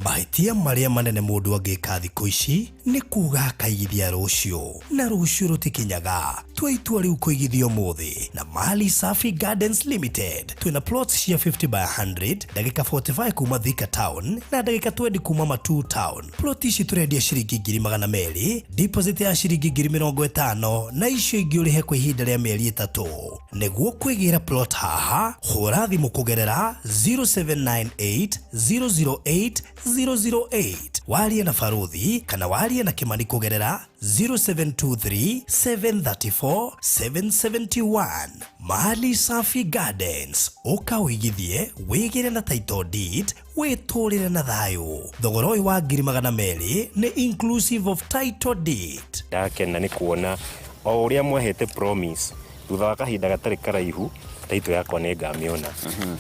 Mahĩtia marĩa manene mũndũ angĩka thikũ ici nĩ kuga akaigithia rũciũ, na rũciũ rũtikinyaga. Tua itua rĩu kũigithia ũmũthĩ na Mali Safi Gardens Limited. Twĩna plots cia 50 by 100, ndagĩka 45 kuma Thika Town na ndagĩka 20 kuma Matuu Town. Plot ici tũrendia ciringi 200,000, deposit ya ciringi 50,000 na icio ingĩ ũrĩhe kwa ihinda rĩa mĩeri 3. Nĩguo kwĩgĩra plot haha, hũra thimũ kũgerera 0798 008 008. Warie na Baruthi kana warie na Kimani kũgerera 0723 734 771. Mali Safi Gardens, ũka ũigithie, wĩgĩre na title deed, wĩtũrĩre na thayũ. Thogora ũyũ wa 200,000 nĩ inclusive of title deed. Ndakena nĩ kuona o ũrĩa mwahete promise thutha wa kahinda gatarĩ karaihu title yakwa nĩ ngamĩona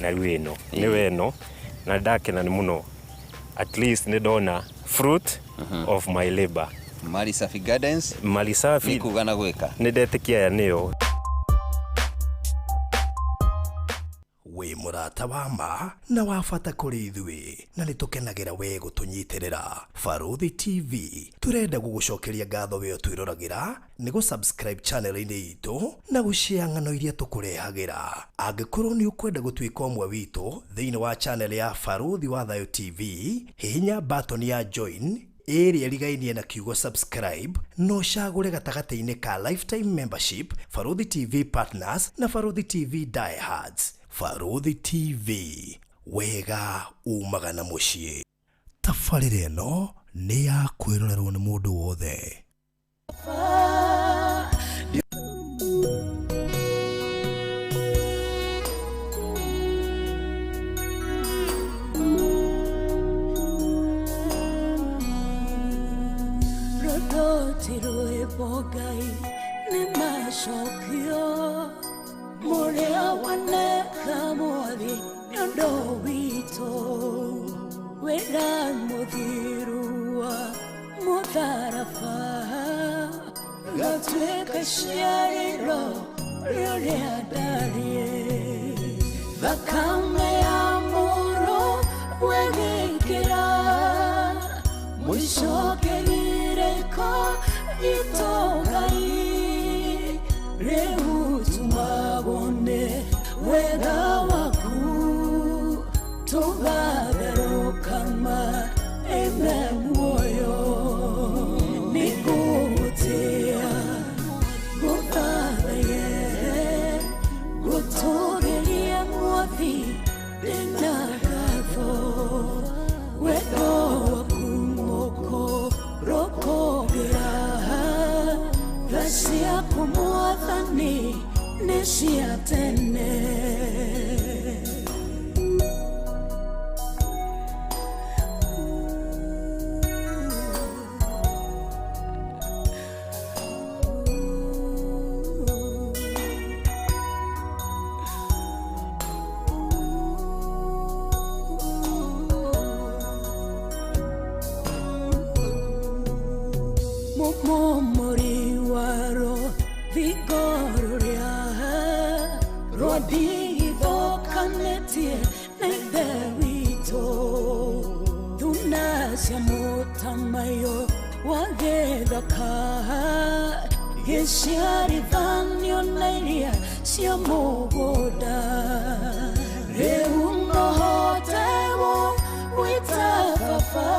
na rĩu ĩno nĩwe ĩno, na ndakena nĩ mũno, at least nĩ ndona fruit of my labor. Mali Safi Gardens. Mali Safi nĩ kuga na gwĩka. Nĩ ndetĩkia aya nĩyo. Wĩ mũrata wa ma na wa bata kũrĩ ithuĩ, na nĩ tũkenagĩra we gũtũnyitĩrĩra. Baruthi TV tũrenda gũgũcokeria ngatho we ũtwĩroragĩra nĩ gũ-subscribe channel-inĩ itũ na gũshare ng'ano iria tũkũrehagĩra. Angĩkorwo nĩ ũkwenda gũtuĩka ũmwe witũ thĩinĩ wa channel ya Baruthi wa Thayũ TV, hihinya button ya join ĩrĩa ĩrigainie na kiugo subscribe na ũcagũre gatagatĩ-inĩ ka lifetime membership, Baruthi TV partners na Baruthi TV diehards. Baruthi TV, wega umaga na mũciĩ. Tabarĩra ĩno nĩ ya kwĩrorerwo nĩ mũndũ wothe. Rũrũti rwĩmbo Ngai nĩ macokio mũrĩa waneka mwathi nĩ ũndũ witũ, wĩra mũthiru wa mũtharaba gatuĩka ciarĩro rĩrĩa ndariĩ, thakame ya mũrũ wegĩkĩra mũcokerireko itũ Ngai, rĩu tumagwo nĩ wega waku tũgatherũkama ĩme muoyo. Nĩngũgũtĩĩa ngũthathaye ngũtũũrĩrie mwathi ndĩna ngatho, wendo waku mũkũrũkũngĩra, tha ciaku mwathani nĩ cia tene. Mũmomori waro thingoro rĩa rwandigithũkanĩtie na Ithe witũ, thuna cia mũtamaiyũ wa gĩthaka gĩciarithanio na iria cia mũgũnda, rĩu nohote gwĩta baba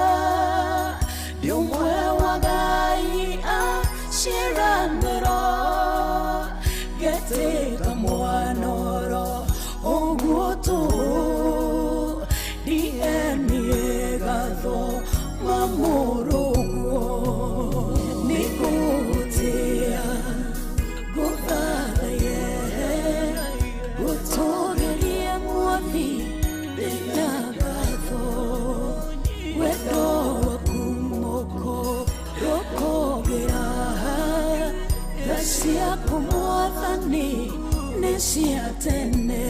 ndĩ ũmwe wa Ngai aciaranĩro, ngetĩka mwanoro ũguo tũhũ DNA gatho mamũrũguo. Nĩngũgũtĩĩa ngũthathaye ngũtũũrĩrie mwathi ndĩna ngatho, wendo waku mũkũrũkũngĩra, tha ciaku mwathani nĩ cia tene.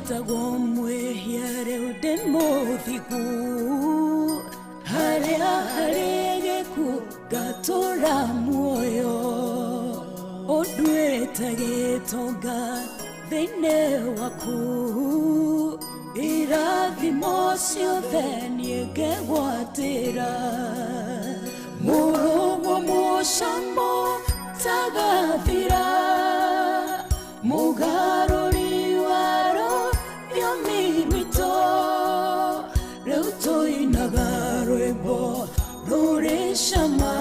Ndetagwo mwĩhia rĩu ndĩ mũthingu, harĩa harĩ gĩkuũ ngatũũra muoyo. Ũnduĩte gĩtonga thĩinĩ waku, irathimo ciothe niĩ ngegwatĩra. Mũrũguo mũcamo tagathira, mũgarũri wa rũthiomi rwitũ. Rĩu tũinaga rwĩmbo rũrĩ cama,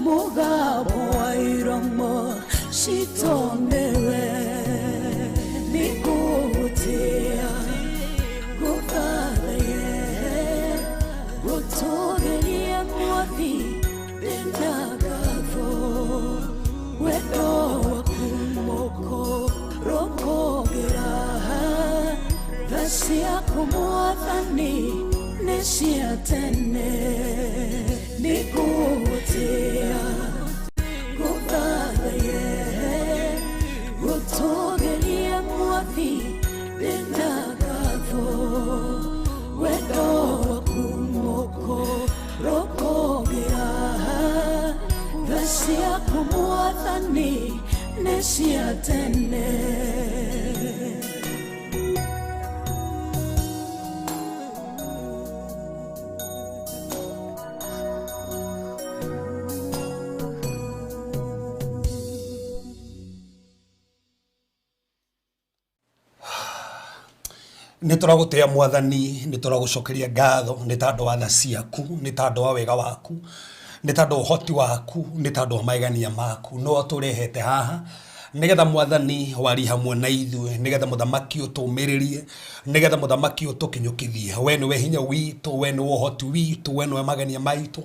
mũgambo wa iromo citũ nĩwe. Nĩngũgũtĩĩa, ngũthathaiye, ngũtũũgĩrie Mwathi ndĩna ngatho. Wendo waku mũkũrũkũngĩra, tha ciaku Mwathani nĩ cia tene. Nĩngũgũtĩĩa, ngũthathaiye, ngũtũũgĩrie Mwathi ndĩna ngatho. Wendo waku mũkũrũkũngĩra, tha ciaku Mwathani nĩ cia tene. Nĩ tũragũtĩĩa Mwathani, nĩ tũragũcokeria ngatho nĩ tondũ wa tha ciaku, nĩ tondũ wa wega waku, nĩ tondũ wa ũhoti waku, nĩ tondũ wa magegania maku. Nĩwe ũtũrehete haha nĩgetha Mwathani warie hamwe na ithuĩ, nĩgetha mũthamaki ũtũmĩrĩrie, nĩgetha mũthamaki ũtũkinyũkithie. We nĩwe hinya witũ, we nĩwe ũhoti witũ, we nĩwe magegania maitũ,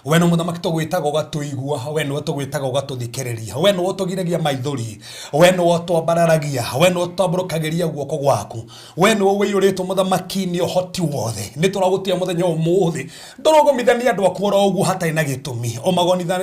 we nĩwe mũthamaki tũgwĩtaga ũgatũigua, we nĩwe tũgwĩtaga ũgatũthikĩrĩria, we nĩwe ũtũgiragia maithori, we nĩwe ũtwambararagia, we nĩwe ũtambũrũkagĩria guoko gwaku, we nĩwe ũiyũrĩtwo mũthamaki nĩ ũhoti wothe. Nĩ tũragũtĩĩa mũthenya ũmũthĩ, ndũrũgomithania andũ aku oro ũguo hatarĩ na gĩtũmi,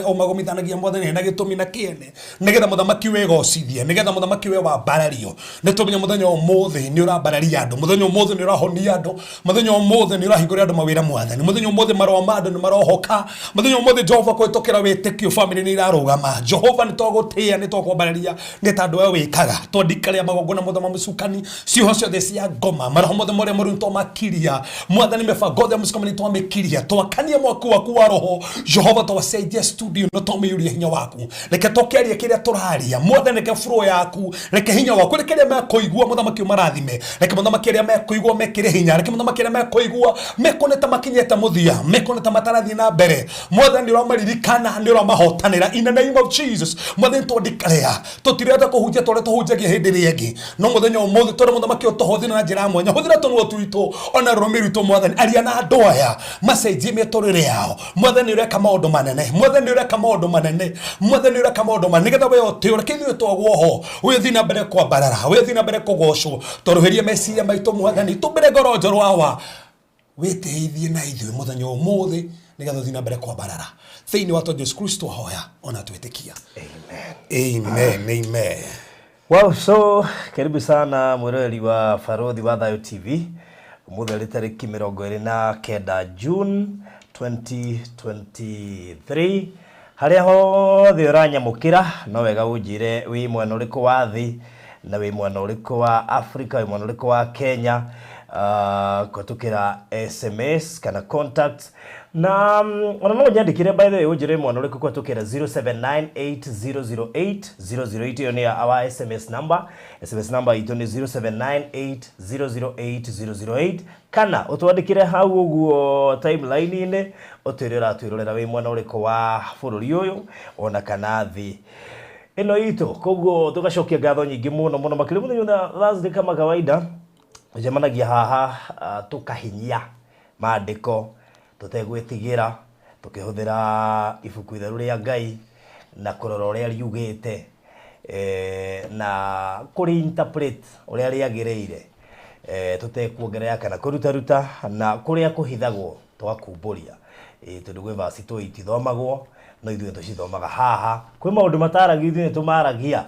ũmagomithanagia Mwathani na gĩtũmi na kĩene, nĩgetha mũthamaki wĩgocithie, nĩgetha mũthamaki we wambarario. Nĩ tũmenye mũthenya ũmũthĩ nĩ ũrambararia andũ, mũthenya ũmũthĩ nĩ ũrahonia andũ, mũthenya ũmũthĩ nĩ ũrahingũrĩra andũ mawĩra Mwathani, mũthenya ũmũthĩ marũa ma andũ nĩ marohoka, mũthenya ũmũthĩ Jehova kũhĩtũkĩra wĩtĩkio bamĩrĩ nĩ irarũgama. Jehova nĩ twagũtĩĩa, nĩ twakwambararia nĩ tondũ we wĩkaga. Twandikaria magongona mothe ma mũcukani, ciugo ciothe cia ngoma, maroho mothe marĩa moru nĩ twamakiria Mwathani, mĩbango yothe ya mũcukani nĩ twamĩkiria. Twakania mwaki waku wa roho Jehova, twacenjia studio na twamĩiyũria hinya waku. Reke tũkĩarie kĩrĩa tũraria Mwathani, reke flow yaku, reke hinya waku, reke arĩa mekũigua mũthamaki ũmarathime, reke mũthamaki arĩa mekũigua mekĩre hinya, reke mũthamaki arĩa mekũigua mekone ta makinyĩte mũthia, mekone ta matarathiĩ na mbere. Mwathani nĩ ũramaririkana, nĩ ũramahotanĩra in the name of Jesus. Mwathani twandikaria tũtirenda kũhunjia tũrĩa tũhunjagia hĩndĩ ĩrĩa ĩngĩ, no mũthenya ũmũthĩ tũrĩ mũthamaki ũtũhũthĩre na njĩra ya mwanya. Hũthĩra tũnua twitũ ona rũrĩmĩ rwitũ Mwathani, aria na andũ aya macenjie mĩtũrĩre yao. Mwathani ũreka maũndũ manene, Mwathani ũreka maũndũ manene, Mwathani ũreka maũndũ manene, nĩgetha we ũtĩũre reke ithuĩ twagwo ho, we ũthiĩ na mbere kwambarara, we ũthiĩ na mbere kũgocwo. Tũrũhĩrie meciria maitũ Mwathani, tũmbĩre ngoro njerũ awa, wĩtĩithie na ithuĩ mũthenya ũmũthĩ nĩgetha ũthiĩ na mbere kwambarara. Thĩinĩ wa Jesu Kristo hoya ona twĩtĩkia. Amen. Amen. Amen. Wow, so karibu sana mwiroreri wa Barothi wa Thayo TV. Umuthi arĩ tarĩki 29 June 2023. Harĩa hothe ũranyamũkĩra no wega ũnjĩre wĩ mwena ũrĩkũ wa thĩ na wĩ mwena ũrĩkũ wa Africa, wĩ mwena ũrĩkũ wa Kenya, kũhetũkĩra SMS kana contact na ona no ũnyandĩkĩre by the way ũnjĩre mwena ũrĩkũ kũhetũkĩra 0798008008. Ĩyo nĩ our SMS number. SMS number itũ nĩ 0798008008, kana ũtwandĩkĩre hau ũguo timeline-inĩ ũtwĩre ũratwĩrorera wĩ mwena ũrĩkũ wa bũrũri ũyũ ona kana thĩ ĩno itũ. Koguo tũgacokia ngatho nyingĩ mũno mũno makĩria mũthenya wa Thursday kama kawaida tũcemanagia haha, tũkahinyia maandĩko tũtegwĩtigĩra, tũkĩhũthĩra ibuku itheru rĩa Ngai na kũrora ũrĩa riugĩte, na kũrĩ interpret ũrĩa rĩagĩrĩire, tũtekuongerera kana kũrutaruta, na kũrĩa kũhithagwo tũgakumbũria, tondũ gwĩ verse tũĩ itithomagwo no ithuĩ tũcithomaga haha. Kwĩ maũndũ mataragio ithuĩ nĩtũmaragia.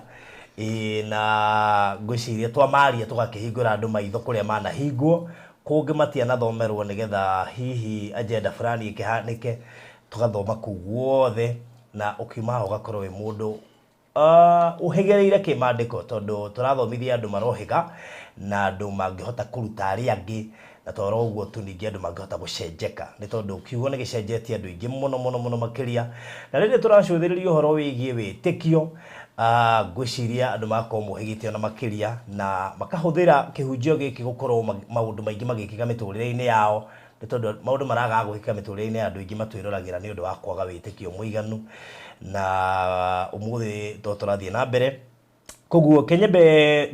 Ĩĩ, na ngwĩciria twamaria tũgakĩhingũra andũ maitho kũrĩa manahingwo, kũngĩ matianathomerwo nĩgetha hihi agenda fulani ĩkĩhanĩke, tũgathoma kũu guothe na ũkiuma haha ũgakorwo wĩ mũndũ ũhĩgĩrĩire kĩmandĩko, tondũ tũrathomithia andũ marohĩga na andũ mangĩhota kũruta arĩa angĩ, na toro ũguo tu ningĩ andũ mangĩhota gũcenjeka, nĩ tondũ kiugo nĩ gĩcenjetie andũ aingĩ mũno mũno mũno makĩria. Na rĩrĩ tũracũthĩrĩria ũhoro wĩgiĩ wĩtĩkio, ngwĩciria andũ magakorwo mohĩgĩte ona makĩria na makahũthĩra kĩhunjio gĩkĩ gũkorwo maũndũ maingĩ magĩkĩka mĩtũrĩre-inĩ yao, nĩ tondũ maũndũ maragaga gwĩkĩka mĩtũrĩre-inĩ ya andũ aingĩ matwĩroragĩra nĩ ũndũ wa kwaga wĩtĩkio mũiganu. Na ũmũthĩ to tũrathiĩ na mbere, koguo kenyembe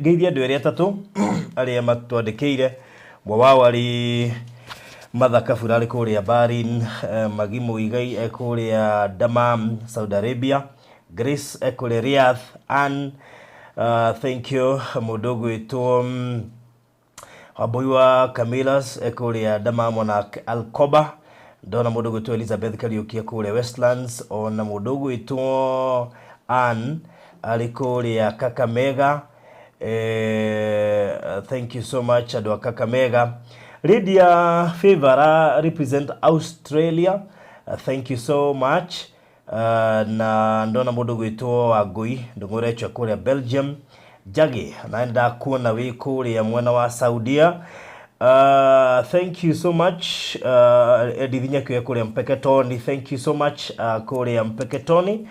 ngeithie andũ erĩ atatũ arĩa matwandĩkĩire. Ũmwe wao arĩ Martha Kabura arĩ kũrĩa Bahrain, Magi Muigai e kũrĩa Dammam, Saudi Arabia, Grace e kũrĩa Riyadh, Ann, thank you, mũndũ ũgwĩtwo Wambui wa Camillus e kũrĩa Dammam ona Alcoba, ndona mũndũ ũgwĩtwo Elizabeth Kariũki e kũrĩa Westlands, ona mũndũ ũgwĩtwo Ann arĩ kũrĩa Kakamega. Thank you so much andũ a Kakamega. Lydia Favor represent Australia, thank you so much. Na ndona mũndũ gwĩtwo Wangui Ndũng'ũrechwa kũrĩa Belgium, Njagi na ndakuona wĩ kũrĩa mwena wa Saudia. Thank you so much. Edith Nyakio kũrĩa Mpeketoni, thank you so much, kũrĩa Mpeketoni.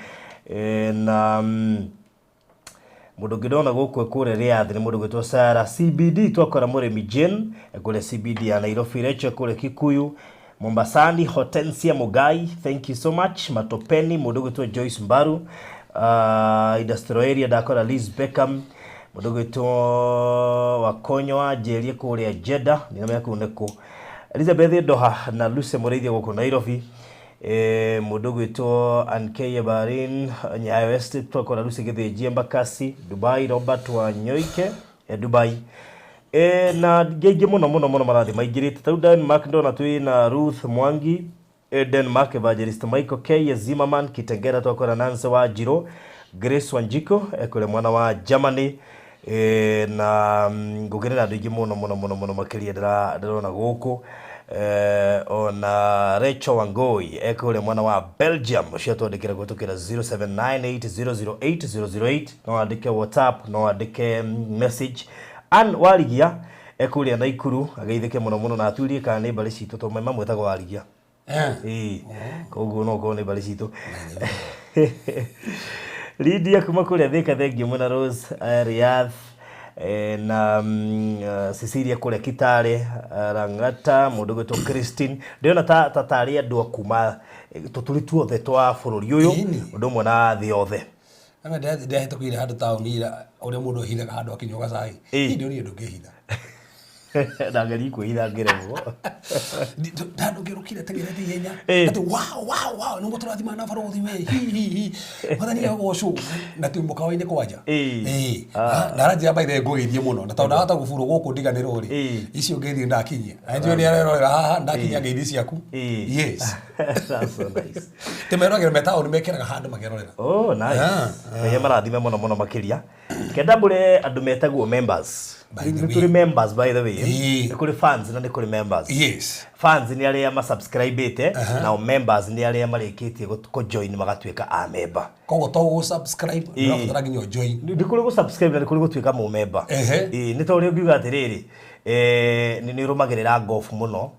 Na mũndũ ũngĩ ndona gũkũ kũrĩa Riyadh nĩ mũndũ gwĩtwo Sarah CBD, twakora mũrĩmi Jane kũrĩa CBD ya Nairobi, Rachel kũrĩa Kikuyu Mombasani, Hortensia Mugai, thank you so much. Matopeni, mũndũ gwĩtwo Joyce Mbaru, Industrial Area ndakora Liz Beckham, mũndũ gwĩtwo Wakonyo wa Njerie kũrĩa Jeddah, nĩmenya kũu nĩkũ, Elizabeth Ndoha na Lucy Mũrĩithia gũkũ Nairobi, mũndũ gwĩtwo Ankeye Bahrain, Nyayo Estate twakora Lucy Gĩthĩnji Embakasi, Dubai Robert Wanyoike, Dubai. Na ngĩ mũno mũno mũno marathiĩ maingĩrĩte tarĩu Denmark ndona twĩ na Ruth Mwangi, Denmark Evangelist Michael K Zimmerman Kitengera, twakora Nancy Wanjirũ, Grace Wanjiko kũrĩa mwena wa Germany, na ngũkĩrĩ na andũ aingĩ mũno mũno mũno mũno makĩria ndĩrona gũkũ, ona Rachel Wangoi kũrĩa mwena wa Belgium, ũcio twandĩkĩra kũhĩtũkĩra 0798008008, no andĩke WhatsApp, no andĩke message. Ann Warigia kũrĩa Naikuru ageithĩke mũno mũno na aturie kana nĩ mbarĩ citũ, tondũ mai mamwĩtagwo Warigia. Ĩĩ, koguo no ũkorwo nĩ mbarĩ citũ. Lydia kuma kũrĩa Thika, thengiũ mũno. Rose, Riyadh, na Cecilia kũrĩa Kitale, Lang'ata, mũndũ gwĩtwo Christine, ndĩrona ta tarĩ andũ a kuma tũturi tuothe twa bũrũri ũyũ, ũndũ ũmwe na thĩ yothe. Ame ndĩrahĩtũkĩire handũ taũni ira, ũrĩa mũndũ ehithaga handũ akĩnyua gacai. Niĩ ndonire ndũngĩhitha. Ndageria kwĩhitha ngĩremwo. Ndandũngĩrũkire teng'erete ihenya atĩ wow wow wow, nĩguo tũrathimana na barothi we, hi hi hi, mwathani agocwo, na twĩ mũkawa-inĩ kwanja. Ĩĩ. Na aranjĩra by the way ngũgeithie mũno, na tondũ ndahota gũburwo gũkũ ndiganĩrwo rĩ, icio ngeithi ndakinyia na njũĩ nĩ arerorera haha, ndakinyia ngeithi ciaku. Yes. That's so nice. Tĩmeroragĩra me taũni, mekĩraga handũ makerorera. Oh, nice. Ngai amarathime mũno mũno makĩria. Kenda mbũre andũ metagwo members. By the Nĩ way. kũrĩ members, by the way. Nĩ kũrĩ fans na nĩ kũrĩ members. Fans nĩ arĩa masubscribĩte, nao members nĩ arĩa marĩkĩtie kũjoin magatuĩka a member. Koguo to gũ-subscribe, ndũrabatara nginya ũjoin. Nĩ kũrĩ gũsubscribe na nĩ kũrĩ gũtuĩka mũmemba. Ĩĩ, nĩ ta ũrĩa ũngiuga atĩrĩrĩ, nĩ ũrũmagĩrĩra golf mũno,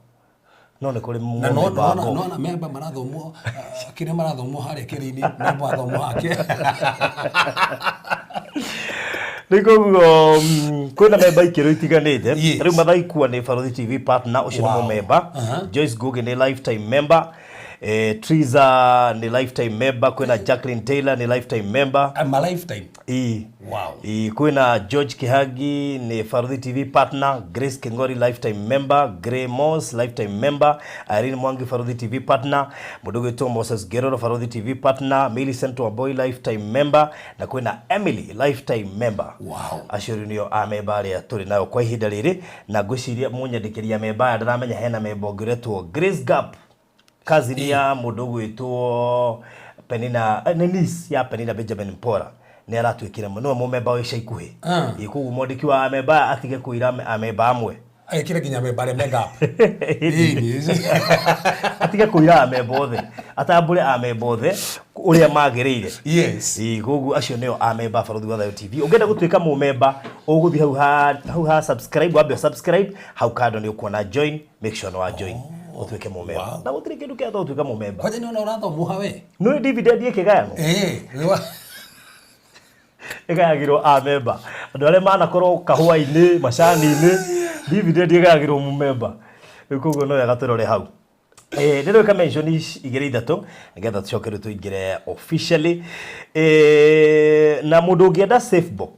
no nĩ kũrĩ Na no mũmemba wa nona golf. Nona memba marathomwo, kĩrĩa marathomwo harĩa kĩrĩ-inĩ, memba wathomwo hake. Nĩ koguo kwĩna memba ikĩro itiganĩte. Rĩu Mathaikua nĩ Barothi TV partner, ũcio nĩ mũmemba. Joyce Ngugi nĩ lifetime member, Triza nĩ lifetime member, kwĩna Jacqueline Taylor nĩ lifetime member. I'm a lifetime. Ĩĩ. Wow. Ĩĩ, kwĩna George Kihagi nĩ Barothi TV partner, Grace Kingori lifetime member, Gray Moss lifetime member, Irene Mwangi Barothi TV partner, mũndũ gwĩtwo Moses Geroro Barothi TV partner, Millicent Wamboi lifetime member, na kwĩna Emily lifetime member. Acio rĩu nĩo a member arĩa tũrĩ nayo kwa ihinda rĩrĩ, na ngwĩciria mũnyandĩkĩria member aya, ndĩramenya hena member ũngĩ ũretwo Grace Gap, cousin ya mũndũ ũgwĩtwo Penina, nĩ niece ya Penina Benjamin Mpora. Nĩ aratuĩkire nĩwe mũmemba wa ica ikuhĩ. Ĩĩ, koguo mwandĩki wa amemba atige kũira amemba amwe. Ekire nginya memba arĩa me gap. Atige kũira amemba othe, atambũre amemba othe ũrĩa magĩrĩire. Yes. Ĩĩ, koguo acio nĩo amemba a Barũthi wa Thayũ TV. Ũngĩenda gũtuĩka mũmemba, ũgũthiĩ hau ha subscribe, wambe subscribe, hau kando nĩ ũkuona join, make sure nĩ wa join ũtuĩke mũmemba. Na gũtirĩ kĩndũ kĩa gũtuĩka mũmemba. Kwanja nĩ ona ũrathomuha we. Nĩ dividend ĩkĩgayanwo. Ĩgayagĩrwo amemba. Andũ arĩa manakorwo kahũa-inĩ, macani-inĩ, dividend ĩgayagĩrwo mũmemba. Rĩu koguo no wega tũrore hau. Ndĩrwĩka mention igĩrĩ ithatũ nĩgetha tũcoke rĩu tũingĩre officially. Na mũndũ ũngĩenda safe box,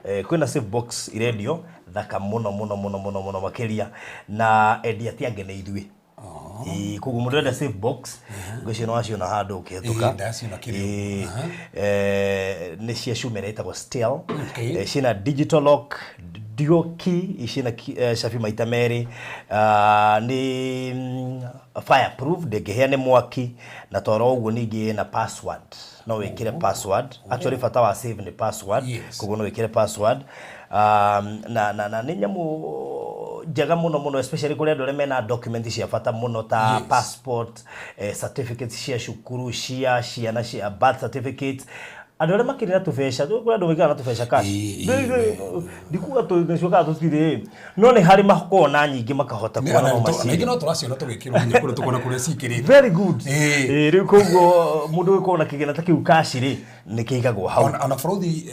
kwĩna safe box irendio thaka mũno mũno mũno mũno mũno makĩria, na endia ti angĩ nĩ ithuĩ. Ĩĩ, koguo mũndũ ũrenda safe box, ngwĩciria nĩ waciona handũ ũkĩhetũka. Ĩĩ, ndaciona kĩrĩa. Ĩĩ, nĩ cia cuma ĩrĩa ĩtagwo steel. Okay. Ciĩna digital lock, dual key, ciĩna cabi maita merĩ, nĩ fireproof, ndĩngĩhĩa nĩ mwaki, na toro ũguo ningĩ ĩna password, no wĩkĩre password. Actually bata wa save nĩ password. Yes. Koguo no wĩkĩre password, na nĩ nyamũ njega mũno mũno, especially kũrĩ andũ arĩa mena document cia bata mũno ta passport, certificates cia cukuru cia ciana, cia birth certificates, andũ arĩa makĩrĩ na tũbeca. Kũrĩ andũ maikaraga na tũbeca cash. Ndikuga tũcio kana tũtirĩ, no nĩ harĩ makoragwo na nyingĩ makahota kuona no Na ingĩ macini. no tũraciona tũgĩkĩrwo nginya kũrĩa tũkona kũrĩa cikĩrĩtwo. Very good. Ĩĩ. Ĩĩ, rĩu koguo mũndũ ũgĩkorwo na kĩgĩna ta kĩu cash rĩ, nĩ kĩigagwo hau. Ona bũrũthi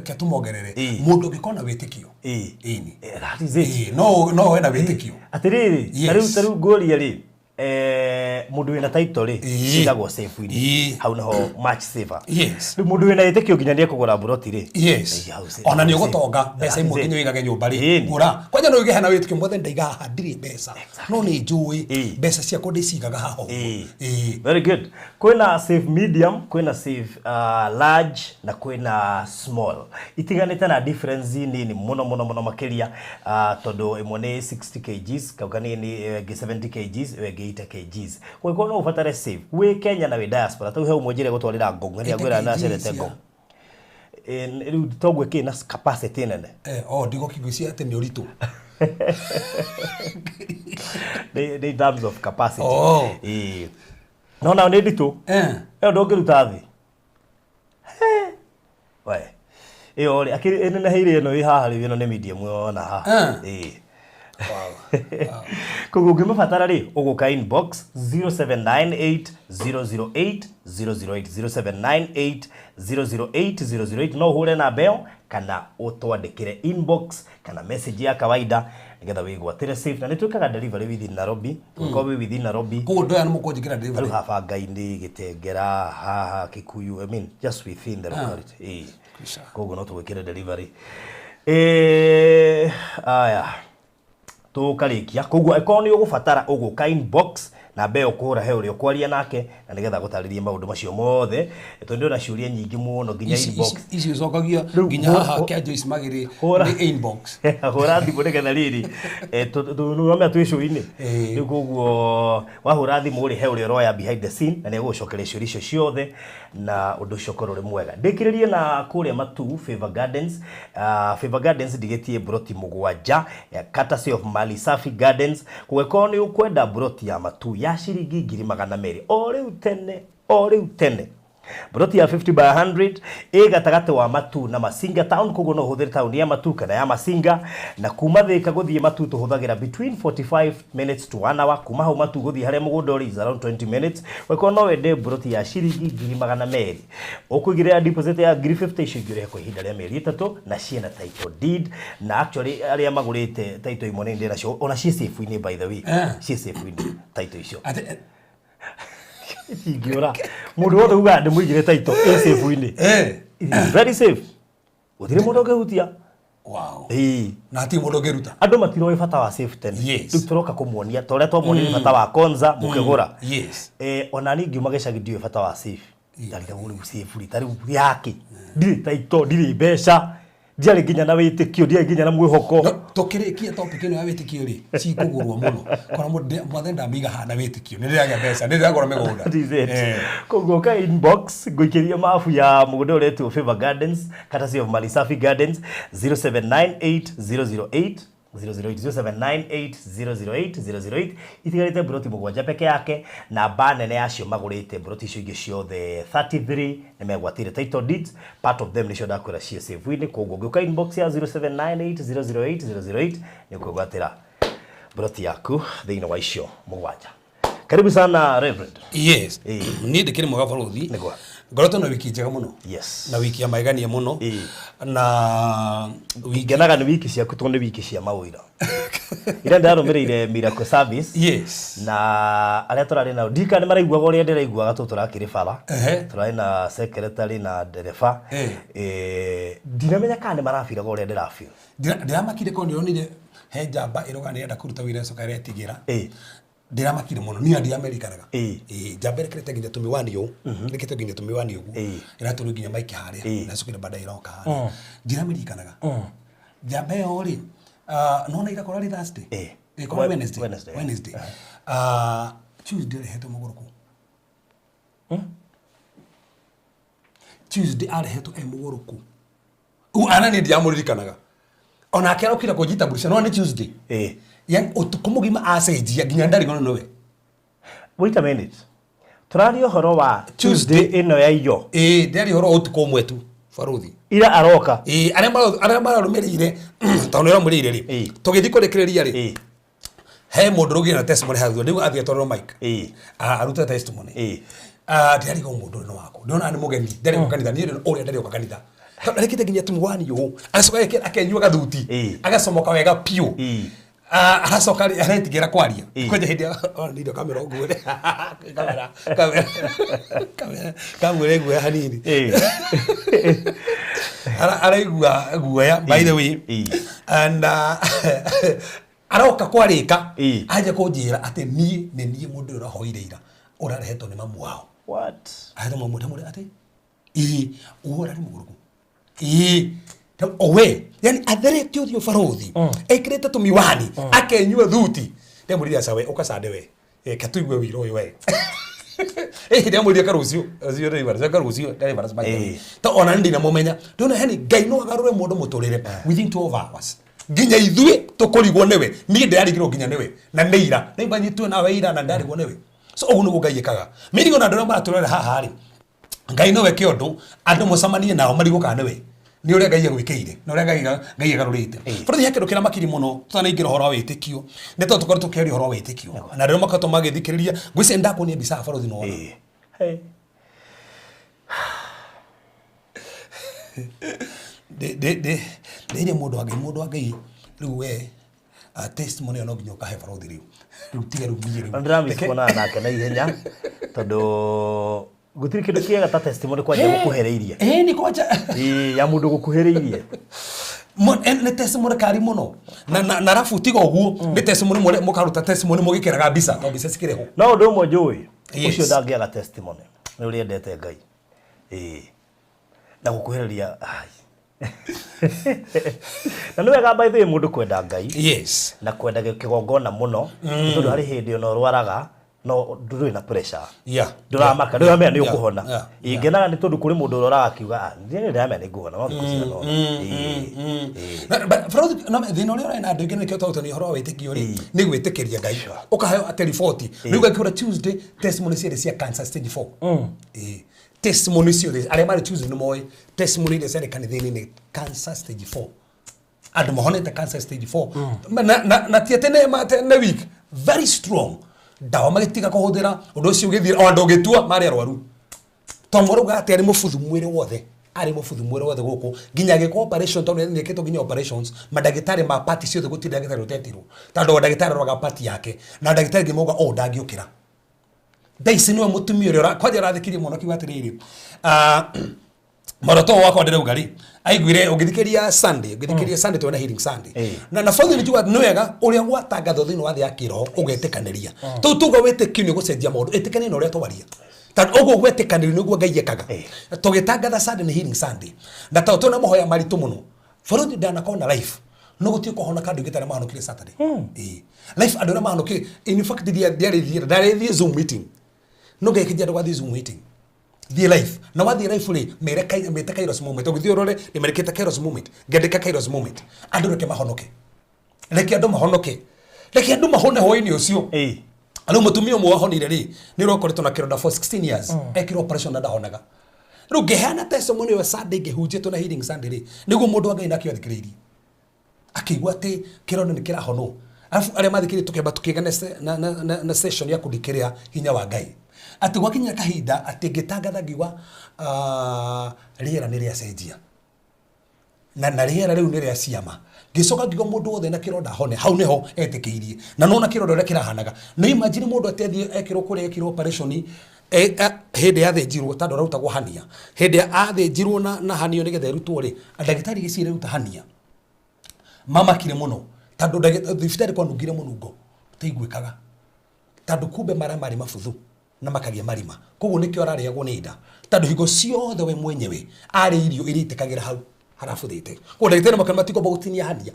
ke tũmongerere Ĩĩ. mũndũ ũngĩkorwo na wĩtĩkio. Ĩĩ. Ĩni. That is it. Ĩĩ, no wena wĩtĩkio. Atĩrĩrĩ, tarĩu ngũria rĩ, mũndũ wĩna title rĩ, cigagwo safe-inĩ. Hau nĩho much safer. Rĩu mũndũ wĩna wĩtĩkio nginya nĩekũgũra mburoti rĩ. Yes. Ĩĩ, hau Ona nĩ hau safe. ũgũtonga mbeca That imwe is it. nginya ũigage nyũmba rĩ. Ĩni. Gũra. Kwanja no ũige hena wĩtĩkio mwothe ndaiga haha ndirĩ mbeca. No nĩ njũĩ mbeca ciakwa ndĩcigaga haha ũguo. Ĩĩ. Ĩĩ. Very good. Kwĩna safe medium, kwĩna safe large na kwĩna small. Itiganĩte na difference nini mũno mũno mũno makĩria, tondũ ĩmwe nĩ 60 kgs, kau kanini, ĩyo ĩngĩ 70 kgs, ĩyo ĩngĩ 80 kgs. Kũngĩkorwo no ũbatare safe wĩ Kenya na wĩ diaspora, ta rĩu he ũmwe njĩre gũtwarĩra ngong, nĩ ngwĩra nacerete ngong. Rĩu toguo ĩkĩrĩ na capacity nene. Oh, ndigũkĩngwĩciria atĩ nĩ ũritũ. Nĩ in terms of capacity. Oh. Ĩĩ. No nao nĩ nditũ. Ĩyo ndũngĩruta thĩ. We. Ĩyo rĩ, akĩrĩ ĩneneheire ĩno ĩ haha rĩu, ĩno nĩ medium wona haha. Ĩĩ. Koguo ũngĩmĩbatara rĩ, ũgũka inbox 0798 008 008, 0798 008 008. No ũhũre namba ĩyo kana ũtwandĩkĩre inbox kana message ya kawaida nĩgetha wĩgwatĩre safe, na nĩ twĩkaga delivery within Nairobi. Ũngĩkorwo wĩ within Nairobi. Koguo ndoya nĩ mũkũnjĩkĩra delivery. Rĩu haha Bangai-inĩ, Gĩtengera, haha Kikuyu, I mean just within the locality. Ĩĩ. Koguo no tũgwĩkĩre delivery. Aya tũkarĩkia, koguo ĩkorwo nĩ ũgũbatara ũgũka inbox, namba ĩyo ũkũhũra he ũrĩa ũkwaria nake na nĩgetha gũtarĩrie maũndũ macio mothe, tondũ ndĩrona ciũria nyingĩ mũno nginya inbox. Ici ũcokagia Rĩu nginya haha kĩa Joyce Magĩrĩ nĩ inbox. Hũra thimũ nĩgetha rĩrĩ, nĩũramenya twĩ show-inĩ. Rĩu koguo wahũra thimũ rĩ, he ũrĩa ũroya behind the scene na nĩegũgũcokeria ciũria icio ciothe na ũndũ ũcio ũkorwo ũrĩ mwega. Ndĩkĩrĩrie na kũrĩa Matu Favor Gardens. Favor Gardens ndigĩtie mburoti 7 ya courtesy of Mali Safi Gardens. Kũngĩkorwo nĩ ũkwenda mburoti ya Matu ya ciringi 200,000 o rĩu tene, o rĩu tene, mburoti ya 50 by 100 ĩ gatagatĩ wa Matu na Masinga town, koguo no ũhũthĩre taũni ya Matu kana ya Masinga, na kuma Thĩka gũthiĩ Matu tũhũthagĩra between 45 minutes to 1 hour. Kuma hau Matu gũthiĩ harĩa mũgũnda ũrĩ is around 20 minutes. Ũngĩkorwo no wende mburoti ya ciringi 200,000, ũkũigĩrĩra deposit ya ngiri 50, icio ingĩ ũrĩhe kwa ihinda rĩa mĩeri 3, na ciĩna title deed, na actually arĩa magũrĩte title imwe nĩ ndĩnacio ona ciĩ safe-inĩ, by the way. Ciĩ safe-inĩ title icio. Ingĩũra mũndũ wothe ugaga ndĩmũigĩre title ĩ safe-inĩ. It is very safe, gũtirĩ mũndũ ũngĩhutia. Wow. Ĩĩ. Na hatirĩ mũndũ ũngĩruta. Andũ matiroĩ bata wa safe tene. Rĩu tũroka kũmuonia ta ũrĩa twamuonirie bata wa konza mũkĩgũra. Ona niĩ ngiuma gĩcagi ndiũĩ bata wa safe. Ndarigagwo rĩu safe rĩ, ta rĩu yake ndirĩ title, ndirĩ mbeca. Ndiarĩ nginya na wĩtĩkio, ndiarĩ nginya na mwĩhoko. No, tũkĩrĩkia topic ĩno ya wĩtĩkio rĩ, cikũgũrwo mũno. Kora mwathani ndamĩiga haha na wĩtĩkio. Nĩ ndĩragĩa mbeca, nĩ ndĩragũra mĩgũnda. That is it. Eh. Koguo ka inbox ngũikĩria mabu ya mũgũnda ũretwo Favor Gardens, courtesy of Malisafi Gardens, 0798008 008 0798 008 itigarĩte mburoti mũgwanja peke yake na mba nene yacio magũrĩte mburoti icio ingĩ ciothe 33 nĩ megwatĩire title deeds. Part of them nĩcio ndakwĩra ciĩ save-inĩ. Koguo ũngĩũka inbox ya 0798 008 008 nĩ ũkwĩgwatĩra mburoti yaku thĩinĩ wa icio mũgwanja. Karibu sana, Reverend. Yes. Eh. Niĩ ndĩkĩrĩ mwega, barũthi. Nĩguo. Ngoretwo na wiki njega mũno. Yes. Na wiki ya magegania mũno. Eh. Na wiki Ngenaga nĩ wiki ciaku tondũ nĩ wiki cia mawĩra. Ira ndĩrarũmĩrĩire Miracle Service. Yes. Na arĩa tũrarĩ nao ndika nĩ maraiguaga ũrĩa ndĩraiguaga tondũ tũrakĩrĩ bara. Ehe. Tũrarĩ na secretary na ndereba. Eh. Eh, ndinamenya kana nĩ marabiraga ũrĩa ndĩrabira. Ndĩramakire korwo ndĩronire he njamba ĩroga nĩrenda kũruta wĩra ĩcoka ĩretigĩra. Eh. Ndĩramakire mũno niĩ ndiamerikanaga. Ĩĩ. Ĩĩ, njamba ĩrekĩrĩte nginya tũmĩwani ũũ, ĩrekĩrĩte nginya tũmĩwani ũguo, Ĩĩ. ĩratũrwo nginya maiki harĩa Ĩĩ. na ĩcokire baadaye ĩroka harĩa. Ndiramirikanaga njamba ĩyo rĩ, nona ira korwo arĩ Thursday. Ĩĩ. Ĩĩ, korwo Wednesday. Wednesday. Wednesday. Tuesday arehetwo mũgũrũku. Tuesday arehetwo e mũgũrũku. Ana niĩ ndiramũririkanaga onake arokire kũnjita mbuca no nĩ Tuesday. Ĩĩ. Yani ũtukũ mũgima acenjia nginya ndarigwo nĩwe. Wait a minute. Tũraria ũhoro wa Tuesday. Tuesday ĩno ya iyo. Ĩĩ, ndĩraria ũhoro wa ũtukũ ũmwe tu, barũthi. Ira aroka. Ĩĩ, arĩa mararũmĩrĩire tondũ nĩ ũramũrĩire rĩ, Ĩĩ. tũgĩthiĩ kũrĩkĩrĩria rĩ, Ĩĩ. he mũndũ rũgire na testimony hau thutha, rĩu athiĩ atwarĩrwo mic. Ĩĩ. Arute testimony. Ĩĩ. Ndĩrarigwo mũndũ ũyũ nĩ wakũ, ndĩrona nĩ mũgeni, ndarĩ gũka kanitha niĩ ũrĩa ndarĩ gũka kanitha. Tondũ arekĩte nginya tũmĩwani ũũ, agacoka akenyua gathuti, Ĩĩ. agacomoka wega piũ. Ĩĩ. Aracoka rĩ, aretigĩra kwaria. Ĩĩ. Kwanja hĩndĩ ĩyo kamera ũguo rĩ, kamera kamera kamera kamera guoya hanini. Ĩĩ. Araigua guoya, by the way. Ĩĩ. And aroka kwarĩka, Ĩĩ. anja kũnjĩra atĩ niĩ nĩ niĩ mũndũ ũyũ ũrahoire ira ũrarehetwo nĩ mamu wao. What? Ahetwo mamu ndamwĩra atĩ ĩĩ, ũguo ũrarĩ mũgũrũku ĩĩ owe, yani atherete ũthiũ, barũthi, ekĩrĩte tũmiwani, akenyua thuti. Ndamwĩrire aca we ũkacande we. Reke tũigue wĩira ũyũ we. Ĩĩ, ndamwĩrire karũciũ rũciũ ndĩrĩ karũciũ ndarĩ bara. Ĩĩ. Ta ona nĩ ndinamũmenya ndona, yani Ngai no agarũre mũndũ mũtũrĩre within 12 hours nginya ithuĩ tũkũrigwo nĩwe. Niĩ ndĩrarigirwo nginya nĩwe na nĩ ira nĩ mbanyitwe nawe ira na ndarigwo nĩwe. So ũguo nĩguo Ngai ĩkaga mĩrigo na andũ arĩa maratũrera haha rĩ, Ngai nowe kĩondo andũ mũcemanie nao marigwo kana nĩwe nĩ ũrĩa Ngai agwĩkĩire na ũrĩa Ngai agarũrĩte. Bũrũri he kĩndũ kĩramakiri mũno tũtanaingĩra ũhoro wa wĩtĩkio, nĩ tondũ tũkoretwo tũkĩaria ũhoro wa wĩtĩkio na andũ arĩa makoretwo magĩthikĩrĩria ngwĩciria ndakuonia mbica ya barũthi nĩwona. Ĩĩ. Hey. Ndĩire mũndũ wa Ngai, mũndũ wa Ngai rĩu we, testimony ĩyo no nginya ũkahe barũthi rĩu rĩu tiga rĩu niĩ rĩu. Na ndĩramiss kuonana nake na ihenya tondũ gũtirĩ kĩndũ kĩega ta testimony kwanja gũkuhĩrĩirie. Ĩĩ, nĩ kwanja. Ĩĩ, ya mũndũ gũkuhĩrĩirie. Nĩ testimony kari mũno na arabu tiga ũguo nĩ testimony mũkaruta testimony mũgĩkĩraga mbica tondũ mbica cikĩrĩ ho. No ũndũ ũmwe njũĩ, Yes. ũcio ndangĩaga testimony nĩ ũrĩa endete Ngai. Ĩĩ, na gũkuhĩrĩria ai. Na nĩ wega by the way mũndũ kwenda Ngai Yes. na kwenda kĩgongona mũno nĩ tondũ harĩ hĩndĩ ona ũrwaraga no ndũrĩ na pressure, ndũramaka, ndũramenya nĩ ũkũhona. Ĩĩ, ngenaga nĩ tondũ kũrĩ mũndũ ũroraga akiuga, "Ah, niĩ ndĩramenya nĩ ngũhona no thikũ cigana ũna." Ĩĩ, ĩĩ. Bũrũri no thĩna ũrĩa ũrĩ na andũ aingĩ nĩkĩo twarutanio ũhoro wa wĩtĩkio rĩ, nĩ gwĩtĩkĩria Ngai ũkaheo atĩ riboti rĩu ngakĩũra Tuesday testimony ciothe cia cancer stage 4. Ĩĩ, testimony ciothe arĩa marĩ Tuesday nĩ moĩ testimony iria ciarĩ kanitha-inĩ nĩ cancer stage 4, andũ mahonete cancer stage 4 na ti atĩ nĩ weak, very strong, ndawa magĩtiga kũhũthĩra, ũndũ ũcio ũgĩthira o andũ ũgĩtua marĩ arwaru tondũ marauga atĩ arĩ mũbuthu mwĩrĩ wothe, arĩ mũbuthu mwĩrĩ wothe gũkũ nginya agĩkwo operation tondũ nĩ nginya operations mandagĩtarĩ ma pati ciothe gũtirĩ ndagĩtarĩ ũtetirwo tondũ o ndagĩtarĩ aroraga pati yake na ndagĩtarĩ ngĩ mauga ũũ ndangĩũkĩra. Thaa ici nĩwe mũtumia ũrĩa kwanja ũrathikĩria mũno akiuga atĩrĩrĩ, muoroto wakwa ndĩrauga rĩ, aiguire ũngĩthikĩria Sunday, ũngĩthikĩria Sunday twena healing Sunday. Na bothe nĩ njuga nĩ wega ũrĩa gwatangathwo thĩinĩ wa thĩ ya kĩroho ũgetĩkanĩria tũu tuga wĩtĩkio nĩ gũcenjia maũndũ ĩtĩkania na ũrĩa twaria tondũ ũguo gwetĩkanĩrio nĩguo Ngai ekaga. Tũgĩtangatha Sunday nĩ healing Sunday na tondũ twĩna mahoya maritũ mũno. Bũrũri ndanakona life no gũtirĩ kũhonoka andũ aingĩ ta arĩa mahonokire Saturday. Ĩĩ. Life andũ arĩa mahonokire, in fact ndiarĩ thiĩ ndarĩ Zoom meeting. No ngekĩnjia ndũgathiĩ Zoom meeting. Thiĩ live. Na wathiĩ live rĩ, mere mete Kairos moment. Ũngĩthiĩ ũrore nĩmerekĩte Kairos moment. Ngĩandĩka Kairos moment. Andũ reke mahonoke. Reke andũ mahonoke. Reke andũ mahone hwaĩ-inĩ ũcio. Ĩĩ. Rĩu mũtumia ũmwe wahonire rĩ, nĩ ũrĩa ũkoretwo na kĩronda for 16 years. Ekirwo operation na ndahonaga. Rĩu ngĩheana testimony ĩyo Sunday ngĩhunjĩtwo na healing Sunday rĩ, nĩguo mũndũ wa Ngai nake athikĩrĩirie. Akĩigua atĩ kĩronda nĩ kĩrahonwo. Arabu arĩa mathikĩrĩirie tũkĩamba tũkĩgĩa na na, na, na, na session ya kũndikĩrĩa hinya wa Ngai. Atĩ gwakinya kahinda atĩ ngĩtangatha ngiuga rĩera nĩ rĩacenjia. Na rĩera rĩu nĩ rĩa ciama. Ngĩcoka ngiuga mũndũ wothe na kĩronda ahone, hau nĩho etĩkĩirie. Na nona kĩronda ũrĩa kĩrahanaga. Na imagine mũndũ atĩ athiĩ ekĩrwo kũrĩa ekĩrwo operation hĩndĩ yathĩnjirwo tondũ ararutagwo hania. Hĩndĩ athĩnjirwo na hanio nĩgetha ĩrutwo rĩ, ndagĩtarĩ gĩcirĩ ruta hania. Mamakire mũno tondũ thibitarĩ kwanungire mũnungo ũtaiguĩkaga. Tondũ kumbe mara marĩ mabuthu na makagĩa marima. Koguo nĩkĩo ararĩagwo nĩ nda. Tondũ hingo ciothe we mwenyewe arĩ irio iria itĩkagĩra hau harabuthĩte. Koguo ndagĩtarĩ makĩona matikwamba gũtinia hania.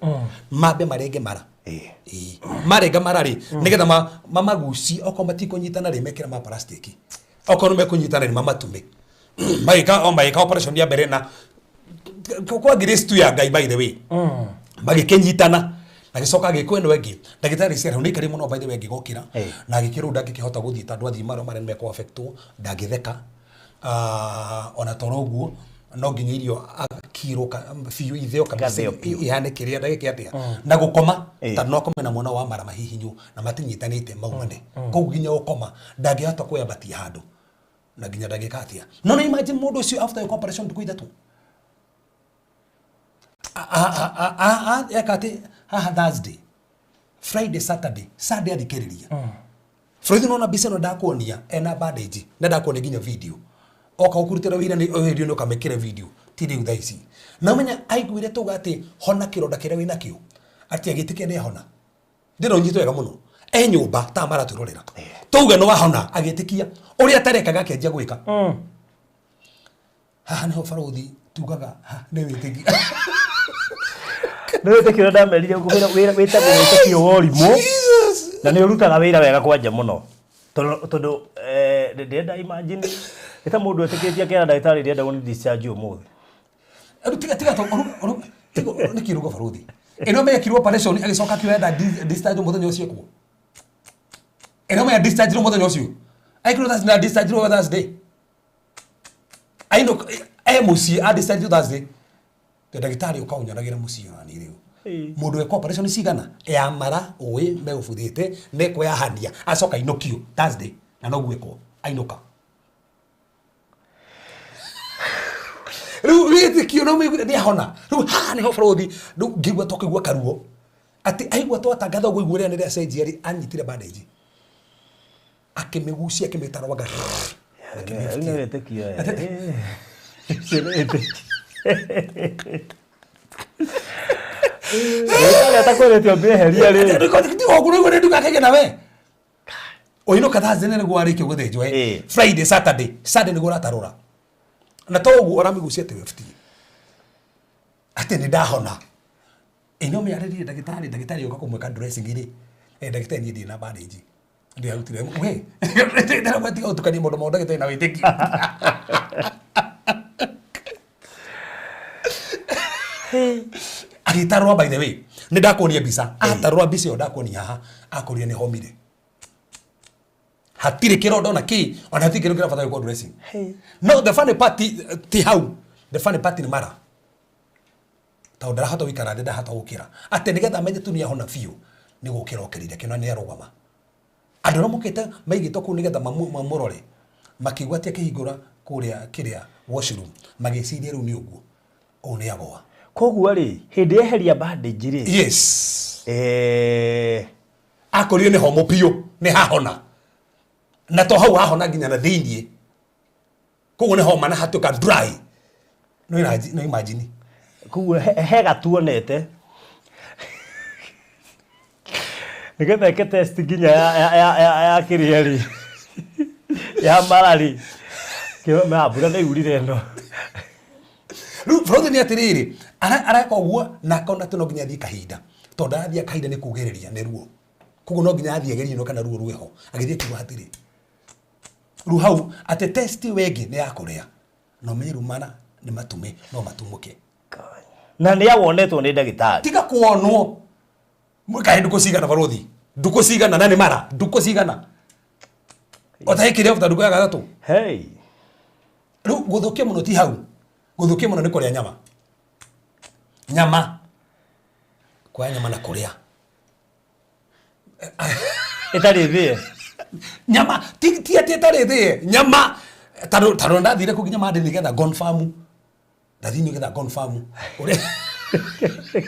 Mambe marenge mara. Ĩĩ. Marenga mara rĩ, nĩgetha mamagucie okorwo matikũnyitana rĩ mekĩre ma plastic. Okorwo nĩ mekũnyitana rĩ mamatume. Magĩka o magĩka operation ya mbere na kwa grace tu ya Ngai by the way. Magĩkĩnyitana. Agĩcoka agĩkwo ĩno ĩngĩ. Ndagĩtarĩ ciara nĩ aikarire mũno by the way angĩgokĩra. Na agĩkĩrwo ndangĩkĩhota gũthiĩ tondũ athiĩ mara marĩa nĩmekũ affectwo, ndangĩtheka. Ona toro ũguo no nginya irio akirwo biũ itheo kabisa Igatheo biũ. ihane kĩrĩa ndagĩke atĩa. Na gũkoma tondũ no akome na mwana wa mara mahihinywo na matinyitanĩte maumane. Koguo nginya gũkoma ndangĩhota kwĩambatia handũ na nginya ndangĩka atĩa. No nĩ imagine mũndũ ũcio after your operation thikũ ithatũ. Eka atĩ haha Thursday, Friday, Saturday, Sunday athikĩrĩria. Froid nona mbica ĩno ndakuonia ena bandage na ndakuonia nginya video. Oka gũkũrutĩra wĩra nĩ video nĩ ũkamĩkĩre video ti rĩu thaa ici. Na ũmenya aiguire tuga atĩ hona kĩronda kĩrĩa wĩnakĩo atĩ agĩtĩkia nĩ ahona. Ndĩra ũnyitwo wega mũno. E nyũmba ta maratwĩrorera. Tuge nĩ wahona agĩtĩkia ũrĩa atarekaga akĩanjia gwĩka. Haha nĩho barothi tugaga ha nĩ wĩtĩkio. Nĩ wĩtĩkio ũrĩa ndamerire wĩra wĩtagwo wĩtĩkio wa ũrimũ. Na nĩ ũrutaga wĩra wega kwanja mũno. Tondũ ndĩrenda imagine nĩ ta mũndũ etĩkĩtie akera ndagĩtarĩ ndĩrenda gũ discharge ũmũthĩ. Rĩu tiga tiga to rĩu tiga nĩ kĩrugo barothi. Ĩno mekirwo operation agĩcoka akiuga enda discharge mũthenya ũcio ekwo. Ĩno me discharge mũthenya ũcio. Ekirwo Thursday na discharge Thursday. Ainũka e mũciĩ a discharge Thursday. Ndagĩtarĩ ũka ũnyonagira mũciĩ ona niĩ rĩu. Mũndũ weka operation cigana ya mara ũĩ megũbuthĩte mekwo ya hania acoka ainũkio Thursday na noguo ekwo ainũka. Rĩu wĩtĩkio no wĩiguire nĩ ahona. Rĩu haha nĩho barothi rĩu ngĩigua tũkĩigua karuo atĩ aigua twatangatha ũguo igua rĩrĩa nĩ rĩacenjia rĩ anyitire bandage akĩmĩgucia akĩmĩtarwanga. Rĩu nĩ wĩtĩkio ũcio nĩ wĩtĩkio. Ndagĩtarĩ atakwĩrĩte ũmĩeherie rĩ. Ũguo ndugakĩgĩa nawe. Ũinũka Thursday nĩguo warĩkia gũthĩnjwo ĩ. Friday, Saturday, Sunday nĩguo ũratarũra. Na to ũguo ũramĩgucia atĩ wefti. Atĩ nĩ ndahona. Ĩno mĩarĩrie ndagĩtarĩ, ndagĩtarĩ yoka kũmwĩka dressing rĩ. Ndagĩtarĩ niĩ ndirĩ na bandage. Ndĩrarutire we. Ndĩramwĩra tiga gũtukania maũndũ ma ndagĩtarĩ na wĩtĩkio. Agĩtarũra by the way. Nĩ ndakuonia mbica. Atarũra mbica ĩyo ndakuonia haha. Akorire nĩ homire. Hatirĩ kĩronda ona kĩ, ona hatirĩ kĩndũ kĩrabatara gwĩkwo dressing. No the funny part ti hau. The funny part nĩ mara. Tondũ ndarahota gũikara thĩ, ndarahota gũkĩra. Atĩ nĩgetha amenye tu nĩahona biũ, nĩ gũkĩra okĩrire, akĩona nĩ arũgama. Andũ arĩa mokĩte maigĩtwo kũu nĩgetha mamũrore, makĩigua atĩ akĩhingũra kũrĩa kĩrĩa washroom, magĩciria rĩu nĩ ũguo, ũũ nĩ agũa. Koguo rĩ, hĩndĩ eheria bandage rĩ? Yes. Akorire nĩ homũ biũ, nĩ hahona. Na to hau hahona nginya na thĩiniĩ. Koguo nĩ homa na hatuĩka dry. No no imagine. Koguo he gatuonete. Nĩgetha eke test nginya ya kĩrĩa rĩ. Ya mara rĩ. Mbura nĩ yurire ĩno. Rĩu bũrũri nĩ atĩrĩrĩ, Areka ũguo na akona atĩ no nginya athiĩ kahinda, tondũ arathiĩ kahinda nĩ kugĩrĩria nĩ ruo, koguo no nginya athiĩ agerie no kana ruo rwĩho. Agĩthiĩ akiuga hatirĩ rĩu hau, atĩ test ĩyo ĩngĩ nĩ ya kũrĩa na ũmenye rĩu mara nĩ matume no matumũke. Na nĩ awonetwo nĩ ndagĩtarĩ. Tiga kuonwo kaĩ ndukũ cigana, barothi, ndukũ cigana, na nĩ mara ndukũ cigana ũtahĩkire after ndukũ ya gatatũ. Hey. Rĩu gũthũkia mũno ti hau, gũthũkia mũno nĩ kũrĩa nyama, nyama, kuoya nyama na kũrĩa. Ĩtarĩ thĩe. Nyama ti atĩ ĩtarĩ thĩe, nyama tondũ ndathire kũ nginya mandĩ nĩgetha confirm, ndathire nĩgetha confirm ũrĩa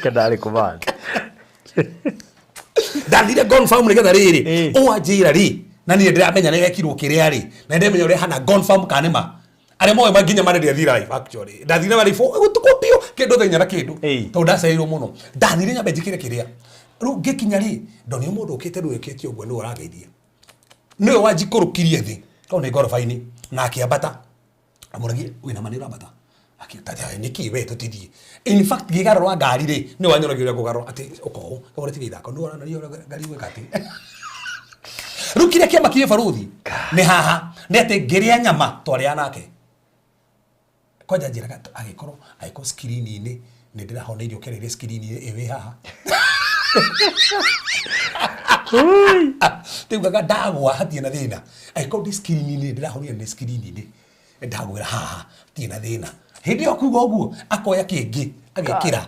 Kendarĩ kũmana. Ndathire confirm nĩgetha rĩrĩ ũanjĩra rĩ, na niĩ ndĩramenya nĩ wekirwo kĩrĩa rĩ, na ndĩramenya ũrĩa hana confirm kana nĩ ma arĩa moĩ nginya marĩ ndĩathire live. Actually ndathire marĩ fo gũtukũ biũ kĩndũ thenya na kĩndũ tondũ ndacereirwo mũno. Ndathire nyambe njĩkĩre kĩrĩa. Rĩu ngĩkinya rĩ, ndonire mũndũ ũkĩte rĩu ĩkĩte ũguo, nĩwe ũrangeithia, nĩwe wanjikũrũkirie thĩ tondũ nĩ ngoroba-inĩ, na akĩambata amũragie wĩna ma nĩ ũrambata. Akĩtaja nĩkĩ we tũtithiĩ. In fact ngĩgarũra ngari rĩ, nĩwe wanyoragia ũrĩa ngũgarũra, atĩ ũkoũ ũrĩa tiga ithako, nĩwe ũranyoria ũrĩa ngari gwĩka. Atĩ rĩu kĩrĩa kĩamakirie baruthi nĩ haha, nĩ atĩ ngĩrĩa nyama twarĩa nake kwanja njĩraga agĩkorwo screen-inĩ nĩ ndĩrahona irio kerere screen-inĩ ĩ wĩ haha rĩu ndagwa hatirĩ na thĩna, angĩkorwo ndĩ screen-inĩ ndĩrahonire nĩ screen-inĩ ndagwĩra haha hatirĩ na thĩna. Hĩndĩ ĩyo kuga ũguo akoya kĩngĩ agekĩra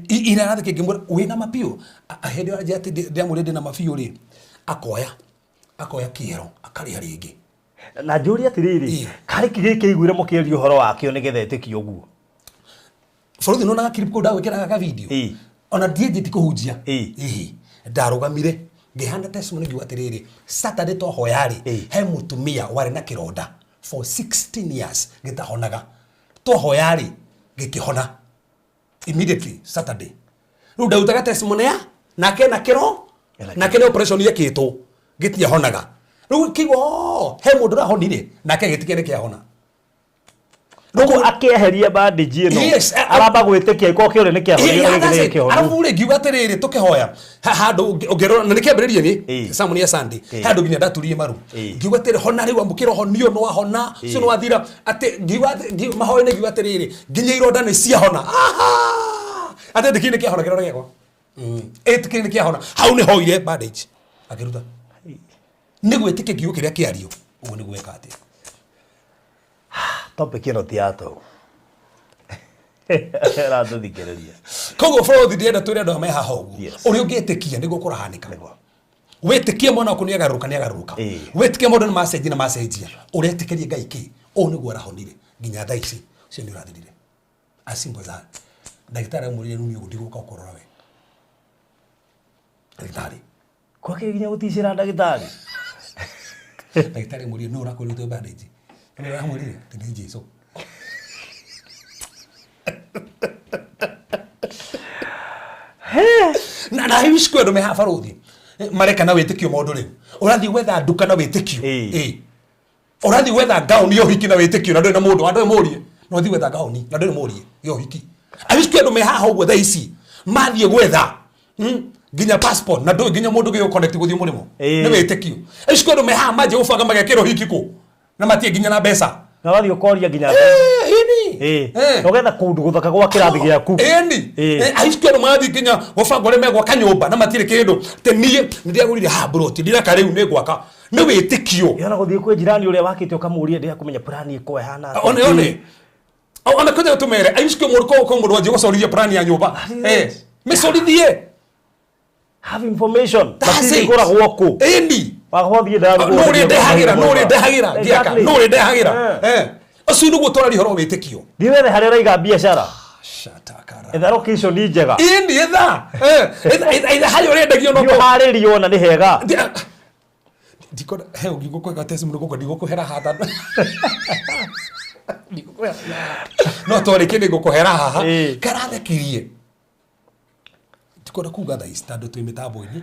ira arathĩ kĩngĩ wĩna mabiũ. Hĩndĩ ĩyo anjĩra atĩ ndĩamwĩrire ndĩna mabiũ rĩ, akoya kĩero akarĩa rĩngĩ. Na njũrie atĩrĩrĩ, karĩ kĩ gĩkĩ aiguire mũkĩaria ũhoro wakĩo nĩgetha etĩkie ũguo? Bũrũri nĩwonaga clip kũu ndagwĩkĩraga ka video. Ona ndienjeti kũhunjia. Ĩĩ, ndarũgamire ngĩhana testimony ngiuga atĩrĩrĩ, Saturday twahoya rĩ, he mũtumia warĩ na kĩronda for 16 years gĩtahonaga, twahoya rĩ gĩkĩhona immediately Saturday. Rĩu ndarutaga testimony ya nake na kĩro nake nĩ operation yekĩtwo gĩtiahonaga. Rĩu kĩigua, "Oh, he mũndũ ũrahonire," nake agĩtikia nĩ kĩahona. Koguo akĩeheria bandage ĩno, Yes, aramba gwĩtĩkia ĩkorwo kĩore nĩ kĩahonio, rĩngĩ nĩ kĩhonu. Arabu rĩ, ngiuga atĩrĩrĩ, tũkĩhoya handũ ũngĩrora na nĩ kĩambĩrĩria nĩ sermon ya Sunday, handũ nginya ndaturirie maru ngiuga atĩrĩ, hona rĩu, amũkĩra ũhonio, nĩ wahona ũcio nĩ wathira. Atĩ ngiuga mahoya-inĩ ngiuga atĩrĩrĩ, nginya ironda nĩ ciahona. Aha! Atĩ ndĩkĩrĩ nĩ kĩahona kĩronda gĩakwa. Ĩtĩkĩrĩ nĩ kĩahona. Hau nĩ hoire bandage akĩruta nĩ gwĩtĩkia kiugo kĩrĩa kĩario ũguo nĩ gwĩka atĩa. Topic ĩno ti ya tũhũ, ĩratũthikĩrĩria. Koguo bũrũri ndĩrenda twĩre andũ aya me haha ũguo, ũrĩa ũngĩtĩkia nĩguo kũrahanĩka. Wĩtĩkie mwana waku nĩagarũrũka, nĩagarũrũka. Wĩtĩkie maũndũ nĩ macenjia na macenjia. Ũretĩkĩria Ngai kĩ ũũ nĩguo arahonire nginya thaa ici ũcio nĩ ũrathirire, as simple as that. Ndagĩtarĩ amwĩrire rĩu niĩ ũguo ndigũka ũkũrora we ndagĩtarĩ. Kwake nginya gũticĩra ndagĩtarĩ. Ndagĩtarĩ amwĩrire nũ ũrakwĩrĩte bandage, nĩ ũramwĩrire atĩ nĩ Jesu. Na hihi kwĩ andũ me haha barũthi mareka na wĩtĩkio maũndũ. Rĩu ũrathiĩ gwetha nduka na wĩtĩkio. Ũrathiĩ gwetha ngaũni ya ũhiki na wĩtĩkio, na ndũrĩ na mũndũ andũ mũrie na ũthiĩ gwetha ngaũni na ndũrĩ mũrie ya ũhiki. Ahici kwĩ andũ me haha ũguo thaa ici mathiĩ gwetha nginya passport na ndũĩ nginya mũndũ gĩũ connect gũthiĩ mũrĩmo nĩ wĩtĩkio. Ahici kwĩ andũ me haha manjia gũbanga magekĩra ũhiki kũ na matirĩ nginya na mbeca. Na wathiĩ ũkoria nginya Ĩni. Na ũgetha kũndũ gũthaka gwa kĩrathi gĩaku. Ĩni. Aici kwĩ andũ marathiĩ nginya gũbanga ũrĩa megwaka nyũmba na matirĩ kĩndũ, atĩ niĩ nĩ ndĩragũrire haha mburoti ndiraka rĩu nĩ ngwaka, nĩ wĩtĩkio. Ĩ, ona gũthiĩ kwĩ jirani ũrĩa wakĩte ũkamũria, ndĩrenda kũmenya plan ĩkorwo ĩhana atĩa. One ona kwenda tumere aici kwĩ mũndũ kwa mũndũ wanjia gũcorithia plan ya nyũmba. That is it. Mĩcorithie. Have information. That's Matiri it. igũragwo kũ. Ĩni. Wakwa thiĩ ndagũra. No ũrĩa ndehagĩra, no ũrĩa ndehagĩra ngĩaka, no ũrĩa ndehagĩra. Ũcio nĩguo tũraria ũhoro wa wĩtĩkio. Thiĩ wethe harĩa ũraiga biacara. Shatakara. Etha location njega. Ĩni, etha. Etha harĩa ũrendagio no Thiĩ ũharĩrio ona nĩ hega. Ndikona he ũngĩ ngũkwĩka test mũno gũkũ ndigũkũhera haha, ndigũkũhera no twarĩkie nĩ ngũkũhera haha. Karathekirie ndikwenda kuga thaa ici tondũ twĩ mĩtambo-inĩ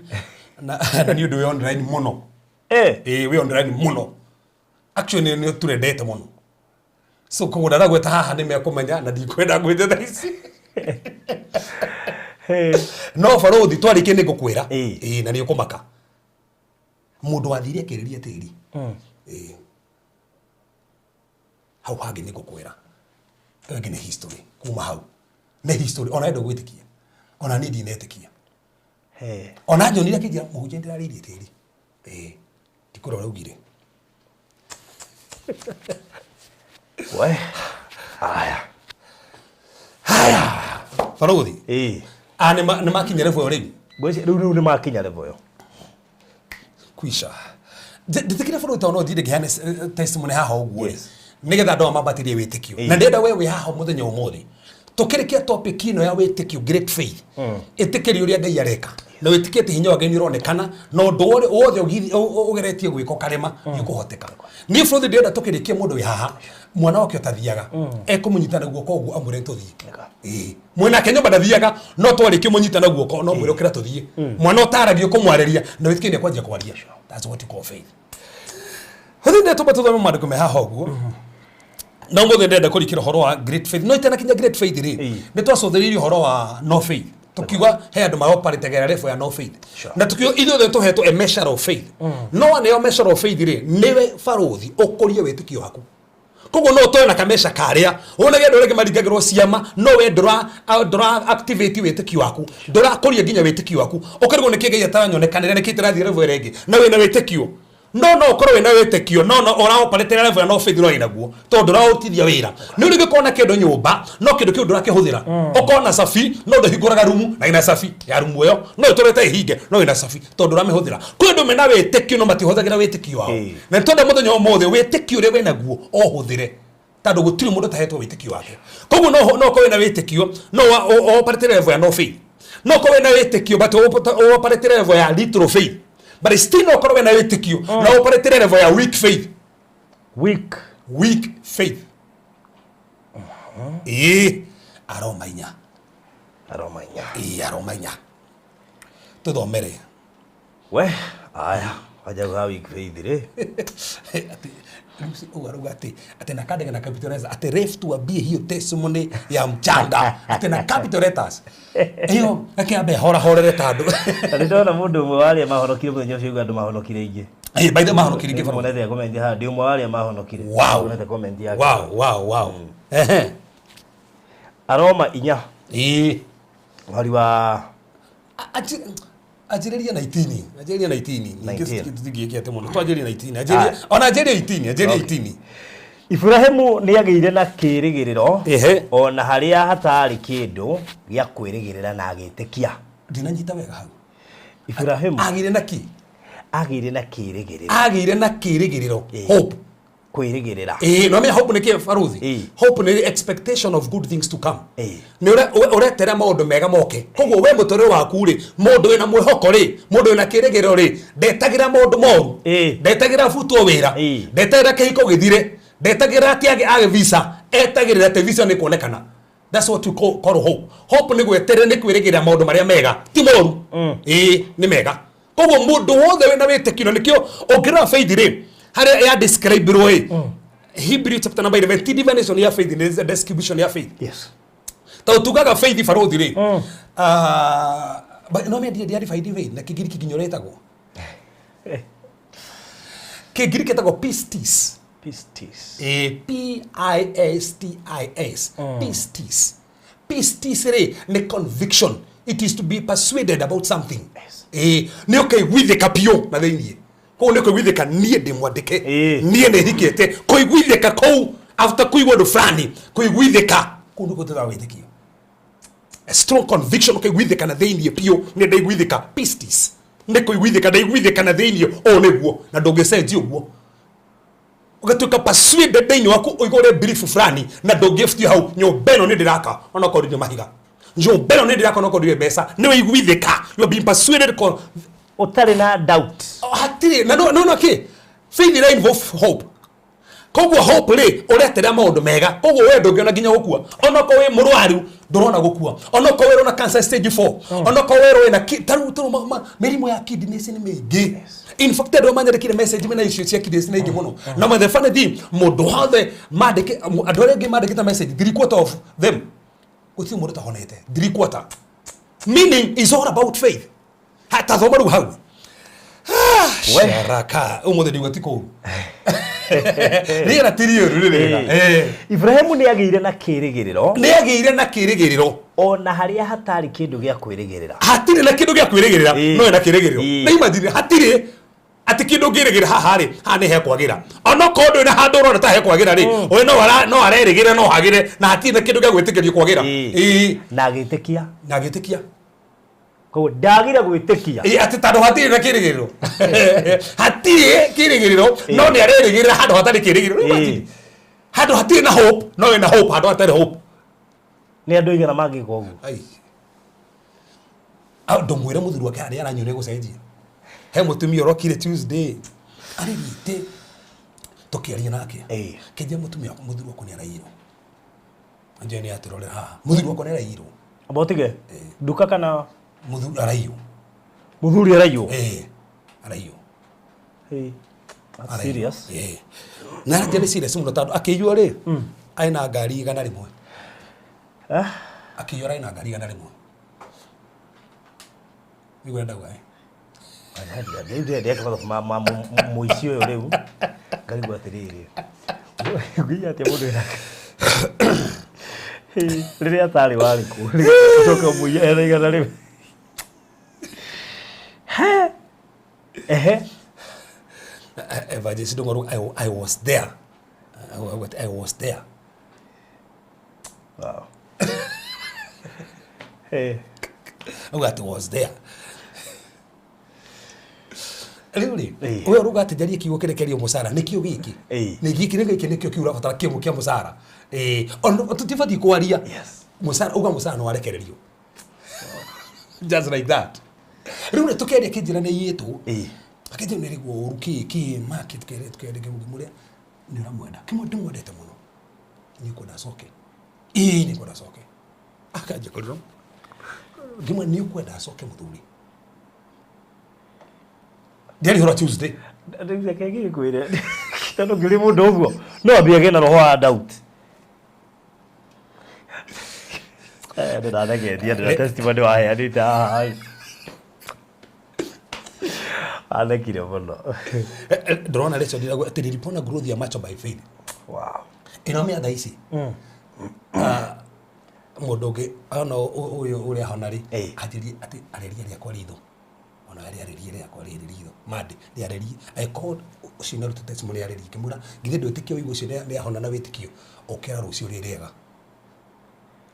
na nĩ ũndũ wĩ online mũno. Ĩĩ, wĩ online mũno actually, nĩ tũrendete mũno. So koguo ndaragweta haha nĩ mekũmenya na ndikwenda ngwĩte thaa ici. No barothi twarĩkia nĩ ngũkwĩra. Ĩĩ, na nĩ ũkũmaka. Mũndũ wathire akĩrĩria tĩri. Ĩĩ. Hau hangĩ nĩ ngũkwĩra. Ĩyo ĩngĩ nĩ history kuma hau. Nĩ history ona we ndũgwĩtĩkia. Ona niĩ ndinetĩkia. Ona nyonire akĩnjĩra mũhunjia nĩndĩrarĩirie tĩri. Ĩĩ. Ndikwĩra ũrĩa augire. We. Aya. Haya. Barothi. Ĩĩ. Ah, nĩ makinya level ĩyo rĩu. Ngwĩciria rĩu nĩ makinya level ĩyo. Kwisha. Nditikire bũrũri tondũ no thiĩ ngĩheane testimony haha ũguo rĩ. Nĩgetha andũ aya mambatĩrie wĩtĩkio. Na ndĩrenda we wĩ haha mũthenya ũmũthĩ. Tũkĩrĩkia topic ĩno ya wĩtĩkio great faith. Ĩtĩkĩria ũrĩa Ngai areka. Na wĩtĩkie atĩ hinya wa Ngai nĩ ũronekana na ũndũ wothe ũgeretie gwĩka ũkarema nĩ ũkũhoteka. Niĩ bũrũri ndĩrenda tũkĩrĩkia mũndũ wĩ haha mwana wake ũtathiaga ekũmũnyita na guoko ũguo amwĩre tũthiĩ. Ĩĩ. Mwĩnake nyũmba ndathiaga no twarĩkia mũnyita na guoko no mwĩre ũkĩra tũthiĩ. Mwana ũtaragia ũkũmwarĩria na wĩtĩkie nĩ ekwanjia kwaria. That's what you call faith. Hũthĩ ndetũmba tũthome maandĩko me haha ũguo. Na ũmũthĩ ndĩrenda kũrikĩra ũhoro wa great faith. No itanakinya great faith rĩ, nĩ twacũthĩrĩirie ũhoro wa no faith. Tukiuga he andũ maoparĩte level ya no faith. Na tukiuga ithuothe tũhetwo a measure of faith. No waneo measure of faith rĩ, nĩwe barũthi ũkũrie wĩtĩkio waku. Koguo no ũtoe na kamesha karĩa wonage andũ arĩa angĩ maringagĩrwo ciama no we ndũra activate wĩtĩkio waku, ndũrakũria nginya wĩtĩkio waku, ũkarigwo nĩkĩ Ngai ataranyonekanĩra, nĩkĩ itarathiĩ level ĩrĩa ĩngĩ na wĩna wĩtĩkio. No no ũkorwo wĩna wĩtĩkio no no ũraoperate level ya no faith no wĩnaguo tondũ ndũraũrutithia wĩra. Nĩ ũrĩ ũngĩkorwo na kĩndũ nyũmba no kĩndũ kĩu ndũrakĩhũthĩra. Ũkorwo na cabi no ndũhingũraga rumu na ĩna cabi ya rumu ĩyo no ĩtũrĩte ĩhinge no ĩna cabi tondũ ndũramĩhũthĩra. Kwĩ andũ mena wĩtĩkio no matihũthagĩra wĩtĩkio wao. Na nĩ twenda mũthenya ũmũthĩ wĩtĩkio ũrĩa wĩnaguo ũhũthĩre tondũ gũtirĩ mũndũ ũtahetwo wĩtĩkio wake. Koguo no no ũkorwo wĩna wĩtĩkio no ũoperate level ya no faith. No ũkorwo wĩna wĩtĩkio but ũoperate level ya little faith. But still no ũkorwo wĩna wĩtĩkio na ũoperate level ya weak faith. Weak. Weak faith. Ĩĩ, Aroma inya. Aroma inya. Ĩĩ, Aroma inya. Tũthomere. We, aya, wanja ga weak faith rĩ. Atĩ Lucy ũguo arauga atĩ atĩ na kandĩka na capital letters atĩ ref tuambie hiyo testimony ya mchanga atĩ na capital letters ĩyo reke ambe horahorere ta andũ. Na nĩ ndona mũndũ ũmwe wa arĩa mahonokire mũthenya ũcio auga andũ mahonokire aingĩ. Ĩĩ, by the way mahonokire aingĩ bro. Nĩmuonete comment haha, ndĩ ũmwe wa arĩa mahonokire. Wow. Nĩmuonete comment yake. Wow, wow, wow. Ehe. Aroma inya. Ĩĩ. Mũhari wa Anjĩrĩria 19, anjĩrĩria 19. Ningĩ 19. tũtingĩkia atĩ mũno. Twanjĩrĩrie 19. Anjĩrĩria ona anjĩrĩria 18, anjĩrĩria 18. Iburahĩmu nĩ agĩire na kĩĩrĩgĩrĩro Ehe. o na harĩa hatarĩ kĩndũ gĩa kwĩrĩgĩrĩra na agĩtĩkia. Ndinanyita wega hau. Iburahĩmu Agĩire na kĩ? Agĩire na kĩĩrĩgĩrĩro. Agĩire na kĩĩrĩgĩrĩro. Ĩĩ. Hope. Kwĩrĩgĩrĩra. Ĩĩ, no menya hope nĩ kĩ baruthi? Ĩĩ. Hope nĩ expectation of good things to come. Ĩĩ. Nĩ ũretera maũndũ mega moke. Koguo we mũtũrĩre waku rĩ, mũndũ wĩna mwĩhoko rĩ, mũndũ wĩna kĩĩrĩgĩrĩro rĩ, ndetagĩra maũndũ moru. Ĩĩ. Ndetagĩra abutwo wĩra. Ĩĩ. Ndetagĩra kĩhiko gĩthire. Ndetagĩrĩra atĩ age visa. Etagĩrĩra atĩ visa nĩ kuonekana. That's what you call hope. Hope nĩ gweterera, nĩ kwĩrĩgĩrĩra maũndũ marĩa mega, ti moru. Ĩĩ, nĩ mega. Koguo mũndũ wothe wĩna wĩtĩkio, na nĩkĩo ũngĩrora faith rĩ, harĩa ya describe rwo ĩ, Hebrew chapter number 11, ti definition ya faith, nĩ description ya faith. Yes. Tondũ tugaga faith barũthi rĩ, but no mendie ndiarĩ faith faith, na Kĩngiriki nginya ũrĩa ĩtagwo. Kĩngiriki ĩtagwo pistis. Pistis. P I S T I S. Pistis. Pistis rĩ nĩ conviction. It is to be persuaded about something. Yes. Nĩ ũkaiguithĩka biũ na thĩiniĩ. Koguo nĩ ũkaiguithĩka niĩ ndĩ mwandĩke. Niĩ nĩ hikĩte. Kũiguithĩka kũu after kũigua ũndũ fulani, kũiguithĩka kũu nĩkuo tũtaga wĩtĩkio. A strong conviction ũkaiguithĩka na thĩiniĩ biũ, nĩ ndaiguithĩka. Pistis. Nĩ kũiguithĩka, ndaiguithĩka na thĩiniĩ, ũũ nĩguo, na ndũngĩcenjia ũguo. Ũgatuĩka persuaded thĩiniĩ waku ũigũre belief fulani na ndũngĩbutia hau, nyũmba ĩno nĩ ndĩraka onokorwo ndirĩ mahiga, nyũmba ĩno nĩ ndĩraka onokorwo ndirĩ mbeca, nĩ wĩiguithĩka, you have been persuaded ũtarĩ na doubt. Oh, hatirĩ na no, no, no, kĩ faith ĩra involve hope. Koguo hope rĩ, ũreterera maũndũ mega. Koguo we ndũngĩona nginya gũkua. Onokorwo wĩ mũrwaru, ndũrona gũkua. Onokorwo wĩrwo na cancer stage 4. Onokorwo wĩrwo wĩna ta rĩu mĩrimũ ya kidneys nĩ mĩingĩ. In fact, andũ manyandĩkire message mena issue cia kidneys nĩ aingĩ mũno. Na the funny thing, mũndũ wothe mandĩke, andũ arĩa angĩ mandĩkĩte message, 3/4 of them, gũtirĩ mũndũ ũtahonete. 3/4. Meaning is all about faith. Hata thoma rĩu hau. Sharaka, ũmũthĩ ndiuga ti kũũru. Rĩera ti rĩũru rĩ rĩega. Ibrahimu nĩ agĩire na kĩĩrĩgĩrĩro. Nĩ agĩire na kĩĩrĩgĩrĩro. Ona harĩa hatarĩ kĩndũ gĩa kwĩrĩgĩrĩra. Hatirĩ na kĩndũ gĩa kwĩrĩgĩrĩra, no ena kĩĩrĩgĩrĩro. Na imagine hatirĩ atĩ kĩndũ ũngĩrĩgĩrĩra haha rĩ, haha nĩ hekwagĩra. Onokorwo ndũrĩ na handũ ũrona ta hekwagĩra rĩ, we no arerĩgĩrĩra no hagĩre, na hatirĩ na kĩndũ gĩa gwĩtĩkĩrio kwagĩra. Na agĩtĩkia. Na agĩtĩkia. Koguo ndagire gwĩtĩkia. Atĩ tondũ hatirĩ na kĩrĩgĩrĩro. Hatirĩ kĩrĩgĩrĩro, no nĩ arerĩgĩrĩra handũ hatarĩ kĩrĩgĩrĩro. Imagine. Handũ hatirĩ na hope, no wĩna hope handũ hatarĩ hope. Nĩ andũ aigana mangĩka ũguo? Ai. Au, ndũmwĩre mũthuri wake harĩa aranyua nĩ gũcenjia. He mũtumia ũrokire Tuesday. Arĩrĩte. Tũkĩaria nake. Kĩnjia mũtumia wakwa, mũthuri wakwa nĩ araiyirwo. Anjia nĩ atĩrorera haha. Mũthuri wakwa nĩ araiyirwo. Amba ũtige? Nduka kana? Mũthuri araiywo. Mũthuri araiywo? Araiywo. That's Araiywo. serious. Na aranjia nĩ serious mũno tondũ akĩiywo rĩ, arĩ na ngari 100. Akĩiywo arĩ na ngari 100. Nĩguo ndauga, eh? Ndeka mathabu ma mũici ũyũ rĩu. Ngarigwo atĩrĩrĩ. Nginya atĩa mũndũ wĩna rĩrĩa atarĩ warĩ kũ? Ũcoke ũmũiye ena 100. He. Ehe. Evangelist Ndung'u, I was there. I was there. Wow. Hey. Auga atĩ was there. Rĩu rĩ, we ũruga atĩ njarie kiugo kĩrĩa kĩario mũcara, nĩkĩo gĩkĩ. Nĩ gĩkĩ, nĩ gĩkĩ nĩkĩo kiugo ũrabatara kĩmwe kĩa mũcara. Ona tũtibatiĩ kwaria. Mũcara, uga mũcara nĩ warekererio. Just like that. Rĩu rĩ, tũkĩaria kĩnjĩra nĩ aiyĩtwo. Akĩnjĩra nĩ arĩguo ũru, kĩ, kĩ, ma, kĩ, tũkĩaria, tũkĩaria, ngĩmwĩra, nĩ ũramwenda. Kĩmwe ndĩmwendete mũno. Nĩ ũkwenda acoke. Ĩĩ, nĩ ũkwenda acoke. Akanjia kũrĩra. Ngĩmwĩra, nĩ ũkwenda acoke mũthuri. Ndiarĩ hora Tuesday. Rĩu reke ngĩkwĩre. Tondũ ngĩũria mũndũ ũguo, no ambie agĩe na roho wa doubt. Ndĩratheketia, ndĩra testimony waheanĩte haha. Athekire mũno. Ndĩrona Rachel ndĩragwo atĩ nilipona growth ya macho by faith. Wow. Ĩno mĩatha ici. Mũndũ ũngĩ ona ũyũ ũrĩa ahona rĩ, anjĩrie atĩ areria rĩakwa ritho. Ona rĩarĩrie rĩakwa rĩrĩ ritho. Mande, rĩarĩrie. I called ũcio nĩarutĩte testimony rĩarĩrie. Ngĩmwĩra, githĩ ndwĩtĩkio ũigua ũcio nĩahona na wĩtĩkio. Ũkĩra rũciũ rĩ rĩega.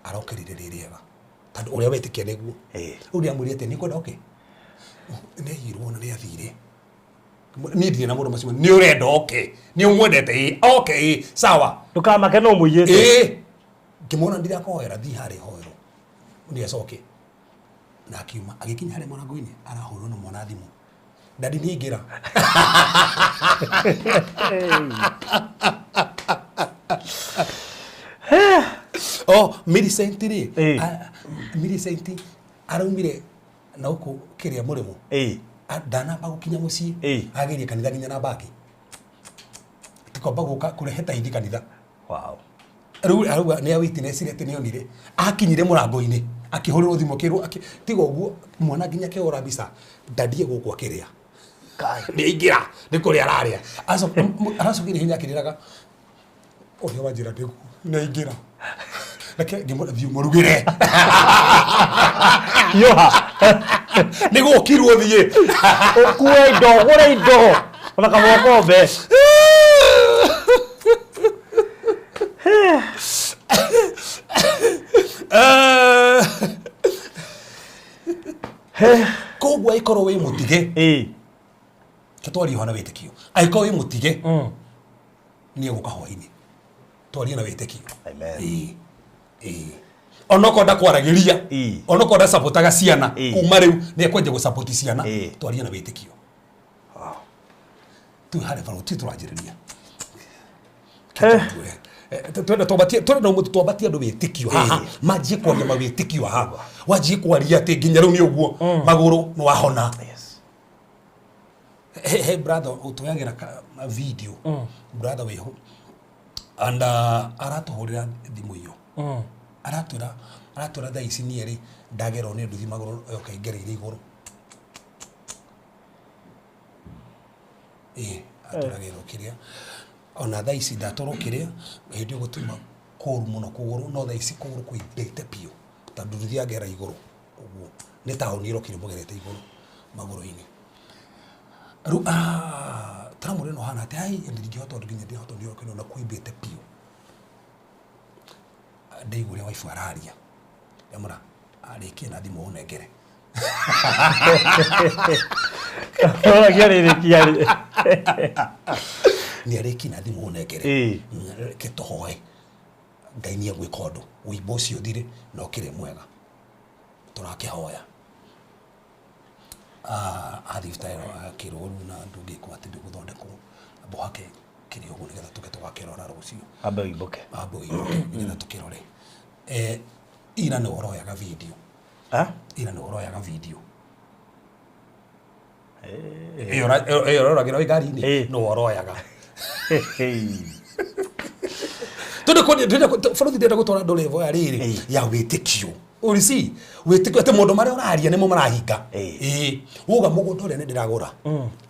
Arokĩrire rĩ rĩega. Tondũ ũrĩa wetĩkia nĩguo. Rĩu ndĩramwĩrire atĩ nĩngwenda oke. Nĩaiyirwo na nĩathire. Niĩ ndirĩ na mũndũ macio. Nĩ ũrenda oke. Nĩ ũmwendete ĩ. Oke ĩ. Sawa. Ndũkamake no mũiyĩte. Ngĩmuona ndirakoera thiĩ harĩa hoerwo. Nĩ acoke. Na akiuma agĩkinya harĩa mũrango-inĩ arahũrwo na mwana thimũ. Dadi nĩ aingĩra. Oh, Millicent rĩ, Millicent araumire na gũkũ kĩrĩa mũrĩmo. Ndanamba gũkinya mũciĩ, ageria kanitha nginya na mbagi. Tikwamba gũka kũrehe taithi kanitha. Wow. Rĩu arauga nĩ a witness atĩ nĩ onire akinyire mũrango-inĩ akĩhũrĩrwo thimũ akĩrwo tiga ũguo mwana nginya akĩhũra mbica ndandie gũkũ akĩrĩa. Nĩ aingĩra nĩ kũrĩa ararĩa. Aracokire ihenya akĩrĩraga ũrĩa wanjĩra nĩguo nĩ aingĩra. Reke ngĩmwĩra thiĩ ũmũrugĩre. Hiũha. Nĩ gũkirwo thiĩ. Ũkue indo, ũgũre indo. Ona kamũkombe. Koguo angĩkorwo wĩ mũtige, twarie ũhoro na wĩtĩkio. Angĩkorwo wĩ mũtige, nĩ egũka hwainĩ. Twarie na wĩtĩkio. Onokorwo ndakwaragĩria, onokorwo ndacapotaga ciana, kuma rĩu nĩ ekwenja gũcapoti ciana, twarie na wĩtĩkio. Twĩ harĩa barũ, ti tũranjĩrĩria. Twenda twambatie, twenda mũndũ twambatie andũ wĩtĩkio haha, manjie kwaria mawĩtĩkio haha, wanjie kwaria atĩ nginya rĩu nĩ ũguo magũrũ nĩ wahona. He brother ũtũyagĩra video, brother wĩho and aratũhũrĩra thimũ iyo, aratwĩra thaa ici niĩ rĩ ndagerwo nĩ nduthi magũrũ yoka ingereire igũrũ. Ĩĩ, atũragĩrwo kĩrĩa ona thaa ici ndatwarwo kĩrĩa hĩndĩ ĩyo gũtuma kũru mũno kũgũrũ, no thaa ici kũgũrũ kũimbĩte biũ tondũ nduthi yangera igũrũ ũguo nĩ taũni ĩrokire mũgerete igũrũ magũrũ-inĩ. Rĩu taramũrĩ no hana atĩ ai ndingĩhota ũndũ nginya ndĩhota nĩ ũrokire na kũimbĩte biũ. Ndaigua ũrĩa waifu araria, ndamũra arĩkie na thimũ ũnengere. Ũragia rĩrĩkia rĩ. Nĩ arĩkie na thimũ ũnengere. Reke tũhoe Ngai nĩ egwĩka ũndũ wĩimbo ũcio ũthire na ũkĩrĩ mwega tũrakĩhoya. Athiĩ thibitarĩ akĩrwo rĩu na ndũngĩkwo atĩ ndũgũthondekwo mbohake kĩrĩ ũguo nĩgetha tũke tũgakĩrora rũciũ. Ambe ũimbũke. Ambe ũimbũke nĩgetha tũkĩrore. Ira nĩ ũroyaga video. Ira nĩ ũroyaga video ĩyo ũroragĩra wĩ ngari-inĩ nĩ ũroyaga tondũ bũrũri ndĩrenda gũtwara andũ level ya rĩrĩ ya wĩtĩkio. Ũrisi wĩtĩkio atĩ maũndũ marĩa ũraria nĩmo marahinga. Ĩĩ, woga mũgũnda ũrĩa nĩ ndĩragũra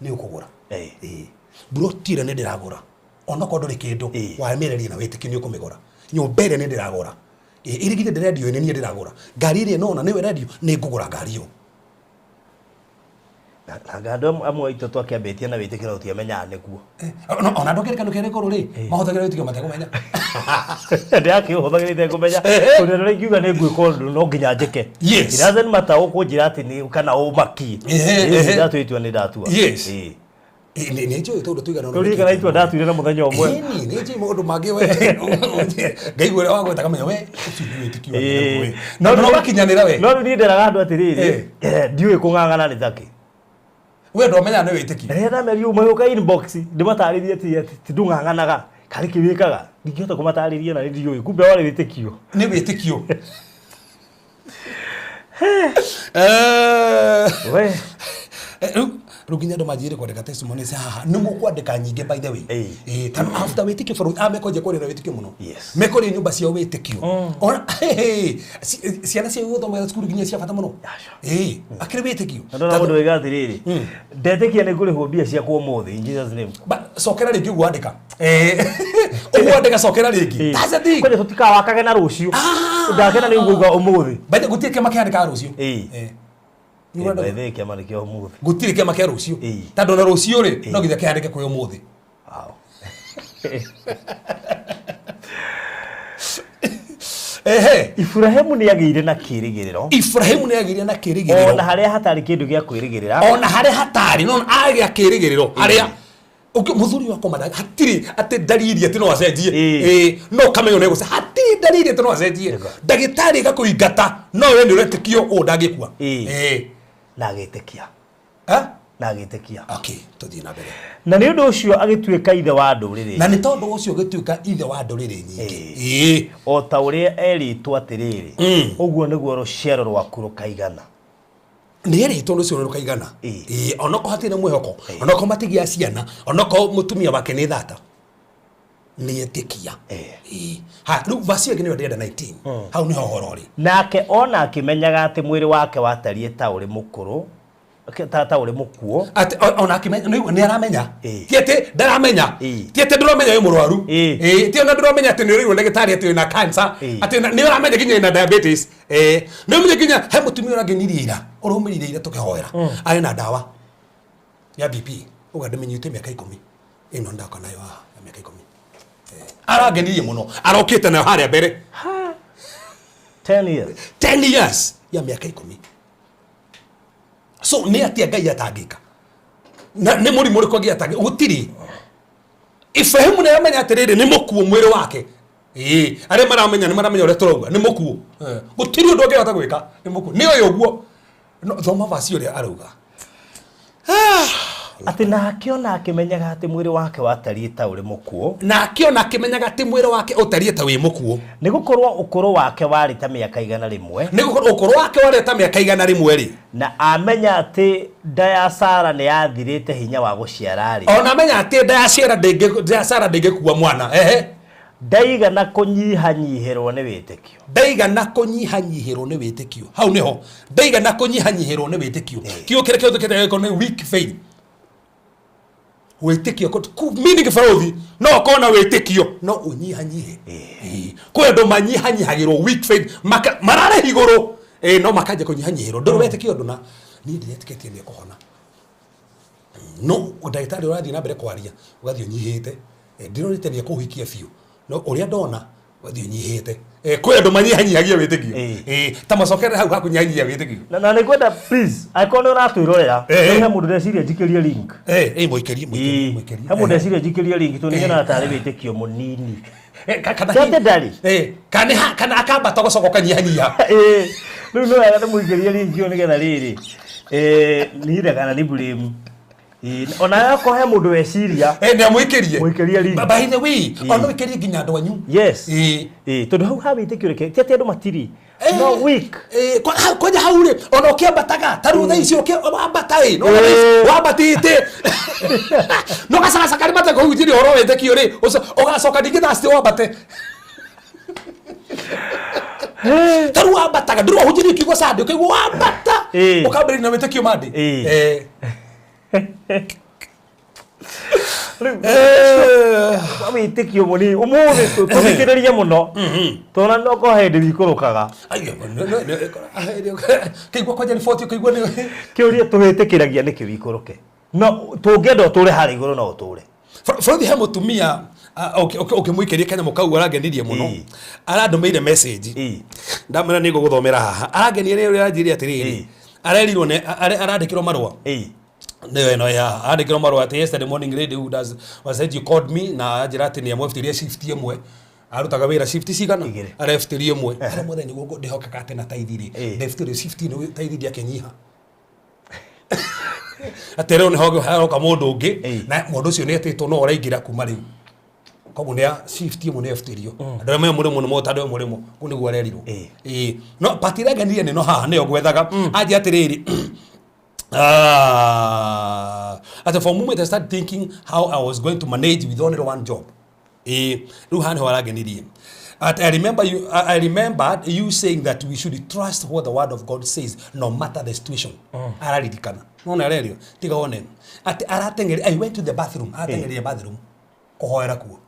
nĩ ũkũgũra. Ĩĩ, mburoti ĩrĩa nĩ ndĩragũra onokorwo ndũrĩ kĩndũ wamĩreria na wĩtĩkio nĩ ũkũmĩgũra. Nyũmba ĩrĩa nĩ ndĩragũra ĩrĩ githĩ ndĩrendio nĩ niĩ ndĩragũra. Ngari ĩrĩa nona nĩwe ĩrendio nĩ ngũgũra ngari ĩyo. Na andũ amwe aitũ twakĩambĩtie na wĩtĩkio tũtiamenyaga nĩguo. Ona andũ kĩrĩkanĩro kĩa gĩkũrũ rĩ mahũthagĩra wĩtĩkio matekũmenya. Ndĩrakĩũhũthagĩra itekũmenya tondũ rĩrĩa ingiuga nĩ ngwĩka ũndũ no nginya njĩke. Yes. It doesn't matter ũkũnjĩra atĩ nĩ kana ũmakie. Ndatua itua nĩ ndatua. Yes. Nĩ njũĩ tondũ tũigana Tũririkana itua ndatuire na mũthenya ũmwe. Ĩni nĩ njũĩ maũndũ mangĩ we ngaigua ũrĩa wagweta ngamenya we ũcio nĩ wĩtĩkio we no no makinyanĩra we. No rĩu niĩ nderaga andũ atĩrĩrĩ, ndiũĩ kũng'ang'ana nĩ takĩ. We ndwamenyaga nĩ wĩtĩkio. Rĩrĩa ndamerio magĩũka inbox ndĩmatarĩrie atĩ ti ndũng'ang'anaga karĩ kĩ wĩkaga ndingĩhota kũmatarĩria na nĩ ndiũĩ kumbe warĩ wĩtĩkio. Nĩ wĩtĩkio. We Rĩu nginya andũ manjĩrĩrie kwandĩka testimonies haha nĩ mũkwandĩka nyingĩ by the way. Tondũ after wĩtĩkio bũrũri mekwanjia kwaria na wĩtĩkio mũno. Mekwaria nyũmba ciao wĩtĩkio. Ona ciana ciao gũthoma cukuru nginya cia bata mũno. Akĩrĩ wĩtĩkio. Ndona mũndũ oiga atĩrĩrĩ, ndetĩkia nĩ ngũrĩhwo mbia ciakwa ũmũthĩ in Jesus name. Cokera rĩngĩ ũguo andĩka. Ũguo andĩka cokera rĩngĩ. That's the thing. Kwani tũtikawakage na rũciũ. Ndakena nĩ ũguo ũmũthĩ. By the gũtirĩ kĩama kĩandĩkaga rũciũ. By kĩama nĩ kĩa ũmũthĩ. Gũtirĩ kĩama kĩa rũciũ. Tondũ na rũciũ rĩ no nginya kĩandĩke kwĩ ũmũthĩ. Ehe. Ibrahimu nĩ agĩire na kĩĩrĩgĩrĩro. Ibrahimu nĩ agĩire na kĩĩrĩgĩrĩro. Ona harĩa hatarĩ kĩndũ gĩa kwĩrĩgĩrĩra. Ona harĩa hatarĩ no agĩa kĩĩrĩgĩrĩro harĩa mũthuri wakwa mada hatirĩ atĩ ndariri atĩ no acenjie. No kamenya nĩ gũca hatirĩ ndariri atĩ no acenjie. Ndagĩtarĩ gakũingata no we nĩ ũretĩkio ũũ ndangĩkua. Na agĩtĩkia. Na agĩtĩkia. Okay, tũthiĩ na mbere. Na nĩ ũndũ ũcio agĩtuĩka ithe wa ndũrĩrĩ. Na nĩ tondũ ũcio agĩtuĩka ithe wa ndũrĩrĩ nyingĩ. O ta ũrĩa erĩtwo atĩrĩrĩ, ũguo nĩguo rũciaro rwaku rũkaigana. Nĩ erĩtwo rũciaro rũkaigana. Onokorwo hatirĩ na mwĩhoko, onokorwo matigĩa ciana, onokorwo mũtumia wake nĩ thata. Nĩ etĩkia. Ha, rĩu verse ĩyo ĩngĩ nĩyo ndĩrenda 19. Hau nĩho ũhoro ũrĩ. Nake ona akĩmenyaga atĩ mwĩrĩ wake watariĩ ta ũrĩ mũkũrũ, ta ũrĩ mũkuũ. Atĩ ona akĩmenya nĩ aramenya. Ti atĩ ndaramenya. Ti atĩ ndũramenya wĩ mũrwaru. Ti ona ndũramenya atĩ nĩ ũrĩirwo ndagĩtarĩ atĩ wĩna cancer. Atĩ nĩ ũramenya nginya wĩna diabetes. Nĩ ũramenya nginya he mũtumia ũrangenirie ira, ũraumĩrire ira tũkĩhoera. Arĩ na ndawa ya BP. Uga ndĩmĩnyuĩte mĩaka 10. Ĩno ndaka nayo haha ya mĩaka 10. Arangenirie mũno. Arokĩte nayo harĩa mbere. 10 years. 10 years ya mĩaka 10. So nĩ atĩa Ngai atangĩka? Na nĩ mũrimũ ũrĩkũ angĩ atangĩka? Gũtirĩ. Ibrahimu nĩ aramenya atĩrĩrĩ nĩ mũkuũ mwĩrĩ wake. Arĩa maramenya nĩ maramenya ũrĩa tũrauga nĩ mũkuũ. Gũtirĩ ũndũ ũngĩhota gwĩka nĩ mũkuũ. Nĩ ũyũ ũguo. No thoma verse ũrĩa arauga. Atĩ nake ona akĩmenyaga atĩ mwĩrĩ wake watariĩ ta ũrĩ mũkuũ. Nake ona akĩmenyaga atĩ mwĩrĩ wake ũtariĩ ta wĩ mũkuũ. Nĩ gũkorwo ũkũrũ wake warĩ ta mĩaka 100. Nĩ gũkorwo ũkũrũ wake warĩ ta mĩaka 100 rĩ. Na amenya atĩ nda ya Sara nĩ yathirĩte hinya wa gũciara rĩ. Ona amenya atĩ nda ya Sara ndĩngĩ ya Sara ndĩngĩkua mwana. Ehe. Ndaigana kũnyihanyihĩrwo nĩ wĩtĩkio. Ndaigana kũnyihanyihĩrwo nĩ wĩtĩkio. Hau nĩho. Ndaigana kũnyihanyihĩrwo nĩ wĩtĩkio. Kiugo kĩrĩa kĩhũthĩkĩte gĩkorwo nĩ weak faith. Wĩtĩkio meaning barothi no ũkorwo na wĩtĩkio no ũnyihanyihe. Kwĩ andũ manyihanyihagĩrwo weak faith mararĩ igũrũ no makanjia kũnyihanyihĩrwo. Ndũrĩ wetĩkio ũndũ na niĩ ndiretĩkĩtie nĩ ekũhona. No ndagĩtarĩ ũrathiĩ na mbere kwaria ũgathiĩ ũnyihĩte. Ndironete nĩ ekũhikia biũ no ũrĩa ndona ũgathiĩ ũnyihĩte. Kwĩ andũ manyihanyihagia wĩtĩkio. Ta macokerere hau hakunyihanyihia wĩtĩkio. Na nĩ ngwenda please angĩkorwo nĩ ũratwĩrorera he mũndũ ndeciria njikĩrie link. Mũikĩrie, mũikĩrie, mũikĩrie. He mũndũ ndeciria njikĩrie link tondũ nĩnyonaga tarĩ wĩtĩkio mũnini. Kana Ti atĩ ndarĩ. Kana akambata ũgacoka ũkanyihanyiha. Rĩu nĩ wega ndĩmũikĩrie link ĩyo nĩgetha rĩrĩ. Nire kana nĩ blame. Ona akorwo he mũndũ weciria. Nĩ amũikĩrie. Mũikĩrie link. By the way, ona ũikĩrie nginya andũ anyu. Yes. Tondũ hau ha wĩtĩkio reke, ti atĩ andũ matirĩ. No weak. Kwanja hau rĩ, ona ũkĩambataga, ta rĩu thaa ici wambata ĩ, no wambatĩte. No gacagaca karĩ matekũhunjĩria ũhoro wa wĩtĩkio rĩ, ũgacoka ningĩ thaa citĩ wambate. Ta rĩu wambataga, ndũrĩ wahunjĩrio kiugo Sunday, ũkaigua wambata. Ũkambĩrĩria na wĩtĩkio Monday. Wĩtĩkio mũnini ũmũthĩ tũthikĩrĩrie mũno tondũ no ko hĩndĩ wikũrũkaga. Kĩigua kwanja riboti ũkaigua nĩ kĩũria tũwĩtĩkĩragia nĩkĩ wikũrũke. No tũngĩenda ũtũre harĩa igũrũ no ũtũre. Bũrũri he mũtumia ũkĩmũikĩria kanyamũ kau arangenirie mũno. Arandũmĩire message. Ndamwĩra nĩ ngũgũthomera haha. Arangenirie nĩ ũrĩa aranjĩrire atĩrĩrĩ. Arerirwo nĩ arandĩkĩrwo marũa. Nĩyo ĩno ya andĩkĩrwo marũa atĩ yesterday morning lady who does was said you called me na anjĩra atĩ nĩ amwebutirie shift ĩmwe. Arutaga wĩra shift cigana? Arebutirie ĩmwe. Arĩa mũthenya nĩguo ndĩhokaga atĩ na taithi rĩ. Ndebutirie shift ĩno taithi ndĩakĩnyiha. Atĩ rĩu nĩho haroka mũndũ ũngĩ na mũndũ ũcio nĩetĩtwo no ũraingĩra kuma rĩu. Koguo nĩ ya shift ĩmwe nĩ ebutirio. Andũ arĩa me mũrĩmo nĩ mota andũ arĩa mũrĩmo. Kũu nĩguo arerirwo. No part ĩrĩa ngenirie nĩ no haha nĩyo ngwethaga. Anjia atĩrĩrĩ. At for a moment I started thinking how I was going to manage with only one job. Rĩu haha nĩho arangenirie. At I remember you, I remembered you saying that we should trust what the word of God says no matter the situation. Araririkana. No na arerio. Tiga one. At arateng'eri, I went to the bathroom. Arateng'erire bathroom. Kũhoera kuo.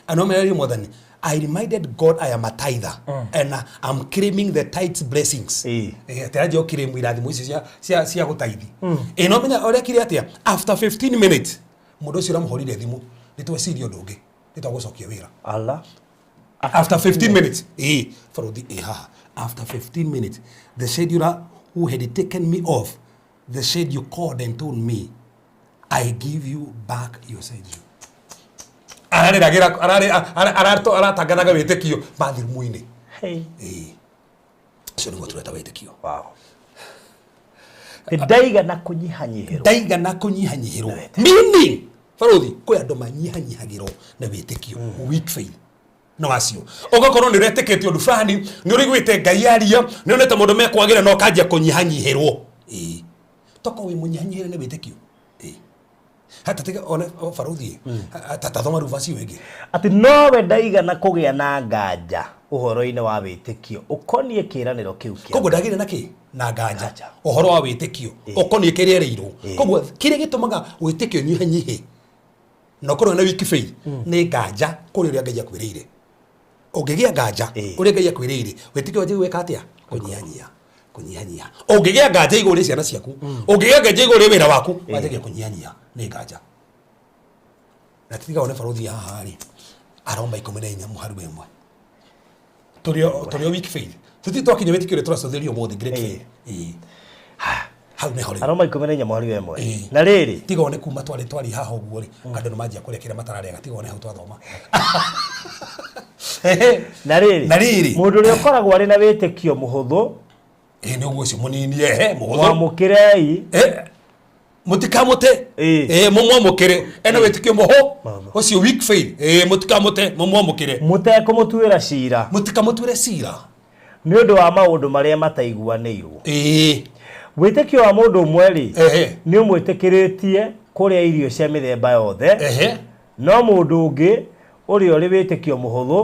Ano mererio Mwathani. I reminded God I am a tither and I'm claiming the tithes blessings. Atĩ aranjia gũclaim irathimo ici cia gũtaithi. No menya ũrĩa kire atĩa? After 15 minutes mũndũ ũcio ũramũhũrire thimũ nĩ tweciria ũndũ ũngĩ nĩ twagũcokia wĩra. Allah. After 15 minutes. Bũrũthi, haha. After 15 minutes the scheduler who had taken me off the schedule called and told me I give you back your schedule. Ararĩragĩra, aratangathaga wĩtĩkio bathroom-inĩ. Ũcio nĩguo tũreta wĩtĩkio. Wow. Ndaigana kũnyihanyihĩrwo. Ndaigana kũnyihanyihĩrwo. Meaning, barothi, kwĩ andũ manyihanyihagĩrwo na wĩtĩkio, weak faith. No acio. Ũgakorwo nĩ ũretĩkĩtie ũndũ fulani, nĩ ũrĩiguĩte Ngai aria, nĩ ũronete maũndũ mekwagĩra na ũkanjia kũnyihanyihĩrwo. Tokorwo wĩ mũnyihanyihĩre nĩ wĩtĩkio. Hata tiga one barothi, hata thoma rĩu verse ĩyo ĩngĩ. Atĩ nowe ndaigana kũgĩa na nganja ũhoro-inĩ wa wĩtĩkio ũkoniĩ kĩĩranĩro kĩu kĩa Koguo ndagĩire na kĩ? Na nganja. Ũhoro wa wĩtĩkio ũkoniĩ kĩrĩa erĩirwo. Koguo kĩrĩa gĩtũmaga wĩtĩkio ũnyihanyihe na ũkorwo na weak faith nĩ nganja kũrĩ ũrĩa Ngai akwĩrĩire. Ũngĩgĩa nganja ũrĩa Ngai akwĩrĩire, wĩtĩkio wanjie gwĩka atĩa? Kũnyihanyia. Kũnyihanyia. Ũngĩgĩa nganja igũrũ rĩa ciana ciaku, ũngĩgĩa nganja igũrũ rĩa wĩra waku, wanjagia kũnyihanyia nĩ nganja. Na tiga one barothi haha rĩ, Aroma 14 mũhari wa 1. Tũrĩ o weak faith. Tũtirĩ twakinya wĩtĩkio ũrĩa tũracũthĩrĩria ũmũthĩ, great faith. Hau nĩho rĩu. Aroma 14 mũhari wa 1. Na rĩrĩ. Tiga one kuma twarĩ haha ũguo rĩ, andũ nĩ manjia kũrĩa kĩrĩa matararĩaga, tiga one hau twathoma. Na rĩrĩ. Na rĩrĩ. Mũndũ ũrĩa ũkoragwo arĩ na wĩtĩkio mũhũthũ. Nĩ ũguo ũcio mũnini, mũhũthũ. Mwamũkĩrei. Mũtikamũte. Ĩĩ. Ĩĩ, mũmwamũkĩre ena wĩtĩkio mũhũ Mũhũthũ. ũcio, weak faith. Ĩĩ, mũtikamũte, mũmwamũkĩre. Mũtekũmũtuĩra cira. Mũtikamũtuĩre cira. Nĩ ũndũ wa maũndũ marĩa mataiguanĩirwo. Wĩtĩkio wa mũndũ ũmwe rĩ, nĩ ũmwĩtĩkĩrĩtie kũrĩa irio cia mĩthemba yothe, no mũndũ ũngĩ ũrĩa ũrĩ wĩtĩkio mũhũthũ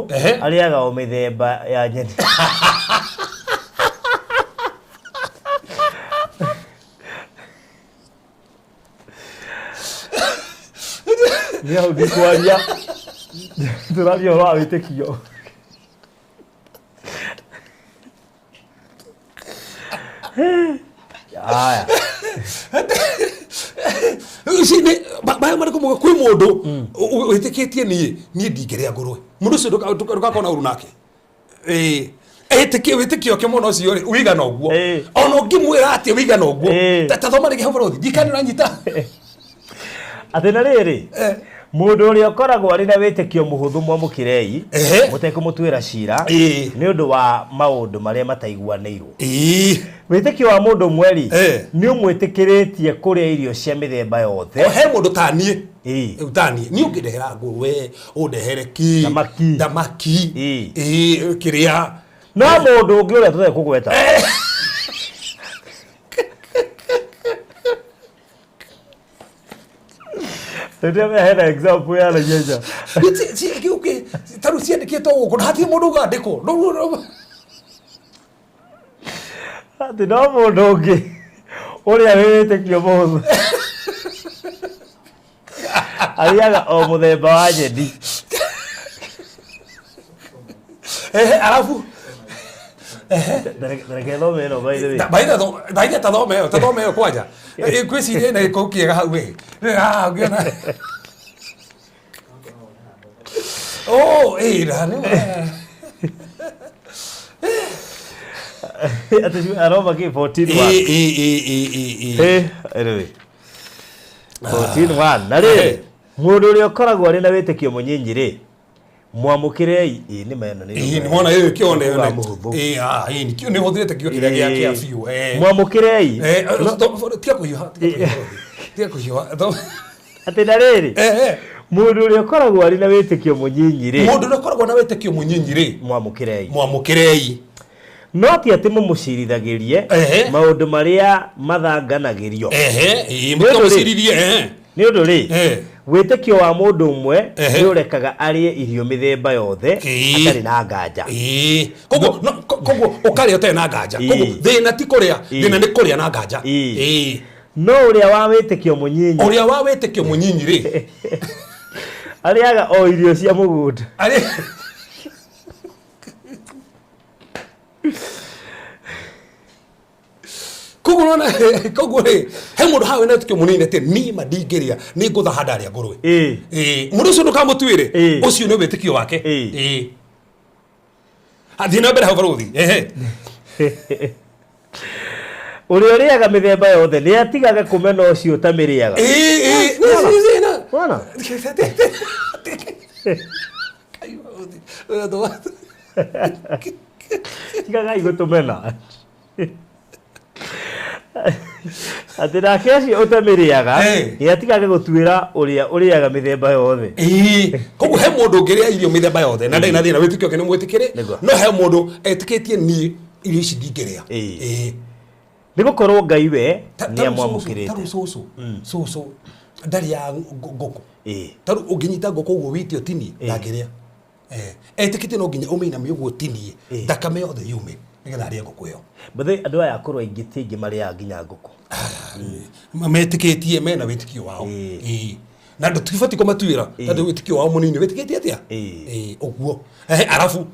arĩaga o mĩthemba ya nyeni. Niĩ hau ndikwaria, tũraria ũhoro wa wĩtĩkio. Aya. Ici nĩ maya marĩkũ muga kwĩ mũndũ wĩtĩkĩtie niĩ ndingĩrĩa ngũrwe, mũndũ ũcio ndũgakorwo na ũru nake. Ĩĩ, etĩkie wĩtĩkio wake mũno ũcio rĩ wĩigana ũguo. Ona ũngĩmwĩra atĩa wĩigana ũguo. Ta thoma rĩngĩ hau, bũrũthi, ndikani ũranyita. Atĩ na rĩrĩ, mũndũ ũrĩa ũkoragwo arĩ na wĩtĩkio mũhũthũ mwamũkĩrei mũtekũmũtuĩra cira nĩ ũndũ wa maũndũ marĩa mataiguanĩirwo. Wĩtĩkio wa mũndũ ũmwe rĩ, nĩ ũmwĩtĩkĩrĩtie kũrĩa irio cia mĩthemba yothe. O he mũndũ ta niĩ. Rĩu ta niĩ ũngĩndehera ngũrwe, ũndehere kĩ Thamaki. Thamaki. Ĩĩ, kĩrĩa. No mũndũ ũngĩ ũrĩa tũtekũgweta Tũteme hena example ya naihenya. Ta rĩu ciandĩkĩtwo gũkũ na hatirĩ mũndũ uga andĩkwo. Atĩ no mũndũ ũngĩ ũrĩa wĩ wĩtĩkio mũhũthũ arĩaga o mũthemba wa nyeni. Ehe, arabu Reke thome ĩno, by the way. Baithe, ta thome ĩyo kwanja. Ngwĩciria ĩna gĩko kĩega hau ĩ. Ah, ũngĩona. Oh, na nĩ Atĩ aroma kĩ 14 1. Ĩ ĩ ĩ ĩ ĩ. Anyway. 14 1. Na rĩrĩ, mũndũ ũrĩa ũkoragwo arĩ na wĩtĩkio mũnyinyi rĩ, mwamũkĩrei. Ĩ nĩ meno nĩ. Ĩ, nĩ wona ĩyo kĩone. Uga mũhũthũ. Ĩ, ah, ĩ, nĩkĩo nĩ hũthĩrĩte kiugo kĩrĩa gĩa kĩa biũ. Mwamũkĩrei. Tiga kũhiũha, tiga kũhiũha, tiga kũhiũha. Atĩ na rĩrĩ, mũndũ ũrĩa ũkoragwo arĩ na wĩtĩkio mũnyinyi rĩ, Mũndũ ũrĩa ũkoragwo na wĩtĩkio mũnyinyi rĩ, mwamũkĩrei. Mwamũkĩrei. No ti atĩ mũmũcirithagirie maũndũ marĩa mathanganagĩrio. Ehe, ĩ. Nĩ ũndũ rĩ- Mũtikamũcirithie, ehe. Nĩ ũndũ rĩ, wĩtĩkio wa mũndũ ũmwe nĩ ũrekaga arĩe irio mĩthemba yothe atarĩ na nganja. Ĩĩ, koguo koguo ũkarĩa ũtarĩ na nganja. Koguo thĩna ti kũrĩa, thĩna nĩ kũrĩa na nganja. Ĩĩ. No ũrĩa wa wĩtĩkio mũnyinyi, Ũrĩa wa wĩtĩkio mũnyinyi rĩ, arĩaga o irio cia mũgũnda. Arĩ koguo nona, koguo rĩ, he mũndũ haha wĩna wĩtĩkio mũnini atĩ niĩ ma ndingĩrĩa, nĩ ngũthaha ndarĩa ngũrwe. Ĩĩ, mũndũ ũcio ndũkamũtuĩre. Ũcio nĩ wĩtĩkio wake. Ĩĩ, athiĩ na mbere hau, barũthi, ehe. Ũrĩa ũrĩaga mĩthemba yothe nĩ atigage kũmena ũcio ũtamĩrĩaga. Ĩĩ ĩĩ. Wona? Tigagai gũtũmena. Atĩ nake ũcio ũtamĩrĩaga nĩ atigage gũtuĩra ũrĩa ũrĩaga mĩthemba yothe. Ĩĩ, koguo he mũndũ ũngĩrĩa irio mĩthemba yothe na ndarĩ na thĩna, wĩtĩkio wake nĩ mwĩtĩkĩre. No he mũndũ etĩkĩtie niĩ irio ici ndingĩrĩa. Ĩĩ. Nĩ gũkorwo Ngai we nĩ Ta rĩu amwamũkĩrĩte. cũcũ, cũcũ ndarĩaga ngũkũ. Ta rĩu ũngĩnyita ngũkũ ũguo wĩte ũtinie, ndangĩrĩa. Etĩkĩtie no nginya ũmĩinamie ũguo ũtinie thakame yothe yume nĩgetha arĩe ngũkũ ĩyo. But andũ aya akũrũ aingĩ ti aingĩ marĩaga nginya ngũkũ. Metĩkĩtie, mena wĩtĩkio wao. Ĩĩ. Na tũtibatiĩ kũmatuĩra tondũ wĩtĩkio wao mũnini wĩtĩkĩtie atĩa. Ĩĩ, ũguo. Ehe, arabu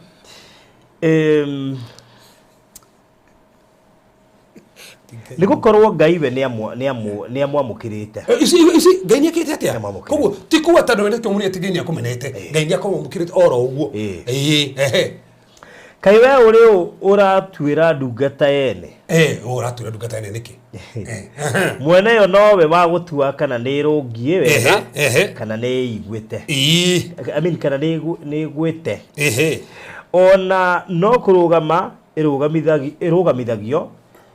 Nĩ gũkorwo Ngai we nĩ amwamũkĩrĩte. Ici Ngai nĩ ekĩte atĩa? Koguo ti kuga tondũ wĩtĩkio mũnini atĩ Ngai nĩ akũmenete. Ngai nĩ akwamũkĩrĩte oro ũguo. Ĩĩ, ehe. Kaĩ we ũrĩ ũ ũratuĩra ndungata yene? Eh, ũratuĩra ndungata ene nĩkĩ? Mwene yo nowe wa gũtua kana nĩ ĩrũngiĩ wega Ehe, ehe. kana nĩ ĩiguĩte. Ĩĩ. I mean, kana nĩ ĩgwĩte. Ehe. Ona no kũrũgama ĩrũgamithagio.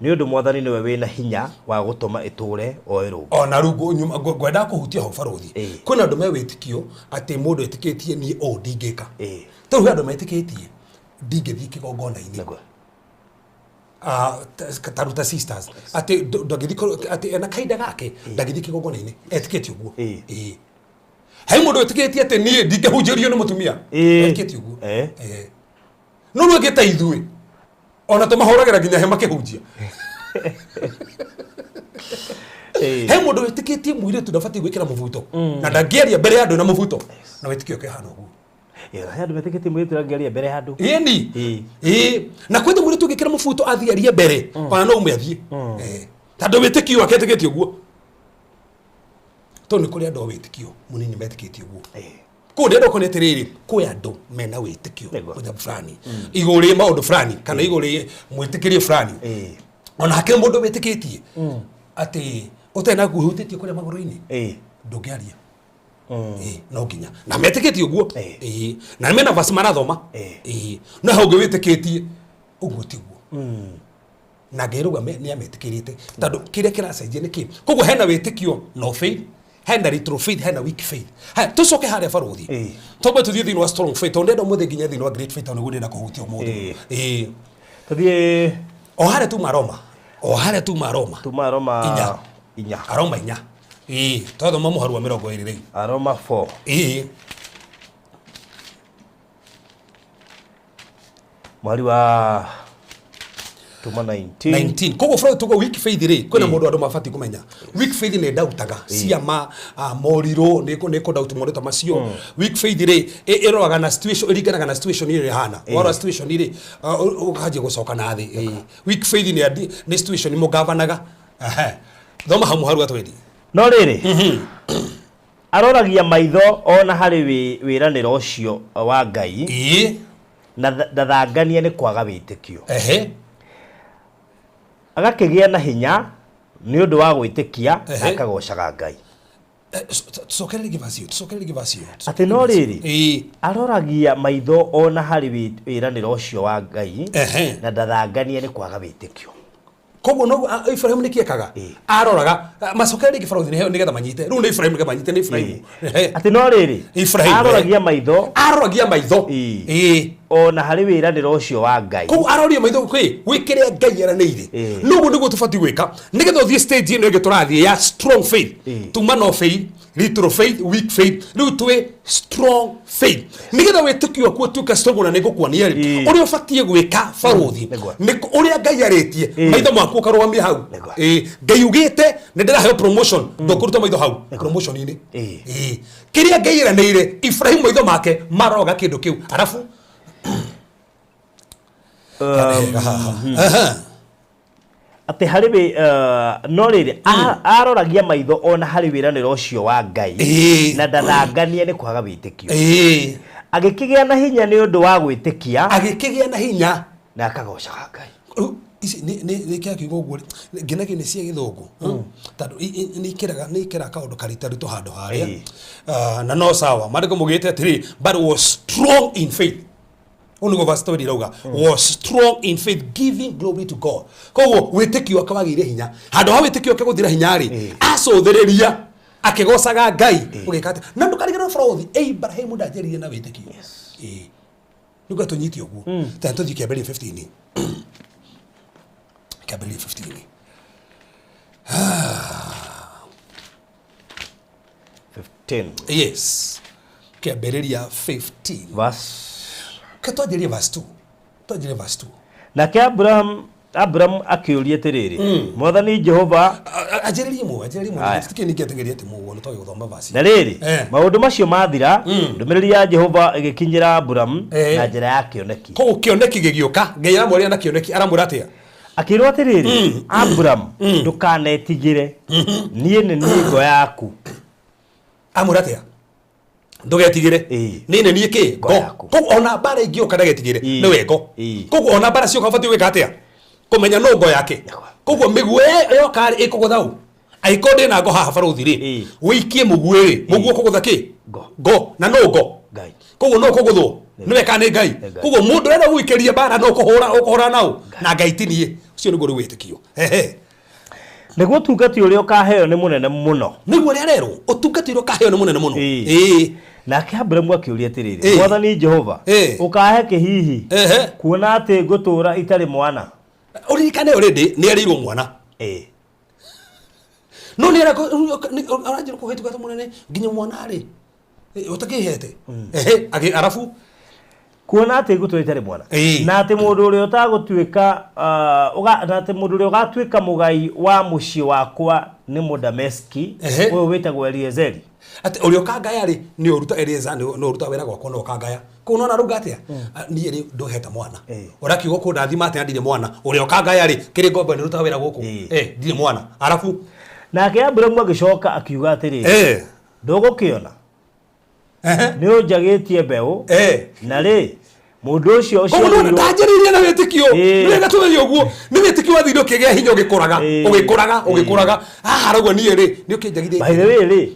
Nĩ ũndũ Mwathani nĩwe wĩna hinya wa gũtũma ĩtũũre o ĩrũngiĩ. Ona rĩu ngwendaga kũhutia ho, barothi. Kwĩna andũ me wĩtĩkio atĩ mũndũ etĩkĩtie niĩ ũũ ndingĩka. Tarĩu he andũ metĩkĩtie ndingĩthiĩ kĩgongona-inĩ. Ta ruta sisters atĩ ndangĩthiĩ atĩ ena kahinda gake ndangĩthiĩ kĩgongona-inĩ, etĩkĩtie ũguo. Ĩĩ. He mũndũ wĩtĩkĩtie atĩ niĩ ndingĩhunjĩrio nĩ mũtumia. Etĩkĩtie ũguo. No rĩu ĩngĩ ta ithuĩ ona tũmahũragĩra nginya hema kĩhunjia. He mũndũ wĩtĩkĩtie mũirĩtu ndabatiĩ gwĩkĩra mũbuto na ndangĩaria mbere ya andũ na mũbuto, na wĩtĩkio ũke hana ũguo. Ĩĩ, he andũ metĩkĩtie mũirĩtu angĩaria mbere ya andũ. Ĩni. Ĩĩ, na kwĩte mũirĩtu ũngĩkĩra mũbuto athiĩ arie mbere, ona no ume athiĩ. Tondũ wĩtĩkio wake etĩkĩtie ũguo, tondũ nĩ kũrĩ andũ a wĩtĩkio mũnini metĩkĩtie ũguo. Kũu ndĩrenda kuona atĩrĩrĩ, kwĩ andũ mena wĩtĩkio mũthemba fulani igũrũ rĩ maũndũ fulani kana igũrũ rĩ mwĩtĩkĩrie fulani. Ona hakĩrĩ mũndũ wĩtĩkĩtie atĩ ũtarĩ na nguo ihutĩtie kũrĩa magũrũ-inĩ ndũngĩaria. Ĩĩ, no nginya na metĩkĩtie ũguo. Ĩĩ, na mena verse marathoma. Ĩĩ, no hau ũngĩ wĩtĩkĩtie ũguo tiguo, na Ngai rauga nĩ ametĩkĩrĩte tondũ kĩrĩa kĩracenjia nĩ kĩ. Koguo hena wĩtĩkio no faith, hena little faith, hena weak faith. Haya, tũcoke harĩa, barothi. Twambe tũthiĩ thĩinĩ wa strong faith, tondũ ndĩrenda ũmũthĩ nginya thĩinĩ wa great faith, tondũ nĩguo ndĩrenda kũhutia ũmũthĩ. Ĩĩ. Tũthiĩ. O harĩa tuma Roma, o harĩa tuma Roma. Tuma Roma. 4. 4. Aroma 4. Ĩĩ, twathoma mũharu wa 20 rĩu. Aroma 4. Ĩĩ. Mweri wa tuma 19. 19. Koguo Freud, tuga weak faith rĩ, kwĩna mũndũ andũ mabatiĩ kũmenya weak faith nĩ ndautaga ciama, morirũ nĩ kũ doubt maũndũ ta macio. Weak faith rĩ, ĩroraga na situation, ĩringanaga na situation ĩrĩa ĩhana. Warora situation rĩ, ũkanjia gũcoka na thĩ. Weak faith nĩ situation mũgavanaga. Ehe. Thoma hau mũharu wa 20. No rĩrĩ, aroragia maitho ona harĩ wĩranĩro ũcio wa Ngai na ndathanganie nĩ kwaga wĩtĩkio. Agakĩgĩa na hinya nĩ ũndũ wa gwĩtĩkia na akagocaga Ngai. Tucokere rĩngĩ verse ĩyo, tucokere rĩngĩ verse ĩyo. Atĩ no rĩrĩ, aroragia maitho ona harĩ wĩranĩro ũcio wa Ngai na ndathanganie nĩ kwaga wĩtĩkio. Koguo no Ibrahim nĩ kĩekaga aroraga macokere rĩngĩ, barothi, nĩgetha manyite rĩu nĩ Ibrahim, nĩgetha manyite nĩ Ibrahim. Atĩ no rĩrĩ, Ibrahim, aroragia maitho aroragia maitho. Ona harĩ wĩranĩro ũcio wa Ngai. Koguo aroria maitho gwĩ kĩrĩa Ngai eranĩire. Noguo nĩguo tũbatiĩ gwĩka nĩgetha ũthiĩ stage ĩno ĩngĩ tũrathiĩ ya strong faith. Tuma no faith, little faith, weak faith, rĩu twĩ strong faith. Nĩgetha wĩtĩkio waku ũtuĩke strong, na nĩngũkuonia rĩ ũrĩa ũbatiĩ gwĩka, barothi. Nĩ ũrĩa Ngai arĩtie, maitho maku ũkarũgamia hau. Ngai ugĩte nĩ ndĩraheo promotion, ndũkũruta maitho hau promotion-inĩ. Kĩrĩa Ngai eranĩire Ibrahim, maitho make maroga kĩndũ kĩu, arabu haha. Atĩ harĩ no rĩrĩ, aroragia maitho ona harĩ wĩranĩro ũcio wa Ngai na ndathanganie nĩ kwaga wĩtĩkio. Agĩkĩgĩa na hinya nĩ ũndũ wa gwĩtĩkia. Agĩkĩgĩa na hinya. Na akagocaga Ngai. Rĩu ici nĩ kĩa kiugo ũguo rĩ, nginagio nĩ cia gĩthũngũ, tondũ nĩ ikĩraga kaũndũ karitaritũ handũ harĩa. Ah, na no sawa, maandĩko mũgĩte atĩrĩ, but was strong in faith. Ũũ nĩguo verse 20 irauga, was strong in faith, giving glory to God. Koguo wĩtĩkio wake wagĩire hinya. Handũ ha wĩtĩkio wake gũthira hinya rĩ, acũthĩrĩria akĩgocaga Ngai. Ũgĩka atĩa na ndũkariganĩrwo, barothi, Ibrahimu ndanjĩrĩirie na wĩtĩkio. Ĩĩ, nĩguo tũnyite ũguo. Ta tũthiĩ Kĩambĩrĩria 15, Kĩambĩrĩria 15. 15. Yes, Kĩambĩrĩria 15. Verse. Ke twanjĩrĩrie verse 2, twanjĩrĩrie verse 2. Nake Abraham akĩũria atĩrĩrĩ, Mwathani Jehova. Anjĩrĩrie mwe, anjĩrĩrie mwe. Aya. Tikĩ ningĩ atengeria atĩ mũguo nĩ twage gũthoma verse. Na rĩrĩ, maũndũ macio mathira, ndũmĩrĩri ya Jehova ĩgĩkinyĩra Aburamu na njĩra ya kĩoneki. Koguo kĩoneki gĩgĩũka, Ngai aramwaria na kĩoneki, aramwĩra atĩa? Akĩrwo atĩrĩrĩ, Aburamu, ndũkanetigĩre, niĩ nĩ niĩ ngo yaku. Amwĩra atĩa? Ndũgetigĩre, nĩ nĩ niĩ kĩ? Ngo Ngo. yaku. Koguo ona mbara ingĩũka ndagetigĩre, nĩwe ngo. Koguo ona mbara cioka ũbatiĩ gwĩka atĩa? Kũmenya no ngo yake. Koguo mĩguĩ yoka rĩ, ĩkũgũtha ũ? Angĩkorwo ndĩna ngo haha, barothi rĩ, wĩikie mũguĩ rĩ, mũguĩ ũkũgũtha kĩ? Ngo. Ngo. Na no ngo? Ngai. Koguo no kũgũthwo nĩwe kana nĩ Ngai? Ngai. Koguo mũndũ ũrenda gũikĩria mbara no kũhũra ũkũhũra nao na Ngai ti niĩ. Ũcio nĩguo rĩu wĩtĩkio. Ehe. Nĩguo ũtungati ũrĩa ũkaheo nĩ mũnene mũno. Nĩguo ũrĩa arerwo ũtungati ũrĩa ũkaheo nĩ mũnene mũno. Ĩĩ. Ĩĩ. Nake Aburamu akĩũria atĩrĩrĩ, Ĩĩ. Mwathani Jehova, Ĩĩ. ũkahe kĩ hihi, Ehe. kuona atĩ ngũtũũra itarĩ mwana? Ũririkane already nĩ erĩirwo mwana. Ĩĩ. No nĩ aranjĩra kũhe ũtungata mũnene nginya mwana rĩ ũtakĩhete. Ehe, arabu Kuona atĩ ngũtũũra itarĩ mwana. Ĩĩ. Na atĩ mũndũ ũrĩa ũtagũtuĩka, na atĩ mũndũ ũrĩa ũgatuĩka mũgai wa mũciĩ wakwa nĩ Mũdameski, Ehe. ũyũ wĩtagwo Eliezeri. Atĩ ũrĩa ũkangaya rĩ nĩ ũruta Elieza nĩ ũruta wĩra gwakwa no ũkangaya. Kũu nona rauga atĩa? Niĩ rĩ ndũhete mwana. Ũrakiuga kũndathima atĩa na ndirĩ mwana. Ũrĩa ũkangaya rĩ kĩrĩ ngombo nĩ ũrutaga wĩra gũkũ. Ndirĩ mwana. Arabu nake Aburamu agĩcoka akiuga atĩrĩrĩ, ndũgũkĩona nĩ ũnjagĩtie mbeũ, na rĩ mũndũ ũcio Koguo nĩwona ndanjĩrĩirie na wĩtĩkio. Nĩ wega tũmenye ũguo. Nĩ wĩtĩkio wathire ũkĩgĩa hinya ũgĩkũraga, ũgĩkũraga, ũgĩkũraga. Haha rauga niĩ rĩ, nĩ ũkĩnjagithĩtie. By the way rĩ,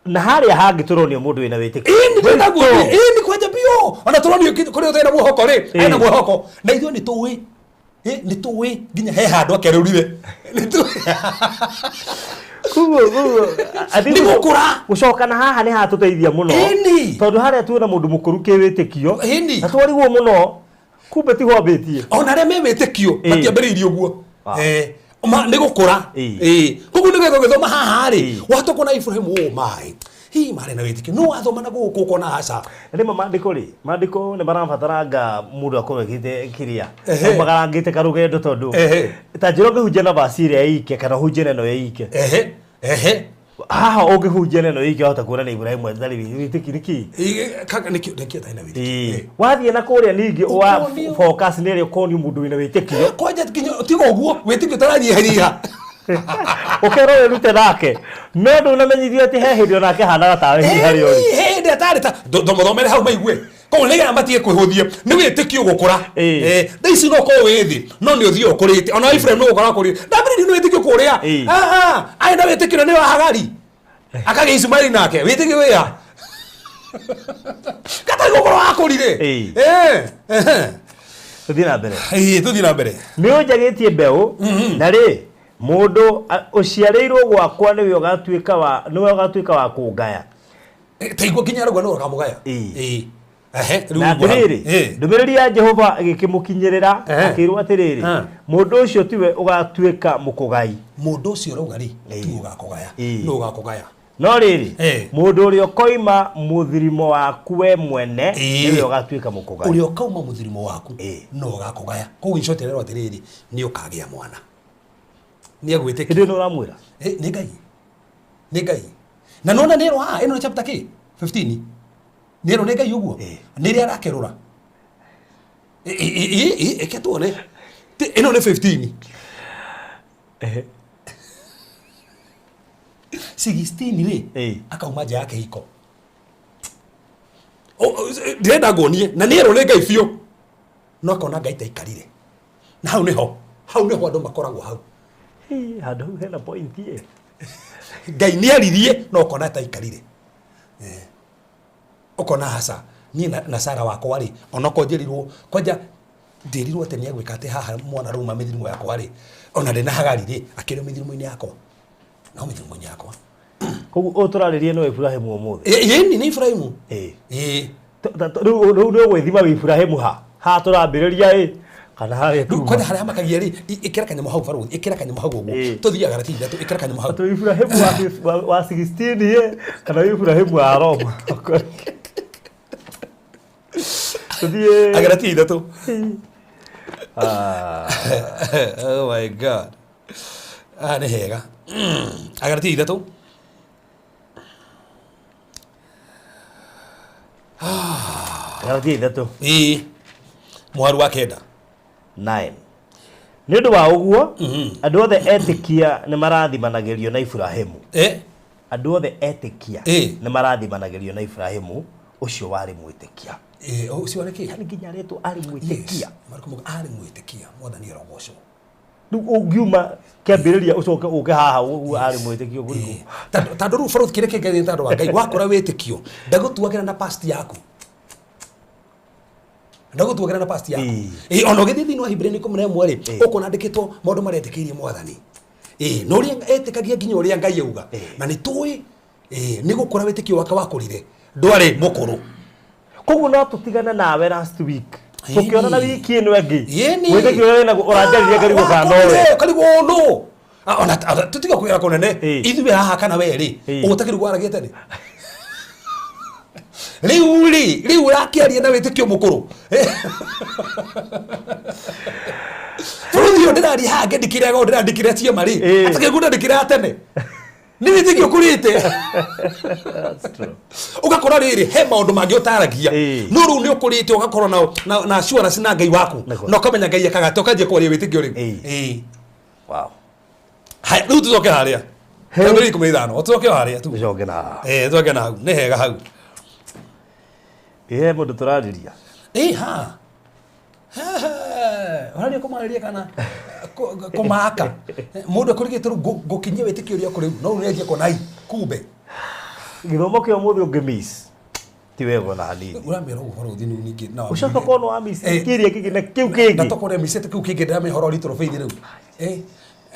na harĩa hangĩ tũronio mũndũ wĩna wĩtĩkio. Ĩĩ, nĩ kwenda guo. Ĩĩ, nĩ kwanja biũ. Ona tũronio kũrĩa ũtarĩ na mwĩhoko rĩ, ena mwĩhoko. Na ithuĩ nĩ tũĩ. Ĩĩ, nĩ tũĩ nginya he handũ akerũrire. Nĩ tũĩ. Koguo, I think Nĩ gũkũra. Gũcoka na haha nĩ hatũteithia mũno. Ĩni. Tondũ harĩa tuona mũndũ mũkũru kĩwĩtĩkio. Ĩni. Na twarigwo mũno. Kumbe ti hwambĩtie. Ona arĩa me wĩtĩkio matiambĩrĩirie ũguo. Nĩ gũkũra. Koguo nĩ getha ũgĩthoma haha rĩ, wahota kuona Ibrahim ũũ maĩ. Hihi marĩ na wĩtĩkio. No wathoma na gũkũ ũkona aca. Rĩmwe maandĩko rĩ, maandĩko nĩ marabataranga mũndũ akorwo ekĩte kĩrĩa. Magarangĩte karũgendo tondũ. Ta njĩra ũngĩhunjia na verse ĩrĩa ĩike kana ũhunjie na ĩno ĩike. Haha ũngĩhunjia na ĩno ĩike wahota kuona nĩ Ibrahim atarĩ wĩtĩkio nĩkĩ? Kaka nĩkĩo nĩkĩo atarĩ na wĩtĩkio. Wathiĩ na kũrĩa ningĩ wa focus nĩ ĩrĩa ũkonio mũndũ wĩna wĩtĩkio. Kwanja nginya tiga ũguo wĩtĩkio ũtaranyihanyiha. Ũkerwo wĩrute nake. No ndũnamenyithio atĩ he hĩndĩ onake ahanaga tawe hihi harĩa ũrĩ. He hĩndĩ atarĩ ta thomere hau maigue. Koguo nĩgetha matige kwĩhũthia nĩ wĩtĩkio gũkũra. Thaa ici no ũkorwo wĩ thĩ no nĩ ũthiĩ ũkũrĩte. Ona Ibrahim no gũkora akũrĩte. Ndambĩrĩirie nĩ wĩtĩkio kũrĩa. Arĩ na wĩtĩkio na nĩ wa Hagari. Akagĩa Ismaili nake. Wĩtĩkio wĩya. Gatarĩ gũkorwo akũrire. Tũthiĩ na mbere. Tũthiĩ na mbere. Nĩ ũnjagĩtie mbeũ, na rĩ mũndũ ũciarĩirwo gwakwa nĩwe ũgatuĩka wa, nĩwe ũgatuĩka wa kũngaya. Taigua nginya arauga nĩwe ũkamũgaya. Na atĩrĩrĩ, ndũmĩrĩri ya Jehova ĩgĩkĩmũkinyĩrĩra, akĩĩrwo atĩrĩrĩ, mũndũ ũcio tiwe ũgatuĩka mũkũgai. Mũndũ ũcio ũrauga rĩ, tiwe ũgakũgaya, nĩwe ũgakũgaya. No rĩrĩ, mũndũ ũrĩa ũkoima mũthirimo waku we mwene, nĩwe ũgatuĩka mũkũgai. Ũrĩa ũkauma mũthirimo waku, nĩwe ũgakũgaya. Koguo in short ĩrerwo atĩrĩrĩ, nĩ ũkagĩa mwana. Nĩ agwĩtĩkia. Hĩndĩ ĩno ũramwĩra? Nĩ Ngai. Nĩ Ngai. Na nona nĩ ĩrwo haha, ĩno nĩ chapter kĩ? 15. Nĩ ĩrwo nĩ Ngai ũguo? Nĩ ĩrĩa arakerũra. Ĩke tuone. Ĩno nĩ 15. 16 rĩ, akauma nja ya kĩhiko. Ndĩrenda nguonie, na nĩ ĩrwo nĩ Ngai biũ. No akona Ngai taikarire. Na hau nĩho, hau nĩho andũ makoragwo hau. Handũ hau hena point ĩ. Ngai nĩ aririe no ũkona taikarire. Ũkona aca, niĩ na Sara wakwa rĩ, onokorwo njĩrirwo, kwanja ndĩrirwo atĩ nĩ egwĩka atĩ haha mwana rauma mĩthirimo yakwa rĩ, ona ndĩ na Hagari rĩ, akĩrĩ mĩthirimo-inĩ yakwa. No mĩthirimo-inĩ yakwa. Koguo ũyũ tũrarĩria no Ibrahimu ũmũthĩ. Ĩni nĩ Ibrahimu. Rĩu nĩ ũgwĩthima wĩ Ibrahimu ha? Haha tũrambĩrĩria ĩ? Kana harĩa Rĩu kwanja harĩa hamakagia rĩ, ĩkĩra kanyamũ hau barũthi, ĩkĩra kanyamũ hau ũguo. Tũthiaga na ithatũ, ĩkĩra kanyamũ hau. Atĩ Ibrahimu wa 16 ĩ, kana Ibrahimu wa Roma. Tũthiĩ. Agaratia ithatũ. Oh my God. Nĩ hega. Agaratia ithatũ. Agaratia ithatũ. Mũharu wa kenda. 9. Nĩ ũndũ wa ũguo, andũ othe etĩkia nĩ marathimanagĩrio na Ibrahimu. Andũ othe etĩkia nĩ marathimanagĩrio na Ibrahimu, ũcio warĩ mwĩtĩkia. Ũcio warĩ kĩ? Yaani nginya aretwo arĩ mwĩtĩkia. Yes. Marũkũ mauga arĩ mwĩtĩkia, Mwathani arogocwo. Rĩu ũngiuma kĩambĩrĩria ũcoke ũke haha ũguo arĩ mwĩtĩkio kũrikũ. Tondũ rĩu barũthi kĩrĩa kĩngĩ nĩ tondũ wa Ngai, wakũra wĩtĩkio, ndagũtuagĩra na past yaku. Ndagũtuagĩra na past yaku. Ĩĩ. Ĩĩ, ona ũgĩthiĩ thĩinĩ wa Hibrania 11 rĩ, Ĩĩ. ũkona andĩkĩtwo maũndũ marĩa etĩkĩirie mwathani. Ĩĩ, na ũrĩa etĩkagia nginya ũrĩa Ngai auga. Na nĩ tũĩ, ĩĩ, nĩ gũkũra wĩtĩkio wake wakũrire. Ndwarĩ mũkũrũ. Koguo no tũtigane nawe last week. Tũkĩonana Ĩni. wiki ĩno ĩngĩ. Ĩni. Wĩtĩkio ũrĩa wĩnaguo ũranjaririe ngarigwo kana nowe. Karigwo nũ. Ona tũtiga kwĩra kũnene. Ĩĩ. Ithuĩ haha kana we rĩ, Ĩĩ. ũgũtakĩrigwo waragia tene. Rĩu rĩ, rĩu ũrakĩaria na wĩtĩkio mũkũrũ. Bũrũri ũyũ ndĩraria haha ngĩandĩkĩra go ndĩrandĩkĩra ciama rĩ, Ĩĩ. atakĩrigwo ndandĩkĩra tene. Nĩ wĩtĩkio ũkũrĩte. That's true. Ũgakora rĩrĩ he maũndũ mangĩ ũtaragia. Ĩĩ. No rĩu nĩ ũkũrĩte ũgakorwo na assurance na Ngai waku. Nĩguo. Na ũkamenya Ngai ekaga atĩa, ũkanjia kwaria wĩtĩkio rĩu. Ĩĩ. Ĩĩ. Wow. Haya, rĩu tũcoke harĩa. Kĩambĩrĩria 15, tũcoke o harĩa tu. Tũcoke na haha. Ĩĩ, tũcoke na hau. Nĩ hega hau. Ĩ he mũndũ tũrarĩria. Ĩĩ ha. Ũraria kũmarĩria kana kũmaka. Mũndũ akũrigĩte rĩu ngũkinyia wĩtĩkio ũrĩa ũkũ rĩu, no rĩu nĩanjia kuona ai, kumbe. Gĩthomo kĩa ũmũthĩ ũngĩ miss. Ti wega ona hanini. Ũramera ũguo ũhoro ũthiĩ rĩu ningĩ na Ũcoke ũkorwo nĩ wa miss Eh. kĩrĩa kĩngĩ na kĩu kĩngĩ. Na tokorwo micete kĩu kĩngĩ ndĩramenya ũhoro little faith rĩu.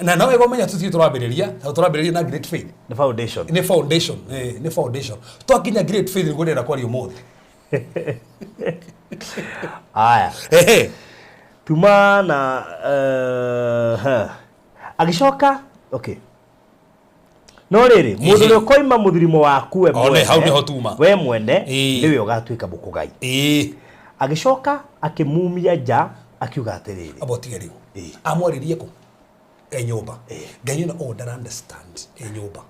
Na no wega ũmenye tũthiĩ tũrambĩrĩria, tondũ tũrambĩrĩria na great faith. Nĩ foundation. Nĩ foundation, nĩ foundation. Twakinya great faith nĩguo ndĩrenda kwaria ũmũthĩ. Aya. Ehe. Tuma na agĩcoka okay. No rĩrĩ, mũndũ ũrĩa ũkoima mũthirimo waku we O, nĩ hau nĩho tuma. we mwene Ĩĩ. nĩwe ũgatuĩka mũkũgai. Ĩĩ. Agĩcoka akĩmumia nja akiuga atĩrĩrĩ. Amba ũtige rĩu. Ĩĩ. Amwarĩrie kũ? E nyũmba. Ngai ona ũũ ndara understand e nyũmba.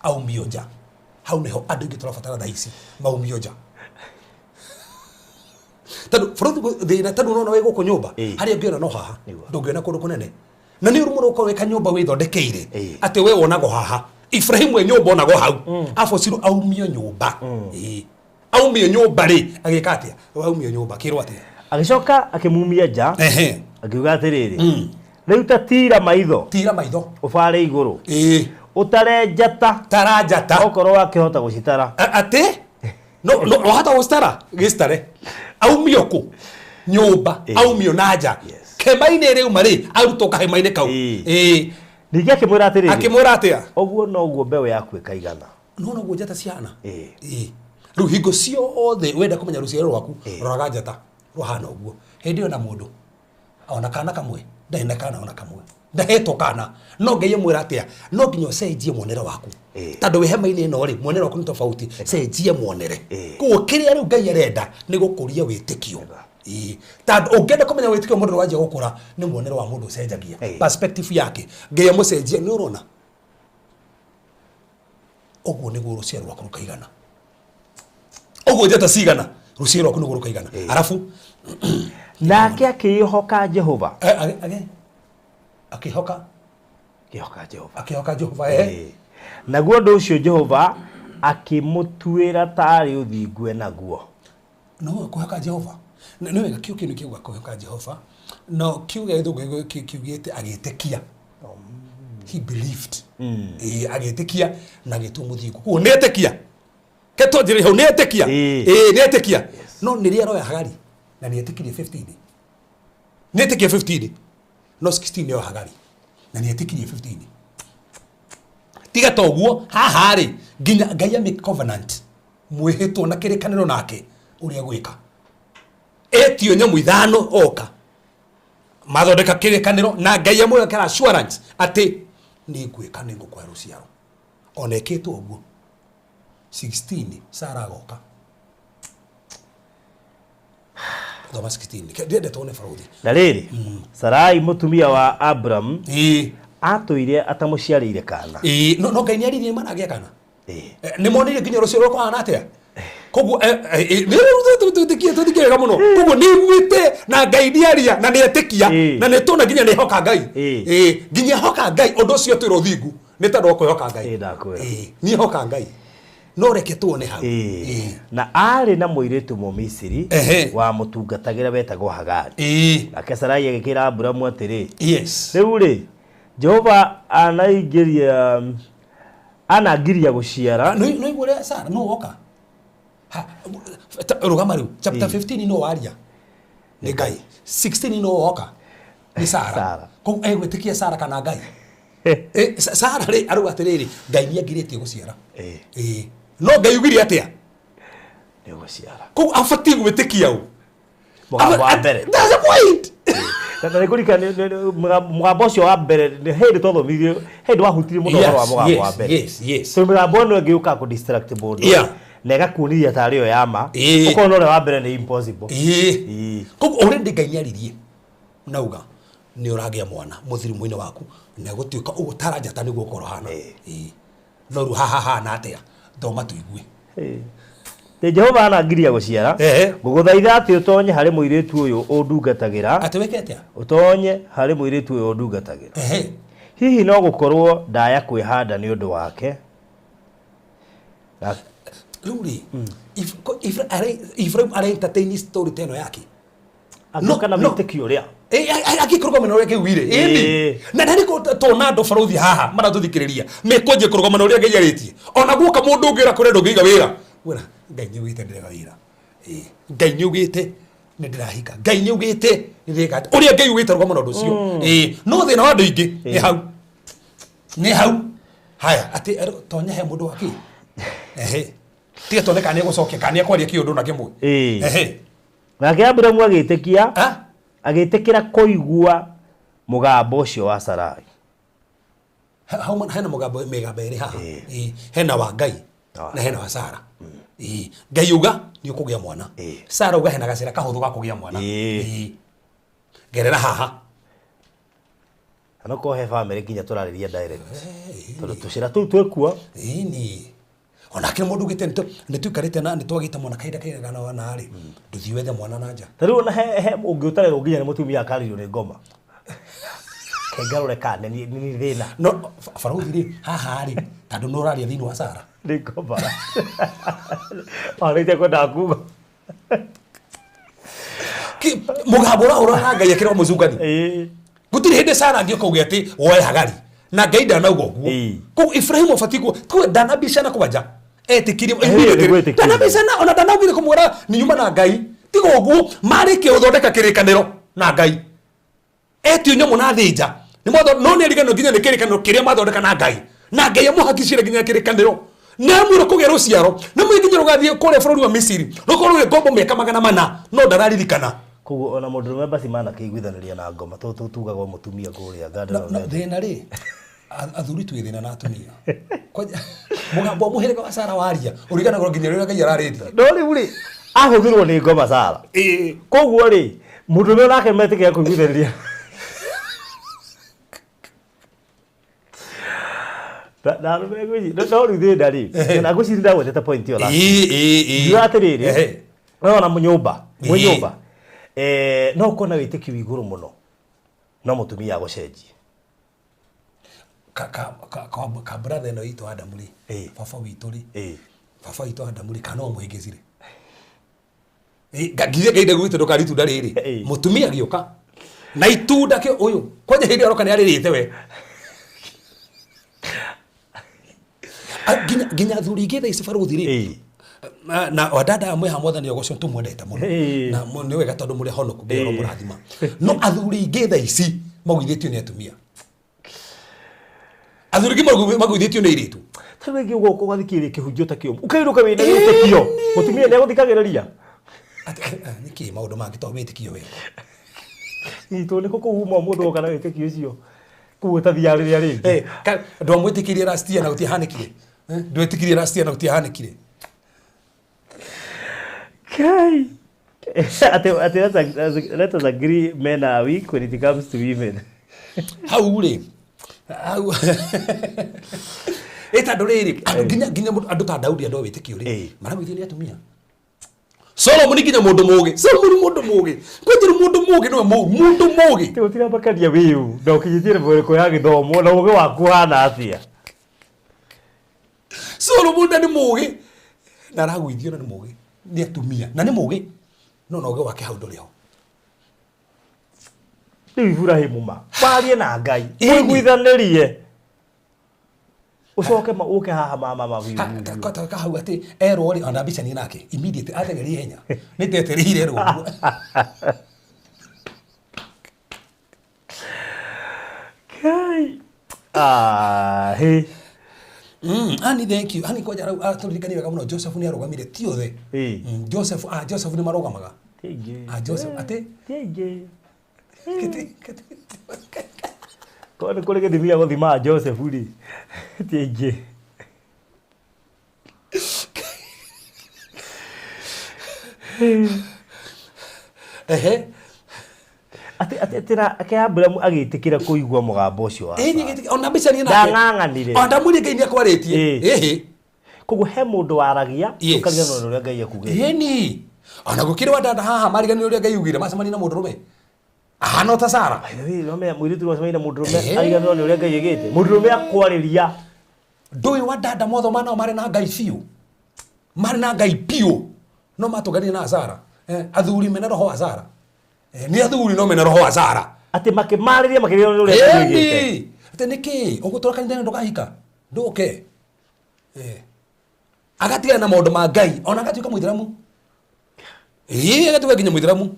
Aumio nja. Hau nĩho andũ aingĩ tũrabatara thaa ici maumio nja. Tondũ bũrũri thĩna tondũ ũrona wĩ gũkũ nyũmba Ĩĩ. harĩa ũngĩona no haha Nĩguo. ndũngĩona kũndũ kũnene. Na nĩ ũru mũno ũkorwo wĩ kanyũmba wĩthondekeire Ĩĩ. atĩ we wonagwo haha. Ibrahimu e nyũmba onagwo hau. Abocirwo aumio nyũmba. Ĩĩ. Aumio nyũmba rĩ agĩka atĩa? Aumio nyũmba kĩrwo atĩa? Agĩcoka akĩmumia nja Ehe. akiuga atĩrĩrĩ, rĩu ta tira maitho Tira maitho. ũbare igũrũ Ĩĩ. ũtare njata Tara njata. okorwo wakĩhota gũcitara. Atĩ no no wahota gũcitara gĩcitare aumio kũ nyũmba Ĩĩ. aumio na nja Yes. kĩhema-inĩ rĩu marĩ arutwo kahema-inĩ kau Ĩĩ. Ĩĩ. Ningĩ akĩmwĩra atĩrĩrĩ, akĩmwĩra atĩa ũguo noguo mbeũ yaku ĩkaigana. no noguo njata cihana Ĩĩ. Ĩĩ. Rĩu hingo ciothe wenda kũmenya rũciaro rwaku Ĩĩ. roraga njata rũhana ũguo hĩndĩ ĩyo na mũndũ ona kana kamwe ndarĩ na kana ona kamwe ndahetwo kana no Ngai amwĩra atĩa no nginya ũcenjie muonere waku Ĩĩ. tondũ wĩ hema-inĩ ĩno rĩ muonere waku nĩ tofauti cenjia muonere Ĩĩ. koguo kĩrĩa rĩu Ngai arenda nĩ gũkũria wĩtĩkio Ĩĩ. Tondũ ũngĩenda kũmenya wĩtĩkio mũndũ wanjia gũkũra nĩ muonere wa mũndũ ũcenjagia Ĩĩ. perspective yake Ngai amũcenjia nĩ ũrona ũguo nĩguo rũciaro rwaku rũkaigana ũguo njata cigana rũciaro rwaku nĩguo rũkaigana arabu Nake akĩĩhoka Jehova. Akĩhoka Akĩhoka Jehova. Akĩhoka Jehova. Ĩĩ. Naguo ũndũ ũcio Jehova akĩmũtuĩra taarĩ ũthingu enaguo. No kũhoka Jehova nĩ wega kiu kĩndũ kiuga kũhoka Jehova no kiuga gĩthũngũ kiugĩte agĩtĩkia he believed. Ĩĩ, agĩtĩkia na agĩtua mũthingu koguo nĩetĩkia ketwo njĩra hau nĩetĩkia. Ĩĩ. Ĩĩ, nĩetĩkia no nĩrĩa aroya Hagari na nĩetĩkirie 15 nĩetĩkia 15 no 16 nĩoya Hagari na nĩetĩkirie 15 tiga ta ũguo haha rĩ nginya Ngai ame covenant mwĩhĩtwo na kĩrĩkanĩro nake ũrĩa gwĩka etio nyamũ ithano oka mathondeka kĩrĩkanĩro na Ngai amwĩkĩra assurance atĩ nĩ ngwĩka nĩ ngũkũhe rũciaro ona ĩkĩtwo ũguo 16 Sara agoka thoma 16 ndĩrenda tuone barũthi. Na rĩrĩ, Sarai mũtumia wa Abram Ĩĩ. atũire atamũciarĩire kana. Ĩĩ, no Ngai nĩ aririe maragĩa kana. Ĩĩ. Nĩ monire nginya rũciaro rwakwa hana atĩa koguo twĩtĩkie wega mũno koguo nĩ iguĩte na Ngai nĩaria na nĩetĩkia Ĩĩ. na nĩtũna nginya nĩhoka Ngai. Ĩĩ. Ĩĩ, nginya hoka Ngai ũndũ ũcio twĩra ũthingu nĩ tondũ wa kwĩhoka Ngai. Ĩĩ, ndakwĩra. Ĩĩ, niĩ hoka Ngai no reke tuone hau. Ĩĩ. Ĩĩ. Na aarĩ na mũirĩtu Mũmisiri Ehe. wamũtungatagĩra wetagwo Hagari. Ĩĩ. Nake Sarai agĩkĩra Aburamu atĩrĩ, Yes. rĩu rĩ, Jehova anangiria gũciara. No igua ũrĩa Sara no woka rũgama rĩu chapter 15 no waria. Nĩ Ngai. 16 no woka nĩ Sara. Sara. Koguo egwĩtĩkia Sara kana Ngai? Sara rĩ arauga atĩrĩrĩ, Ngai nĩ angirĩtie gũciara. Ĩĩ. No Ngai ugire atĩa? Nĩ ũgũciara. Koguo abatiĩ gwĩtĩkia ũ? Mũgambo wa mbere. That's the point. Na nĩ kũririkana mũgambo ũcio wa mbere nĩ hĩndĩ twathomithirio hĩndĩ wahutirie mũno ũhoro wa mũgambo wa mbere. Yes. Tondũ mĩgambo ĩno ĩngĩ yũkaga kũ distract mũndũ. Na ĩgakuonithia tarĩ yo ya ma. Ũkona ũrĩa wa mbere nĩ impossible. Ĩĩ. Koguo already Ngai nĩ aririe nauga nĩ ũragĩa mwana mũthirimu-inĩ waku na gũtuĩka ũguo tara njata nĩguo ũkorwo hana. Ĩĩ. No rĩu haha hana atĩa? Thoma tũigue. Ĩ Jehova anangiria gũciara. Ngũgũthaitha atĩ ũtonye harĩ mũirĩtu ũyũ ũndungatagĩra. Atĩ wĩke atĩa? Ũtonye harĩ mũirĩtu ũyũ ũndungatagĩra. Hihi no gũkorwo ndaya kwĩhanda nĩ ũndũ wake. Rĩu rĩ, Ibrahim ara entertain story ta ĩno yake. Angĩũka na wĩtĩkio ũrĩa. Angĩkũrũgama na ũrĩa Ngai ugire. Ĩni. Na ndarĩ tona andũ barũthi haha maratũthikĩrĩria mekwanjia kũrũgama na ũrĩa Ngai arĩtie. Ona guoka mũndũ ũngĩ ũra kũrĩa ndũngĩiga wĩra. Wĩra Ngai nĩ ugĩte ndĩrega wĩra. Ngai nĩ ugĩte nĩ ndĩrahika. Ngai nĩ ugĩte nĩ ndĩreka atĩa. Ũrĩa Ngai ugĩte rũgama na ũndũ ũcio. No thĩna wa andũ aingĩ nĩ hau. Nĩ hau. Haya atĩ tonya he mũndũ wa kĩ. Ehe. Tiga tuone kana nĩegũcokia kana nĩekwaria kĩũndũ na kĩmwe. Ehe. Nake Aburamu agĩtĩkia agĩtĩkĩra kũigua mũgambo ũcio wa Sarai. Hau hena mũgambo mĩgambo ĩrĩ haha. Ĩĩ, hena wa Ngai na hena wa Sara. Ĩĩ, Ngai uga nĩ ũkũgĩa mwana. Sara uga hena gacĩra kahũthũ ga kũgĩa mwana. Ĩĩ. Gerera haha. Na no korwo he bamĩrĩ nginya tũrarĩria direct. Tondũ tũcĩra tũu twĩkuo. Ĩni. Onake nĩ mũndũ ugĩte nĩ tuikarĩte na nĩ twagĩte mwana kahinda kaigana ũna rĩ, ndũthiĩ wethe mwana na nja. Ta rĩu ona he ũngĩũtarĩrwo nginya nĩ mũtumia akarĩrio nĩ ngoma. Kengarũre kana nĩ thĩna. No barũthi rĩ, haha rĩ, tondũ nĩ ũraria thĩinĩ wa Sara. Nĩ ngoma. Ona itekwendaga kuga. Mũgambo ũrahũra na Ngai akĩrwo mũcukani. Gũtirĩ hĩndĩ Sara angĩũka uge atĩ woe Hagari. Na Ngai ndanauga ũguo. Koguo Ibrahimu abatiĩ kuo ndanabicana kwanja. Etĩkirie immediately. Ndanabicana ona ndanaugire kũmwĩra nĩ nyuma na Ngai. Tiga ũguo marĩkia gũthondeka kĩrĩkanĩro na Ngai. Etio nyamũ na thĩnja. Nĩ mwatho no nĩ ariganĩrwo nginya nĩ kĩrĩkanĩro kĩrĩa mathondeka na Ngai. Na Ngai amũhakicire nginya kĩrĩkanĩro. Na amwĩra kũgĩa rũciaro. Na mwĩ nginya rũgathiĩ kũrĩa bũrũri wa Misiri. Rũkorwo rwĩ ngombo mĩaka 400 no ndararirikana. Koguo ona mũndũrũme basi manakĩiguithanĩria na ngoma tondũ tugaga o mũtumia kũrĩa Garden of Eden. Thĩna rĩ, athuri twĩ thĩna na atumia. Kwanja mũgambo wa mũhĩrĩga wa Sara waria ũriganagwo nginya rĩrĩa Ngai ararĩtie. No rĩu rĩ, ahũthĩrwo nĩ ngoma Sara. Koguo rĩ, mũndũrũme onake metĩkĩra kũiguithanĩria. Na arũme ngwĩciria, no rĩu thĩna rĩ, na ngwĩciria ndagwetete point ĩyo last week. Ngiuga atĩrĩrĩ, we ona nyũmba, mwĩ nyũmba, no ũkorwo na wĩtĩkio wĩ igũrũ mũno, no mũtumia agũcenjie. Ka brother ĩno itũ Adamu rĩ, baba witũ rĩ, baba witũ Adamu rĩ, kana no amũhĩngĩcire? Nginya Ngai ndaugĩte ndũkarĩe itunda rĩrĩ. Mũtumia agĩũka na itunda kĩ ũyũ kwanja hĩndĩ aroka nĩ arĩrĩte we. Nginya athuri aingĩ thaa ici barũthi rĩ, na wadada amwe ha mwathani ũgocwo tũmwendete mũno na nĩ wega tondũ mũrĩ honoku Ngai aromũrathima. No athuri aingĩ thaa ici magũithĩtio nĩ atumia. Athuri aingĩ magũithĩtio nĩ airĩtu. Ta rĩu rĩngĩ ũgoka ũgathikĩrĩria kĩhunjio ta kĩu ũkainũka wĩna wĩtĩkio mũtumia nĩ agũthikagĩrĩria. Nĩkĩ maũndũ mangĩ to wĩtĩkio we? Nyitwo nĩkũ kũu uma ũmũthĩ woka na wĩtĩkio ũcio kũu ũtathiaga rĩrĩa rĩngĩ. Ndwamwĩtĩkirie last year na gũtiahanĩkire. Ndwetĩkirie last year na gũtiahanĩkire. Kai. Ati ati let us agree men are weak when it comes to women. Hau rĩ, hau ĩ tondũ rĩrĩ, andũ nginya nginya andũ ta Daudi andũ a wĩtĩkio rĩ, maragũithio nĩ atumia. Solomoni nginya mũndũ mũgĩ, Solomoni mũndũ mũgĩ, kwanjĩra mũndũ mũgĩ nĩwe mũndũ mũgĩ. Ti gũtirambakania wĩũ na ũkinyĩtie level ĩrĩkũ ya gĩthomo na ũgĩ waku ũhana atĩa. Solomoni na nĩ mũgĩ na aragũithio na nĩ mũgĩ nĩ atumia na nĩ mũgĩ no na ũgĩ wake hau ndũrĩ ho. Rĩu Iburahĩmu ma warie na Ngai ũiguithanĩrie ũcoke ma ũke haha ma ma ma biũ biũ. Ka hau atĩ erwo rĩ ona mbicanie nake immediate ateng'eria ihenya nĩ ndetereire erwo ũguo. Ah, hĩ. Ani thank you. Ani kwanja rau atũririkanie wega mũno Joseph nĩ arũgamire ti othe. Ĩĩ. Joseph Joseph nĩ marũgamaga. Ti aingĩ. Joseph atĩ Ti aingĩ. Kĩti- Korwo nĩ kũrĩ gĩthimi gĩa gũthima Joseph rĩ, ti aingĩ. Ehe. Atĩ atĩ atĩ na ake Abrahamu agĩtĩkĩra kũigua mũgambo ũcio wa Ĩĩ Sara. ona mbica niĩ nake. Ndang'ang'anire. Ona ndamwĩrire Ngai nĩ akwarĩtie. Ĩĩ. Ĩhĩ. Koguo he mũndũ waragia Yes. ũkariganĩrwo nĩ ũrĩa Ngai ekugĩte. Ĩni. Ona gũkĩrĩ wa dada haha mariganĩrwo ũrĩa Ngai ugire macemania na mũndũrũme. Ahana o ta Sara. By the way, no menya mũirĩtu wacemania na mũndũrũme Ĩĩ. ariganĩrwo nĩ ũrĩa Ngai ĩgĩte. Mũndũrũme akwarĩria Ndũĩ wa dada mothoma nao marĩ na Ngai biũ. Marĩ na Ngai biũ. No matũnganire na Sara. Athuri mena roho wa Sara. Nĩ athuri no mena roho wa Sara. atĩ makĩmarĩria makĩriganĩrwo nĩ ũrĩa Ngai oigĩte. Ĩni. Atĩ nĩkĩ ũgũtũra kanitha-inĩ ndũkahika ndũke. Agatigana na maũndũ ma Ngai ona agatuĩka mũithĩramu. Ĩĩ agatuĩka nginya mũithĩramu.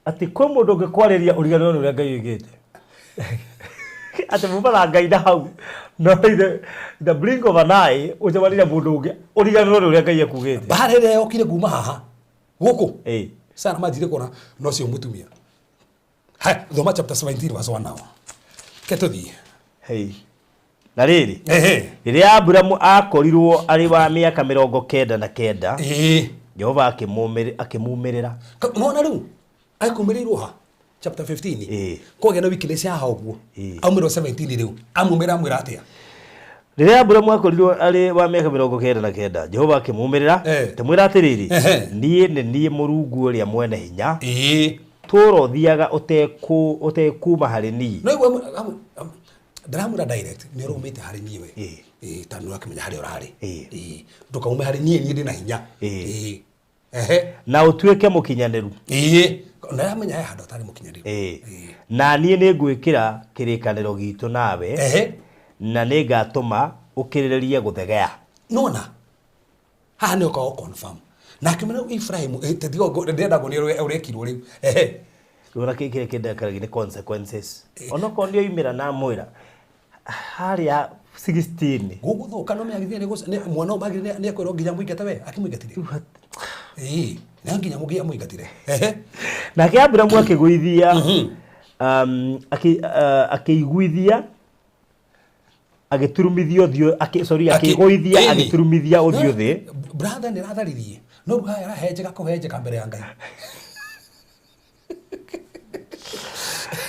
Atĩ kwĩ mũndũ ũngĩkwarĩria ũriganĩrwo nĩ ũrĩa Ngai oigĩte. Atĩ muma na Ngai na hau no in the blink of an eye ũcemanie na mũndũ ũngĩ ũriganĩrwo nĩ ũrĩa Ngai ekugĩte. Mbara ĩrĩa yokire kuma haha gũkũ Ĩĩ. Sara manjire kuona no cio mũtumia. Haya, thoma chapter 17 verse 1 now. Ke tũthiĩ. Hey. Na rĩrĩ Ehe. rĩrĩa Aburamu akorirwo arĩ wa mĩaka 99 Ĩĩ. Jehova akĩmumĩrĩra. Nona rĩu akumĩrĩirwo ha chapter 15. Ĩĩ. Kwagĩa na weakness ya haha ũguo. Ĩĩ. Aumĩrwo 17 rĩu. Amumĩra amwĩra atĩa? Rĩrĩa Aburamu akorirwo arĩ wa mĩaka 99 Jehova akĩmumĩrĩra akĩmwĩra atĩrĩrĩ Ehe. niĩ nĩ niĩ Mũrungu ũrĩa mwene hinya Ĩĩ. tũũra ũthiaga ũtekuma harĩ niĩ. No igua ndĩramwĩra direct nĩ ũraumĩte harĩ niĩ we. Ĩĩ. Ĩĩ tondũ nĩũrakĩmenya harĩa ũrarĩ. Ĩĩ. Ĩĩ. Ndũkaume harĩ niĩ niĩ ndĩna hinya. Ĩĩ. Ĩĩ. Ehe. Na ũtuĩke mũkinyanĩru. Ĩĩ. Ndĩramenya he handũ hatarĩ mũkinyanĩru. Ĩĩ. Ĩĩ. Na niĩ nĩngwĩkĩra kĩrĩkanĩro gitũ nawe Ehe. na nĩngatũma ũkĩrĩrĩrie gũthegea. Nona haha nĩ ũkaga confirm na akĩmwĩra Ibrahim tiga ndĩrenda kuonia ũrĩa ũrekirwo rĩu. Ehe. Rĩu kĩ kĩrĩa kĩndakaragia nĩ consequences. Onokorwo nĩ oimĩra na amwĩra harĩa 16 Gũgũthũka no mĩagithia nĩ mwana ũyũ magĩrĩire nĩ ekwĩrwo nginya mũingate we akĩmũingatire. Ĩĩ no nginya mũngĩ amũingatire. Ehe. Nake Aburamu akĩgũithia akĩiguithia agĩturumithia ũthiũ sorry akĩgũithia Ĩni. agĩturumithia ũthiũ thĩ. Brother nĩ ratharirie no rĩu haha arahenjeka kũhenjeka mbere ya Ngai.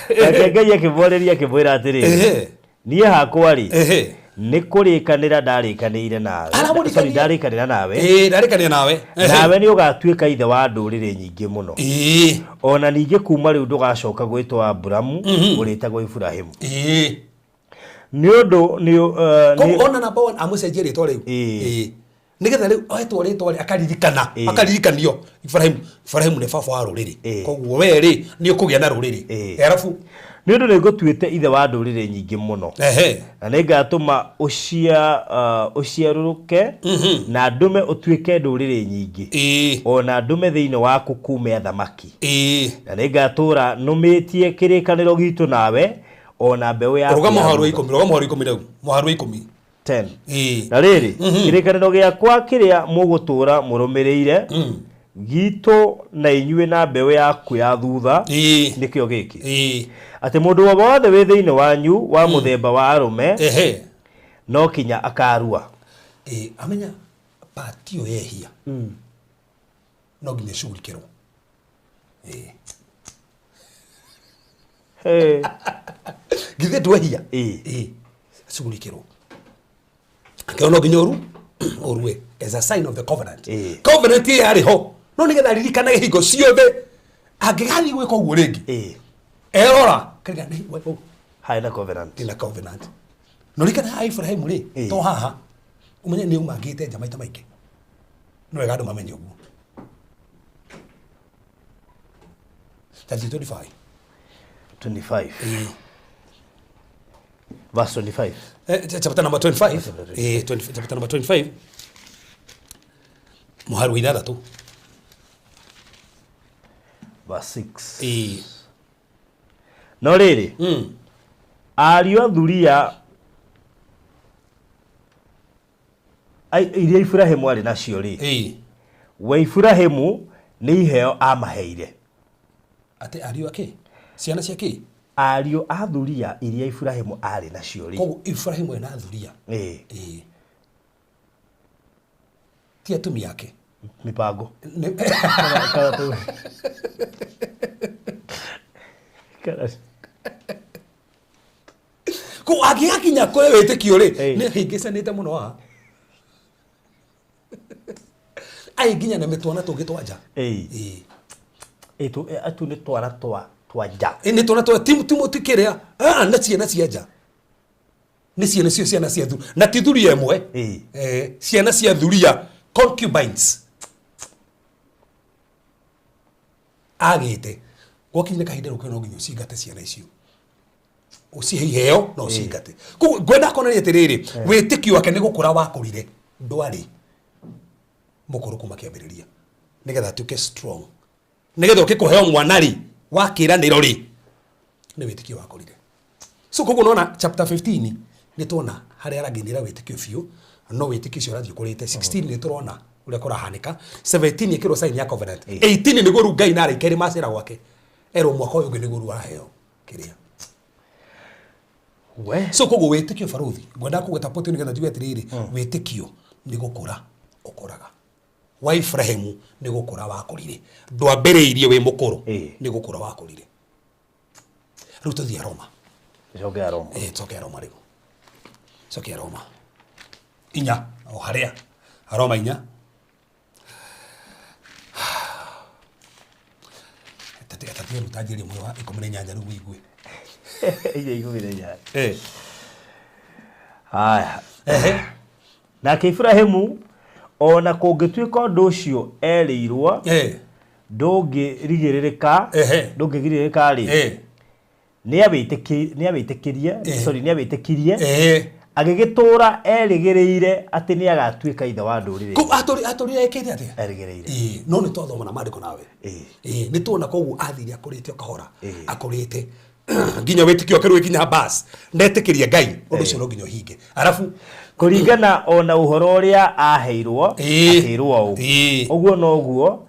Nake Ngai akĩmwarĩria akĩmwĩra atĩrĩrĩ Ehe. niĩ hakwa rĩ Ehe. nĩ kũrĩkanĩra ndarĩkanĩire nawe. Aramũririkania. Sorry, ndarĩkanĩra nawe. Ĩĩ ndarĩkanĩra nawe. Ehe. Nawe nĩ ũgatuĩka ithe wa ndũrĩrĩ nyingĩ mũno. Ĩĩ. Ona ningĩ kuma rĩu ndũgacoka gwĩtwo Aburamu ũrĩtagwo Iburahĩmu. Ĩĩ. Nĩ ũndũ nĩ Koguo ona number 1 amũcenjie rĩtwa rĩu. Ĩĩ. Ĩĩ. Nĩgetha rĩu etwo rĩtwa rĩ akaririkana Ĩĩ. akaririkanio Ibrahim Ibrahim nĩ baba wa rũrĩrĩ. Ĩĩ. Koguo we rĩ nĩ ũkũgĩa na rũrĩrĩ. Ĩĩ. Arabu nĩ ũndũ nĩ ngũtuĩte ithe wa ndũrĩrĩ nyingĩ mũno. ehe. Na nĩngatũma ũciarũrũke na ndũme ũtuĩke ndũrĩrĩ nyingĩ. Ĩĩ. Ona ndũme thĩinĩ waku kume athamaki. Ĩĩ. Na nĩngatũũra nũmĩtie kĩrĩkanĩro gitũ nawe ona mbeũ yaku Rũga ya mũhari wa thutha. 10 rũga mũhari wa 10 rĩu mũhari wa 10. 10. Ĩĩ. Na rĩrĩ kĩrĩkanĩro gĩakwa kĩrĩa mũgũtũũra mũrũmĩrĩire gitũ na inyuĩ na mbeũ yaku ya thutha Ĩĩ. nĩkĩo gĩkĩ Ĩĩ. atĩ mũndũ o wothe wĩ thĩinĩ wanyu wa mũthemba wa arũme Ehe. no kinya akarua. Ĩĩ amenya part ĩyo yehia no nginya ĩcugurikĩrwo. Ĩĩ. Hey. Githĩ ndwehia? Ĩĩ. Ĩĩ. Acugurikĩrwo. Akĩona no nginya ũru ũrue as a sign of the covenant. Ĩĩ. Covenant ĩyo yarĩ ho no nĩgetha aririkanage hingo ciothe angĩgathiĩ gwĩka ũguo rĩngĩ Ĩĩ. erora karigana nĩ we- oh, Harĩ na covenant. ndĩna covenant. No ririkana haha Ibrahim rĩ Ĩĩ. to haha ũmenye nĩ umangĩte nja maita maingĩ no wega andũ mamenye ũguo. Chapter 25. 25. Ĩĩ. Verse 25. Chapter number 25. Chapter 20, chapter number 25. Mũhari wa ithathatũ. Verse 6. Ĩĩ. No rĩrĩ Ariũ a thuria iria Iburahĩmu arĩ nacio rĩ, we Iburahĩmu nĩ iheo amaheire. Atĩ ariũ a kĩ? Ciana cia kĩ? Ariũ a thuria iria Iburahĩmu aarĩ nacio rĩ. Koguo Iburahĩmu ena thuria. Ĩĩ. Ĩĩ. Ti atumia ake. Mipango. Kana Koguo angĩgakinya kũrĩ wĩtĩkio rĩ, Ĩĩ. nĩ ahĩngĩcanĩte mũno haha. Ai nginya na mĩtwana tũngĩ twa nja. Ĩĩ. Ĩĩ. Ĩ tu atu nĩ twana twa twa nja. Ĩ, nĩ twana twa ti ti ti kĩrĩa ah na ciana cia nja nĩ ciana cio ciana cia thu na ti thuria ĩmwe Ĩĩ. eh, ciana cia thuria concubines agĩte gwakinyire kahinda rĩu no nginya ũcingate ciana icio ũcihe iheo na ũcingate koguo ngwenda kuonania atĩrĩrĩ wĩtĩkio wake nĩ gũkũra wakũrire ndwarĩ mũkũrũ kuma kĩambĩrĩria nĩgetha atuĩke strong nĩgetha ũke kũheo mwana rĩ wa kĩranĩro rĩ nĩ wĩtĩkio wakũrire so koguo nona chapter 15 nĩ tuona harĩa arangĩnĩra wĩtĩkio biũ no wĩtĩkio ũcio ũrathiĩ ũkũrĩte 16 nĩ tũrona ũrĩa kũrahanĩka 17 ĩkĩrwo sign ya covenant 18 nĩguo rĩu Ngai na araika erĩ macera gwake erwo mwaka ũyũ ũngĩ nĩguo rĩu aheo kĩrĩa We. So koguo wĩtĩkio baruthi ngwenda kũgweta point nĩgetha njuge atĩrĩrĩ wĩtĩkio nĩ gũkũra ũkũraga wa Ibrahimu nĩ gũkũra wakũrire ndwambĩrĩirie wĩ mũkũrũ Ĩĩ. nĩ gũkũra wakũrire rĩu tũthiĩ Roma. Coke Roma. Eh, coke Roma rĩu coke Roma inya o harĩa Roma inya tatige rĩu tanjĩrie mwe wa 18 rĩu wĩigue. Inya 18. Eh. Haya. Ehe. Nake Iburahĩmu ona kũngĩtuĩka ũndũ ũcio erĩirwo ndũngĩrigĩrĩrĩka Ehe. ndũngĩgirĩrĩka rĩ nĩawĩtĩkirie sorry nĩawĩtĩkirie agĩgĩtũũra erĩgĩrĩire atĩ nĩagatuĩka ithe wa ndũrĩrĩ. Kũu atũrire ekĩte atĩa? Erĩgĩrĩire. Ĩĩ, no nĩ twathoma na maandĩko nawe. Ĩĩ, nĩ tuona koguo athire akũrĩte o kahora akũrĩte nginya wĩtĩkio wake rĩu nginya bas ndetĩkĩria Ngai ũndũ ũcio no nginya ũhinge arabu Kũringana ona ũhoro ũrĩa aheirwo akĩrwo ũũ ũguo noguo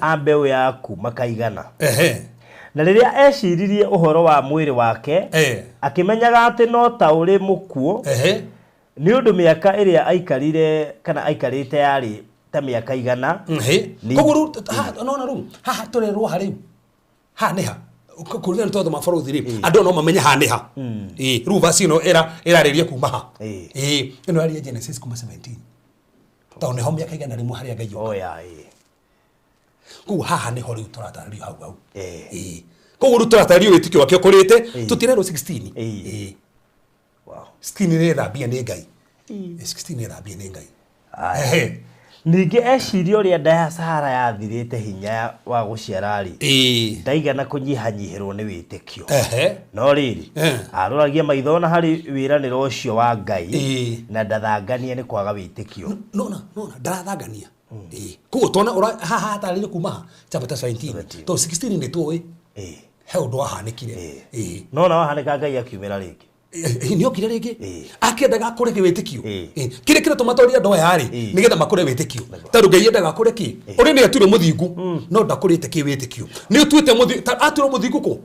a mbeũ yaku makaigana. Na rĩrĩa eciririe ũhoro wa mwĩrĩ wake akĩmenyaga atĩ no ta ũrĩ mũkuũ nĩ ũndũ mĩaka ĩrĩa aikarire kana aikarĩte yarĩ ta mĩaka 100. Koguo rĩu haha nona rĩu haha tũrerwo ha rĩu haha nĩ ha kũringana nĩ twathoma barothi rĩ andũ no mamenye haha nĩ ha. Ĩĩ, rĩu verse ĩno ĩrarĩria kuma ha. Ĩĩ, ĩno yaria Genesis kuma 17 tondũ nĩho mĩaka 100 harĩa Ngai oka. Koguo haha nĩho rĩu tũratarĩrio hau hau. Ĩĩ, koguo rĩu tũratarĩrio wĩtĩkio wake ũkũrĩte tũtirerwo 16. Ĩĩ. 16 nĩ thambie nĩ Ngai. 16 nĩ thambie nĩ Ngai. Ehe. Ningĩ eciria ũrĩa nda ya Sara yathirĩte hinya wa gũciara rĩ ndaigana kũnyihanyihĩrwo nĩ wĩtĩkio. No rĩrĩ aroragia maitho na harĩ wĩranĩro ũcio wa Ngai na ndathangania nĩ kwaga wĩtĩkio. Nona nona ndarathangania. Ĩĩ, koguo tuona haha hatarĩrie kuma ha chapter 17 tondũ 16 nĩ tũĩ he ũndũ wahanĩkire. Ĩĩ. Nona wahanĩka Ngai akiumĩra rĩngĩ. Nĩ okire rĩngĩ akĩendaga akũre wĩtĩkio. Kĩrĩa kĩratũma twarie andũ aya rĩ nĩgetha makũre wĩtĩkio tondũ Ngai endaga akũre kĩ ũrĩa nĩ aturwo mũthingu no ndakũrĩte kĩ wĩtĩkio nĩ ũtuĩte aturwo mũthingu kũ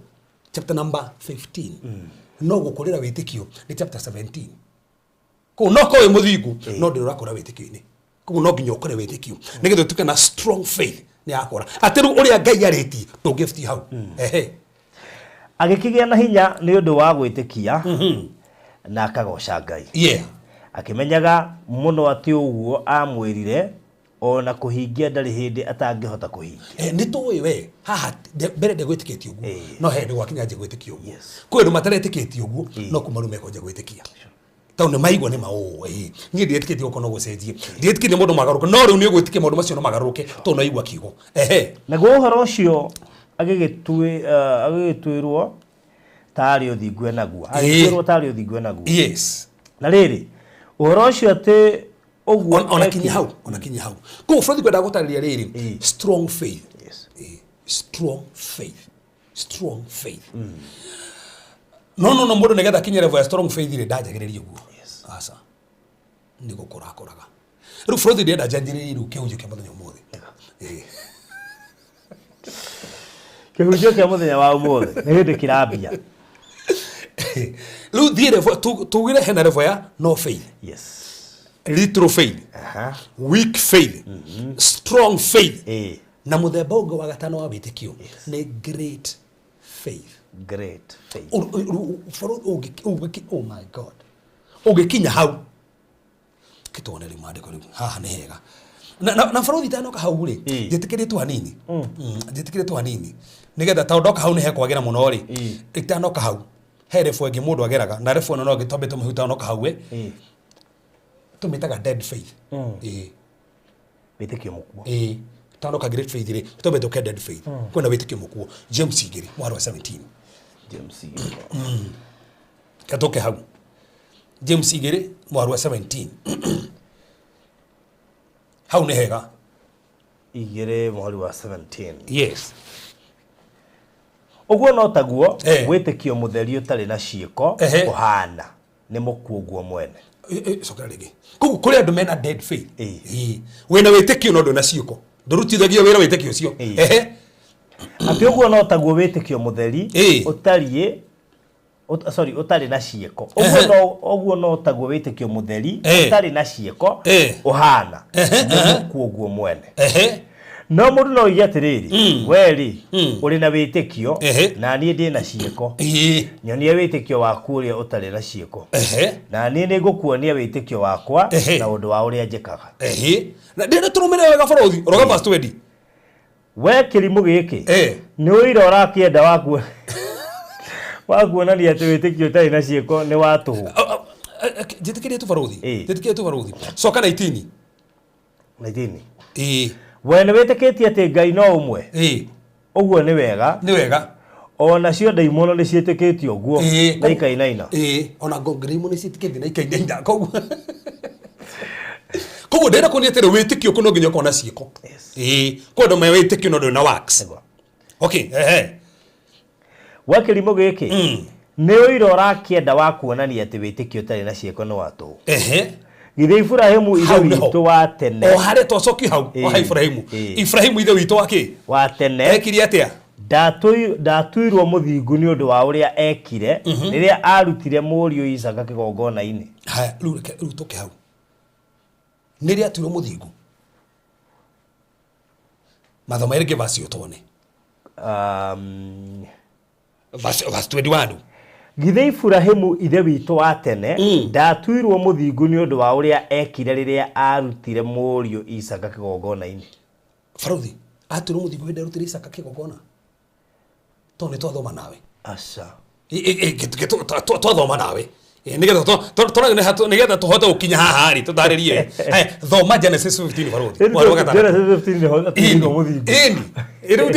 chapter number 15 no gũkũrĩra wĩtĩkio nĩ chapter 17 koguo no korwo wĩ mũthingu no ndĩrĩ ũrakũra wĩtĩkio-inĩ koguo no nginya ũkũre wĩtĩkio nĩgetha ũtuĩke na strong faith nĩ yakũra atĩ rĩu ũrĩa Ngai arĩtie ndũngĩbutia hau. Ehe. Agĩkĩgĩa na hinya nĩ ũndũ wa gwĩtĩkia na akagoca Ngai. Akĩmenyaga mũno atĩ ũguo amwĩrire ona kũhingia ndarĩ hĩndĩ atangĩhota kũhingia. Nĩ tũĩ we haha mbere ndegwĩtĩkĩtie ũguo no he hĩndĩ gwakinya nje gwĩtĩkia ũguo kwĩ andũ mataretĩkĩtie ũguo no kuma rĩu mekwanja gwĩtĩkia tondũ nĩ maigua nĩ maũũ. Niĩ ndiretĩkĩtie gũkorwo no gũcenjie ndiretĩkĩtie maũndũ magarũrũke no rĩu nĩ ũgwĩtĩkia maũndũ macio no magarũrũke tondũ no aigua kiugo. Ehe. Naguo ũhoro ũcio agĩgĩtuĩrwo tarĩ ũthingu enaguo. Agĩtuĩrwo tarĩ ũthingu enaguo. Na rĩrĩ ũhoro ũcio atĩ ũguo ona kinya hau ona kinya hau koguo bũrũri kwenda gũtarĩria rĩrĩ strong faith. Strong faith strong faith. No no no mũndũ nĩgetha akinye level ya strong faith rĩ, ndanjagĩrĩria ũguo. Aca, nĩ gũkũra akũraga. Rĩu bũrũri ndĩrenda njanjĩrĩrie rĩu kĩhunjio kĩa mũthenya ũmũthĩ. Ĩĩ. Kĩhunjio kĩa mũthenya wa ũmũthĩ nĩ hĩndĩ kĩrambia. Rĩu thiĩ level tugire hena level ya no faith, little faith, weak faith, strong faith, na mũthemba ũngĩ wa gatano wa wĩtĩkio nĩ great faith. Great faith. Bũrũri oh my God, ũngĩkinya hau kĩtuone rĩu maandĩko rĩu haha nĩ hega na bũrũri itanoka hau rĩ, njĩtĩkĩrĩtwo hanini. Njĩtĩkĩrĩtwo hanini nĩgetha tondũ ndoka hau nĩ hekwagĩra mũno rĩ. Itanoka hau he rebu ĩngĩ mũndũ ageraga na rebu ĩno no gĩtombe tũmĩhu itanoka hau ĩ, tũmĩtaga dead faith. Ĩĩ. Wĩtĩkio mũkuo. Ĩĩ, tanoka great faith rĩ, tũmbe tũke dead faith. Kwĩna wĩtĩkio mũkuo. James 2 mwaro wa 17. James. Gatoke hau James 2 mwaro wa 17, hau nĩ hega. 2 mũhari wa 17. Yes. Ũguo no taguo wĩtĩkio mũtheri ũtarĩ na ciĩko ũhana nĩ mũkuo guo mwene. Cokera rĩngĩ. Koguo kũrĩ andũ mena dead faith. Ĩĩ. Wĩna wĩtĩkio no ndũna ciĩko, ndũrutithagia wĩra wĩtĩkio ũcio. Atĩ ũguo no taguo wĩtĩkio mũtheri ũtariĩ sorry, ũtarĩ na ciĩko, ũguo no taguo wĩtĩkio mũtheri ũtarĩ na ciĩko ũhana nĩ mũkuo guo mwene. No mũndũ no oige atĩrĩrĩ, we rĩ, ũrĩ na wĩtĩkio, na niĩ ndĩ na ciĩko. Nyonia wĩtĩkio waku ũrĩa ũtarĩ na ciĩko, na niĩ nĩ ngũkuonia wĩtĩkio wakwa na ũndũ wa ũrĩa njĩkaga. Na ndĩrenda tũrũmĩrĩre wega bũrũri roga verse 20. We kĩrimũ gĩkĩ, nĩ ũira ũrakĩenda wakuo wa kuonania atĩ wĩtĩkio ũtarĩ na ciĩko nĩ wa tũhũ? Njĩtĩkĩrie tu barũthi, njĩtĩkĩrie tu barũthi, coka 19. 19. Ĩĩ. We nĩ wĩtĩkĩtie atĩ Ngai no ũmwe? Ũguo nĩ wega. Nĩ wega. O nacio ndaimono nĩ ciĩtĩkĩtie ũguo na ikainaina. Ĩĩ, ona ndaimono nĩ ciĩtĩkĩtie na ikainaina. Koguo ndĩrenda kuonia atĩrĩ, wĩtĩkio kũ no nginya ũkorwo na ciĩko. Ĩĩ, kwĩ andũ me wĩtĩkio no ndũrĩ na works. Okay, ehe. We kĩrimũ gĩkĩ, nĩ ũira ũrakĩenda wa kuonania atĩ wĩtĩkio ũtarĩ na ciĩko nĩ wa tũhũ? Githĩ Iburahĩmu ithe Hau nĩho. witũ wa tene, O harĩa twacokio hau, o ha Iburahĩmu. Iburahĩmu ithe witũ wa kĩ? Wa tene. Ekire atĩa? Ndatuirwo mũthingu nĩ ũndũ wa ũrĩa ekire rĩrĩa arutire mũriũ Isaaka kĩgongona-inĩ? Haya, rĩu reke rĩu tũke hau. Nĩ rĩ atuirwo mũthingu? Mathoma rĩngĩ verse ĩyo tuone. Verse 21. Githĩ Iburahĩmu ithe witũ wa tene ndatuirwo mũthingu nĩ ũndũ wa ũrĩa ekire rĩrĩa arutire mũriũ Isaaka kĩgongona-inĩ? Barũthi, atuirwo mũthingu hĩndĩ arutire Isaaka kĩgongona? Tondũ nĩ twathoma nawe. Aca. Twathoma nawe. Nĩgetha nĩgetha tũhote gũkinya haha rĩ, tũtarĩrie. Haya, thoma Genesis 15 barũthi. Mwaro wa gatandatũ. Genesis 15 nĩho atuirwo mũthingu. Ĩni. Rĩu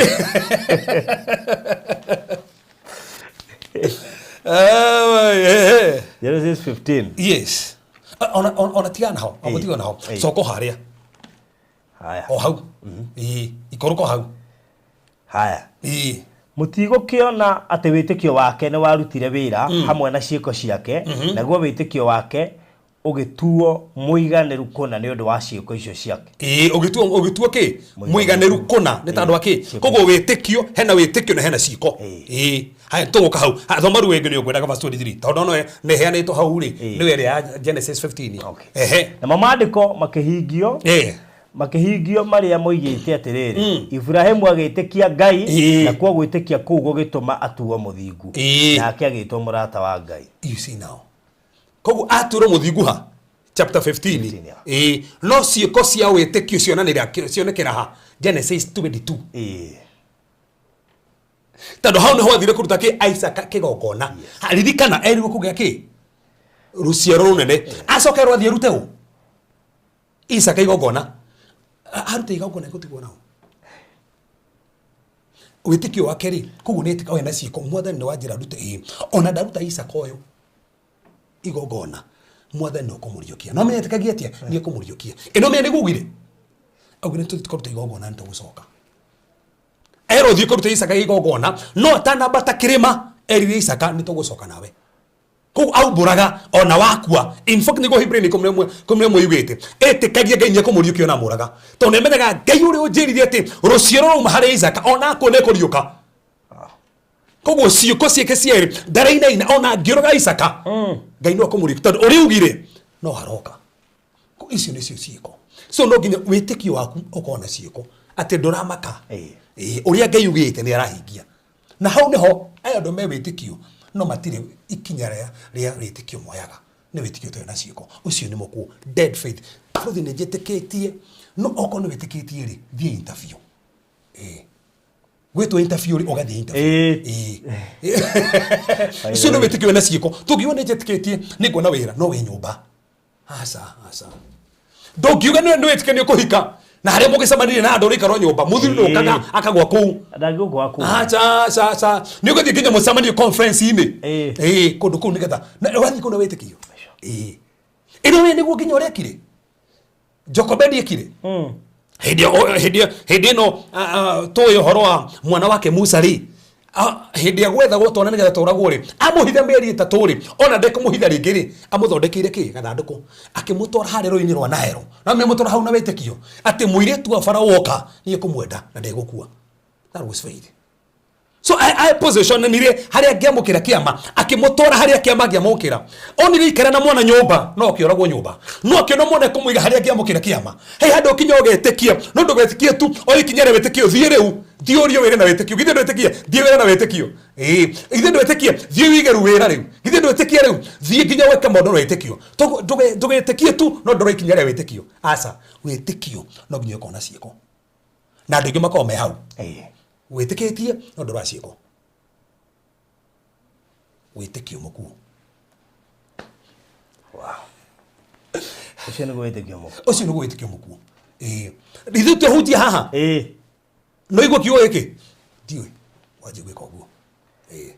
Genesis 15. Yes. Ona tigana ho, ona tigana ho. Coka harĩa. Haya. O hau. Ĩĩ, ikũrũka hau. Haya. Ĩĩ. Mũtigũkĩona atĩ wĩtĩkio wake nĩ warutire wĩra hamwe na ciĩko ciake, naguo wĩtĩkio wake ũgĩtuo mũiganĩru kũna nĩ ũndũ wa ciĩko icio ciake? Ĩĩ, ũgĩtuo kĩ? Mũiganĩru kũna nĩ tondũ wa kĩ? Koguo wĩtĩkio, hena wĩtĩkio na hena ciĩko. Ĩĩ. Haya, tũgũka hau. Ha, thoma rĩu ĩngĩ nĩ ũkwendaga verse 23. Tondũ no nĩ ĩheanĩtwo hau rĩ, nĩyo ĩrĩa ya Genesis 15. Namo maandĩko makĩhingio makĩhingio marĩa moigĩte atĩrĩrĩ, Iburahĩmu agĩtĩkia Ngai, nakuo gwĩtĩkia kũu gũgĩtũma atuo mũthingu, nake agĩtwo mũrata wa Ngai. You see now. Koguo atuirwo mũthingu ha? Chapter 15. Ĩĩ, no ciĩko cia wĩtĩkio cionanĩra cionekera ha? Genesis 22. Tondũ hau nĩho athire kũruta kĩ? Isaka kĩgongona. Ririkana erirwo kũgĩa kĩ? Rũciaro rũnene. Acoka erwo athiĩ arute ũ? Isaka igongona. Arute igongona gũtigwo nao. Wĩtĩkio wake rĩ, koguo nĩ etĩka na ciĩko, mwathani nĩ wanjĩra ndute ĩĩ. Ona ndaruta Isaka ũyũ igongona, mwathani no kũmũriũkia. No menya etĩkagia atĩa? Nĩ ekũmũriũkia. Ĩno menya nĩguo augire. Augire tũthiĩ tũkarute igongona nĩ tũgũcoka. Erwo thiĩ kũruta Isaka igongona, no atanambata kĩrĩma, Erire Isaka nĩ tũgũcoka nawe. Koguo aumbũraga ona wakua. In fact nĩguo Hibrania 11 yugĩte, ĩtĩkagia Ngai nĩekũmũriũkia ona amũraga, tondũ nĩamenyaga Ngai ũrĩa ũnjĩrire atĩ rũciaro rwauma harĩ Isaka ona akua nĩekũriũka. Koguo ciĩko ciake cierĩ ndarainaina, ona angĩũraga Isaka Ngai no akũmũriũkia, tondũ ũrĩa ugire no haroka. Icio nĩcio ciĩko. So no nginya wĩtĩkio waku ũkorwo na ciĩko atĩ ndũramaka. Ĩĩ, ũrĩa Ngai ugĩte nĩ arahingia. Na hau nĩho aya andũ me wĩtĩkio no matirĩ ikinya rĩa wĩtĩkio moyaga, nĩ wĩtĩkio ũtarĩ na ciĩko, ũcio nĩ mũkuũ, dead faith. Bũrũthi nĩ njĩtĩkĩtie, no okorwo nĩ wĩtĩkĩtie rĩ, thiĩ interview. Ĩĩ, gwĩtwo interview rĩ, ũgathiĩ interview. Ĩĩ, ũcio nĩ wĩtĩkio wĩna ciĩko. Tũngiuga nĩ njĩtĩkĩtie nĩ nguona wĩra, no wĩ nyũmba. Aca, aca, ndũngiuga nĩ wĩtĩkĩtie nĩ ũkũhika na harĩa mũgĩcemanirie na andũ ũrĩikarwo nyũmba, mũthuri ndũkaga akagwa kũu. Ndangĩgũkwa kũu. Aca, aca, aca, nĩ ũgũthiĩ nginya mũcemanio conference-inĩ. Ĩĩ, kũndũ kũu nĩgetha na ũrathiĩ kũu na wĩtĩkio. Ĩĩ, ĩno we nĩguo nginya ũrĩa ekire Jokobedi ekire hĩndĩ hĩndĩ hĩndĩ ĩno tũĩ ũhoro wa mwana wake Musa rĩ, hĩndĩ ya gwethagwo twana nĩgetha tũragwo rĩ, amũhitha mĩeri 3 rĩ, ona ndekũmũhitha rĩngĩ rĩ, amũthondekeire kĩ gathandũkũ, akĩmũtwara harĩa rũĩ-inĩ rwa Naero, na amũtwara hau na wĩtĩkio atĩ mũirĩtu wa Farao woka nĩ ekũmwenda na ndegũkua. That was faith. So I positionire harĩa angĩamũkĩra kĩama, akĩmũtwara harĩa kĩama angĩamũkĩra. Onire ikara na mwana nyũmba, no akĩoragwo nyũmba, no akĩona mwana ekũmũiga harĩa angĩamũkĩra kĩama. He handũ ũkinya ũgetĩkia, no ndũgetĩkie tu, o ikinya rĩa wĩtĩkio, thiĩ rĩu, thiĩ ũrie wĩre na wĩtĩkio. Githĩ ndwĩtĩkie? Thiĩ wĩre na wĩtĩkio. Ĩĩ, githĩ ndwĩtĩkie? Thiĩ wĩige rĩu wĩra rĩu. Githĩ ndwĩtĩkie rĩu? Thiĩ nginya wĩke maũndũ na wĩtĩkio. Ndũgetĩkie tu, no ndũrora ikinya rĩa wĩtĩkio. Aca, wĩtĩkio no nginya ũkorwo na ciĩko, na andũ aingĩ makoragwo me hau. Wĩtĩkĩtie no ndũrora ciĩko, wĩtĩkio mũkuũ. Ũcio nĩguo wĩtĩkio mũkuũ. Ũcio nĩguo wĩtĩkio mũkuũ. Ĩĩ, ithuĩ twahunjia haha, no igua kiugo gĩkĩ ndiũĩ wanjie gwĩka ũguo. Ĩĩ.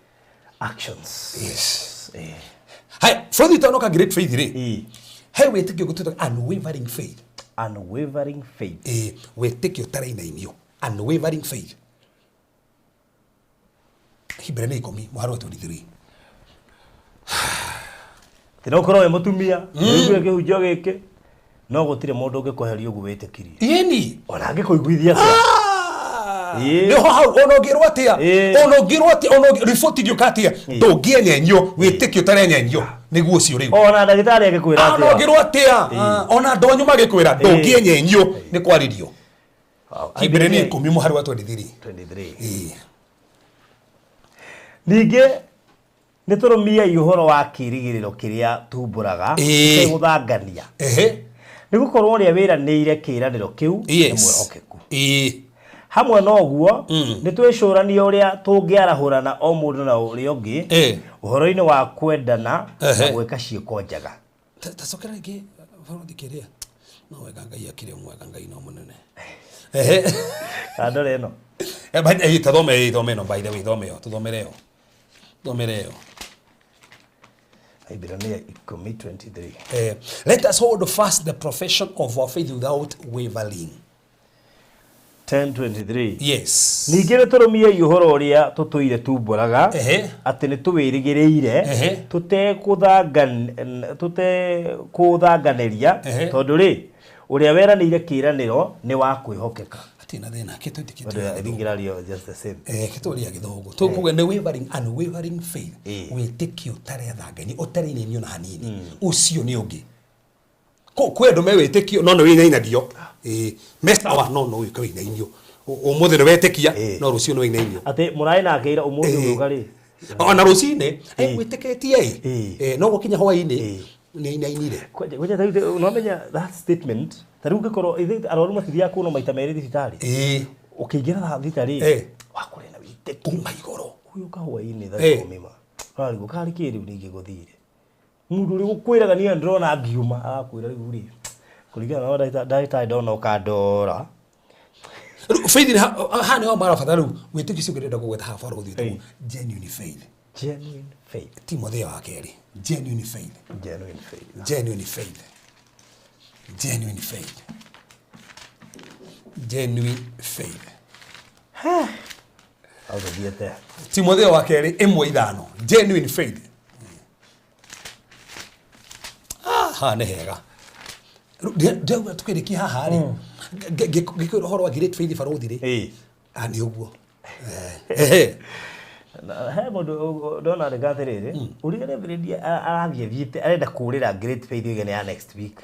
Actions. Yes. Ĩĩ. Hai bũrũri ũtanoka great faith rĩ, Ĩĩ. he wĩtĩkio gũtwĩta unwavering faith. Unwavering faith. Ĩĩ, wĩtĩkio ũtarainainio, unwavering faith. Hibrania 10 mũhari wa 23. Atĩ no ũkorwo wĩ mũtumia, ũigue kĩhunjio gĩkĩ, no gũtirĩ mũndũ ũngĩkweheria ũguo wĩtĩkirie. Ĩni. Ona angĩkũiguithia atĩa. Ĩĩ. Nĩho hau ona ũngĩrwo atĩa, Ĩĩ. ona ũngĩrwo atĩa, ona riboti ingĩũka atĩa, ndũngĩenyenyio. Wĩtĩkio ũtarenyenyio nĩguo ũcio rĩu. Ona ndagĩtarĩ angĩkwĩra Ona atĩa. ũngĩrwo atĩa, ona andũ anyu magĩkwĩra, ndũngĩenyenyio nĩ kwarĩrio. Hibrania 10 mũhari wa 23. 23. Ĩĩ. Ningĩ nĩ tũrũmiei ũhoro wa kĩĩrĩgĩrĩro kĩrĩa tumbũraga tũtegũthangania, nĩ gũkorwo ũrĩa wĩranĩire kĩĩranĩro kĩu nĩ mwĩhokeku. Hamwe na ũguo, nĩ twĩcũranie ũrĩa tũngĩarahũrana o mũndũ na ũrĩa ũngĩ ũhoro-inĩ wa kwendana na gwĩka ciĩko njega. Tacokera rĩngĩ bũrũri kĩrĩa no wega Ngai akĩrĩ mwega, Ngai no mũnene. Kandore ĩno. Tathome, thome ĩno, by the way, thome ĩyo, tũthomere ĩyo, thomere ĩyo. Ibrania 10:23. Let us hold fast the profession of our faith without wavering. 10:23. Yes. Ningĩ nĩ tũrũmiei ũhoro ũrĩa tũtũire tumbũraga, atĩ nĩ tũwĩrĩgĩrĩire tũtekũthanganĩria, tondũ rĩ, ũrĩa weranĩire kĩĩranĩro nĩ wa kwĩhokeka. Hatirĩ na thĩna. Tondũ I think ĩrario just the same. Kĩtũria gĩthũngũ tũkuga nĩ wavering, unwavering faith, wĩtĩkio ũtarethangania, ũtarĩinĩinio na hanini. Ũcio nĩ ũngĩ. Kwĩ andũ me wĩtĩkio no nĩ wĩinainagio. Ĩĩ, me sawa no no ũke wĩinainio. Ũmũthĩ nĩ wetĩkia, no rũciũ nĩ wĩinainio. Atĩ mũraĩ nake ira, ũmũthĩ ũgĩũka rĩ. Ona rũcinĩ wĩtĩkĩtie ĩ, no gũkinya hwaĩ-inĩ nĩ ainainire. Kwanja ta rĩu no menya that statement, ta rĩu ũngĩkorwo ithuĩ arwaru matithiaga kuonwo maita merĩ thibitarĩ. Ũkĩingĩra thibitarĩ wakũrĩ na wĩtĩkio kuma igũrũ. Ũgĩũka hwaĩ-inĩ thaa 10 ma ũrarigwo karĩ kĩ rĩu ningĩ gũthire. Mũndũ ũrĩa ũkwĩraga niĩ ndĩrona ngiuma, arakwĩra rĩu rĩ, kũringana na ũrĩa ndagĩtarĩ ndona ũkandora. Rĩu faith nĩ haha nĩho marabatara rĩu wĩtĩkio ũcio ũngĩrenda kũgweta haha barũthi wĩtagwo genuine faith. Genuine faith. Timotheo wa kerĩ, genuine faith. Genuine faith. Genuine faith. Genuine faith. Genuine faith. Hau tũthiĩte. Timotheo wa kerĩ 1:5, genuine faith. Ah, haha nĩ hega. Rĩu ndĩrauga tũkĩrĩkia haha rĩ, ngĩkwĩra ũhoro wa great faith barũthi rĩ. Ah, nĩ ũguo. Eh, Na he mũndũ ndona andĩka atĩrĩrĩ, ũrĩa reverend arathiĩ thiĩte arenda kũrĩra great faith oige nĩ ya next week.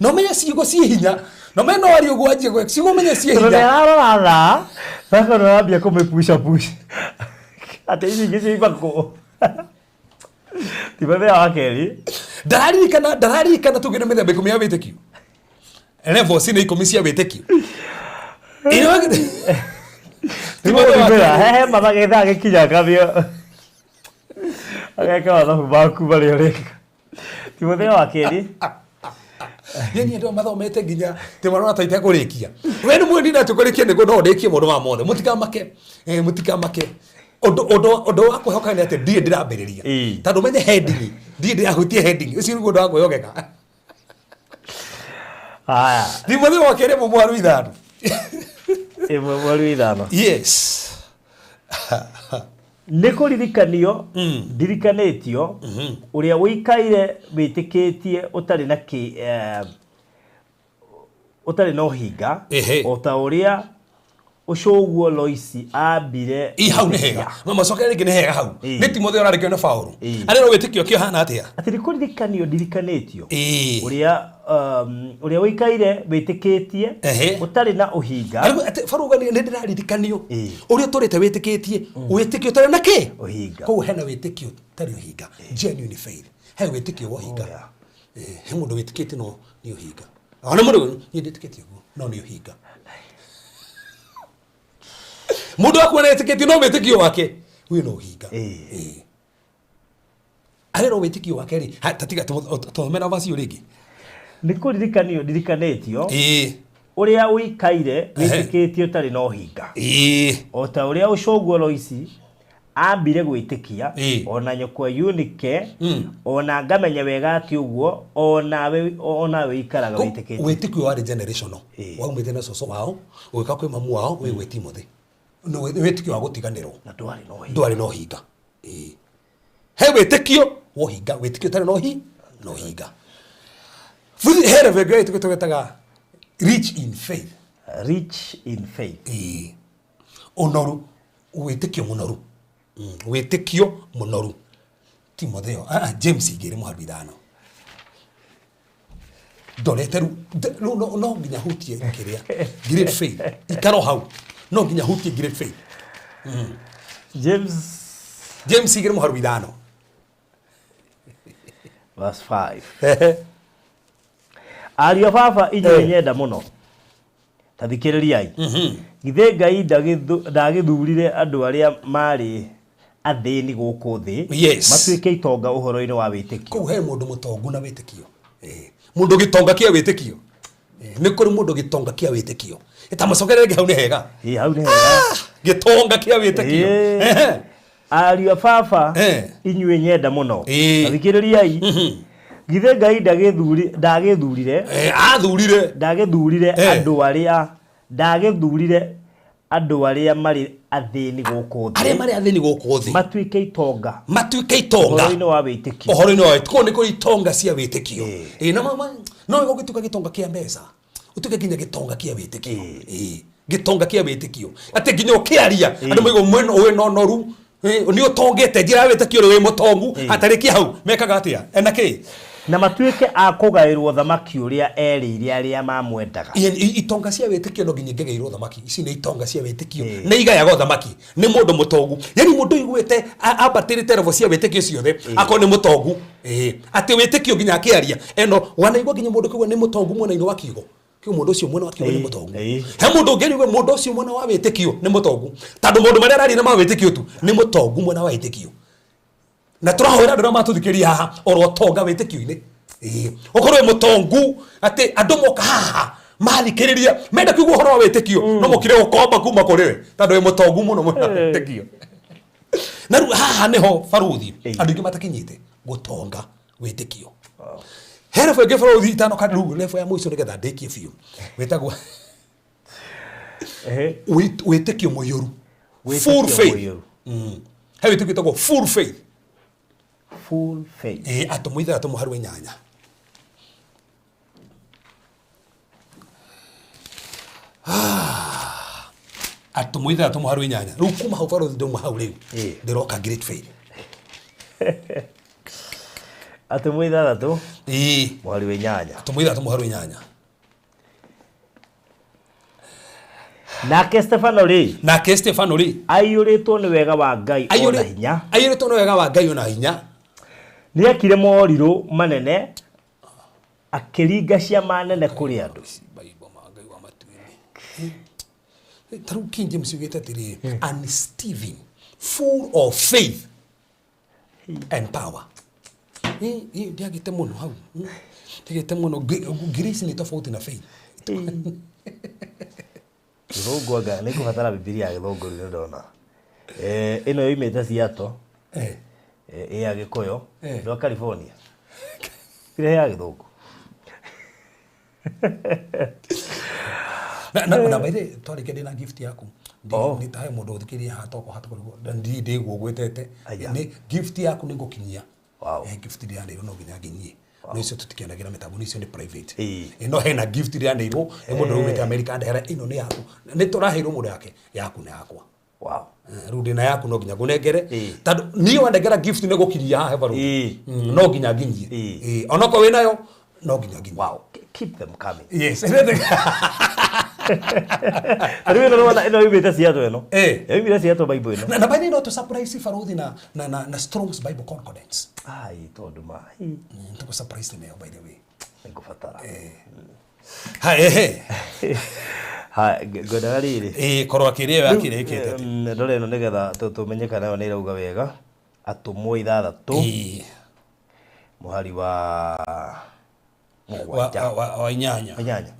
No menye ciugo ciĩ hinya, no menye no arie ũguo anjie gwĩka ciugo, menye ciĩ Tondũ hinya. nĩararora thaa sasa nĩarambia kũmĩpusha pusha atĩ ici ingĩ ciaima kũ. Timotheo wa kerĩ. Ndararirikana tũngĩ nĩ mĩthemba 10 ya wĩtĩkio, levels nĩ 10 cia wĩtĩkio. Timotheo wa Timũtheo kerĩ. Hehe mathaa gĩkinya akambia ageka mathabu maku marĩa ũreka. Timotheo wa kerĩ. Yani andũ aya mathomete nginya te marona ta itekũrĩkia. We nĩ mwendi na tũkũrĩkia nĩguo no ndĩkie maũndũ maya mothe. Mũtikamake, mũtikamake. Ũndũ wa kwĩhoka nĩ atĩ ndirĩ ndĩrambĩrĩria. Tondũ menye heading, ndirĩ ndĩrahutia heading. Ũcio nĩguo ũndũ wa kwĩhokeka. Haya. Timotheo wa kerĩ 1:5. 1:5. Yes. Nĩ kũririkanio ndirikanĩtio ũrĩa ũikaire wĩtĩkĩtie ũtarĩ na kĩ ũtarĩ na ũhinga, o ta ũrĩa ũcũguo Loisi ambire. I hau nĩ hega. Mamacokere rĩngĩ, nĩ hega hau. Nĩ Timotheo ũrarĩkio nĩ Paũlũ. Arĩ no wĩtĩkio kĩo hana atĩa? Atĩ nĩ kũririkanio ndirikanĩtio ũrĩa ũikaire wĩtĩkĩtie ũtarĩ na ũhinga. Arĩguo atĩ Paũlũ auga nĩ ndĩraririkanio ũrĩa ũtũrĩte wĩtĩkĩtie wĩtĩkio ũtarĩ na kĩ ũhinga. Koguo hena wĩtĩkio ũtarĩ ũhinga, genuine faith. He wĩtĩkio wa ũhinga. He mũndũ wĩtĩkĩtie no nĩ ũhinga. Ona mũndũ niĩ ndĩtĩkĩtie ũguo no nĩ ũhinga. Mũndũ akuona etĩkĩtie no wĩtĩkio wake wĩna ũhinga. Arĩ no wĩtĩkio wake rĩ, tatiga tũthome na verse ĩyo rĩngĩ. Nĩ kũririkanio ndirikanĩtio ũrĩa ũikaire wĩtĩkĩtie ũtarĩ na ũhinga, o ta ũrĩa ũcũguo Loisi ambire gwĩtĩkia, ona nyũkwa Eunike, ona ngamenya wega atĩ ũguo onawe ũikaraga wĩtĩkĩtie. Wĩtĩkio warĩ generational, waumĩte na cũcũ wao ũgĩka kwĩ mamu wao wĩ gwĩ Timothy. Nĩ wĩtĩkio wa gũtiganĩrwo. Na ndwarĩ na ũhinga. Ndwarĩ na ũhinga. He wĩtĩkio wa ũhinga, wĩtĩkio ũtarĩ na na ũhinga. Futhi he level ĩngĩ ya wĩtĩkio tũgetaga rich in faith. Rich in faith. Ũnoru, wĩtĩkio mũnoru. Wĩtĩkio mũnoru. Timotheo, James 2:5. Ndorete rĩu, rĩu no nginya hutie kĩrĩa great faith. Ikaro hau, no nginya hutie great faith. James. James 2:5. Verse 5. Ariũ a baba inyuĩ nyenda mũno, ta thikĩrĩriai. Githĩ Ngai ndagĩthurire andũ arĩa marĩ athĩni gũkũ thĩ matuĩke itonga ũhoro-inĩ wa wĩtĩkio? Kũu he mũndũ mũtongu na wĩtĩkio. Mũndũ gĩtonga kĩa wĩtĩkio. Nĩ kũrĩ mũndũ gĩtonga kĩa wĩtĩkio. Ta macokere rĩngĩ, hau nĩ hega. Ĩ, hau nĩ hega. Gĩtonga kĩa wĩtĩkio. Ariũ a baba inyuĩ nyenda mũno, ta thikĩrĩriai. Githĩ Ngai ndagĩthurire Athurire. Ndagĩthurire andũ arĩa ndagĩthurire andũ arĩa marĩ athĩni gũkũ thĩ, arĩa marĩ athĩni gũkũ thĩ matuĩke itonga matuĩke itonga ũhoro-inĩ wa wĩtĩkio. Ũhoro-inĩ wa wĩtĩkio. Kũu nĩ kũrĩ itonga cia wĩtĩkio. Na no wega ũgĩtuĩka gĩtonga kĩa mbeca, ũtuĩke nginya gĩtonga kĩa wĩtĩkio. Gĩtonga kĩa wĩtĩkio atĩ nginya ũkĩaria andũ maigua mwena wĩna ũnoru. Nĩ ũtongete njĩra ya wĩtĩkio rĩ, wĩ mũtongu. Atarĩkia hau mekaga atĩa ena kĩ? Na matuĩke a kũgaĩrwo thamaki ũrĩa erĩire arĩa mamwendaga. Itonga cia wĩtĩkio no nginya ingĩgaĩrwo thamaki. Ici nĩ itonga cia wĩtĩkio, nĩ igayaga ũthamaki, nĩ mũndũ mũtongu, yani mũndũ ũiguĩte ambatĩrĩte level cia wĩtĩkio ciothe, akorwo nĩ mũtongu. Atĩ wĩtĩkio nginya akĩaria eno wanaigua nginya mũndũ kĩgua nĩ mũtongu mwena-inĩ wa kiugo kĩu, mũndũ ũcio mwena wa kiugo nĩ mũtongu. He mũndũ ũngĩ ariuga mũndũ ũcio mwena wa wĩtĩkio nĩ mũtongu, tondũ maũndũ marĩa araria nĩ ma wĩtĩkio tu, nĩ mũtongu mwena wa wĩtĩkio. Na tũrahoera andũ arĩa matũthikĩrĩria haha oro ũtonga wĩtĩkio-inĩ. Ũkorwo wĩ mũtongu atĩ andũ moka haha mathikĩrĩria menda kũigua ũhoro wa wĩtĩkio no mokire gũkomba kuma kũrĩ we tondũ wĩ mũtongu mũno mwena wa wĩtĩkio. Na rĩu haha nĩho baruthi andũ aingĩ matakinyĩte gũtonga wĩtĩkio. He level ĩngĩ bũrũri itano kana rĩu level ya mũico nĩgetha ndĩkie biũ wĩtagwo wĩtĩkio mũiyũru. Wĩtĩkio Full faith. mũiyũru. He wĩtĩkio wĩtagwo full faith. Full faith. Ĩĩ, atũmwo ithathatũ mũharu wa inyanya. Atũmwo ithathatũ mũharu wa inyanya. Rĩu kuma hau barũthi ndauma hau rĩu ndĩroka great faith. Atũmwo ithathatũ Ĩĩ. mũhari wa inyanya. Atũmwo ithathatũ mũharu wa inyanya. Nake Stefano rĩ, Nake Stefano rĩ, aiyũrĩtwo nĩ wega wa Ngai ona hinya, aiyũrĩtwo nĩ wega wa Ngai ona hinya, nĩekire morirũ manene, akĩringa ciama nene kũrĩ andũ. Bible ma Ngai wa matu-inĩ. Ta rĩu King James yugĩte atĩrĩrĩ, and Stephen full of faith and power. Ndiagĩte mũno hau. Ndiagĩte mũno. Grace nĩ tofauti na faith. Gĩthũngũ anga nĩ ngũbatara Bibilia ya gĩthũngũ rĩu ndona. Ĩno yoimĩte Seattle. Ĩ ya Gĩkũyũ. Ndwa California. Kĩrĩa ya gĩthũngũ. Na by the way, twarĩkia ndĩna gift yaku. Nĩ ta he mũndũ ũthikĩrĩria haha tokorwo hatakũrigwo, ndĩguo ngwĩtete. Nĩ gift yaku nĩ ngũkinyia. Gift ndĩranĩirwo no nginya nginyie. No icio tũtikĩanagĩra mĩtambo, icio nĩ private. No hena gift ndĩranĩirwo nĩ mũndũ umĩte America ndehera ĩno nĩ yaku. Nĩ tũraheirwo mũndũ yake, yaku na yakwa. Rĩu ndĩna yaku no nginya ngũnengere. Tondũ niĩ wanengera gift nĩ gũkinyia haha barũthi. No nginya nginyie. Onokorwo wĩnayo no nginya nginyie. Wow. Keep them coming. Yes. Rĩu ĩno nĩwona ĩno yumĩte Seattle ĩno. Yoimire Seattle Bible ĩno. Na by the way no tũ surprise barũthi na Strong's Bible Concordance. Ai tondũ ma. Tũkũ surprise nayo by the way. Nĩngũbatara. Ha ehe. Ha ngwendaga rĩrĩ. Korwo akĩrĩa ĩyo akĩrĩkĩte. Ndore ĩno nĩgetha tũmenye kana ĩyo nĩ ĩrauga wega. Atũmwo ithathatũ. Mũhari wa mũgwanja. Wa inyanya. Wa inyanya.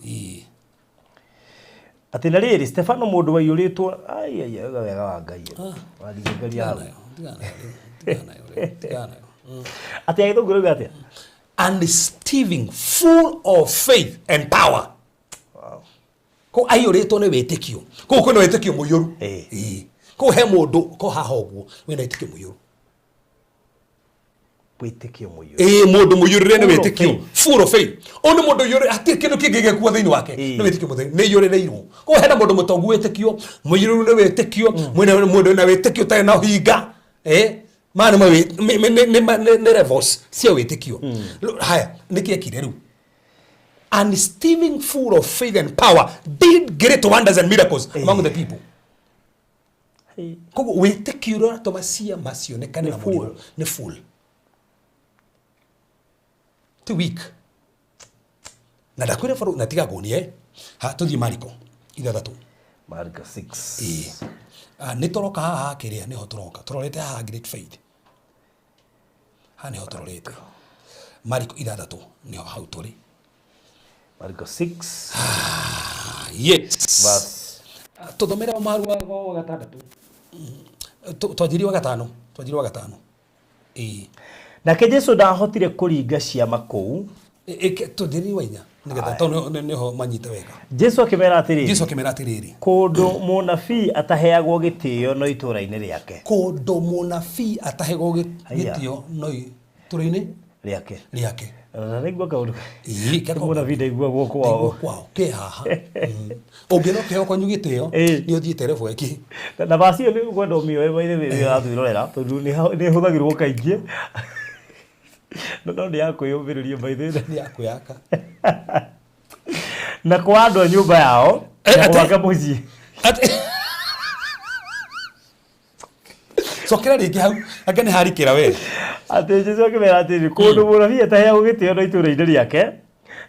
Atĩ na rĩrĩ Stefano mũndũ waiyũrĩtwo, ai ai ai, wega wa Ngai. Wathigĩrĩria hau. Atĩ agĩthũngũ rĩu atĩa? And Stephen full of faith and power. Wow. Kũ aiyũrĩtwo nĩ wĩtĩkio. Kũu kwĩna wĩtĩkio mũiyũru. Kũu he mũndũ kũ haha ũguo wĩna wĩtĩkio mũiyũru. Wĩtĩkio mũiyũru. Mũndũ mũiyũrĩre nĩ Full of wĩtĩkio. faith. Full of faith. Ũyũ nĩ mũndũ ũiyũrĩre, hatirĩ kĩndũ kĩngĩ gĩkuo thĩinĩ wake. Nĩ wĩtĩkio mũtheru, nĩ aiyũrĩrĩirwo. Kũu hena mũndũ mũtongu wĩtĩkio, mũiyũrĩru nĩ wĩtĩkio, mwĩna mũndũ wĩna wĩtĩkio ũtarĩ na ũhinga. Maya nĩ nĩ levels cia wĩtĩkio. Haya, nĩkĩ ekire rĩu? And Stephen full of faith and power did great wonders and miracles among the people. Koguo wĩtĩkio ũrĩa ũratũma ciama cionekane na mũrimũ nĩ full. Ti weak. Na ndakwĩra baro na tiga ngũnie. Ha tũthiĩ Mariko ithathatũ. Mariko 6. Nĩ tũroka haha kĩrĩa nĩho tũroka. Tũrorete haha great faith. Haha nĩho tũrorete. Mariko ithathatũ nĩho hau tũrĩ. Mariko 6. Yes. Verse. Tũthomere wa maru wa gatandatũ. Twanjirie wa gatano. Twanjirie wa gatano. Nake Jesu ndahotire kũringa ciama kũu. Twanjirie wa inya. Nĩgetha tondũ nĩho manyite wega. Jesu akĩmera atĩrĩrĩ. Jesu akĩmera atĩrĩrĩ. Kũndũ mũnabii ataheagwo gĩtĩo no itũũra-inĩ rĩake. Kũndũ mũnabii ataheagwo Haiya. gĩtĩo no itũũra-inĩ rĩake. Rĩake. Na nĩguo kaũndũ. Kĩa Mũnabii ndaiguagwo kwao. Ndaiguagwo kwao, kĩ haha. Ũngĩona ũkĩheo kwanyu gĩtĩo, nĩ ũthiĩte level ĩngĩ. Na vaci ĩyo nĩ ngwenda ũmĩoe by the way, rĩrĩa ũratwĩrorera, tondũ nĩ ĩhũthagĩrwo kaingĩ. No nĩ ya kwĩyũmĩrĩria by the way. Nĩ ya kwĩyaka. Na kwa andũ a nyũmba yao, na gwake mũciĩ. Cokera rĩngĩ hau, anga nĩ harikĩra we. Atĩ Jesũ akĩmera atĩrĩ, kũndũ mũnabii ataheagwo gĩtĩo no itũũra-inĩ rĩake,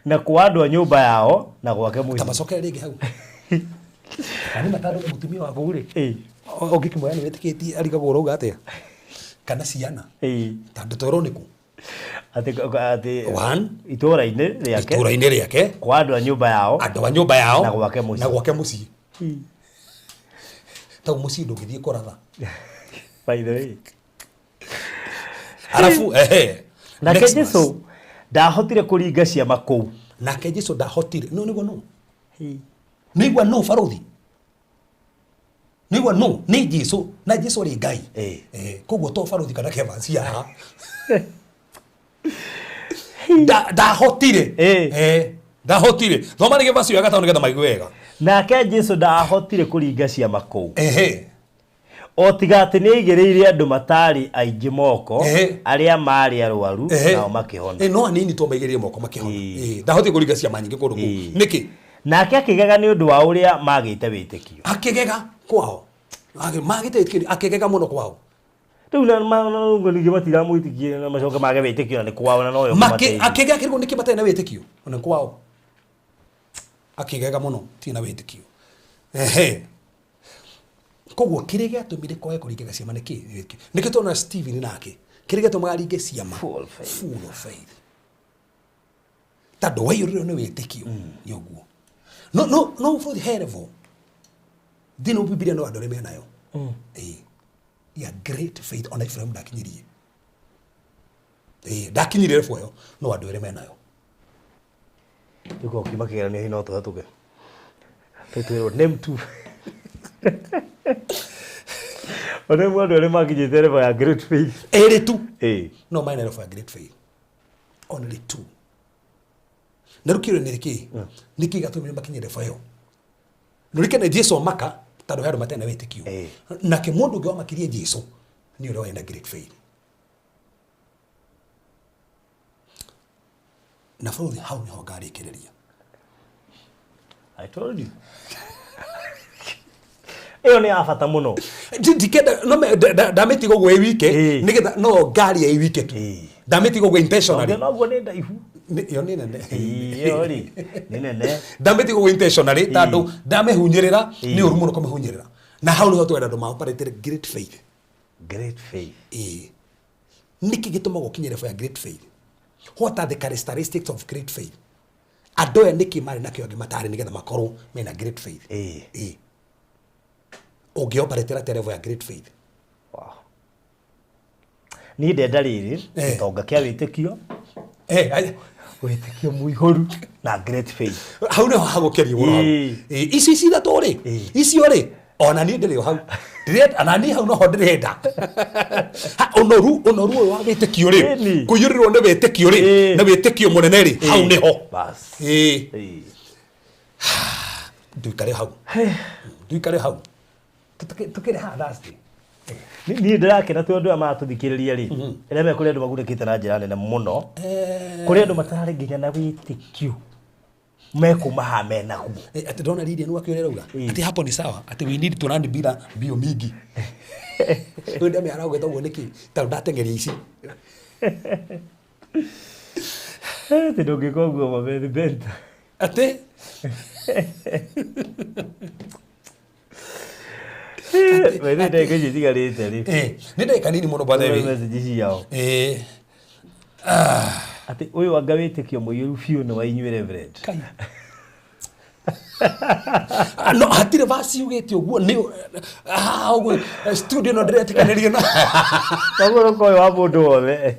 na kwa andũ a nyũmba yao, na gwake mũciĩ. Ta macokere rĩngĩ hau. Na nĩ matandũ mũtumia waku rĩ, ũngĩkĩmwĩra nĩ wĩtĩkĩtie arigagwo ũrauga atĩa? Kana ciana. Tondũ twerwo nĩ kũ? Atĩ atĩ One. itũũra-inĩ rĩake. Itũũra-inĩ rĩake. Kwa andũ a nyũmba yao. Andũ a nyũmba yao. Na gwake mũciĩ. Na gwake mũciĩ. Tau mũciĩ ndũngĩthiĩ kũratha. By the way. Arafu, ehe. Nake Next Jesu, verse. Ndahotire kũringa ciama kũu. Nake Jesu ndahotire. No nĩguo no nĩigua no barothi nĩigua no nĩ Jesu na Jesu arĩ Ngai. Koguo to barothi kana keva cia haha. Ndahotire. Ndahotire. Thoma rĩngĩ verse ya gatano nĩgetha maigue wega. Nake Jesu ndahotire kũringa ciama kũu. Ehe. O tiga atĩ nĩ aigĩrĩire andũ matarĩ aingĩ moko, arĩa maarĩ arwaru, nao makĩhona. No anini to maigĩrĩire moko makĩhona. Ndahotire kũringa ciama nyingĩ kũndũ kũu. Nĩkĩ? Nake akĩgega nĩ ũndũ wa ũrĩa magĩte wĩtĩkio. Akĩgega kwao. Magĩte wĩtĩkio, akĩgega mũno kwao. Rĩu na ningĩ matiramwĩtĩkia na macoke mage wĩtĩkio na nĩ kwao na noyo kũmateithia. Akĩgega kĩrĩkũ nĩkĩ matarĩ na wĩtĩkio? Na nĩ kwao. Akĩgega mũno tirĩ na wĩtĩkio. Ehe. Koguo kĩrĩa gĩatũmire kwage kũringĩka ciama nĩ kĩ? Nĩkĩo tuona Stephen nake. Kĩrĩa gĩatũmaga aringe ciama. Full of faith. Full of faith. Tondũ waiyũrĩrwo nĩ wĩtĩkio nĩ ũguo. No no no bũrũri he level. Thĩinĩ wa Bibilia no andũ arĩa menayo. Ya great faith ona Ibrahim ndakinyirie. Ndakinyirie level ĩyo no andũ arĩa menayo. Rĩu korwo kiuma kĩgeranio no tũhetũke. Twĩrwo name two. One andũ arĩa makinyĩte level ya great faith. Ĩrĩ tu. No mena level ya great faith. Only two. Na rĩu kĩũria nĩ kĩ? Nĩ kĩ gĩatũmire makinye level ĩyo? Nũrikane Jesu amaka tondũ he andũ matarĩ na wĩtĩkio. Nake mũndũ ũngĩ wamakirie Jesu nĩ ũrĩa warĩ na great faith. Na bũrũri hau nĩho ngarĩkĩrĩria. I told you. Ĩyo nĩ ya bata mũno. Ndikenda no ndamĩtiga ũguo ĩ wike nĩgetha no ngaria ĩ wike tu. Ndamĩtiga ũguo intentionally. Noguo nĩ ndaihu. Ĩyo nĩ nene. Ĩyo rĩ nĩ nene. Ndamĩtiga ũguo intentionally tondũ ndamĩhunyĩrĩra nĩ ũru mũno kũmĩhunyĩrĩra. Na hau nĩho twenda andũ ma-operate great faith. Great faith. Nĩkĩ gĩtũmaga ũkinye level ya great faith? What are the characteristics of great faith? Andũ aya nĩkĩ marĩ nakĩo angĩ matarĩ nĩgetha makorwo mena great faith? Ũngĩoperate atĩa level ya great faith? Wow. Niĩ ndenda rĩrĩ, gĩtonga kĩa wĩtĩkio. Wĩtĩkio mũihũru na great faith. Hau nĩho hagũkenia mũno hau. Ici ici ithatũ rĩ, icio rĩ, ona niĩ ndĩrĩ o hau. Ndĩrenda, ona niĩ hau noho ndĩrenda. Ha, ũnoru ũyũ wa wĩtĩkio rĩ, kũiyũrĩrwo nĩ wĩtĩkio rĩ, na wĩtĩkio mũnene rĩ, hau nĩho. Bas. Nduikare hau. Nduikare hau. Tukĩrĩ haha Thursday. Niĩ ndĩrakena tondũ andũ aya maratũthikĩrĩria rĩ, rĩrĩa me kũrĩ andũ magunĩkĩte na njĩra nene mũno. Kũrĩ andũ matarĩ nginya na wĩtĩkio mekuma haha menaguo. Atĩ ndona Lilian akĩũria rauga atĩ hapo ni sawa, atĩ we need to run bila mbio mingi. Rĩu ndamenya araugĩte ũguo nĩkĩ tondũ ndateng'eria ici. Atĩ ndũngĩka ũguo mabethi benta. Atĩ Bethe ndagĩka icio itigarĩte rĩ. Nĩ ndagĩka nini mũno by the way. Message ciao. Atĩ ũyũ anga wĩtĩkio mũiyũru biũ nĩ wa inyuĩ Reverend. Kai. No hatirĩ verse yugĩte ũguo nĩ ũguo studio no ndĩretĩkanĩria na. Koguo rũka ũyũ wa mũndũ wothe.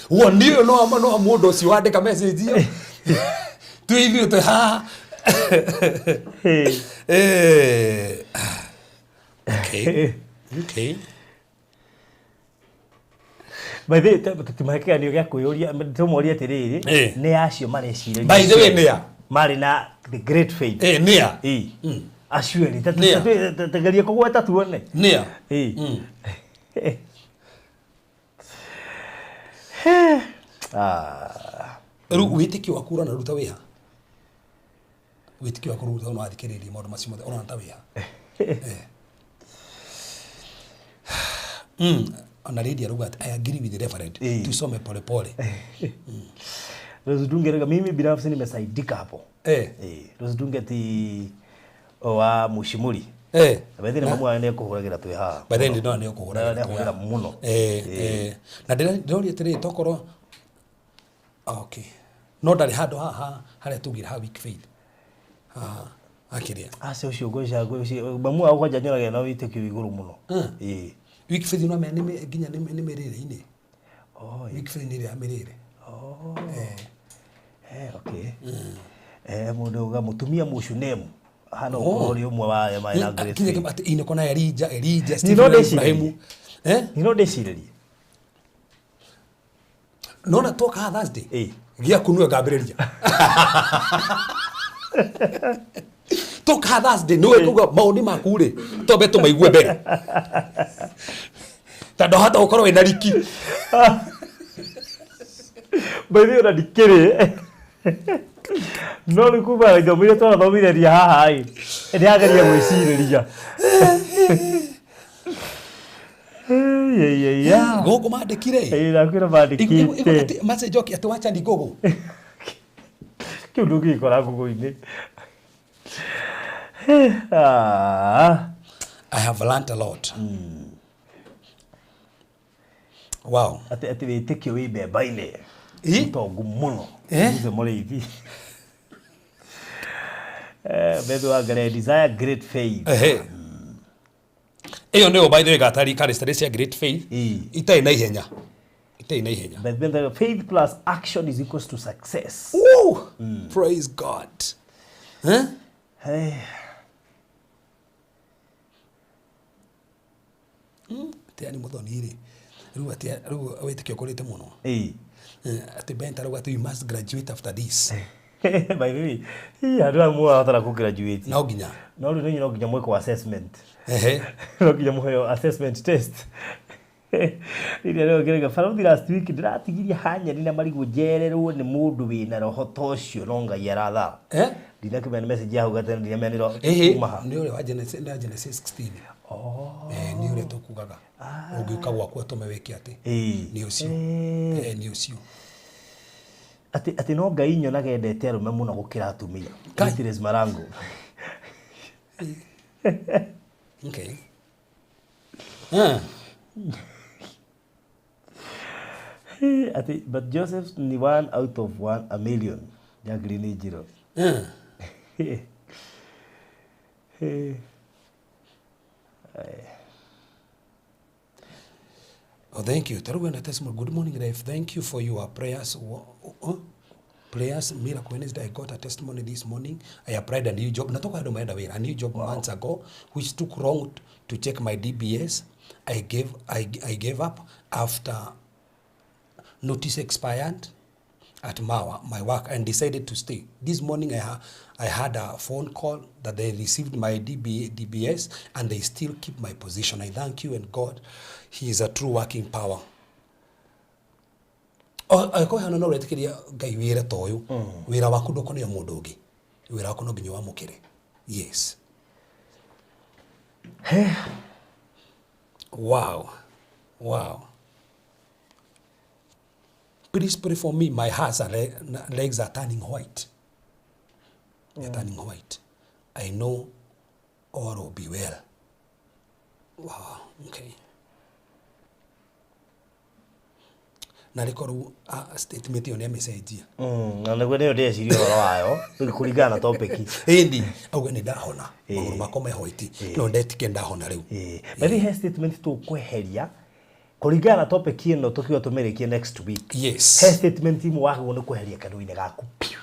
Woni ũyũ no no mũndũ ũcio wandĩka message ĩyo. Twĩ ithuĩ twĩ haha. Okay. Okay. By the way, tũtimahe kĩgeranio gĩa kwĩyũria, tũmorie atĩrĩrĩ, nĩ acio marecirĩria. By the way, nĩ a? Marĩ na the great faith. Nĩ a? Acio erĩ, Nĩ a? tegerie kũgweta tuone. Nĩ a? Rĩu wĩtĩkio waku ũrona rĩu ta wĩha? Wĩtĩkio waku rĩu no wathikĩrĩria maũndũ macio mothe ũrona ta wĩha? Ona Lydia arauga atĩ I agree with the reverend. Tusome pole pole. Rose Dunge rega mimi binafsi nimesaidika hapo. Rose Dunge ti wa Mushimuri. Bethe nĩ mamu nĩ ekũhũragĩra twĩ haha. By the way, no nĩ ũkũhũragĩra Nĩ ahũragĩra mũno. Na ndĩroria atĩrĩrĩ, tokorwo okay. No ndarĩ handũ haha harĩa tugire ha weak faith. Haha akĩrĩa. Aca ũcio ngwĩciria ngwĩciria mamu wao kwanja nyonaga na wĩtĩkio igũrũ mũno. Weak faith no menya nginya nĩ mĩrĩre-inĩ. Weak faith nĩ ĩrĩa ya mĩrĩre. Eh, okay. Eh, mũndũ uga mũtumia mũcunemu hana ũkorwo ũrĩ ũmwe wa arĩa marĩ na great Kinya faith. atĩ ineko na Elija, Elija, Ni Stephen no na ndĩcirĩrie. Ibrahimu. Eh? Ni no ndĩcirĩrie. Nona twoka haha Thursday. Ĩ. Gĩaku nĩwe ngambĩrĩria. Twoka haha Thursday nĩwe kuga maũni maku rĩ twambe tũmaigue mbere. Ta ndwahota gũkorwo wĩna riki. By the way, ona ndikĩrĩ. No rĩu kuma na ithomo iria twanathomithĩria haha ĩ, ndĩrageria gwĩcirĩria. Ĩyaiya. Gũkũ mandĩkire. Ĩ, ndakwĩra mandĩkĩte. Message oke atĩ wacha ni Google. Kĩu ndũngĩgĩkora Google-inĩ. Ah. I have learnt a lot. Wow. Atĩ atĩ wĩtĩkio wĩ mbemba-inĩ. Ĩ? Mũtongu mũno. Eh? Muze mũrĩithi. Eh, Bethu wa Ngarĩ, desire great faith. Ehe. Ĩyo nĩyo by the way gatari characteristics cia great faith. Ĩ. Itarĩ na ihenya. Itarĩ na ihenya. But then the faith plus action is equals to success. Woo! Praise God. Eh? Hey. Atĩ yani mũthoni rĩ. Rĩu atĩ rĩu wĩtĩkio ũkũrĩte mũno. Ĩ. Eh, Atĩ Ben tarauga atĩ you must graduate after this. By the way, hi andũ aya mũrabatara kũ graduate. No nginya. No rĩu nĩ no nginya mwĩkwo assessment. Ehe. No nginya mũheo assessment test. Rĩrĩa rĩo ngĩrega barothi last week ndĩratigirie hanyeni na marigũ njererwo nĩ mũndũ wĩna roho ta ũcio no Ngai arathaa. Eh? Ndinakĩmenya nĩ message ya hau gatene ndinamenyire Ehe. kuma ha. Nĩ ũrĩa wa Genesis, nĩ wa Genesis 16. Oh. Eh, nĩ ũrĩa tũkugaga. Ũngĩũka gwakwa tũme wĩke atĩ. Ĩ. Nĩ ũcio. Eh. Eh, nĩ ũcio. Atĩ atĩ no Ngai nyonaga endete arũme mũno gũkĩra atumia. Kai. Beatrice Marango. Okay. Ah. Atĩ but Joseph ni one out of one a million. Jacqueline Njiro. Ah. Oh, thank you. Tarugu and testimony. Good morning, Rev. Thank you for your prayers. Prayers, Miracle Wednesday. I got a testimony this morning. I applied a new job. Natoka ndo maenda wira. A new job months ago, which took long to check my DBS. I gave up after notice expired at my work and decided to stay. This morning I had a phone call that they received my DBS and they still keep my position. I thank you and God, he is a true working power. Angĩkorwo hena no ũretĩkĩria Ngai wĩra ta ũyũ, wĩra waku ndũkũneo mũndũ ũngĩ, wĩra waku no nginya wamũkĩre. Yes. Wow. Wow. Please pray for me. My hands and legs are turning white. They're turning white. I know all will be well. Wow. Okay. Na rĩkorwo statement ĩyo nĩ amĩcenjia. Na nĩguo nĩyo ndĩreciria ũhoro wayo kũringana na topic. Ĩndi auga nĩ ndahona magũrũ makwa me white no ndetike ndahona rĩu. By the way, he statement tũkweheria kũringana na topic ĩno tũkiuga tũmĩrĩkie next week. Yes. He statement imwe wagĩrĩirwo nĩ kweheria kanua-inĩ gaku piũ.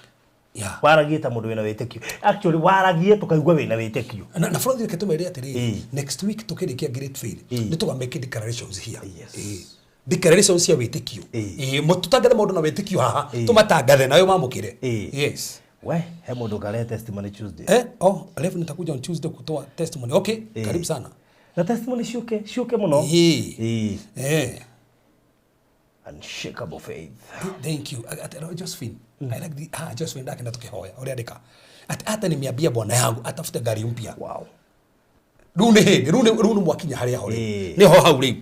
Yeah. Waragie ta mũndũ wĩna wĩtĩkio. Actually waragie tũkaigua wĩna wĩtĩkio. Na Frothi reke tũmere atĩrĩrĩ, Ĩĩ. next week tũkĩrĩkia great faith Ĩĩ. nĩ tũga make declarations here. Yes. Ĩĩ. Declarations cia wĩtĩkio. Ĩĩ. Ĩĩ, tũtangathe maũndũ na wĩtĩkio haha, Ĩĩ. tũmatangathe nawe mamũkĩre. Ĩĩ. Yes. We, he mũndũ ũkarehe testimony Tuesday. Eh, oh, Rev nitakuja on Tuesday kutoa testimony. Okay, Ĩĩ. karibu sana. Na testimony ciũke, ciũke mũno. Ĩĩ. Ĩĩ. Eh. Unshakable faith. Thank you. Josephine. I like the Josephine ndakenda tukihoya. Ũrĩa andĩka. Ati hata nimeambia bwana yangu atafute gari mpya. Wow. Rĩu nĩ hĩndĩ, rĩu nĩ mwakinya harĩa ho rĩu. Ĩĩ. Nĩho hau rĩu.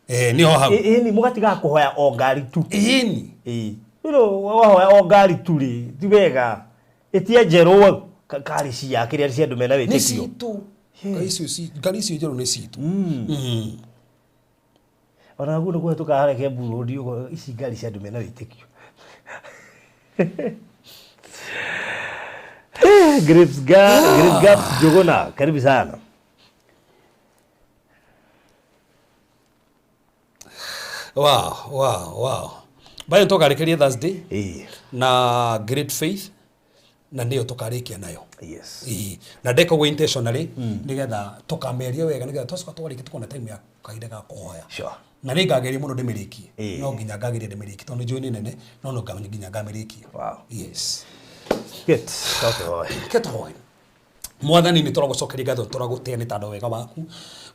Eh, nĩho hau. Ĩĩ ni mũgatigaga kũhoya o ngari tu. Ĩni. Ĩĩ. You know, wahoya o ngari tu rĩ, ti wega. Ĩtia njerũ kari cia kĩrĩa cia andũ mena Nĩ wĩtĩkio. citũ. Ngari icio njerũ nĩ citũ. Ona guo nĩ kũhetũka harĩa Kiambu Road ũguo, ici ngari cia andũ mena wĩtĩkio. Grapes Gap Njuguna, karibu sana. Wow, wow, wow. Bayo tũkarĩkĩria Thursday Ĩĩ. na great faith na nĩyo tũkarĩkia nayo. Yes. Ĩĩ. Na ndeka ũguo intentionally nĩgetha tũkameria wega, nĩgetha twacoka twarĩkia tukona time ya kahinda ga kũhoya. Sure. Na nĩ ngageria mũno ndĩmĩrĩkie. Ĩĩ. No nginya ngageria ndĩmĩrĩkie tondũ nĩ njũĩ nĩ nene, no no nginya ngamĩrĩkia. Wow. Yes. Good. Tũhoe. Reke tũhoe. Mwathani, nĩ tũragũcokeria ngatho, tũragũtĩa nĩ tondũ wega waku.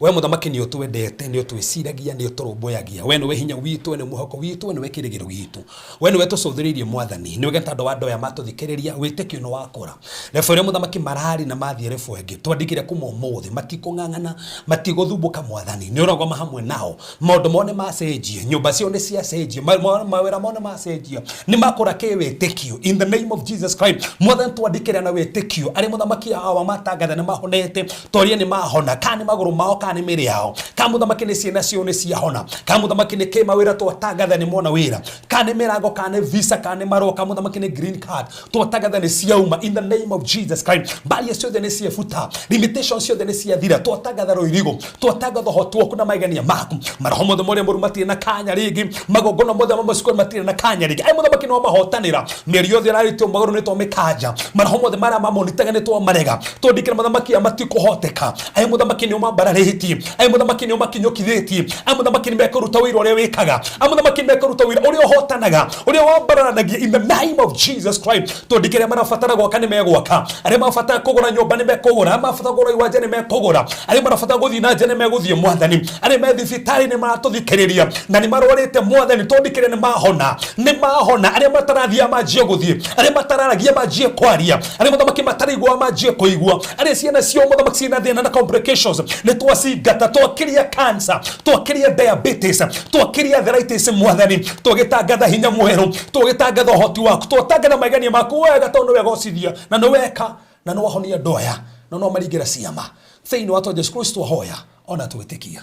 We mũthamaki, nĩ ũtwendete, nĩ ũtwĩciragia, nĩ ũtũrũmbũyagia. We nĩwe hinya witũ, we nĩ mwĩhoko witũ, we nĩwe kĩrĩgĩro gitũ, we nĩwe tũcũthĩrĩirie. Mwathani, nĩ wega tondũ wa andũ aya matũthikĩrĩria, wĩtĩkio nĩ wakũra. Rebo ĩrĩa mũthamaki mararĩ na mathiĩ rebo ĩngĩ, twandĩkire kuma ũmũthĩ matikũng'ang'ana, matigũthumbũka. Mwathani, nĩ ũragoma hamwe nao, maũndũ mao nĩ macenjie, nyũmba ciao nĩ ciacenjie, mawĩra mao nĩ macenjia, nĩ makũra kĩwĩtĩkio, in the name of Jesus Christ. Mwathani, twandĩkĩre na wĩtĩkio arĩa mũthamaki awa matangatha nĩ mahonete, twarie nĩ mahona, kana nĩ magũrũ mao, kana nĩ mĩrĩ yao, kana mũthamaki nĩ ciana ciao nĩ ciahona, kana mũthamaki nĩ kĩ mawĩra twatangatha nĩ mona wĩra, kana nĩ mĩrango, kana nĩ visa, kana nĩ marũa, kana mũthamaki nĩ green card twatangatha nĩ ciauma, in the name of Jesus Christ. Mbaria ciothe nĩ ciebuta, limitation ciothe nĩ ciathira. Twatangatha rũirigo, twatangatha ũhoti waku na maigania maku. Maroho mothe marĩa mũru matirĩ na kanya rĩngĩ, magongona mothe ma macukuru matirĩ na kanya rĩngĩ. Ai mũthamaki, nĩ wamahotanĩra. Mĩeri yothe ĩrarĩtio magũrũ nĩ twamĩkanja, maroho mothe marĩa mamonitaga nĩ twamarega. Twandĩkĩra mũthamaki matikũhoteka. Ai mũthamaki, nĩ ũmambararĩtie. Ai mũthamaki, nĩ ũmakinyũkithĩtie. Ai mũthamaki, nĩ mekũruta wĩra ũrĩa wĩkaga. Ai mũthamaki, nĩ mekũruta wĩra ũrĩa ũhotanaga, ũrĩa wambararanagia, in the name of Jesus Christ. Twandĩkĩre marabatara gwaka nĩ megwaka, arĩa marabatara kũgũra nyũmba nĩ mekũgũra, arĩa marabatara kũgũra iwanja nĩ mekũgũra, arĩa marabatara gũthiĩ na nja nĩ megũthiĩ. Mwathani, arĩa me thibitarĩ nĩ maratũthikĩrĩria na nĩ marwarĩte, mwathani, twandĩkĩre nĩ mahona, nĩ mahona. Arĩa matarathiĩ manjie gũthiĩ, arĩa matararagia manjie kwaria, arĩa mũthamaki mataraigua manjie kũigua, arĩa ciana ciao mũthamaki ciĩna thĩna na complications nĩ twacingata. Twakĩria cancer, twakĩria diabetes, twakĩria arthritis. Mwathani, twagĩtangatha hinya mwerũ, twagĩtangatha ũhoti waku, twatangatha maigania maku wega, tondũ nĩ wegocithia na nĩ weka na nĩ wahonia andũ aya na no maringĩra ciama. Thĩinĩ wa twa Jesu Kristo ahoya ona twĩtĩkia.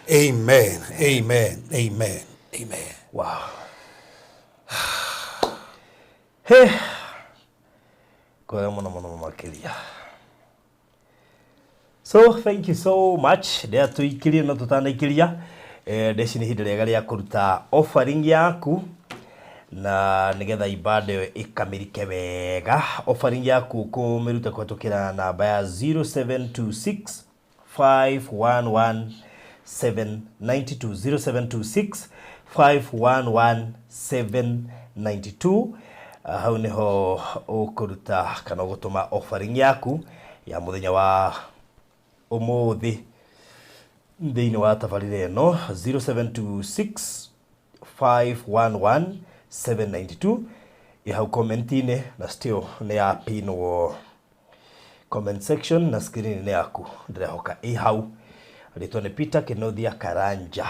Amen, amen, amen, amen. Wow. He. Kwega mũno mũno makĩria. So thank you so much. Ndĩa tũikĩrie no tũtanaikĩria. Ndeci nĩ ihinda rĩega rĩa kũruta offering yaku na nĩgetha ibada ĩyo ĩkamĩrike wega. Offering yaku kũmĩruta kũhetũkĩra namba ya 0726 511 792, 0726 511 792. Hau niho ũkũruta kana ũgũtũma offering yaku ya mũthenya wa ũmũthĩ thĩinĩ wa tabarĩra ĩno, 0726 511 792. Ĩ hau comment-inĩ na still nĩ ya pinwo comment section na screen-inĩ yaku, ndĩrehoka ĩ hau. Rĩtwa nĩ Peter Kĩnuthia Karanja.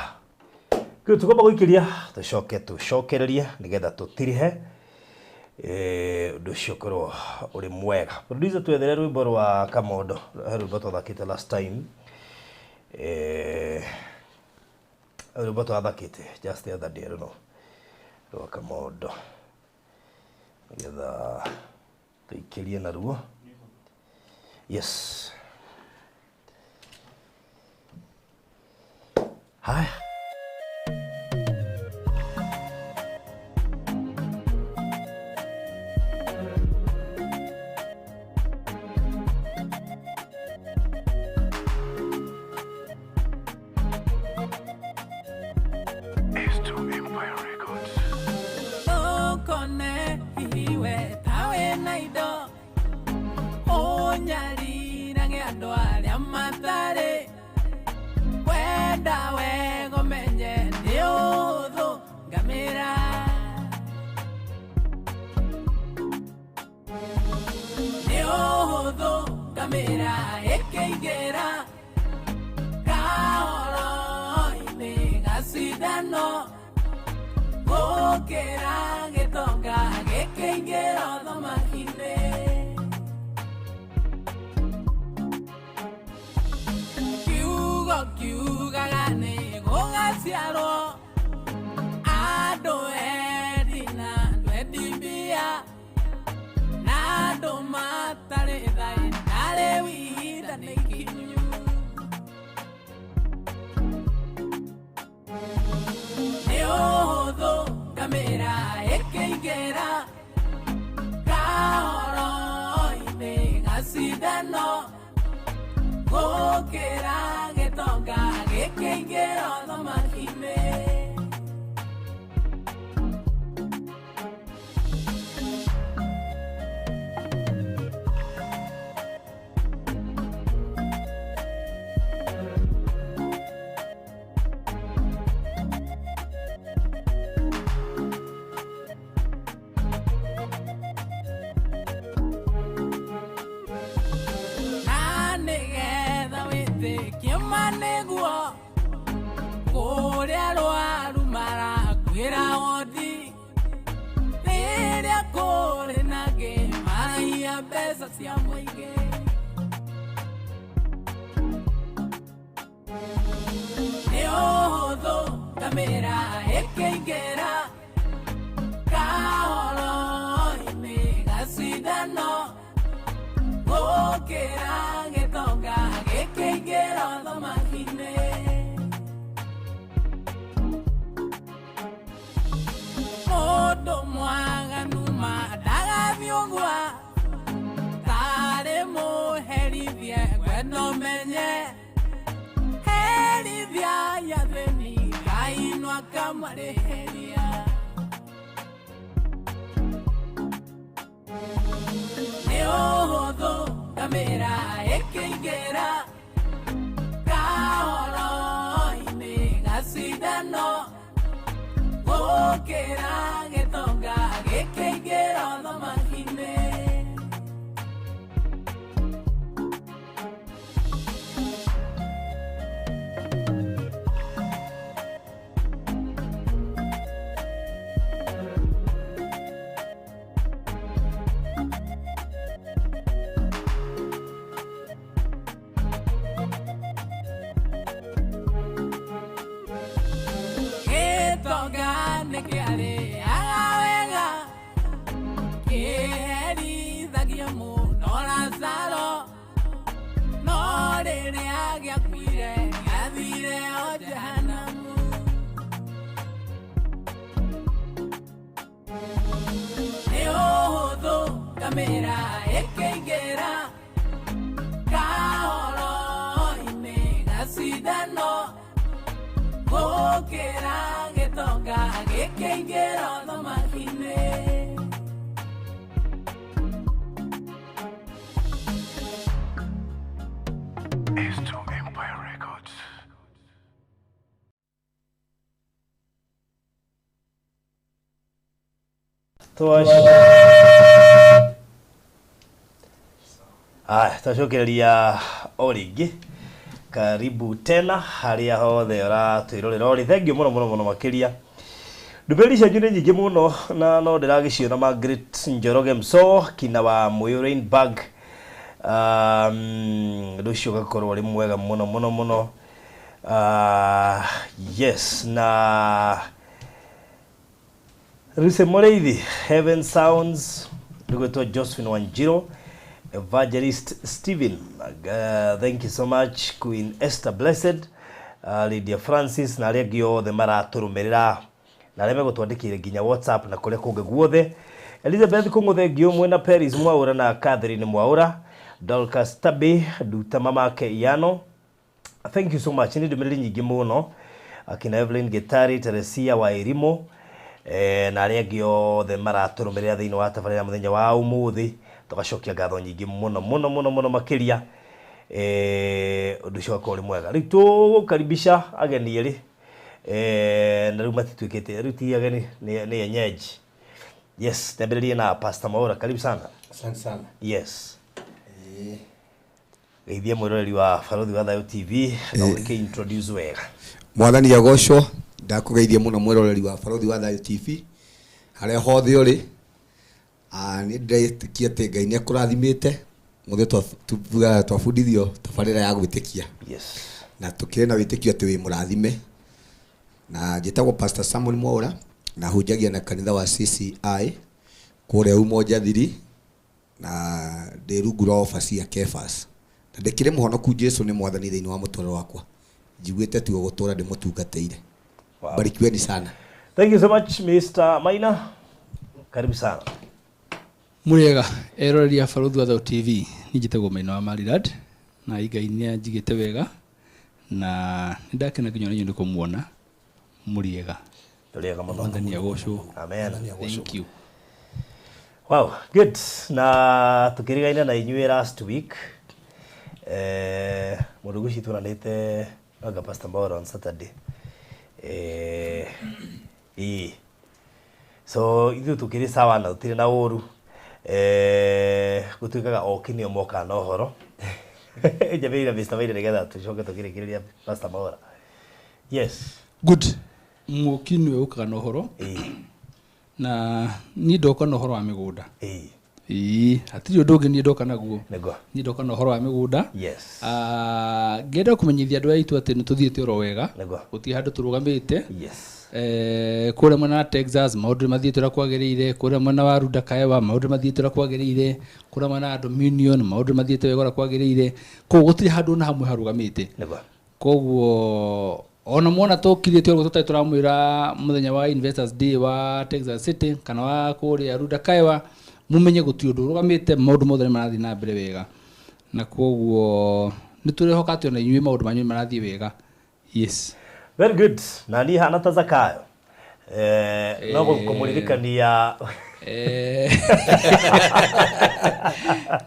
Kĩu tũkwamba gũikĩria, tũcoke tũcokererie nĩgetha tũtirihe ũndũ ũcio ũkorwo ũrĩ mwega. Producer, twethere rwĩmbo rwa Kamondo. He rwĩmbo twathakĩte last time, rwĩmbo twathakĩte just the other day, I don't know, rwa Kamondo, nĩgetha tũikĩrie naruo. Yes, haya. Ndũkone hihi tawe na indo ũnyarirage andũ arĩa matarĩ kwenda wega, ũmenye nĩ ũthũ ngamĩra, nĩ ũhũthũ ngamĩra ĩkĩingĩra kahoro-inĩ gacindano gũkĩra gĩtonga gĩkĩingĩra ũthamaki-inĩ. Kiugo kiugaga nĩ gũgaciarwo andũ endi na andũ endi mbia na andũ matarĩ thaĩ, narĩ ihinda nĩ ikinyu. Nĩ ũhũthũ ngamĩra. Ĩkĩingĩra kahoro-inĩ gacindano gũkĩra gĩtonga gĩkĩingĩra ũthamaki-inĩ. Na nĩgetha wĩtĩkie ma nĩguo kũrĩa arwaru marakuĩra wondi rĩrĩa kũrĩ na angĩ maraiya mbeca cia mũingĩ. Nĩ ũhũthũ ngamĩra ĩkĩingĩra kahoro-inĩ gacindano gũkĩra gĩtonga gĩkĩingĩra ũthamaki-inĩ. Mũndũ mwaganu ma ndagathiĩ ũguo tarĩ mũherithie ngwenda ũmenye herithia athĩni Ngai no akamarĩhĩria. Nĩ ũhũthũ ngamĩra ĩkĩingĩra kahoro-inĩ gacindano gũkĩra gĩtonga gĩkĩingĩra ũthamaki-inĩ. Gĩtonga nĩkĩarĩaga wega kĩherithagia mũno Lazaro no rĩrĩa gĩakuire gĩathire o Jehanamu. Nĩ ũhũthũ ngamĩra ĩkĩingĩra kahoro-inĩ gacindano gũkĩra gĩtonga gĩkĩingĩra ũthamaki-inĩ. S2 Empire Records. Aya, twacokereria o rĩngĩ karibu tena harĩa hothe ũratwĩrorera ũrĩ thengiũ mũno mũno mũno makĩria. Ndũmĩrĩri cianyu nĩ nyingĩ mũno na no ndĩragĩciona. Margaret Njoroge Mso kina wa Mũyũ Rainbag, ũndũ ũcio ũgakorwo ũrĩ mwega mũno mũno mũno. Yes, na Ruse Mũrĩithi, Heaven Sounds, nĩgwĩtwo Josephine Wanjiro, Evangelist Stephen, thank you so much, Queen Esther Blessed, Lydia Francis na arĩa angĩ othe maratũrũmĩrĩra na arĩa megũtwandĩkĩire nginya WhatsApp na kũrĩa kũngĩ guothe. Elizabeth Kũng'ũ thengiũ mwena Paris Mwaũra na Catherine Mwaũra, Dorcas Tabi, Nduta Mamake Iano, thank you so much. Nĩ ndũmĩrĩri nyingĩ mũno, akina Evelyn Gitari, Teresia wa Irimo, na arĩa angĩ othe maratũrũmĩrĩra thĩinĩ wa tabarĩra mũthenya wa ũmũthĩ, tũgacokia ngatho nyingĩ mũno mũno mũno mũno makĩria. Ũndũ ũcio ũgakorwo ũrĩ mwega. Rĩu tũgũkaribisha ageni erĩ, na rĩu matituĩkĩte rĩu ti ageni, nĩ enyeji. Yes, niambĩrĩrie na Pastor Mwaura, karibu sana. Asante sana. Yes, geithia mwĩroreri wa Barothi wa Thayũ TV na ũkĩ introduce wega. Mwathani agocwo. Ndakũgeithia mũno mwĩroreri wa Barothi wa Thayũ TV harĩa hothe ũrĩ. Nĩ ndĩretĩkia atĩ Ngai nĩ akũrathimĩte. Mũthĩ twabundithio tabarĩra ya gwĩtĩkia. Yes. Na tũkĩrĩ na wĩtĩkio atĩ wĩ mũrathime. Na njĩtagwo Pastor Samuel Mwaura na hunjagia na kanitha wa CCI kũrĩa Umoja Thiri na ndĩ rungu rwa obaci ya Kefas. Na ndĩkĩrĩ mũhonoku, Jesu nĩ mwathani thĩinĩ wa mũtũrĩre wakwa. Njiguĩte tu gũtũra ndĩmũtungatĩire. Wow. Barikiweni sana. Thank you so much, Mr. Maina. Karibu sana. Mũrĩega eroreri a Barũthi wa Thayũ TV, niĩ njĩtagwo Maina wa Maridad na Ngai nĩ anjigĩte wega na nĩ ndakena nginya na inyuĩ nĩ kũmuona. Mũrĩega. Tũrĩega mũno. Mwathani agocwo. Amen. Thank you. Wow, good. Na tukirigaine na inyuĩ last week. Mũndũ ngwĩciria tuonanĩte anga Pastor Mbaura on Saturday. Ĩĩ. So ithuĩ tũkĩrĩ sawa na tũtirĩ na ũru. Gũtuĩkaga oki nĩo mokaga na ũhoro. Njambĩrĩria Mr. Maina nĩgetha tũcoke tũkĩrĩkĩrĩria Pastor Mbaura. Yes. Good. Mũũki nĩwe ũkaga na ũhoro. Na niĩ ndoka na ũhoro wa mĩgũnda. Ĩĩ, hatirĩ ũndũ ũngĩ niĩ ndoka naguo. Nĩguo. Niĩ ndoka na ũhoro wa mĩgũnda. Yes. Ngenda kũmenyithia andũ aitũ atĩ nĩ tũthiĩte oro wega. Nĩguo. Gũtirĩ handũ tũrũgamĩte. Yes. Kũrĩa mwena wa Texas maũndũ mathiĩte ũrĩa kwagĩrĩire, kũrĩa mwena wa Runda Kaewa maũndũ mathiĩte ũrĩa kwagĩrĩire, kũrĩa mwena wa Dominion maũndũ mathiĩte wega ũrĩa kwagĩrĩire. Koguo gũtirĩ handũ ona hamwe harũgamĩte. Nĩguo. Koguo ona mwona tũkirĩte ũguo tũtarĩ tũramwĩra mũthenya wa Investors Day wa Texas City kana wa kũrĩa Runda Kaewa, mumenye gũtirĩ ũndũ ũrũgamĩte, maũndũ mothe nĩ marathiĩ na mbere wega. Na koguo nĩ tũrehoka atĩ ona inyuĩ maũndũ manyu nĩ marathiĩ wega. Yes. Very good. Na niĩ hana ta Zakayo. No kũmũririkania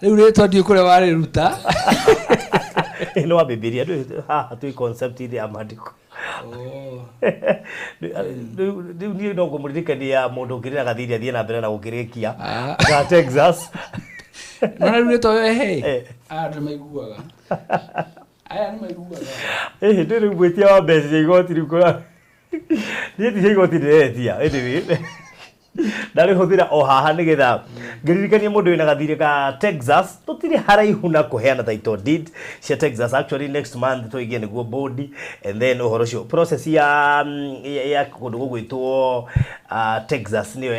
Rĩu rĩtwa ndiũĩ kũrĩa warĩruta. Nĩ wa Bibilia, ndũĩ haha twĩ concept -inĩ ya maandĩko. Rĩu niĩ no kũmũririkania mũndũ ũkĩrĩ na gathiri athiĩ na mbere na gũkĩrĩkia ga Texas. No rĩu rĩtwa we he. Aya andũ nĩmaiguaga. Aya nĩmaiguaga. Ndĩ rĩu mwĩtia wa mbeca cia igoti rĩu kũra. Niĩ ti cia igoti ndĩretia. Anyway. Ndarĩhũthĩra o haha nĩgetha ngĩririkanie mũndũ wĩna gathirĩ ka Texas tũtirĩ haraihu na kũheana title deed cia Texas. Actually next month tũigie nĩguo board and then ũhoro ũcio process ya kũndũ gũgwĩtwo Texas nĩyo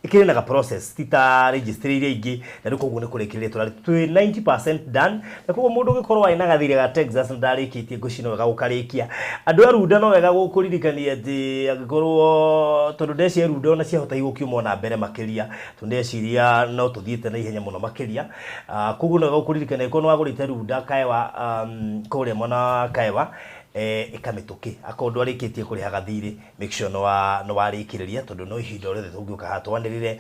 ĩkĩrĩ na ga process ti ta registry iria ingĩ, na rĩu koguo nĩ kũrĩkĩrĩria tũrarĩ twĩ 90% done, na koguo mũndũ ũngĩkorwo arĩ na gathirĩ ga Texas na ndarĩkĩtie ngũci no wega gũkarĩkia. Andũ a Runda no wega gũkũririkania atĩ angĩkorwo tondũ ndeci Runda ona ciahota gũkiuma ona mbere makĩria, tondũ ndeciria no tũthiĩte na ihenya mũno makĩria. Koguo no wega gũkũririkania angĩkorwo nĩ wagũrĩte Runda Kaewa, kũrĩa mwena wa Kaewa, ĩkamĩtũkĩ akorwo ndwarĩkĩtie kũrĩha gathirĩ, make sure nĩ warĩkĩrĩria tondũ no ihinda o rĩothe tũngĩũka haha twanĩrĩre.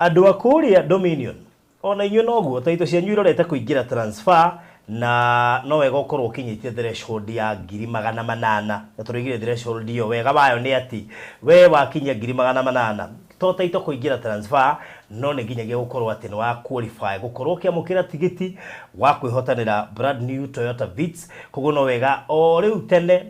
Andũ a kũrĩa Dominion ona inyuĩ noguo taito cianyu irorete kũingĩra transfer, na no wega ũkorwo ũkinyĩtie threshold ya 800,000, na tũrĩgire threshold ĩyo wega wayo nĩ atĩ we wakinyia 800,000 to taito kũingĩra transfer, no nĩ nginyagia gũkorwo atĩ nĩ wa qualify gũkorwo ũkĩamũkĩra tigiti wa kwĩhotanĩra brand new Toyota Vitz. Koguo no wega o rĩu tene,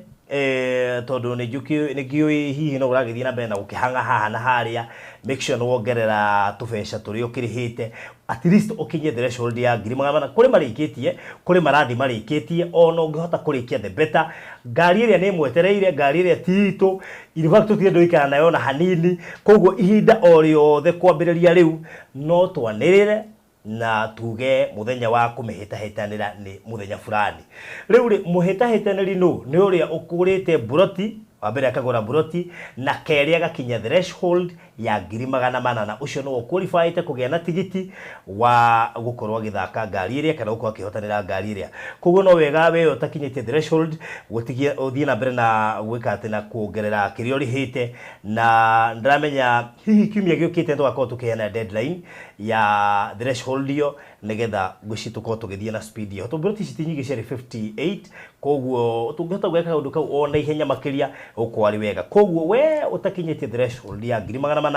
tondũ nĩ ngĩũĩ hihi no ũragĩthiĩ na mbere na gũkĩhang'a haha na harĩa, make sure nĩ wongerera tũbeca tũrĩa ũkĩrĩhĩte at least ũkinyie threshold ya 400,000. Kũrĩ marĩkĩtie, kũrĩ marathi marĩkĩtie, ona ũngĩhota kũrĩkia the better. Ngari ĩrĩa nĩ ĩmwetereire, ngari ĩrĩa ti itũ, in fact tũtirĩ ndũikara nayo ona hanini. Koguo ihinda o rĩothe kwambĩrĩria rĩu no twanĩrĩre na tuge mũthenya wa kũmĩhĩtahĩtanĩra nĩ mũthenya fulani. Rĩu rĩ, mũhĩtahĩtanĩri nũ? Nĩ ũrĩa ũkũrĩte buroti, wa mbere akagũra buroti, na kerĩ agakinya threshold ya 800,000. Ũcio nĩwe ũqualifyĩte kũgĩa na tigiti wa gũkorwo agĩthaka ngari ĩrĩa kana gũkorwo akĩhotanĩra ngari ĩrĩa. Koguo no wega we ũtakinyĩtie threshold gũtigia ũthiĩ na mbere na gwĩka atĩ na kuongerera kĩrĩa ũrĩhĩte, na ndĩramenya hihi kiumia gĩũkĩte tũgakorwo tũkĩheana deadline ya threshold ĩyo nĩgetha ngũci tũkorwo tũgĩthiĩ na speed ĩyo. Tondũ buroti ici ti nyingĩ, ciarĩ 58, koguo tũngĩhota gwĩka kaũndũ kau o na ihenya makĩria gũkorwo arĩ wega. Koguo we ũtakinyĩtie threshold ya 800,000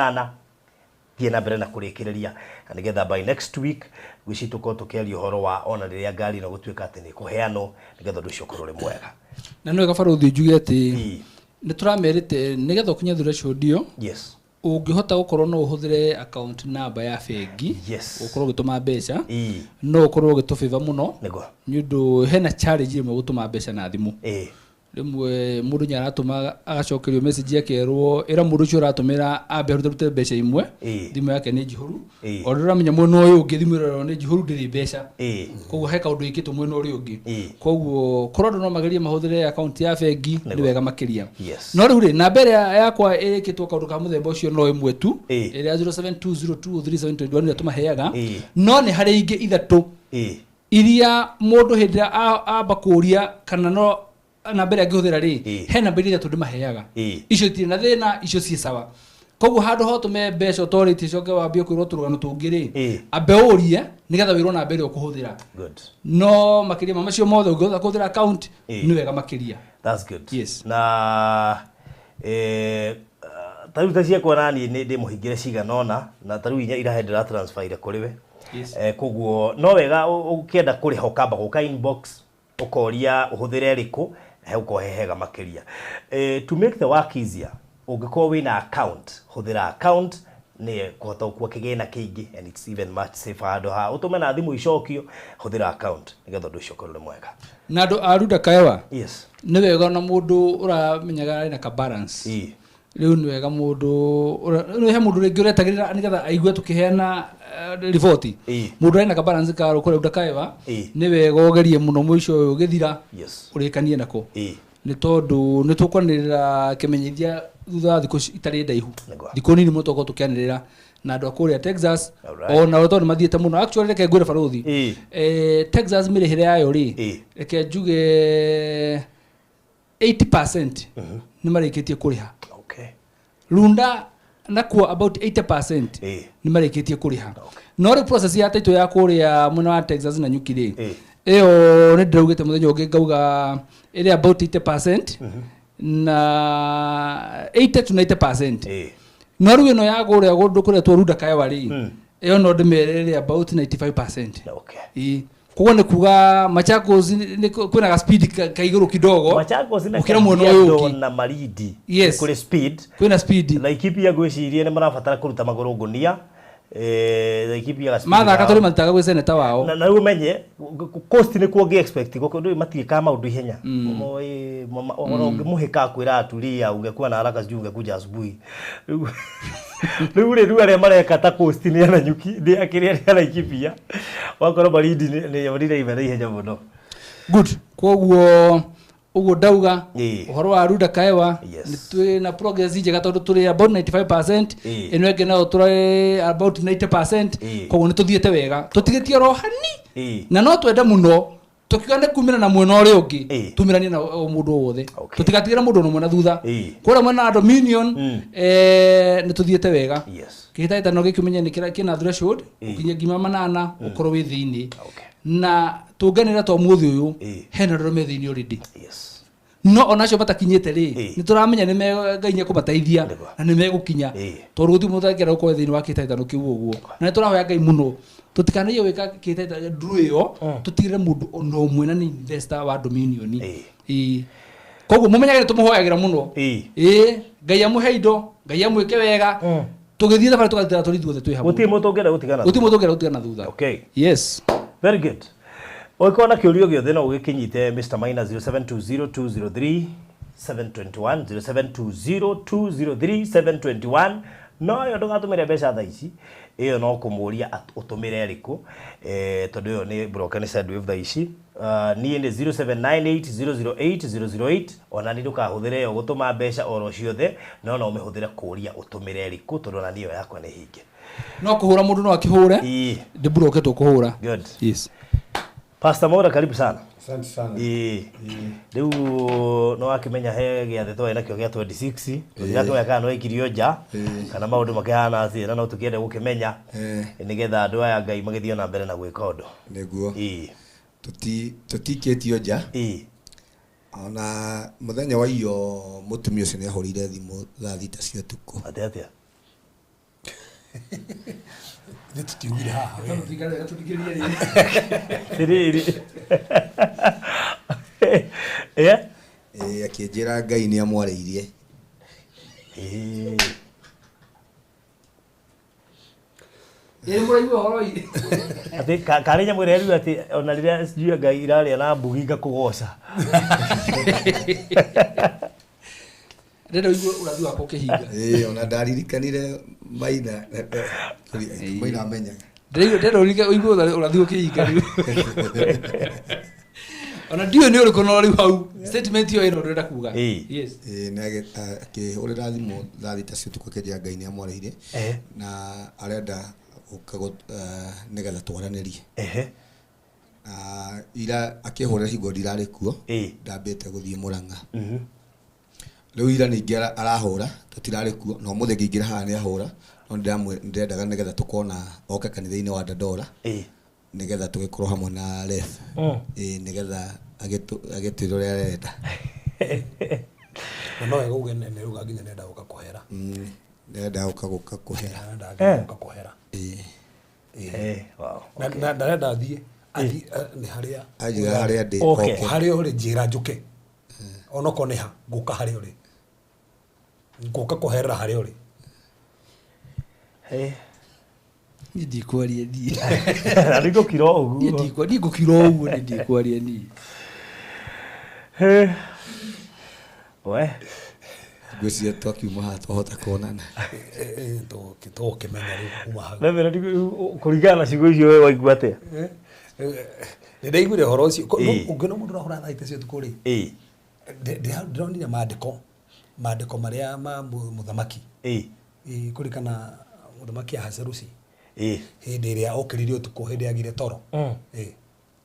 thiĩ na mbere na kũrĩkĩrĩria, na nĩgetha by next week ngwĩciria tũkorwo tũkĩaria ũhoro wa ona rĩrĩa ngari ĩno gũtuĩka atĩ nĩ ĩkũheanwo, nĩgetha ũndũ ũcio ũkorwo ũrĩ mwega. Na nĩ wega Barũthi njuge atĩ nĩ tũramerĩte nĩgetha ũkinye threshold ĩyo, Yes. ũngĩhota gũkorwo no ũhũthĩre account number ya bengi, Yes. ũkorwo ũgĩtũma mbeca, no ũkorwo ũgĩtũbĩva mũno Nĩguo. nĩ ũndũ hena challenge ĩmwe gũtũma mbeca na thimũ. Rĩmwe mũndũ nĩ aratũma agacokerio message akerwo ĩra mũndũ ũcio ũratũmĩra ambe arute mbeca imwe, thimũ yake nĩ njihũru. O rĩrĩa ũramenya mwena ũyũ ũngĩ thimũ ĩyo nĩ njihũru ndĩrĩ mbeca. Koguo he kaũndũ wĩkĩtwo mwena ũrĩa ũngĩ. Koguo korwo andũ no magerie mahũthĩre akaunti ya bengi nĩ wega makĩria. No rĩu rĩ, namba ĩrĩa yakwa ĩkĩtwo kaũndũ ka mũthemba ũcio no ĩmwe tu, ĩrĩa 0720237721 ĩrĩa tũmaheaga. No nĩ harĩ ingĩ ithatũ iria mũndũ hĩndĩ ĩrĩa amba kũũria kana no namba ĩrĩa angĩhũthĩra rĩ, he namba iria ithatũ ndĩmaheaga. Icio itirĩ na thĩna, icio ciĩ sawa. Koguo handũ ha ũtũme mbeca ũtorĩtie ũcoke wambie kwĩrwo tũrũgano tũngĩ rĩ, ambe ũrie nĩgetha wĩrwo namba ĩrĩa ũkũhũthĩra. No makĩria ma macio mothe ũngĩhota kũhũthĩra account nĩ wega makĩria. That's good. Yes. Na ta rĩu ta ciakwa naniĩ nĩ ndĩmũhingĩre cigana ũna, na ta rĩu inya irahe ndĩra transfer kũrĩ we. Koguo no wega ũkĩenda kũrĩha ũkamba gũka inbox ũkoria ũhũthĩre ĩrĩkũ, na hegũkorwo he hega makĩria. To make the work easier, ũngĩkorwo wĩna account, hũthĩra account nĩ kũhota gũkua kĩgĩna kĩingĩ, and it's even much safer handũ ha ũtũme na thimũ icokio, hũthĩra account nĩgetha ũndũ ũcio ũkorwo ũrĩ mwega. Na andũ a Runda Kaewa, Yes. nĩ wega ona mũndũ ũramenyaga arĩ na ka balance. Rĩu nĩ wega mũndũ he mũndũ rĩngĩ ũretagĩrĩra nĩgetha aigue tũkĩheana riboti. Mũndũ arĩ na ka balance ka kũrĩa Runda Kaewa, nĩ wega ũgerie mũno mũico ũyũ ũgĩthira, ũrĩkanie nako. Nĩ tondũ nĩ tũkwanĩrĩra kĩmenyithia thutha wa thikũ itarĩ ndaihu. Thikũ nini mũno tũgũkorwo tũkĩanĩrĩra na andũ a kũrĩa Texas, ona tondũ nĩ mathiĩte mũno. Actually reke ngwĩre barũthi, Texas mĩrĩhĩre yayo rĩ, reke njuge 80% nĩ marĩkĩtie kũrĩha. Runda nakuo about 80% nĩ marĩkĩtie kũrĩha. No rĩu process ya title ya kũrĩa mwena wa Texas na Nyuki rĩ, ĩyo nĩ ndĩraugĩte mũthenya ũngĩ ngauga ĩrĩ about 80% na 80 to 90%. No rĩu ĩno ya kũrĩa kũndũ kũrĩa two Runda Kaewa rĩ, ĩyo no ndĩmere ĩrĩ about 95%. Koguo nĩ kuga Machakos kwĩna ga speed ka igũrũ kidogo. Machakos na gũkĩra mwena ũyũ ũngĩ. Na Malindi. Yes. Kũrĩ speed. Kwĩna speed. Laikipia ngwĩciria nĩ marabatara kũruta magũrũ ngũnia. Laikipia ga speed. Mathaka tũrĩ matitaga gwĩ seneta wao. Na rĩu ũmenye coast nĩ kuo ngĩ expect gũkũ ndũĩ matiĩkaga maũndũ ihenya. Ona ũngĩmũhĩka akwĩra atulia, ungekuwa na haraka sijui ungekuja asubuhi. Rĩu rĩ, rĩu arĩa mareka ta coast nĩ a Nanyuki, nĩ a kĩrĩa nĩ a Laikipia. Wakorwo Malindi nĩ nĩ na ihenya mũno. Good. Koguo ũguo ndauga ũhoro wa Runda Kaewa nĩ twĩ na progress njega tondũ tũrĩ about 95%, ĩno ĩngĩ nayo tũrĩ about 90%. Koguo nĩ tũthiĩte wega, tũtigĩtie oro hani, na no twende mũno tũkiuga nĩ kumĩra na mwena ũrĩa ũngĩ, tumĩranie na mũndũ o wothe, tũtigatigĩre mũndũ ona ũmwe na thutha. Kũrĩa mwena wa Dominion nĩ tũthiĩte wega. Kĩhĩtahĩtano gĩkĩ ũmenye nĩ kĩna threshold ũkinye nginya 8 ũkorwo wĩ thĩinĩ. Na tũnganĩra ta ũmũthĩ ũyũ hena andũ me thĩinĩ already. No onacio matakinyĩte rĩ, nĩ tũramenya nĩ Ngai nĩ ekũmateithia na nĩ megũkinya, tondũ gũtirĩ mũndũ ũtangĩenda gũkorwo thĩinĩ wa kĩhĩtahĩtano kĩu ũguo. Na nĩ tũrahoya Ngai mũno tũtikanaiye gwĩka kĩhĩtahĩtano nduru ĩyo, tũtigĩrĩre mũndũ ona ũmwe na nĩ investor wa Dominion. Koguo mũmenyage nĩ tũmũhoyagĩra mũno. Ngai amũhe indo, Ngai amwĩke wega, tũgĩthiĩ thabarĩ tũgathiĩ tũrĩ ithuothe twĩ hamwe. Gũtirĩ mũndũ ũngĩenda gũtigana. Gũtirĩ mũndũ ũngĩenda gũtigana thutha. Okay. Yes. Very good. Ũngĩkorwo na kĩũria gĩothe no ũgĩkĩnyite Mr. Maina 0720203721 0720203721. No ĩyo ndũgatũmĩre mbeca thaa ici, ĩyo no kũmũria ũtũmĩre ĩrĩkũ, tondũ ĩyo nĩ broker nĩ Sendwave thaa ici. Niĩ nĩ 0798008008. Ona niĩ ndũkahũthĩre ĩyo gũtũma mbeca oro ciothe, no no ũmĩhũthĩre kũũria ũtũmĩre ĩrĩkũ, tondũ ona niĩ ĩyo yakwa nĩ hinge. No kũhũra mũndũ no akĩhũre, ndĩmburoketwo kũhũra. Good. Yes. Pastor Mwaura, karibu sana. Asante sana. Rĩu no wakĩmenya he gĩathĩ twarĩ nakĩo gĩa 26, tũtirakĩmenya kana nĩwaikirio nja kana maũndũ makĩhana atĩa, na no tũkĩende gũkĩmenya nĩgetha andũ aya Ngai magĩthiĩ na mbere na gwĩka ũndũ. Nĩguo. Tũtikĩtio nja. Ona mũthenya wa iyo mũtumia ũcio nĩahũrĩire thimũ thaa 6 cia ũtukũ. Atĩa atĩa? Nĩ tũtiugire haha. Tiriri. Akĩnjĩra Ngai nĩ amwarĩirie. Ĩĩ mũraigua ũhoro ĩ. Atĩ karĩ nyamũ ĩrĩa rĩu atĩ ona rĩrĩa sijui Ngai irarĩa na mbugi ngakũgoca. Ndĩrenda ũigue ũrathi wakwa ũkĩhinga. Ĩĩ ona ndaririkanire maina maina amenyaga. Ndĩrenda ũigue ũrathi ũkĩhinga rĩu. Ona ndiũĩ nĩ ũrĩkũ no rĩu hau statement ĩyo ĩno ndĩrenda kuga. Yes. Ĩĩ nĩ akĩhũrĩra thimũ thaa thita cia ũtukũ akĩnjĩra Ngai nĩ amwarĩire na arenda gũka nĩgetha twaranĩrie. Na ira akĩhũrĩra hingo ndirarĩ kuo ndambĩte gũthiĩ Mũrang'a. Rĩu ira ningĩ arahũra tũtirarĩ kuo na ũmũthĩ ngĩingĩra haha nĩ ahũra no ndĩrendaga nĩgetha tũkona oke kanitha-inĩ wa Dandora nĩgetha tũgĩkorwo hamwe na ref. Ĩĩ nĩgetha agĩtwĩre ũrĩa arenda. Na no wega uge nĩ rauga nginya nĩenda gũka kũhera. Nĩarenda gũka kũhera. Nĩarenda nginya gũka kũhera. Ĩĩ. Wow. Na ndarenda athiĩ nĩ harĩa Anjĩra harĩa ndĩ. Oke. Harĩa ũrĩ njĩra njũke. Onokorwo nĩ ha ngũka harĩa ũrĩ. Ngũka kũherera harĩa ũrĩ. Niĩ ndikwaria niĩ. Na ndigũkira o ũguo. Niĩ ndingũkira o ũguo niĩ ndikwaria niĩ. We. Ngwĩciria twakiuma haha twahota kuonana. Tũgũkĩmenya rĩu kuma hau. Kũringana na ciugo icio we waigua atĩa? Nĩ ndaiguire ũhoro ũcio. Ũngĩona mũndũ ũrahũra thaa thita cia ũtukũ rĩ, ndĩronire maandĩko marĩa ma mũthamaki. Kũringana mũthamaki Ahasuerusi. Hĩndĩ ĩrĩa okĩrire ũtukũ hĩndĩ agire toro.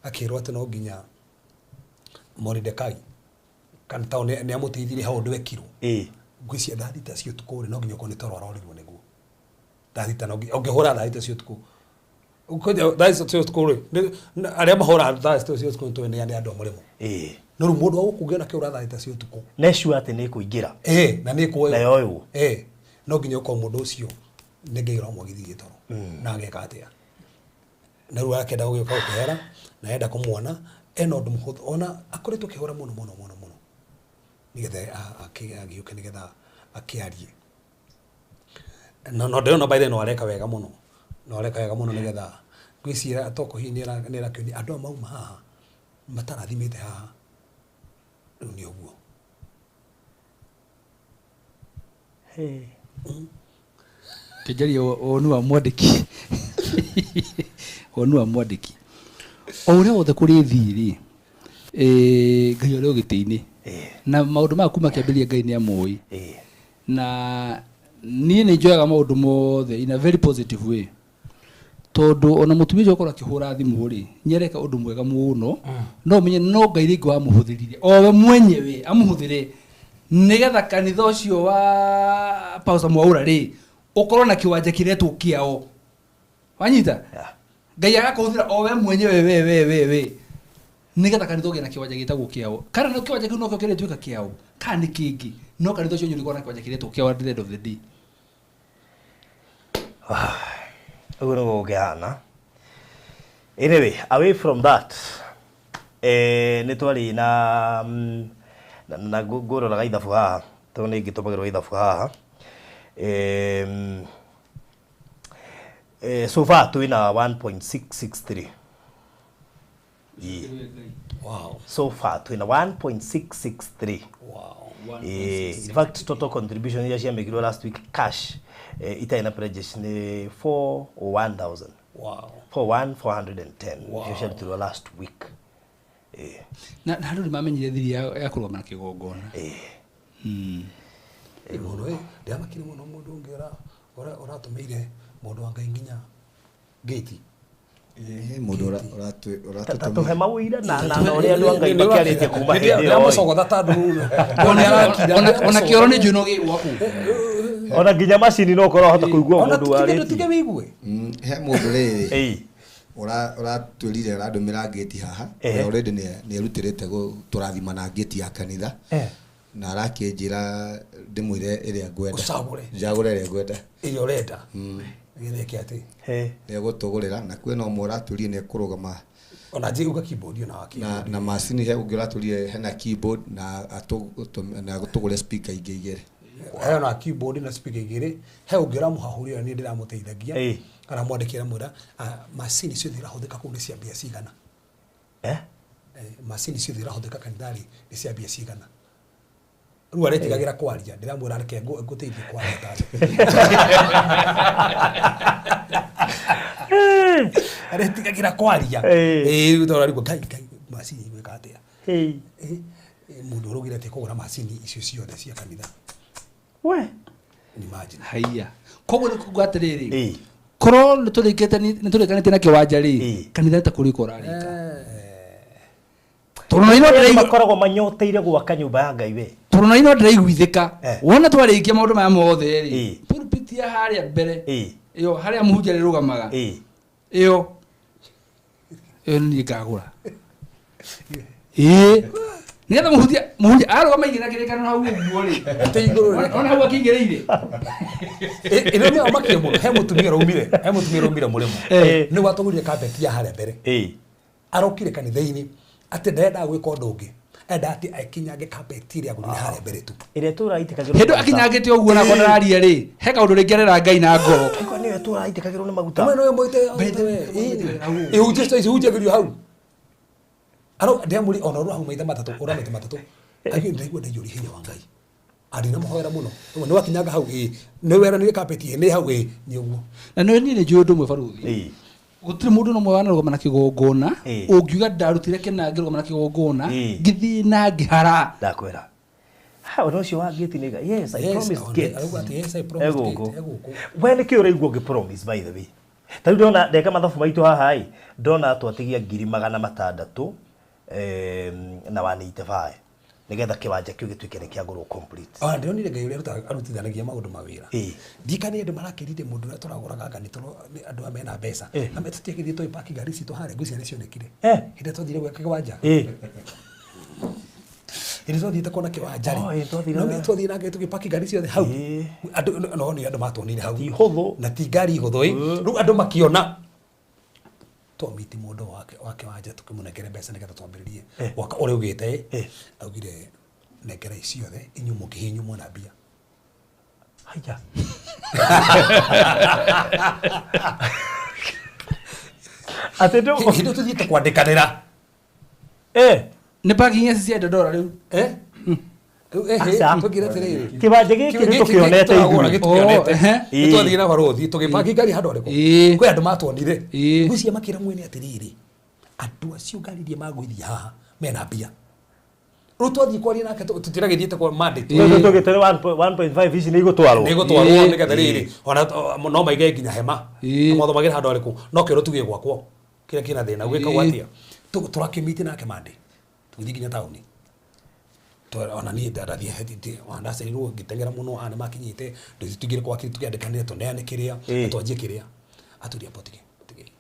Akĩrwo atĩ no nginya Moridekai kana tondũ nĩ amũteithirie hau ũndũ ekirwo. Ngwĩciria thaa thita cia ũtukũ rĩ, no nginya ũkorwo nĩ toro arorirwo nĩguo. Thaa thita no nginya ũngĩhũra thaa thita cia ũtukũ. Thaa thita cia ũtukũ rĩ, arĩa mahũraga thaa thita cia ũtukũ nĩ tũĩ nĩ andũ a mũrĩmo. No rĩu mũndũ wa gũkũ ũngĩona akĩhũra thaa thita cia ũtukũ. Nĩ sure atĩ nĩ ĩkũingĩra. Na nĩ ĩkuoywo. Na yoywo. No nginya ũkorwo mũndũ ũcio nĩ Ngai ũramwagithirie toro. Na ageka atĩa? Na rĩu akenda gũgĩũka gũkĩhera na enda kũmuona ena ũndũ mũhũthũ ona akoretwo akĩhũra mũno mũno mũno mũno nĩgetha agĩũke nĩgetha akĩarie. No ndĩrona by the way no areka wega mũno. No areka wega mũno nĩgetha ngwĩciria tokorwo hihi nĩ arakĩonia andũ aya mauma haha matarathimĩte haha rĩu nĩ ũguo. Kĩnjaria woni wa mwandĩki. Woni wa mwandĩki. O ũrĩa wothe kũrĩ thirĩ, Ngai ũrĩa ũgĩtĩ-inĩ. Na maũndũ maya kuma kĩambĩrĩria Ngai nĩ amũĩ. Na niĩ nĩ njoyaga maũndũ mothe in a very positive way. Tondũ ona mũtumia ũcio akorwo akĩhũra thimũ rĩ, nĩ areka ũndũ mwega mũno. No ũmenye no Ngai rĩngĩ wamũhũthĩrire. O we mwenyewe amũhũthĩre nĩgetha kanitha ũcio wa Pastor Mwaura rĩ, ũkorwo na kĩwanja kĩretwo kĩao. Wanyita? Ngai agakũhũthĩra o we mwenyewe we we we we. Nĩgetha kanitha ũgĩe na kĩwanja gĩtagwo kĩao. Kana no kĩwanja kĩu nokĩo kĩrĩtuĩka kĩao. Kana nĩ kĩngĩ. No kanitha ũcio ũkorwo na kĩwanja kĩretwo kĩao at the end of the day. Ũguo nĩguo gũkĩhana. Anyway, away from that, nĩ twarĩ na na ngũroraga ithabu haha tondũ nĩ ngĩtũmagĩrwo ithabu haha. So far twĩna 1.663. Wow. So far twĩna 1.663. Wow. In fact total contribution iria ciamĩkirwo last week cash itarĩ na pledges nĩ 401,000. Wow. 41,410. Wow. Icio ciarutirwo last week. Na andũ nĩ mamenyire thiri ya kũrũgama na kĩgongona. Mũndũ ndĩamakire mũno mũndũ ũngĩ ũratũmĩire mũndũ wa Ngai nginya gate. Mũndũ Ta tũhe mawĩira na ũrĩa andũ a Ngai makĩarĩtie kuma hĩndĩ ĩyo. Ndĩramũcogotha tondũ Ona kĩoro nĩ njũĩ no gĩgwaku. Ona nginya macini no ũkorwo wahota kũigua mũndũ warĩtie. Tige wĩigue. He mũndũ rĩrĩ ũratwĩrire ũrandũmĩra ngĩti haha. Already nĩ erutĩrĩte gũtũrathima na ngĩti ya kanitha. Na arakĩnjĩra ndĩmwĩre ĩrĩa ngwenda. Ũcagũre. Njagũre ĩrĩa ngwenda. Ĩrĩa ũrenda. Nĩgetha ĩke atĩ. Nĩ egũtũgũrĩra na kwĩna ũmwe ũratwĩrire nĩ ekũrũgama. Ona njĩ uga keyboard ona wa keyboard. Na macini he ũngĩ ũratwĩrire hena keyboard na atũgũre speaker ingĩ igĩrĩ. He ona keyboard na speaker igĩrĩ. He ũngĩ ũramũhahũrĩra, niĩ ndĩramũteithagia. Aramwandĩkĩra mwĩra, "Ah, macini ciothe irahũthĩka kũu nĩ cia mbia cigana?" Eh? Eh, macini ciothe irahũthĩka kanitha-rĩ nĩ cia mbia cigana? Rĩu aretigagĩra kwaria, ndĩramwĩra reke ngũteithie kwaria tawe. Aretigagĩra kwaria. Ĩĩ, rĩu tondũ arigwo, Ngai, Ngai, macini igwĩka atĩa? Ĩĩ. Eh, eh, mũndũ ũraugire atĩ kũgũra macini icio ciothe cia kanitha. We. Imagine. Haiya, koguo nĩ kuga atĩrĩrĩ, Ĩĩ. korwo nĩ tũrĩkĩte, nĩ tũrĩkanĩtie na kĩwanja rĩ, Ĩĩ. kanitha nĩ ta kũrĩka ũrarĩka, tondũ na ino Andũ ndĩraigua makoragwo manyoteire gwaka nyũmba ya Ngai we. Tondũ na ino ndĩraiguithĩka. Wona twarĩkia maũndũ maya mothe rĩ, pulpit ya harĩa mbere ĩyo harĩa mũhunjia arĩrũgamaga, ĩyo ĩyo nĩ niĩ ngagũra, ĩĩ, nĩgetha mũhunjia arũgama igĩra kĩrĩkanĩro hau ũguo rĩ. Atĩ igũrũ rĩ. Ona hau akĩingĩrĩire. Ĩno nĩ omakire mũno. He mũtumia ũraumire mũrĩmo nĩ watũgũrire carpet ya harĩa mbere. Arokire kanitha-inĩ atĩ nderendaga gwĩka ũndũ ũngĩ, enda atĩ akinyange carpet ĩrĩa agũrire harĩa mbere tu. Ĩrĩa tũraitĩkagĩrwo. Hĩndĩ akinyangĩte ũguo na ndararia rĩ, he kaũndũ rĩngĩ arera Ngai na ngoro. Ĩko nĩyo tũraitĩkagĩrwo nĩ maguta. Ũmwe nĩwe mwĩte ihunjia ihunjagĩrio hau. Aro ndĩamũri ona ũrĩa hau maitha matatũ, ũra maita matatũ agĩ ndaigua ndaiyũria hinya wa Ngai andinamũhoera mũno. Rĩu nĩ wakinyanga hau, ĩ nĩ weranire carpet ĩ nĩ hau, ĩ nĩ ũguo. Na nĩ niĩ nĩ njũĩ ũndũ ũmwe, baruthi, gũtirĩ mũndũ no mwe wanarũgama na kĩgongona ũngiuga ndarutire kĩna ngĩrũgama na kĩgongona ngĩthiĩ na ngĩhara. Ndakwĩra. Ha, ũndũ ũcio wa gate nĩ yes, I Yes, promised gate. Arauga atĩ, "Yes, I promised Egũkũ. gate," egũkũ. We nĩ kĩ ũraigua ũngĩ promise, by the way? Ta rĩu ndona ndeka mathabu maitũ haha ĩ, ndona twatigia 600,000 na 185 nĩgetha kĩwanja kĩu gĩtuĩke nĩ kĩagũrwo complete. Ona ndĩronire Ngai ũrĩa arutithanagia maũndũ mawĩra. Ndikanie andũ marakĩrire mũndũ ũrĩa tũragũraga anga nĩ nĩ andũ aya mena mbeca. Na tũtiagĩthiĩ tũgĩpaki ngari citũ harĩa, ngwĩciria nĩ cionekire. Hĩndĩ ĩrĩa twathire gwaka kĩwanja. Hĩndĩ twathiĩte kuona kĩwanja Oh, rĩ. ĩ, twathire No na- nĩ twathire na ngari tũgĩpaki ngari ciothe hau. Andũ no nĩ andũ matuonire hau. Ti hũthũ. Na ti ngari hũthũ ĩ. Rĩu andũ makĩona twamiti mũndũ wake wa kĩwanja tũkĩmũnengere mbeca nĩgetha twambĩrĩrie gwaka ũrĩa augĩte ĩ. Augire nengera ciothe inyuĩ mũkĩhinywo mwena mbia. Haya. Atĩ ndũ Hĩndĩ tũthiĩte kwandĩkanĩra. Nĩ parking ici cia Dandora rĩu. Eh? Rĩu, eh, Aca. tũkĩra atĩrĩrĩ. Kĩwanja gĩkĩ nĩ tũkĩonete tũragũra ithuĩ. gĩtũkĩonete. Oh, ehe. Nĩ twathiĩ na barothi tũgĩbaki ngari handũ harĩkũ? Kwĩ andũ matuonire. Ngwĩciria makĩra mwene atĩrĩrĩ, andũ acio ngari iria magũithia haha mena mbia. Rĩu twathiĩ kwaria nake tũtiragĩthiĩte kwa mandate. Tũtũ tũgĩte nĩ 1.5 ici nĩ igũtwarwo. Nĩ igũtwarwo nĩgetha rĩrĩ ona no maige nginya hema. Mathomagĩra handũ harĩkũ no kĩoro tu gĩgwakwo kĩrĩa kĩna thĩna gwĩkagwo atĩa. Tũrakĩmiti nake mande tũgĩthiĩ nginya taũni. Ona niĩ ndathiĩ ndacereirwo ngĩteng'era mũno aya nĩmakinyĩte ndũthiĩ tũingĩre gwake tũkĩandĩkanĩre tũneane kĩrĩa na twanjie kĩrĩa atũria botige botige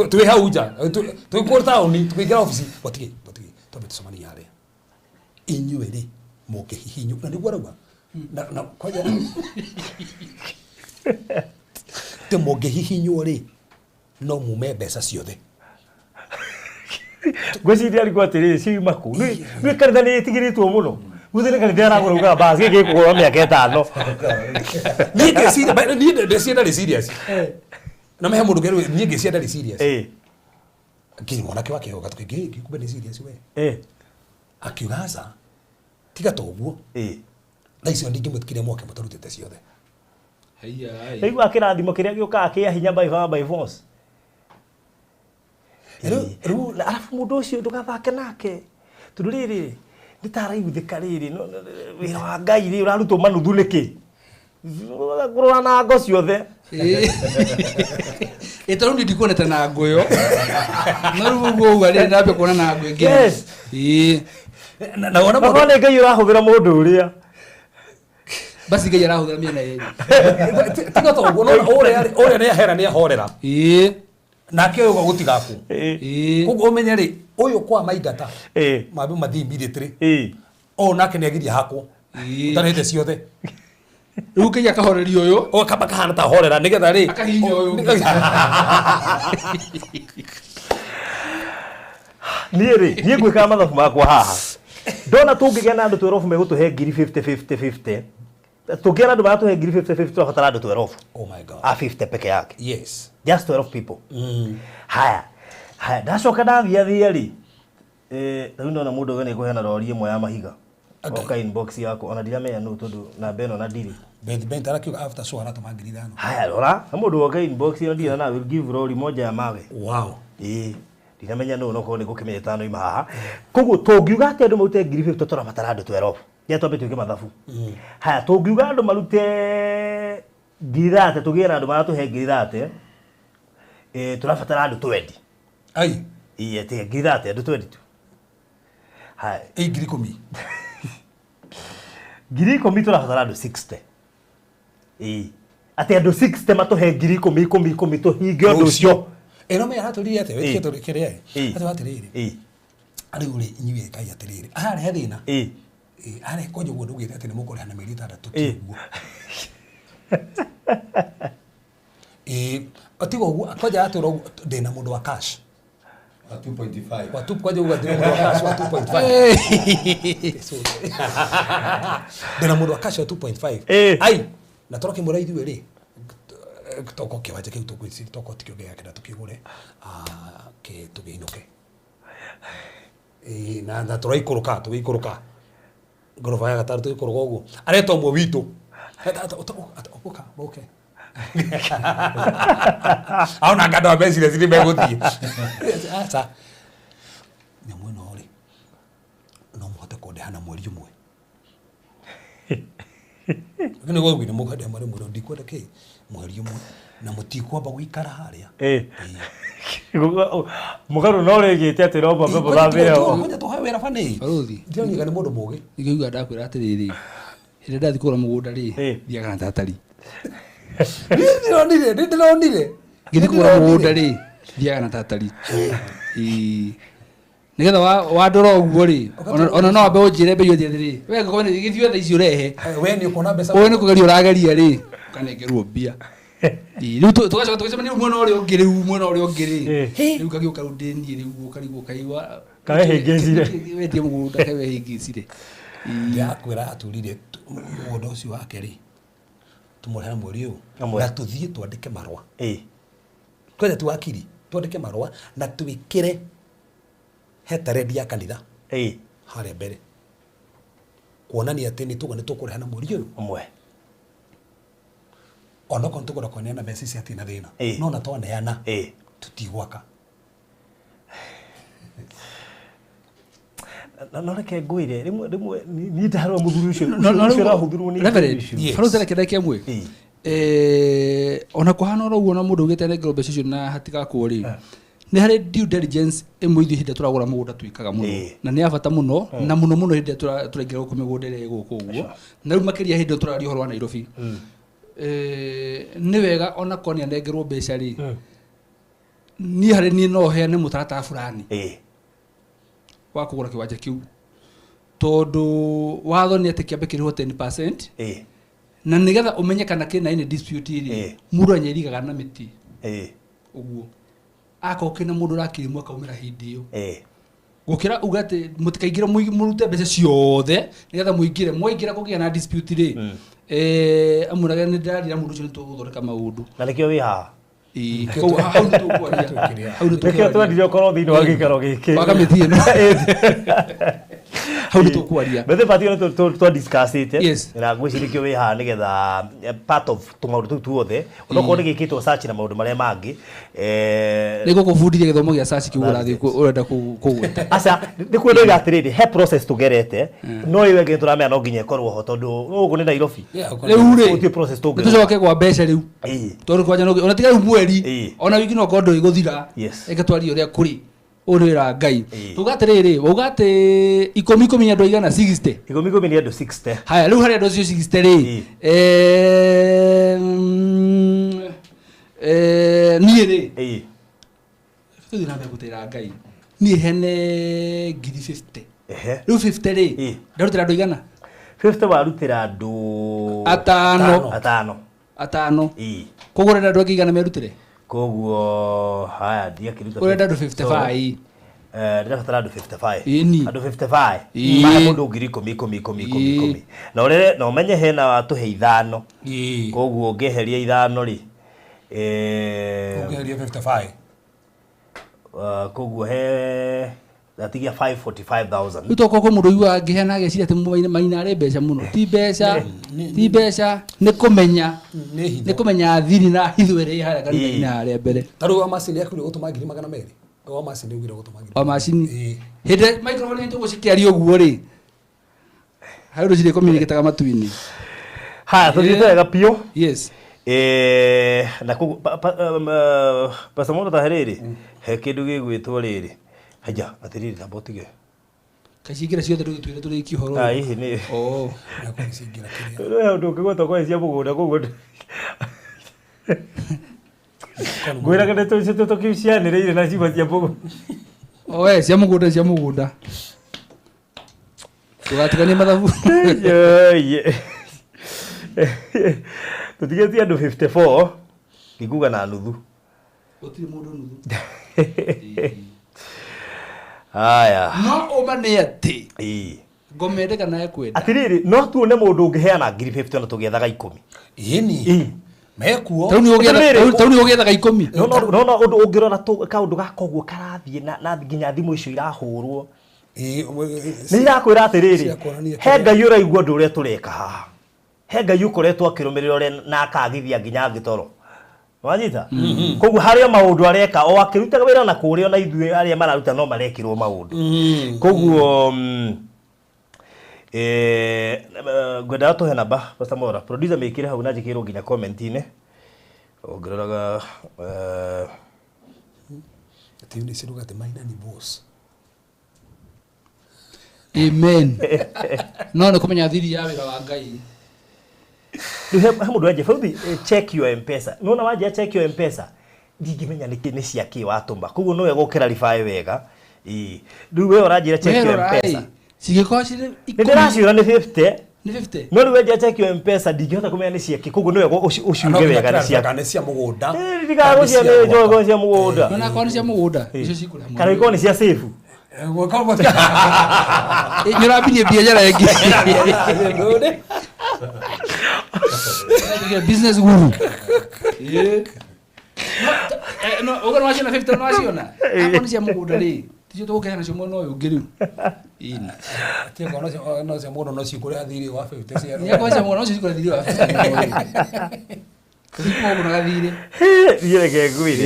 twĩ hau nja twĩ kũu taũni tũkĩingĩra obici botige botige twambe tũcemanie harĩa inyuĩ rĩ mũngĩhihinywo na nĩguo arauga na kwanja atĩ mũngĩhihinywo rĩ no mume mbeca ciothe. Ngwĩciria arigwo atĩrĩrĩ ciuma kũ nĩ kanitha nĩ ĩtigĩrĩtwo mũno gũthĩ nĩ kanitha aragũra ugaga basi gĩkĩ gĩkũgũra mĩaka 5. Niĩ ngĩciria niĩ ndeciria ndarĩ serious na mehe mũndũ kerwo niĩ ngĩciria ndarĩ serious nginya mwanake wake oga tukĩngĩ kumbe nĩ serious we akiuga aca tiga to ũguo thaa icio ndingĩmwĩtĩkĩria mwake mũtarutĩte ciothe. Rĩu kĩrathimo kĩrĩa gĩũkaga kĩa hinya by fire by force. Rĩu arabu mũndũ ũcio ndũgathake nake tondũ rĩrĩ nĩ ta araiguthĩka rĩrĩ wĩra wa Ngai rĩ ũrarutwo manuthu nĩkĩ kũrora na ngo ciothe. Ĩ tarĩu niĩ ndikuonete na ngũ ĩyo, no rĩu ũguo uga rĩ ndambia kuona na ngũ ĩngĩ. Yes. Ĩĩ. Na wona Okorwo nĩ Ngai ũrahũthĩra mũndũ ũrĩa basi Ngai arahũthĩra mĩena yerĩ. Tiga to ũguo no ũrĩa ũrĩa nĩ ahera nĩ ahorera Ĩĩ. Nake ũyũ gũtigakwo. Ĩĩ. Koguo ũmenye rĩ ũyũ kwa maingata mambe mathiĩ immediately ũyũ nake nĩ agiria hakwo ũtarĩte ciothe. Rĩu Ngai akahoreria ũyũ o kamba kahana ta horera nĩgetha rĩ akahihinya ũyũ ũngĩ. Niĩ rĩ niĩ ngwĩkaga mathabu makwa haha. Ndona tũngĩgĩa na andũ 12 megũtũhe ngiri 50 50 50. Tũngĩgĩa na andũ maratũhe ngiri 50 50 tũrabatara andũ 12. Oh my God. A 50 peke yake. Yes. Just 12 people. Haya. Haya, ndacoka ndathia thia rĩ. Rĩu ndona mũndũ ũyũ nĩekũheana rori ĩmwe ya mahiga. Oka inbox yakwa ona ndiramenya nũ tondũ namba ĩno na ndirĩ. Ben tarakiuga after show aratũma ngiri 5. Haya, rora, na mũndũ woka inbox ĩyo ndirĩ na will give rori moja ya mawe. Wow. Ĩĩ. Ndiramenya nũ no korwo nĩ ngũkĩmenya ĩtano ima haha. Koguo tũngiuga atĩ andũ marute ngiri 50 tũrabatara andũ 12. Ya twambe twĩke mathabu. Haya, tũngiuga andũ marute ngiri 30 tũgĩe na andũ maratũhe ngiri 30. Tũrabatara andũ 20. Ai. Ĩĩ, atĩ ngiri 30 andũ 20 tu. Haya. Ĩ ngiri 10. Ngiri 10 tũrabatara andũ 60. Ĩĩ. Atĩ andũ 60 matũhe ngiri 10 10 10 tũhinge ũndũ ũcio. Ĩno me aratũririe atĩ wĩtĩkie tũrĩ kĩrĩa. Ĩĩ. Atĩ atĩrĩrĩ. Ĩĩ. Rĩu rĩ inyuĩ ĩkai atĩrĩrĩ. Arehe thĩna. Ĩĩ. Ĩĩ, arehe kwanja ũguo ndũgĩte atĩ nĩ mũkũrĩha na mĩeri 6 Ĩĩ. tiguo. Ĩĩ, tiga ũguo kwanja aratwĩra ũguo ndĩna mũndũ wa cash. Wa 2.5. Wa 2 kwanja ũguo ndĩna mũndũ wa cash wa 2.5. Ndĩna mũndũ wa cash wa 2.5. Ĩĩ. Ai, na tũrakĩmwĩra ithuĩ rĩ toko kĩwanja kĩu tũgwĩciria toko tikĩo gĩakĩra tũkĩgũre ke tũgĩinũke. Ĩĩ, na tũraikũrũka tũgĩikũrũka ngoroba ya gatano tũgĩikũrũka ũguo areta ũmwe witũ ũka ũke aona ngandũ wa meciria ciri megũthiĩ aca nyamũ ĩno rĩ no mũhote kũndĩha na mweri ũmwe nĩ gwagwire mũkandĩha mweri ũmwe ndikwenda kĩ mweri ũmwe na mũtikwamba gũikara harĩa. Ĩĩ. Mũgarũ no rĩgĩte atĩ no mwambe mũthambĩre ho. Kwanja tũhe wĩra banĩ. Barũthi. Ndĩroniga nĩ mũndũ mũgĩ. Nĩkĩo ndakwĩra atĩrĩrĩ, hĩndĩ ĩrĩa ndathiĩ kũgũra mũgũnda rĩ, Ĩĩ. thiaga na tatari. Niĩ ndĩronire, nĩ ndĩronire. Ngĩthiĩ kũgũra mũgũnda rĩ, thiaga na tatari. Ĩĩ. Nĩgetha wandora ũguo rĩ, ona no wambe ũnjĩre mbei ũthiĩ atĩrĩrĩ, we ngũkorwo nĩ gĩthiĩ wetha ici ũrehe. We nĩ ũkuona mbeca. Ũyũ nĩ kũgeria ũrageria rĩ, ũkanengerwo mbia. Ĩĩ, rĩu tũgacoka tũgĩcemania rĩu mwena ũrĩa ũngĩ rĩu mwena ũrĩa ũngĩ rĩ. Ĩĩ. Rĩu ngagĩũka rĩu ndĩ niĩ rĩu ũkarigwo kaigua. Kawehĩngĩcire. Wendie mũgũnda kawehĩngĩcire. Ndĩrakwĩra atũrire mũgũnda ũcio wake rĩ tũmũrehe mweri ũyũ Ũmwe. na tũthiĩ twandĩke marũa. Ĩĩ. Kwanja ti wakiri twandĩke marũa na twĩkĩre hetaredi ya kanitha Ĩĩ. harĩa mbere kuonania atĩ nĩ tũgũ nĩ tũkũrĩha na mweri ũyũ Ũmwe. onokorwo nĩ tũkwenda kũneana mbeca ici hatirĩ na thĩna Ĩĩ. no na twaneana Ĩĩ. tũtigwaka. Na no reke ngwĩre rĩmwe rĩmwe niĩ ndarora mũthuri ũcio No, no, ũcio ũrahũthĩrwo nĩ Reverend, ũcio. Yes. barũthi reke ndagĩka ĩmwe. Ĩĩ. Ona kũhana oro ũguo na mũndũ augĩte anengerwo mbeca icio na hatigakwo rĩ, nĩ harĩ due diligence ĩmwe ithuĩ hĩndĩ ĩrĩa tũragũra mũgũnda twĩkaga mũno Ĩĩ. na nĩ ya bata mũno na mũno mũno hĩndĩ ĩrĩa tũraingĩra gũkũ mĩgũnda ĩrĩa ĩ gũkũ ũguo na rĩu makĩria hĩndĩ ĩyo tũraria ũhoro wa Nairobi. Nĩ wega ona korwo nĩ anengerwo mbeca rĩ, niĩ harĩ niĩ no heane mũtaratara fulani Ĩĩ. wa kũgũra kĩwanja kĩu tondũ watho nĩ atĩ kĩambe kĩrĩhwo 10% Ĩĩ. na nĩgetha ũmenye kana kĩna any dispute rĩ Ĩĩ. mũndũ anyerigaga na mĩtĩ Ĩĩ. ũguo akorwo kĩna mũndũ ũrakĩrĩmwo akaumĩra hĩndĩ ĩyo Ĩĩ. gũkĩra uga atĩ mũtikaingĩre mũrute mbeca ciothe nĩgetha mũingĩre mwaingĩra kũgĩa na dispute rĩ amwĩraga nĩ ndĩraria na mũndũ ũcio nĩ tũgũthondeka maũndũ. Na nĩkĩo wĩ haha. Ĩĩ, koguo hau nĩ tũkwaria. Hau nĩ Nĩkĩo tũkwaria. twendire ũkorwo thĩinĩ wa gĩikaro gĩkĩ. Wa kamĩtĩ ĩno. Hau nĩ tũkwaria. Bethe part ĩyo nĩ twa discussĩte. Yes. Na ngwĩciria nĩkĩo wĩ haha nĩgetha part of tũmaũndũ tũu tuothe onokorwo nĩ gĩkĩtwo search na maũndũ marĩa mangĩ. Nĩ ngũkũbundithia gĩthomo gĩa search kĩu ũrathiĩ ũrenda kũgweta. Aca nĩ kwenda atĩrĩrĩ he process tũgerete no ĩyo ĩngĩ tũramenya no nginya ĩkorwo ho tondũ gũkũ nĩ Nairobi. Rĩu rĩ Gũtirĩ process tũngĩ. tũcoke kwa mbeca rĩu. Ĩĩ. Tondũ kwanja no ona tiga rĩu mweri Ĩĩ. ona wiki no korwo ndũgũthira. Yes. Reke twarie ũrĩa kũrĩ. Ũyũ nĩ wĩra wa Ngai. Ĩĩ. Tuga atĩrĩrĩ, wauga atĩ ikũmi ikũmi nĩ andũ aigana 60. Ikũmi ikũmi nĩ andũ 60. Haya, rĩu harĩ andũ acio 60 rĩ. Niĩ rĩ. Ĩĩ. Tũthiĩ na mbere gũtĩra Ngai. Niĩ hene ngiri 50. Ehe. Rĩu 50 rĩ, Ĩĩ. ndarutĩra andũ aigana? 50 warutĩra andũ Atano. Atano. Atano. Ĩĩ. Koguo ũrenda andũ angĩ igana merutĩre? Koguo haya ndiakĩruta. Ũrenda andũ 55. Ndĩrabatara andũ 55. Ĩni. Andũ 55. Ĩĩ. Mahe mũndũ ngiri ikũmi ikũmi ikũmi ikũmi Ĩĩ. ikũmi. Na ũrere na ũmenye hena tũhe ithano. Koguo ũngĩeheria ithano rĩ, Ũngĩeheria 55. Koguo he gatigia 545,000. Rĩu tokorwo kwĩ mũndũ ũiguaga angĩheana ageciria atĩ Maina arĩ mbeca mũno. Ti mbeca, ti mbeca, nĩ kũmenya. Nĩ kũmenya thiri na hitho ĩrĩa ĩ harĩa kanitha-inĩ harĩa mbere. Ta rĩu wa macini yaku gũtũma ngiri magana merĩ. Wa macini ugire gũtũma ngiri. Wa macini. Hĩndĩ microphone nĩ tũgũcikĩaria ũguo rĩ, harĩ ũndũ cirĩ communicate-aga matu-inĩ. Haya, tũthiĩte wega biũ. Yes. Na koguo Pastor Mwaura ta rĩrĩ, he kĩndũ gĩgwĩtwo rĩrĩ. Haja, atĩrĩrĩ tamba ũtige. Kacingĩra ciothe ndũgĩtwĩre tũrĩkie ũhoro ũyũ. Ah, hihi nĩ. Oh. Rĩu ũndũ ũngĩgwetwo kwa cia mũgũnda koguo ngwĩraga nĩ tũkĩcianĩrĩire na ciuma cia mũgũnda. Oe, cia mũgũnda, cia mũgũnda. Tũgatiganie mathabu. Tũtigĩtie andũ 54 ngĩkuga na nuthu. Gũtirĩ mũndũ nuthu. Haya. No ũma nĩ atĩ. Ĩĩ. Ngomende kana ekwenda. Atĩrĩrĩ, no tuone mũndũ ũngĩheana ngiri 50 na tũgĩethaga ikũmi. Ĩni. Mekuo. Tau nĩ ũgĩethaga ikũmi. No no ũndũ ũngĩrora kaũndũ gaka ũguo karathiĩ na nginya thimũ icio irahũrwo. Nĩ irakwĩra atĩrĩrĩ, he Ngai ũraigua ũndũ ũrĩa tũreka haha. He Ngai ũkoretwo akĩrũmĩrĩra ũrĩa na akagithia nginya angĩtoro. Wanyita? Koguo harĩa maũndũ areka o akĩrutaga wĩra na kũrĩa ona ithuĩ arĩa mararuta no marekĩrwo maũndũ. Koguo ngwendaga tũhe namba Pastor Mwaura. Producer mĩkĩre hau na njĩkĩrwo nginya comment-inĩ. Ũngĩroraga Atĩ nĩ ciruga atĩ Maina ni boss. Amen. No nĩ kũmenya thiri ya wĩra wa Ngai. Rĩu he mũndũ wanjia bauthi check your M-Pesa. Nĩwona wanjia check your M-Pesa ndingĩmenya nĩ cia kĩ watũma. Koguo no wega ũkĩrarify wega. Ĩĩ. Rĩu we ũranjĩra check your M-Pesa. Cigĩkorwo cirĩ ikũmi. Nĩndĩraciũra nĩ 50. Nĩ 50. No rĩu wenjia check your M-Pesa ndingĩhota kũmenya nĩ cia kĩ. Koguo nĩ wega ũciuge wega nĩ cia kĩ. Nĩ cia mũgũnda. Ndigagucia nĩ njogo cia mũgũnda. No akorwo nĩ cia mũgũnda. Icio cikũrĩa. Kana ikorwo nĩ cia safe. Nĩ ũrambirie biacara ĩngĩ. Business guru. No, uga nĩwaciona 50 nĩwaciona. Akorwo nĩ cia mũgũnda rĩ, ticio tũgũkĩheana nacio mwena ũyũ ũngĩ rĩu. Ĩni. Ati akorwo no cia mũgũnda no cikũrĩha thirĩ wa 50 cia. Nĩ akorwo cia mũgũnda no cio cikũrĩha thirĩ wa 50. Tũtikũgũra na gathirĩ. Niĩ reke ngwĩre.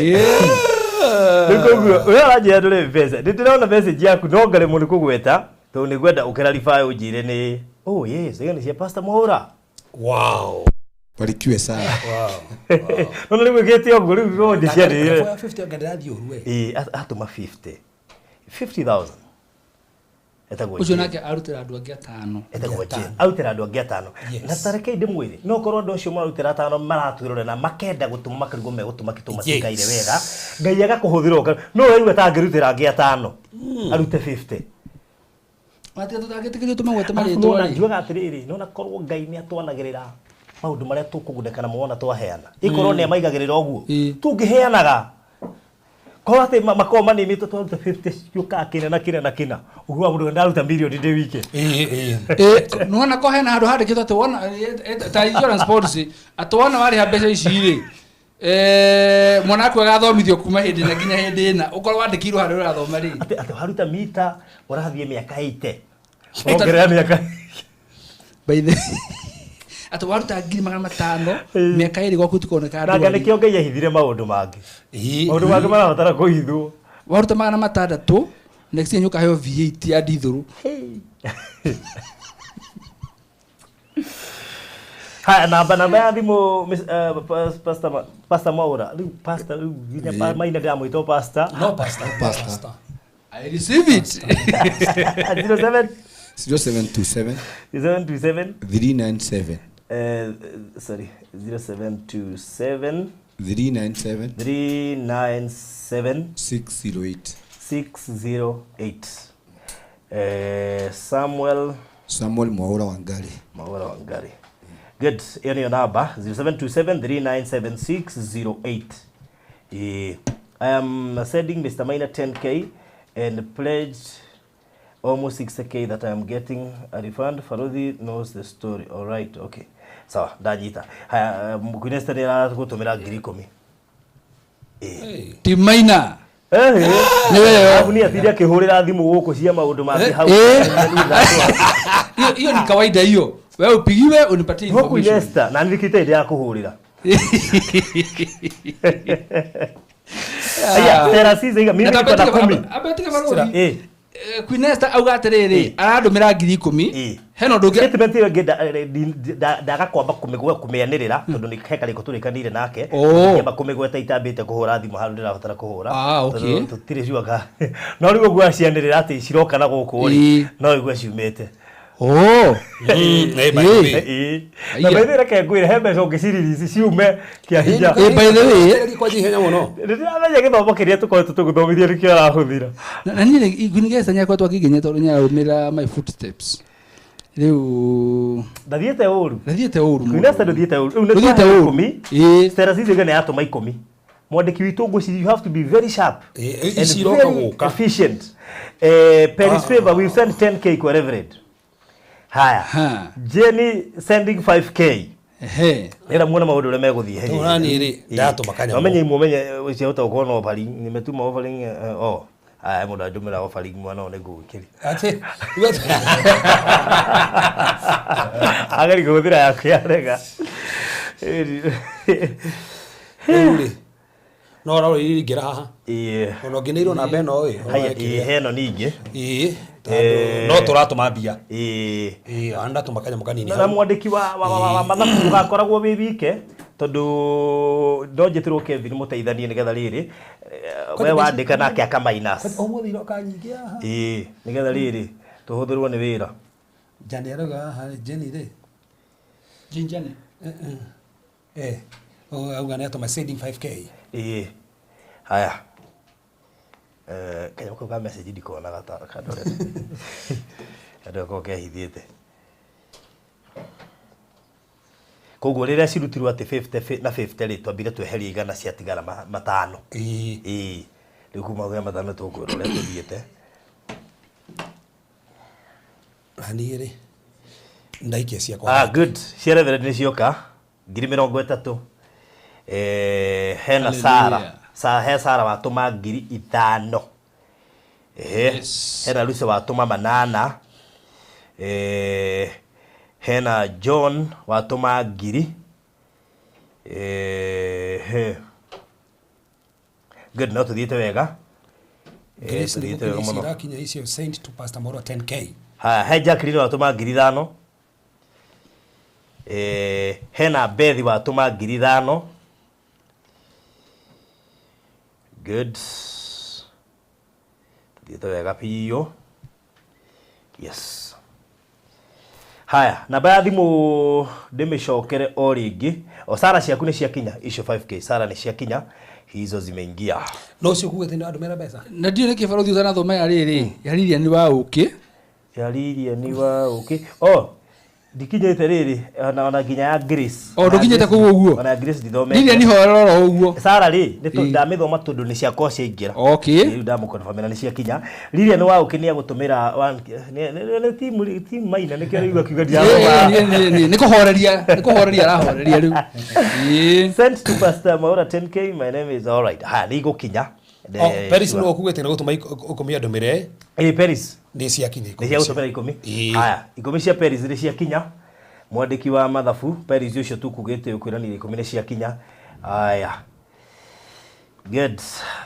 Rĩu koguo we ũranjĩra ndũrĩ mbeca. Nĩ ndĩrona message yaku no ngaremwo nĩ kũgweta tondũ nĩ ngwenda ũkĩrarify ũnjĩre nĩ oh yes, ĩyo nĩ cia Pastor Mwaura. Wow. Barikiwe sana. Wow. No rĩu wĩkĩte ũguo rĩu no ndĩcianĩrĩre. 50 anga ndĩrathiĩ ũru we. Ĩĩ, atũma 50. 50,000. Etagwo Ũcio nake arutĩra andũ angĩ atano. Etagwo Jane. Arutĩra andũ angĩ atano. Na ta reke ndĩmwĩre, no korwo andũ acio mararutĩra atano maratwĩrore na makenda gũtũma makarigwo megũtũma kĩtũma tikaire wega. Ngai agakũhũthĩra ũka. No ũraigua ta angĩrutĩra angĩ atano. Arute 50. Matia tũtangĩtĩkĩrio tũmagwete marĩtwa rĩ. Njugaga atĩrĩrĩ, nona korwo Ngai nĩ atwanagĩrĩra maũndũ marĩa tũkũgunĩka namo wona twaheana. Ikorwo nĩ amaigagĩrĩra ũguo. Tũngĩheanaga. Korwo atĩ makorwo manimĩtwo twaruta 50 ciũkaga kĩna na kĩna na kĩna. Ũguo mũndũ ndaruta mirioni ndĩ wike. Nĩwona ko hena handũ handĩkĩtwo atĩ wona ta insurance policy atĩ wona warĩha mbeca ici rĩ, mwana waku agathomithio kuma hĩndĩ na nginya hĩndĩ ĩna ũkorwo wandĩkĩirwo harĩa ũrathoma rĩ. Atĩ waruta mita ũrathiĩ mĩaka 80. Ũrongerera mĩaka. By the atĩ waruta ngiri magana matano mĩaka ĩrĩ gwaku tũkoneka andũ. Na nĩkĩo Ngai ahithire maũndũ mangĩ. Maũndũ mangĩ marabatara kũhithwo. Waruta magana matandatũ next year nĩũkaheo V8 ya ndithũrũ. Haya, namba ya thimũ Pastor Mwaura. Rĩu Pastor rĩu nginya Maina ndĩramwĩta Pastor. No Pastor. Pastor. I receive it. 07 0727 0727 397 sorry 0727 397 397 608 608. Samuel Mwaura Wangari. Mwaura Wangari. Good. Hiyo niyo namba 0727 397608. I am sending Mr. Maina 10K. and pledged almost 60K that I am getting a refund. Farodhi knows the story. All right, okay. Sawa, ndanyita. Haya, Queen Esther nĩ aragũtũmĩra 10,000. Ti Maina. Nĩ atinde akĩhũrĩra thimũ gũkũ cia maũndũ make hau. Hiyo ni kawaida hiyo. Wewe upigiwe unipatie information. Queen Esther na nĩkĩte ide ya kũhũrĩra. Aya, Stella Caesar iga mimi niko na 10. Abetika barũthi. Queen Esther auga atĩrĩrĩ, arandũmĩra 10,000. Hena ũndũ ũngĩ statement ĩyo ĩngĩ ndaga kwamba kũmĩanĩrĩra tondũ nĩ he karĩko tũrĩkanĩire nake. Ngĩamba kũmĩgweta itambĩte kũhũra thimũ handũ ndĩrabatara kũhũra. Tondũ tũtirĩ cuaka. No rĩu ũguo acianĩrĩra atĩ ciroka na gũkũ rĩ, no ũguo ciumĩte. Na by the way reke ngwĩre he mbeca ũngĩciririci ciume kĩa hinya. By the way kwa ihenya mũno. Nĩndĩramenya gĩthomo kĩrĩa tũkoretwo tũgĩthomithia nĩkĩo arahũthĩra. Na niĩ Queen Esther nĩakoretwo akĩnginyia tondũ nĩararũmĩrĩra my footsteps. Rĩu ndathiĩte ũru. Ndathiĩte ũru. Queen Esther ndũthiĩte ũru. Rĩu nĩ 10. Stella Caesar nĩ yatũma 10. Mwandĩki witũ ngwĩciria you have to be very sharp and very efficient. Paris Favor will send 10K kwa Reverend. Haya. Jenny sending 5K. Ehe. Nira muona maũndũ ũrĩa megũthiĩ. Tũra niĩ rĩ ndatũma kanyamũ. Wamenye mumenye ũcio ũtaũkorwo na offering nimetuma offering oh. Aya mũndũ andũmĩra offering mwana ũyũ nĩngũgũkĩria. Atĩ. Ageri kũhũthĩra yaku yarega. Rĩu rĩ. No ro ingĩra haha. Ĩĩ. Ona ũngĩnĩirwo namba ĩno ĩ. Haya ĩĩ heno ningĩ. Ĩĩ. No tũratũma mbia. Ĩĩ. Ĩĩ, ana ndatũma kanyamũ kanini. Na mwandĩki wa mathabu ndũgakoragwo wĩ wike tondũ no njĩtĩrwo Kevin mũteithanie nĩgetha rĩrĩ we wandĩka nake aka minus. Ũmũthĩ iroka nyingĩ haha. Ĩĩ, nĩgetha rĩrĩ tũhũthĩrwo nĩ wĩra. Jane arauga haha Jenny rĩ. Jinjane. Auga nĩ atũma sending 5K. Ĩĩ. Haya. Kanyamũ kau ka message ndikonaga ta kandorete. Andũ akorwo kehithĩte. Koguo rĩrĩa cirutirwo atĩ 50 na 50 rĩ twambire tweherie igana ciatigara matano. Ĩĩ. Rĩu kuma gĩa matano tũkwĩra ũrĩa tũthiĩte. Na niĩ rĩ ndaikia ciakwa. Good. Cia Reverend nĩ cioka 30,000. Hena Sara. He Sara watũma 5,000. Hena Lucy watũma 8. Hena John watũma 1,000. Good, no tũthiĩte wega. Grace nĩ irakinya icio sent to Pastor Moro 10K. Haya, he Jacqueline watũma 5,000. Hena Beth watũma 5,000. Good. Tũthiĩte wega biũ. Yes. Haya, namba ya thimũ ndĩmĩcokere o rĩngĩ. O Sara ciaku nĩ ciakinya icio 5K. Sara nĩ ciakinya, hizo zimeingia. No ũcio kuugĩte nĩ andũmĩra mbeca. Na ndiũĩ nĩkĩ barũthi ũtanathoma ya rĩrĩ. Ya Lilian nĩ wa ũkĩ. Ya Lilian nĩ wa ũkĩ. Oh, ndikinyĩte rĩrĩ ona nginya ya Grace. O ndũkinyĩte kũu ũguo. Ona Grace ndithomete. Lilian horera oro ũguo. Sara rĩ nĩ ndamĩthoma tondũ nĩ ciakwa ciaingĩra. Okay. Rĩu ndamũkonfirmĩra nĩ ciakinya. Lilian wa ũkĩ nĩ agũtũmĩra nĩ team Maina nĩkĩo rĩu akiuga ndirathoma. Nĩ kũhoreria, nĩ kũhoreria arahoreria rĩu. Sent to Pastor Maura 10K. My name is all right. Ha, nĩ igũkinya. Paris no okugĩte nĩ gũtũma 10 andũmĩre. Ĩĩ Paris. Nĩ ciakinya 10. Nĩ cia gũtũmĩra 10. Haya, 10 cia Paris nĩ ciakinya. Mwandĩki wa mathabu Paris ũcio tukugĩte ũkwĩranire 10 nĩ ciakinya. Haya. Good.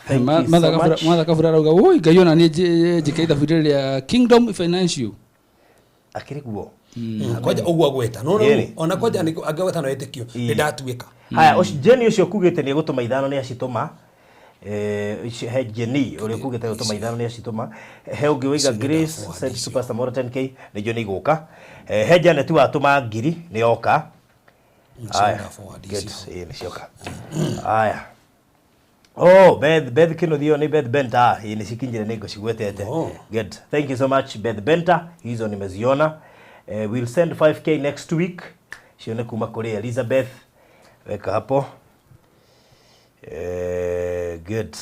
Thank you so much. Mwatha Kabura arauga oi Ngai ona niĩ njĩke ithabu rĩrĩa Kingdom Financial. Akĩrĩ guo. Kwanja ũguo agweta. No ona kwanja angĩgweta no etĩkio nĩ ndatuĩka. Haya, Jenny ũcio kugĩte nĩ egũtũma 5 nĩ acitũma. He Jenny ũrĩa kugĩte gũtũma 5 nĩ acitũma. He ũngĩ wĩiga Grace sent to Pastor Moro 10K nĩjo nĩ igũka. He Janet watũma 1,000 nĩ yoka. Haya. Good. Nĩ cioka. Haya. Oh, Beth Kinothio ni Beth Benta. Hii ni cikinyire nĩ ngũcigwetete. Good. Thank you so much Beth Benta. Hizo nimeziona. We'll send 5K next week. Cione kuma kũrĩ Elizabeth. Weka hapo. Good.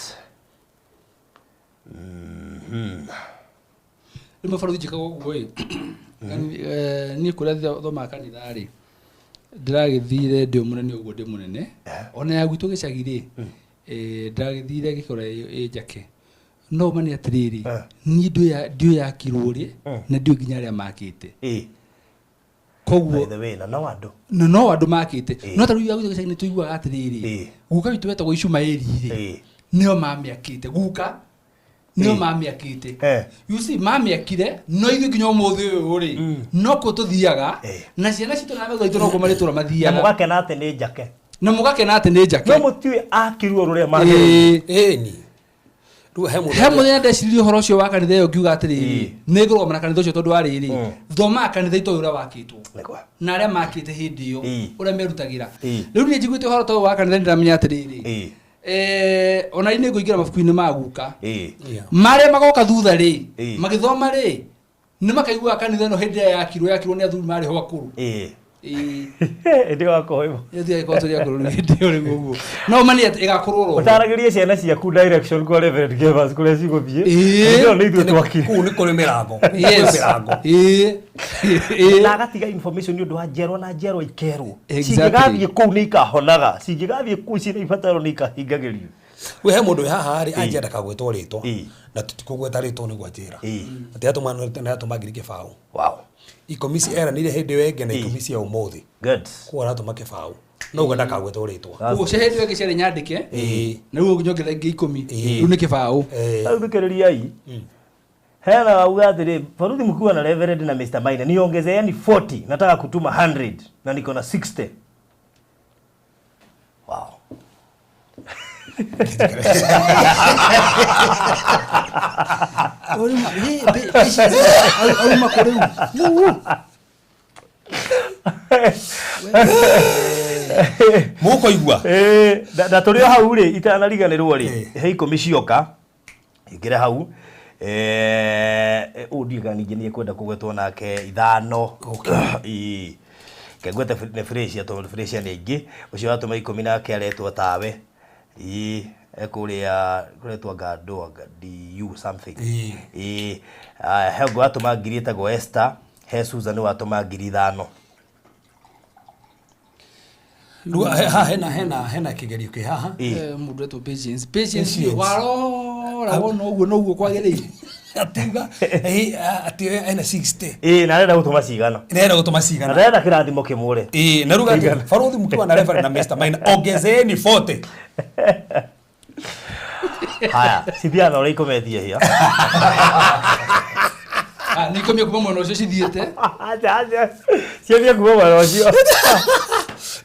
Rĩmwe barothi njĩkaga ũguo ĩ, niĩ kũrĩa thomaga kanitha rĩ, ndĩragĩthire ndĩ mũnene ũguo ndĩ mũnene, ona ya gwitũ gĩcagi rĩ, ndĩragĩthire gĩkora ĩ njake. No ma nĩ atĩrĩrĩ, niĩ ndiũĩ yakirwo rĩ, na ndiũĩ nginya arĩa makĩte. Koguo by the way, na no andũ na no andũ makĩte. No ta rĩu ya gwitũ gĩcagi nĩ tũiguaga atĩrĩrĩ, guka witũ wetagwo Ishumaeli rĩ, nĩo mamĩakĩte. Guka nĩo mamĩakĩte. You see, mamĩakire no ithuĩ nginya ũmũthĩ ũyũ rĩ, no kuo tũthiaga, na ciana citũ na mbeũ itũ no kuo marĩtũra mathiaga. Na mũgakena atĩ nĩ njake. Na mũgakena atĩ nĩ njake. No mũtiũĩ akirwo rũrĩa magĩrĩire. Ĩni. Rĩu he He mũthenya ndeciririe ũhoro ũcio wa kanitha ĩyo ngiuga atĩrĩrĩ, nĩ ngũrũgama na kanitha ũcio tondũ wa rĩrĩ, thomaga kanitha itoĩ ũrĩa wakĩtwo na arĩa makĩte hĩndĩ ĩyo, ũrĩa merutagĩra. Rĩu niĩ njiguĩte ũhoro ta ũyũ wa kanitha nĩndĩramenya atĩrĩrĩ, ona niĩ nĩngũingĩra mabuku-inĩ ma guka, marĩa magoka thutha rĩ, magĩthoma rĩ, nĩ makaiguaga kanitha ĩno hĩndĩ ĩrĩa yakirwo, yakirwo nĩ athuri marĩ ho akũrũ. Hĩndĩ ĩyo akorwo ĩmwe. Ĩyo ĩkorwo tũrĩ akũrũ rĩu hĩndĩ ĩyo rĩu ũguo. No ma nĩ atĩ ĩgakorwo oro ho. Ũtaragĩrie ciana ciaku direction kwa Reverend Gevers kũrĩa cigũthiĩ. Hĩndĩ ĩyo nĩ ithuĩ twakire. Kũu nĩ kũrĩ mĩrango. Yes. Mĩrango. Na agatiga information nĩ ũndũ wa njiarwa na njiarwa ikerwo. Exactly. Cingĩgathiĩ kũu nĩ ikahonaga. Cingĩgathiĩ kũu ciĩna ibataro nĩ ikahingagĩrio. We he mũndũ wĩ haha rĩ anjenda kagwetwo rĩtwa na tũtikũgweta rĩtwa nĩguo anjĩra. Atĩ atũma nĩ atũma ngiri kĩbaũ. Wow. Ikũmi ci eranĩire hĩndĩ ĩyo ĩngĩ na ikũmi cia ũmũthĩ. Good. Koguo aratũma kĩbaũ. No uga ndakagwetwo rĩtwa. Koguo cia hĩndĩ ĩyo ĩngĩ ciarĩ nyandĩke. Na rĩu nyongerera ingĩ ikũmi. Rĩu nĩ kĩbaũ. Rĩu thikĩrĩriai. Hena wauga atĩrĩ, Baruthi mkiwa na Reverend na Mr. Maina niongezeeni 40, nataka kutuma 100 na niko na 60. Wow. Auma kũ rĩu? Mũkũigua? Na tũrĩ o hau rĩ, itanariganĩrwo rĩ, he ikũmi cioka, ingĩre hau. Ũũ ndiũĩ kana ningĩ nĩ ekwenda kũgwetwo nake ithano. Kengwete nĩ Fresia tondũ Fresia nĩ aingĩ. Ũcio watũma ikũmi nake aretwo tawe. Ekũrĩa kũretwo anga ndũ anga DU something. Haya, he ũngĩ watũma ngiri ĩtagwo Esther, he Susan watũma ngiri ithano. Rĩu haha hena hena hena kĩgerio kĩ haha. Mũndũ etwo Patience. Patience warora wona ũguo noguo kwagĩrĩire. Atiuga atĩ ena 60. Na arenda gũtũma cigana. Na arenda gũtũma cigana. Na arenda kĩrathimo kĩmũre. Na rĩu atĩ barothi mkiwa na Reverend na Mr. Maina ongezeeni 40. Haya, cithiaga na ũrĩa ikometie hia. Nĩ ikomie kuma mwena ũcio cithiĩte. Acha, acha. Ciathiĩ kuma mwena ũcio.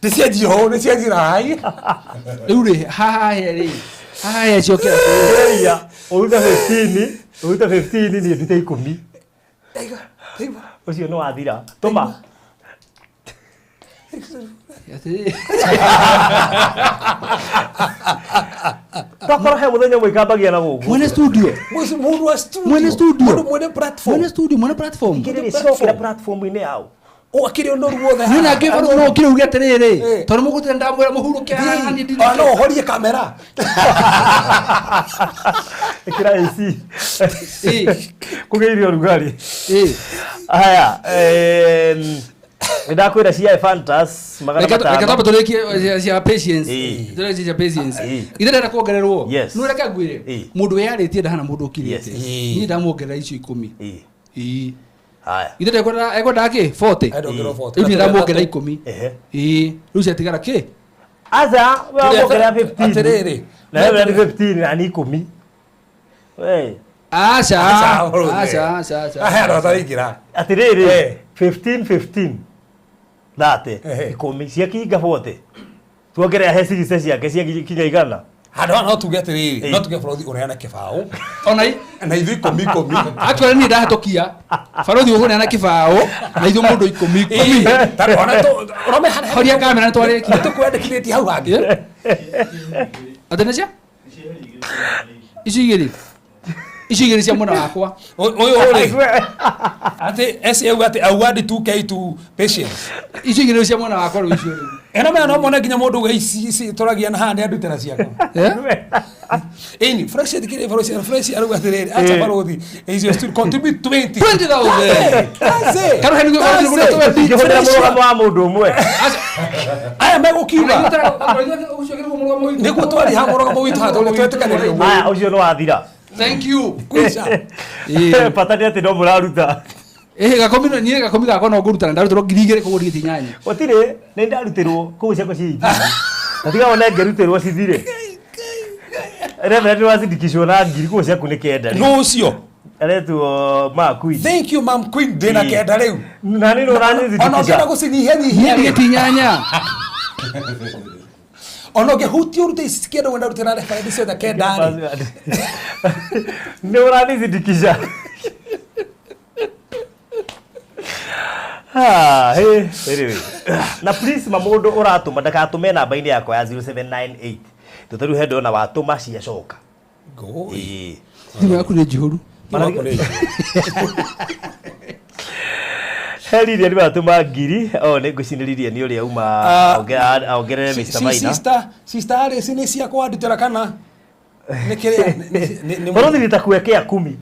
Nĩ cianjia ũũ, nĩ cianjia hai. Rĩu rĩ, haha he rĩ. Haha he ciokera. Geria, ũrute 15, ũrute 15 niĩ ndute ikũmi. Ũcio nĩ wathira. Tũma. Tokorwo he mũthenya ũmwe ikambagia na gũkũ. Mwene studio. Mũndũ wa studio. Mwene studio. Mũndũ mwene platform. Mwene studio, mwene platform. Ikĩrĩrĩ ciokĩra platform-inĩ yao. O akĩrĩ ũnoru wothe. Niĩ na ngĩbarũ no ũkire uge atĩrĩrĩ, tondũ mũgũtire ndamwĩra mũhurũke haha niĩ ndirĩ. No ũhorie kamera. Ĩkĩra AC. Kũgĩire ũrugarĩ. Haya, nĩndakwĩra cia Ephantus magana Reke matano. twambe tũrĩkie cia Patience. Tũrĩkie cia Patience. Ithe ndĩrenda kuongererwo. Yes. No reke ngwĩre. Mũndũ wĩyarĩtie ndahana mũndũ ũkirĩte. Niĩ ndamuongerera icio ikũmi. Haya. Ithe ndekwenda ekwenda kĩ? 40. Endongererwo 40. Rĩu niĩ ndamuongerera ikũmi. Rĩu ciatigara kĩ? Aca, we wamuongerera 15. Atĩrĩrĩ. Na wewe ni 15 na ni ikũmi. We. Aca. Aca, aca, aca. He andũ ataraingĩra. Atĩrĩrĩ, 15 15. 30 ikũmi ciakinga 40. Tuongerera he cigĩce ciake ciakinya igana. Handũ haha no tuge atĩrĩrĩ, no tuge barothi ũneane kĩbaũ. Ona na ithuĩ ikũmi ikũmi. Actually niĩ ndahĩtũkia. Barothi ũkũneana kĩbaũ na ithuĩ mũndũ ikũmi ikũmi. Horia kamera nĩ twarĩkia. Tũkwandĩkithĩtie hau hangĩ. Atĩ nĩ cia? Icio igĩrĩ. Icio igĩrĩ cia mwena wakwa. Ũyũ rĩ atĩ ese auga atĩ award 2K to patients. Icio igĩrĩ cia mwena wakwa rĩu icio rĩu. Eno mena no mone nginya mũndũ uge ici ici tũragia na haha nĩ andutĩra ciakwa. Ĩni fresh thikĩrĩ fresh fresh arauga atĩrĩrĩ acha barothi icio still contribute 20. 20,000. That's it. Karuhe nĩguo That's barothi it. nĩguo Ngĩhũthĩra mũrũgamo wa mũndũ ũmwe. Aya megũkiuga nĩguo twari ha mũrũgamo witũ haha tũrĩa twetĩkanĩria ũguo. Aya ũcio nĩ wathira. Thank you. Kwisha. Bata nĩ atĩ no mũraruta. Ĩhĩ gakomi no niĩ gakomi gakwa no ngũruta na ndarutĩrwo 2000 koguo ndigĩtie inyanya. Gũtirĩ nĩ ndarutĩrwo kũu ciakwa ciĩ ingĩ. Na tiga wone ngĩrutĩrwo cithire. Reverend wacindikicwo na ngiri kũu ciaku nĩ kenda rĩ. Nũ ũcio? Aretwo Ma Queen. Thank you Mam Queen ndĩna kenda rĩu. Na nĩ Ona ũranĩthindikisha. ũngĩenda gũcinyihia nyihia. Niĩ ndigĩtie inyanya. Ona ũngĩhutia ũrute ici kenda wenda rutĩra reference ciothe kenda rĩ. Nĩ ũranĩthindikisha. Ah, hey, anyway. Na please ma mũndũ ũratũma ndagatũme namba-inĩ yakwa ya 0798. Tondũ rĩu he ndona watũma ciacoka. Ĩĩ. Thimũ yaku nĩ njihũru. He Lilian watũma ngiri. Oh, nĩ ngwĩciria nĩ Lilian ũrĩa uma aongerere Mr. Maina. Sister sister Alice nĩ ciakwa wandutĩra kana nĩ kĩrĩa nĩ Bũrũri nĩ ta kuwekea kumi.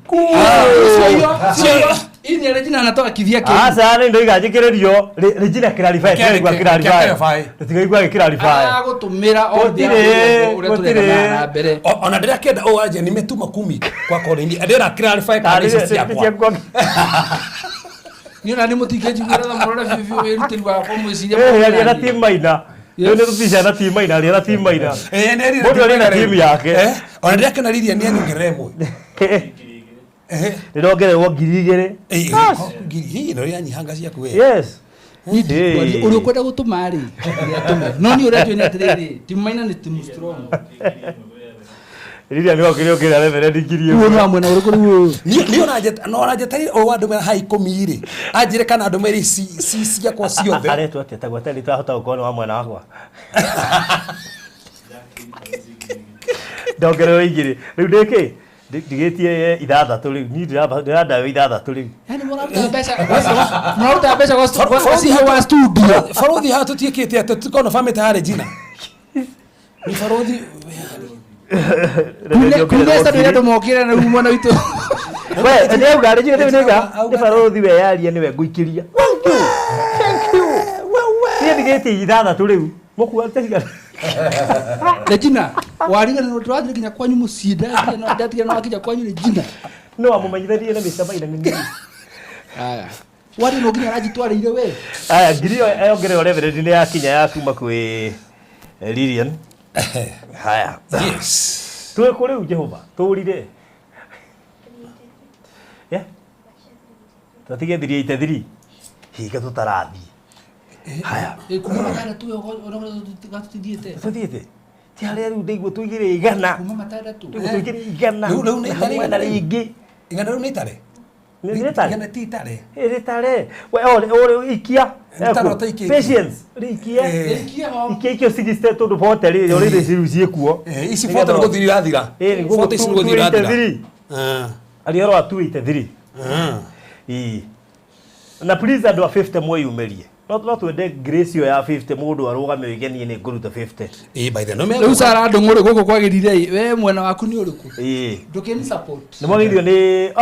Hii ni Regina anatoa kivyake. Aca nĩ ndoiga njĩkĩrĩrio Regina clarify tũtigaigua clarify. Tũtigaigua gĩ clarify. Agũtũmĩra Gũtirĩ, ũrĩa tũreka na mbere. Ona ndĩrakĩenda ũũ anje nimetuma kumi kwa korini ndĩra clarify kana ici ciakwa. Niĩ ona nĩ mũtingĩnjiguĩra tha mũrore biũ biũ wĩrutĩri wakwa mwĩciria. Eh, aria na team Maina. Rĩu nĩ tũtica na team Maina, aria na team Maina. Eh, nĩ arĩ Mũndũ arĩ na team yake. Ona ndĩrakena Lilian nĩ anyongerera ĩmwe. Ndĩrongererwo 2000. Ngiri hii no yanyihanga ciaku we. Yes. Ũrĩa ũkwenda gũtũma rĩ, nĩ atũme. No niĩ ũrĩa njũĩ nĩ atĩrĩrĩ, timu Maina nĩ timu strong. Lilian nĩ okire okire reverend ngiri Rĩu ĩmwe. nĩ wa mwena ũrĩkũ rĩu ũyũ? Niĩ ona no ũranjetereire ũũ wandũmĩra ha ikũmi rĩ anjĩre kana ndũmĩre ici ci ciakwa ciothe. Aretwo atĩa ta gwata rĩtwa ahota gũkorwo nĩ wa mwena wakwa. Ndongererwo igĩrĩ. Rĩu ndĩkĩ? Ndigĩtie ithathatũ rĩu. Niĩ ndĩrandayo ithathatũ rĩu. Yaani mũraruta mbeca mũraruta mbeca gwa CEO wa studio. Barothi haha tũtiĩkĩte atĩ tũkorwo bamĩte harĩ Regina. Nĩ barothi Kuine studio andũ mokĩre na rĩu mwena witũ. We, nĩ auga Regina rĩu nĩga nĩ barothi we yaria nĩwe ngũikĩria. Thank you. Thank you. Niĩ ndigĩtie ithathatũ rĩu. Mũkuaga cigana? Regina, wariganĩrwo tũrathiĩ nginya kwanyu mũciĩ ndatigire no wakinya kwanyu Regina. No amũmenyithanirie na Mr. Maina nĩ niĩ. Aya. Wari no nginya aranjitwarĩire we. Aya ngiri ĩyo yongererwo Reverend nĩ yakinya ya kuma kwĩ Lilian. Haya. Yes. Twĩ kũ rĩu Jehova? Tũrire. Yeah. Twatige 383. Hinga tũtarathiĩ. Haya. Kuma matandatũ gatũtithiĩte. Tũthiĩte. Ti harĩa rĩu ndaigua tũigĩre igana. Kuma matandatũ. Ndaigua tũigĩre igana. Rĩu rĩu nĩ itarĩ. Mwena rĩngĩ. Igana rĩu nĩ itarĩ. Nĩ rĩtarĩ. Igana ti itarĩ. Rĩtarĩ. We o ikia. Rĩtarĩ ũtaikĩtie. Patience. Rĩikie. Rĩikie ho. Ikia ikio 60 tondũ bote rĩ rĩrĩ rĩu ciĩkuo. Ici bote nĩ gũthira irathira. Ĩĩ Bote ici nĩ gũthira irathira. Arĩa ũhoro wa 283. Ĩĩ. Na please andũ a 50 mwĩyumĩrie. No twende grace ĩyo ya 50 mũndũ arũgame oige niĩ nĩ ngũruta 50. Ĩĩ by the way Rĩu Sara Ndũng'ũ rĩ gũkũ kwagĩrire ĩ we mwena waku nĩ ũrĩkũ? Ĩĩ. Ndũkĩni support. Nĩ mwagĩrĩirwo nĩ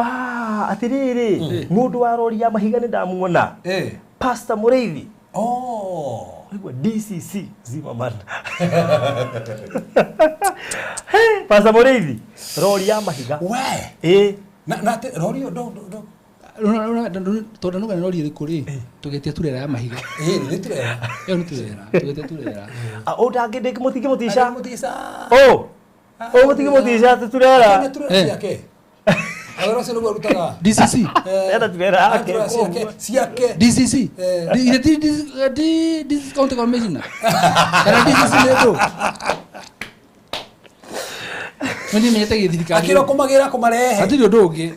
atĩrĩrĩ mũndũ wa rori ya mahiga nĩ ndamuona. Pastor Mũrĩithi. Oh. Aigua DCC Zimmerman. Hey, Pastor Mũrĩithi rori ya mahiga. We. Ĩĩ. Na atĩ rori ĩyo ndo Tondũ nũgana rori ĩrĩkũ rĩ tũgetia turera ya mahiga. Ĩĩ nĩ turera. Ĩyo nĩ turera tũgetia turera. Ũndangĩ mũtingĩmũtica. Mũtica. Oh. Oh mũtingĩmũtica turera. Nĩ turera ciake. Awĩra ũcio nĩguo arutaga. DCC. Enda turera yake. Turera ciake. Ciake. DCC. Ile ti DCC county commissioner. Kana DCC nĩ ndũ. No niĩ menyete gĩthirikari. Akĩrwo kũmagĩra kũmarehe. Hatirĩ ũndũ ũngĩ.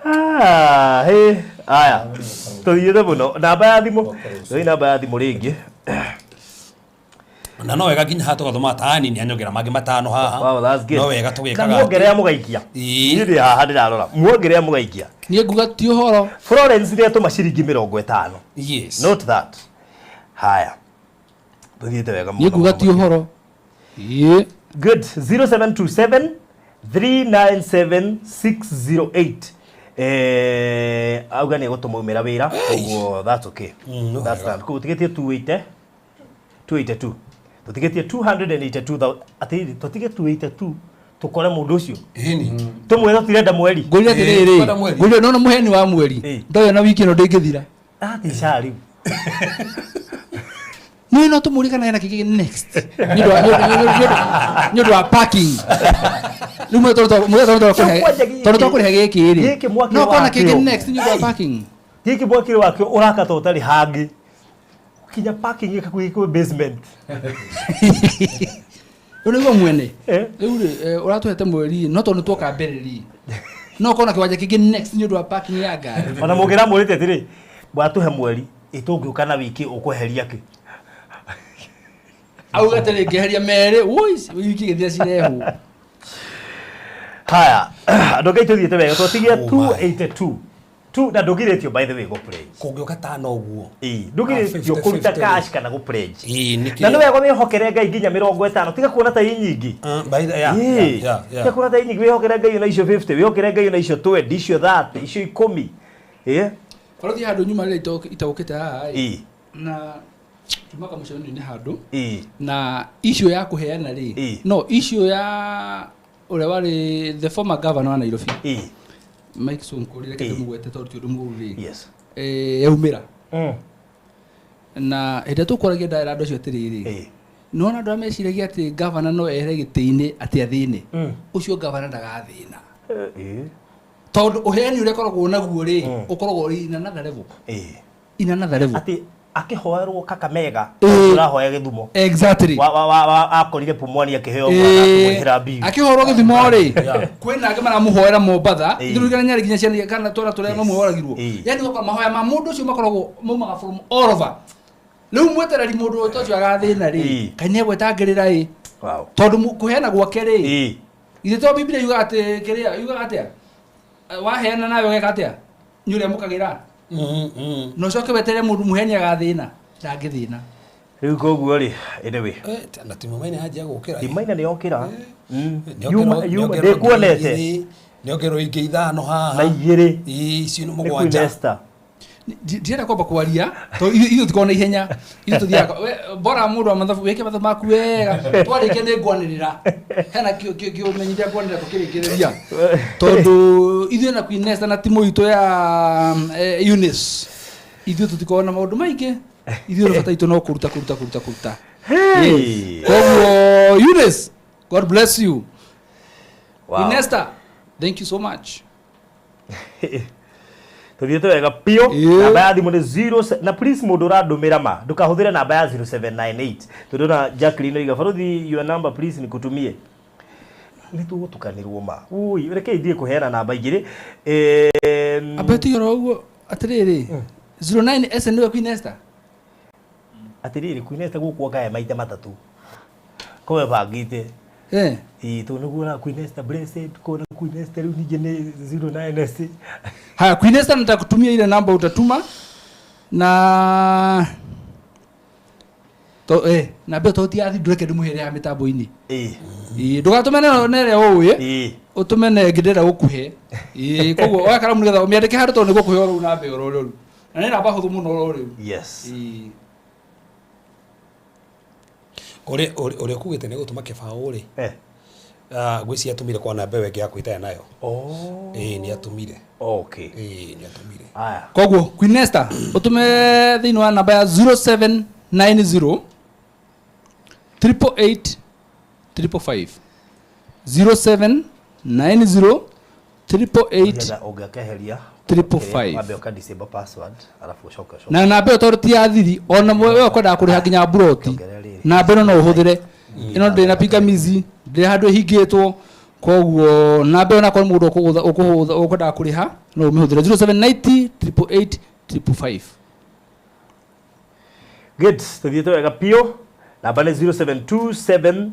Ah, hey. Aya. Tũthiĩte mũno. Namba ya thimũ. Tũthiĩ namba ya thimũ rĩngĩ. Na no wega nginya haha tũgathoma tani nĩ anyongera mangĩ matano haha. Wow, that's good. No wega Na tũgĩkaga. muongerera mũgaikia. Ĩĩ. Niĩ ndĩ haha ndĩrarora. Muongerera mũgaikia. Niĩ nguga ti ũhoro. Florence nĩ atũma ciringi 50. Yes. Note that. Haya. Tũthiĩte wega mũno. Niĩ nguga ti ũhoro. Ĩĩ. Good. 0727 397 608. Auga nĩ egũtũmaumĩra wĩra koguo that's okay. No That's wega. done. Koguo tũtigĩtie 280 282 tũtigĩtie 282,000 atĩrĩrĩ tũtige 282 tũkore mũndũ ũcio Ĩni. tũmwĩre tũtirenda mweri. Ngũria atĩrĩrĩ, kwenda mweri. ngũria nona mũheani wa mweri. Ĩĩ. Ndoyo na wiki ĩno ndĩngĩthira. Atica rĩu. Niĩ no tũmũrie kana hena kĩngĩ next. Nĩ ũndũ wa parking. Rĩu mwĩ tondũ Kwanja gĩkĩ. tondũ twakũrĩha gĩkĩ rĩ. Gĩkĩ mwakĩre No kona wakĩo. kĩngĩ next nĩ ũndũ wa parking. Gĩkĩ mwakĩre wakĩo ũraka ta ũtarĩ hangĩ kinya parking ĩkakuhĩ kwĩ basement. Rĩu nĩguo mwene. Eh. Rĩu rĩ ũratũhete mweri no tondũ nĩtuoka mbere rĩ. No kona kĩwanja kĩngĩ next nĩ ũndũ wa parking ya ngari. Ona mũngĩra mwĩrĩte atĩrĩ watũhe mweri ĩtũngĩũka na wiki ũkweheria kĩ. Auga atĩrĩ ngĩeheria merĩ, woi wiki ĩgĩthira cirehwo. Haya, andũ ngai tũthiĩte wega twatigia Oh my. 282 tu na ndũgirĩtio by the way gũ pledge. Kũngĩũka tano ũguo. Ĩĩ, ndũgirĩtio Ah, 50, kũruta 50. cash kana gũ pledge. Ĩĩ, nĩkĩ? Na nĩ wega wĩhokere Ngai nginya 50 tiga kuona ta ii nyingĩ. By the, yeah, Ĩĩ, yeah, yeah, tiga yeah. kuona ta ii nyingĩ wĩhokere Ngai na icio 50 wĩhokere Ngai na icio 20 icio 30 icio 10. Ĩĩ. Barothi handũ nyuma rĩrĩa itaũkĩte haha ĩ. Ĩĩ. Na tumaga mũcemanio-inĩ handũ. Ĩĩ. Na issue ya kũheana rĩ. Ĩĩ. No issue ya ũrĩa warĩ the former governor wa Nairobi. Ĩĩ. Mike Sonko rĩ reke Ĩĩ. ndĩmũgwete tondũ ti ũndũ mũũru rĩ. Yes. Yaumĩra. Na hĩndĩ ĩrĩa tũkwaragia ndara andũ acio atĩrĩrĩ. Ĩĩ. Nĩwona andũ arĩa meciragia atĩ gavana no ehere gĩtĩ-inĩ atĩ athĩne. Ũcio gavana ndagathĩna. Ĩĩ. Tondũ ũheani ũrĩa ũkoragwo naguo rĩ, ũkoragwo ũrĩ in another level. Ĩĩ. In another level. Atĩ akĩhoerwo Kakamega Ĩĩ. ũrahoya Gĩthumo. Exactly. Wa akorire Pumwani akĩheo mwana akĩmwĩkĩra mbiu. Akĩhorwo gĩthimo rĩ, kwĩna angĩ maramũhoera Mombatha, Ĩĩ. ndirikana nyarĩ nginya ciana kana twana tũrĩa mamwe oragirwo. Ĩĩ. Yani ũgakora mahoya ma mũndũ ũcio makoragwo maumaga from all over. Rĩu mwetereri mũndũ ta ũcio agathĩna rĩ, Ĩĩ. kaĩ nĩegwetangĩrĩra ĩ. Wow. Tondũ kũheana gwake rĩ, Ĩĩ. githĩ to Biblia yugaga atĩ kĩrĩa yugaga atĩa? Waheana nawe ũgeka atĩa? Nĩ ũrĩamũkagĩra. Na ũcoke weterere mũndũ mũheani agathĩna, ndangĩthĩna. Rĩu koguo rĩ, anyway. Na timu maina yanjia gũkĩra. Timaina nĩ yokĩra. Nĩongerwo Ndĩkuonete. ngiri igĩrĩ, nĩongerwo ingĩ ithano haha. Na igĩrĩ. Ĩĩ, icio nĩ Nĩ Queen mũgwanja. Esther. Ndirenda kwamba kwaria tondũ ithuĩ tũkoragwo na ihenya ithuĩ tũthiaga bora mũndũ wa mathabu wĩke mathabu maku wega twarĩkia nĩ ngwanĩrĩra hena kĩũmenyithia ngwanĩrĩra tũkĩrĩkĩrĩria tondũ ithuĩ na Queen Esther na timu itũ ya Eunice ithuĩ tũtikoragwo na maũndũ maingĩ ithuĩ rĩ bata itũ no kũruta kũruta kũruta kũruta. Hey. Koguo Eunice, God bless you. Wow. Queen Esther, thank you so much. Tũthiĩte wega biũ. Ĩĩ. Namba ya thimũ nĩ 0 na please mũndũ ũrandũmĩra ma ndũkahũthĩre namba ya 0798 tondũ na Jacqueline oiga baruthi your number please nikutumie. Nĩ tũgũtukanĩrwo ma. Ui, reke ithiĩ kũheana namba igĩrĩ. Amba tigĩra ũguo atĩrĩrĩ 09 S nĩwe Queen Esther. Atĩrĩrĩ Queen Esther gũkũ akae maita matatũ. Kowe bangĩte. Ĩĩ tondũ nĩguo na Queen Esther blessed kona Queen Esther rĩu ningĩ nĩ 09 S. Haya, Queen Esther nitakutumia ile namba utatuma na to namba to ti yathi ndureke ndimuhere ya mitambo-inĩ. Ĩĩ. Ĩĩ ndũgatũme na ĩrĩa ũĩ. Ĩĩ. Ũtũme na ĩngĩ ndĩrenda gũkũhe. Ĩĩ koguo oya karamu nĩgetha ũmĩandĩke handũ tondũ nĩgũkũhe oro rĩu namba oro rĩu. Na nĩ namba hũthũ mũno oro rĩu. Yes. Ĩĩ. Ũrĩa ũkugĩte nĩ gũtũma kĩbaũ rĩ. Ngwĩciria atũmire kwa namba ĩyo ĩngĩ ya kwĩtaya nayo. Oh. Ĩĩ nĩ atũmire. Okay. Ĩĩ nĩ atũmire. Aya. Koguo Queen Esther ũtũme thĩinĩ wa namba ya 0790 888 555 0790 888 Ũngĩakeheria 555. wambe ũka disable password alafu ũcoke ũcoke. Na namba ĩyo tondũ ti ya thiri ona we ũkwendaga kũrĩha nginya mburoti namba ĩno no ũhũthĩre ĩno ndĩrĩ na pingamizi ndĩrĩ handũ ĩhingĩtwo koguo namba ĩyo nakorwo mũndũ ũkwendaga kũrĩha no ũmĩhũthĩre 0790 888 555. Good, tũthiĩte wega biũ. Namba nĩ 0727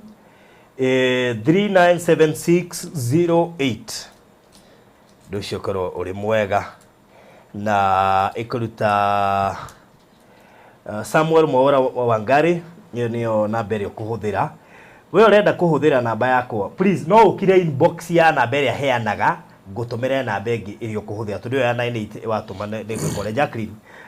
397608. Ũndũ ũcio ũkorwo ũrĩ mwega na ĩkũruta Samuel Mwaura Wangari, ĩyo nĩyo namba ĩrĩa ũkũhũthĩra. We ũrenda kũhũthĩra namba yakwa, please no ũkire inbox ya namba ĩrĩa heanaga ngũtũmĩre namba ĩngĩ ĩrĩa ũkũhũthĩra, tondũ ĩyo ya 98 watũma nĩ ngwĩkore.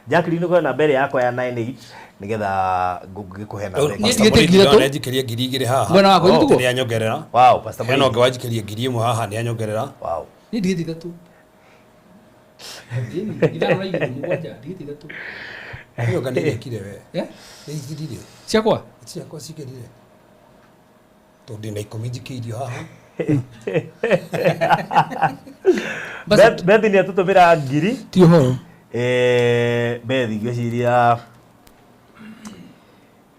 Jacqueline ũkore namba ĩrĩa yakwa ya 98 nĩgetha ngĩkũhe namba ĩngĩ. Niĩ ndigĩte ngiri ithatũ. Nĩanjikirie 2000 haha. Mwena wakwa nĩtiguo? Nĩanyongerera. Wow, Pastor Hena Mũrĩithi. ũngĩ wanjikirie 1000 haha nĩanyongerera. Wow. Niĩ ndigĩte ithatũ. Ĩni, ithano na igĩrĩ, mũgwanja, ndigĩte ithatũ. Ĩyo nga nĩirĩkire we. Eh? Nĩithirire. Ciakwa? Ciakwa cikĩrire. Tondũ ndĩna 10 njikĩirio haha. Bethi nĩ atũtũmĩra 1000. Ti ũhoro. Bethi ngwĩciria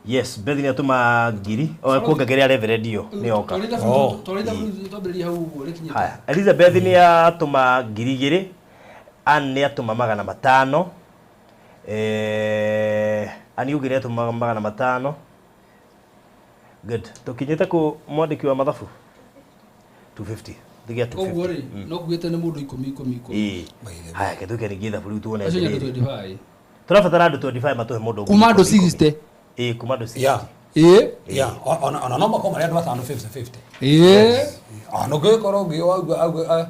yes, Bethi nĩ atũma 1000 o kuongagĩrĩra reverend ĩyo nĩ yoka. Twambĩrĩria hau ũguo rĩkinyĩte. Haya, Elizabeth nĩ atũma 2000, Ann nĩ atũma 500. Ann ũngĩ nĩ atũma 500. Good. Tũkinyĩte kũ mwandĩki wa mathabu? 250. Thigia 250. Koguo rĩ, no kuugĩte nĩ mũndũ 10 10 10. Ĩĩ. Haya, ke tuke ningĩ ithabu rĩu tuone Acio nĩ andũ atĩrĩrĩ. 25. Tũrabatara andũ 25 matũhe mũndũ Kuma andũ 10,000. 60. Ĩĩ, kuma andũ 60. Yeah. Ĩĩ. Yeah, ona no makorwo marĩ andũ atano 50-50. Ĩĩ. Ona ũngĩgĩkorwo ũngĩ auga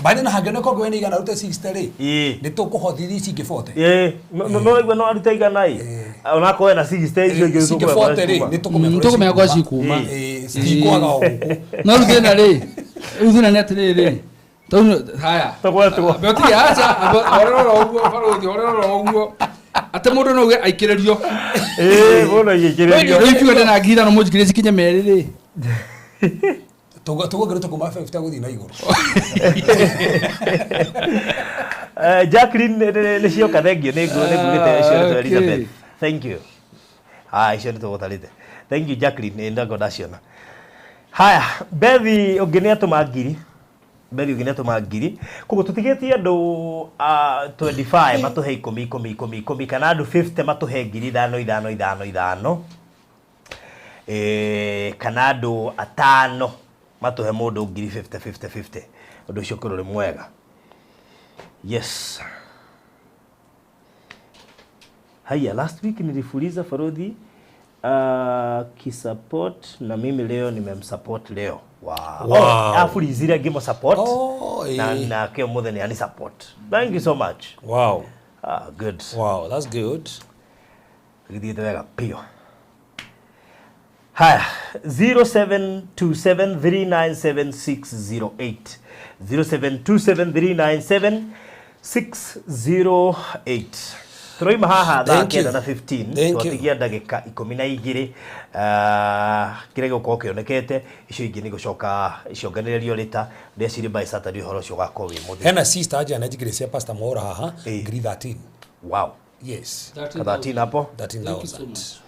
baina na hangĩoneka ũngĩ wĩna igana arute 60 rĩ, nĩ tũkũhothithia ici ingĩ 40. Ĩĩ, no igua no arute igana ĩ. Onakorwo ena 60 icio ingĩ Ici ingĩ 40 rĩ, nĩ tũkũmenya Tũkũmenya kwa cikuma. Ĩĩ, citikwaga o gũkũ. No rĩu thĩna rĩ, rĩu thĩna nĩ atĩrĩrĩ, tondũ haya. Tũgwetwo. Ambe ũtige aca, ambe horera oro ũguo, barũthi, horera oro ũguo. Atĩ mũndũ no uge aikĩrĩrio. Ĩĩ, mũndũ aikĩrĩrio. Rĩu ingiuga ndĩna 5000 mũnjikĩrie cikinye 2 rĩ. Tũgũkĩrĩte kuma 50 gũthiĩ na igũrũ. Jacqueline nĩ cioka, thengio nĩ ngugĩte icio nĩ Elizabeth. Thank you. Ah, icio nĩ tũgũtarĩte. Thank you Jacqueline, nĩ ndagwo ndaciona. Haya, Bethi ũngĩ nĩ atũma 1000. Bethi ũngĩ nĩ atũma 1000. Koguo tũtigĩtie andũ 25 matũhe 10 10 10 10 kana andũ 50 matũhe 5000 5 5 5. Kana andũ 5 matũhe mũndũ 50 50 50. Ũndũ ũcio ũkorwo ũrĩ mwega. Yes. Haya, last week nilifuliza Farodhi kisupport na mimi leo nimemsupport leo. Wow. Wow. Oh, afulizire ngimo support. Oh, na kio mothe ni ani support. Thank you so much. Wow. Ah, good. Wow, that's good. Githiĩte wega pio. Haya, 0727397608. 0727397608. Tũroima haha thaa Thank you. 9:15. Thank you. Twatigia ndagĩka 12 kĩrĩa gĩgũkorwo kĩonekete, icio ingĩ nĩ gũcoka cionganĩrĩrio rĩta ndeciri by Saturday ũhoro ũcio ũgakorwo wĩ mũtheri. Hena sister aja anajikire cia Pastor Mwaura haha 13. Wow. Yes. 13 hapo. 13,000.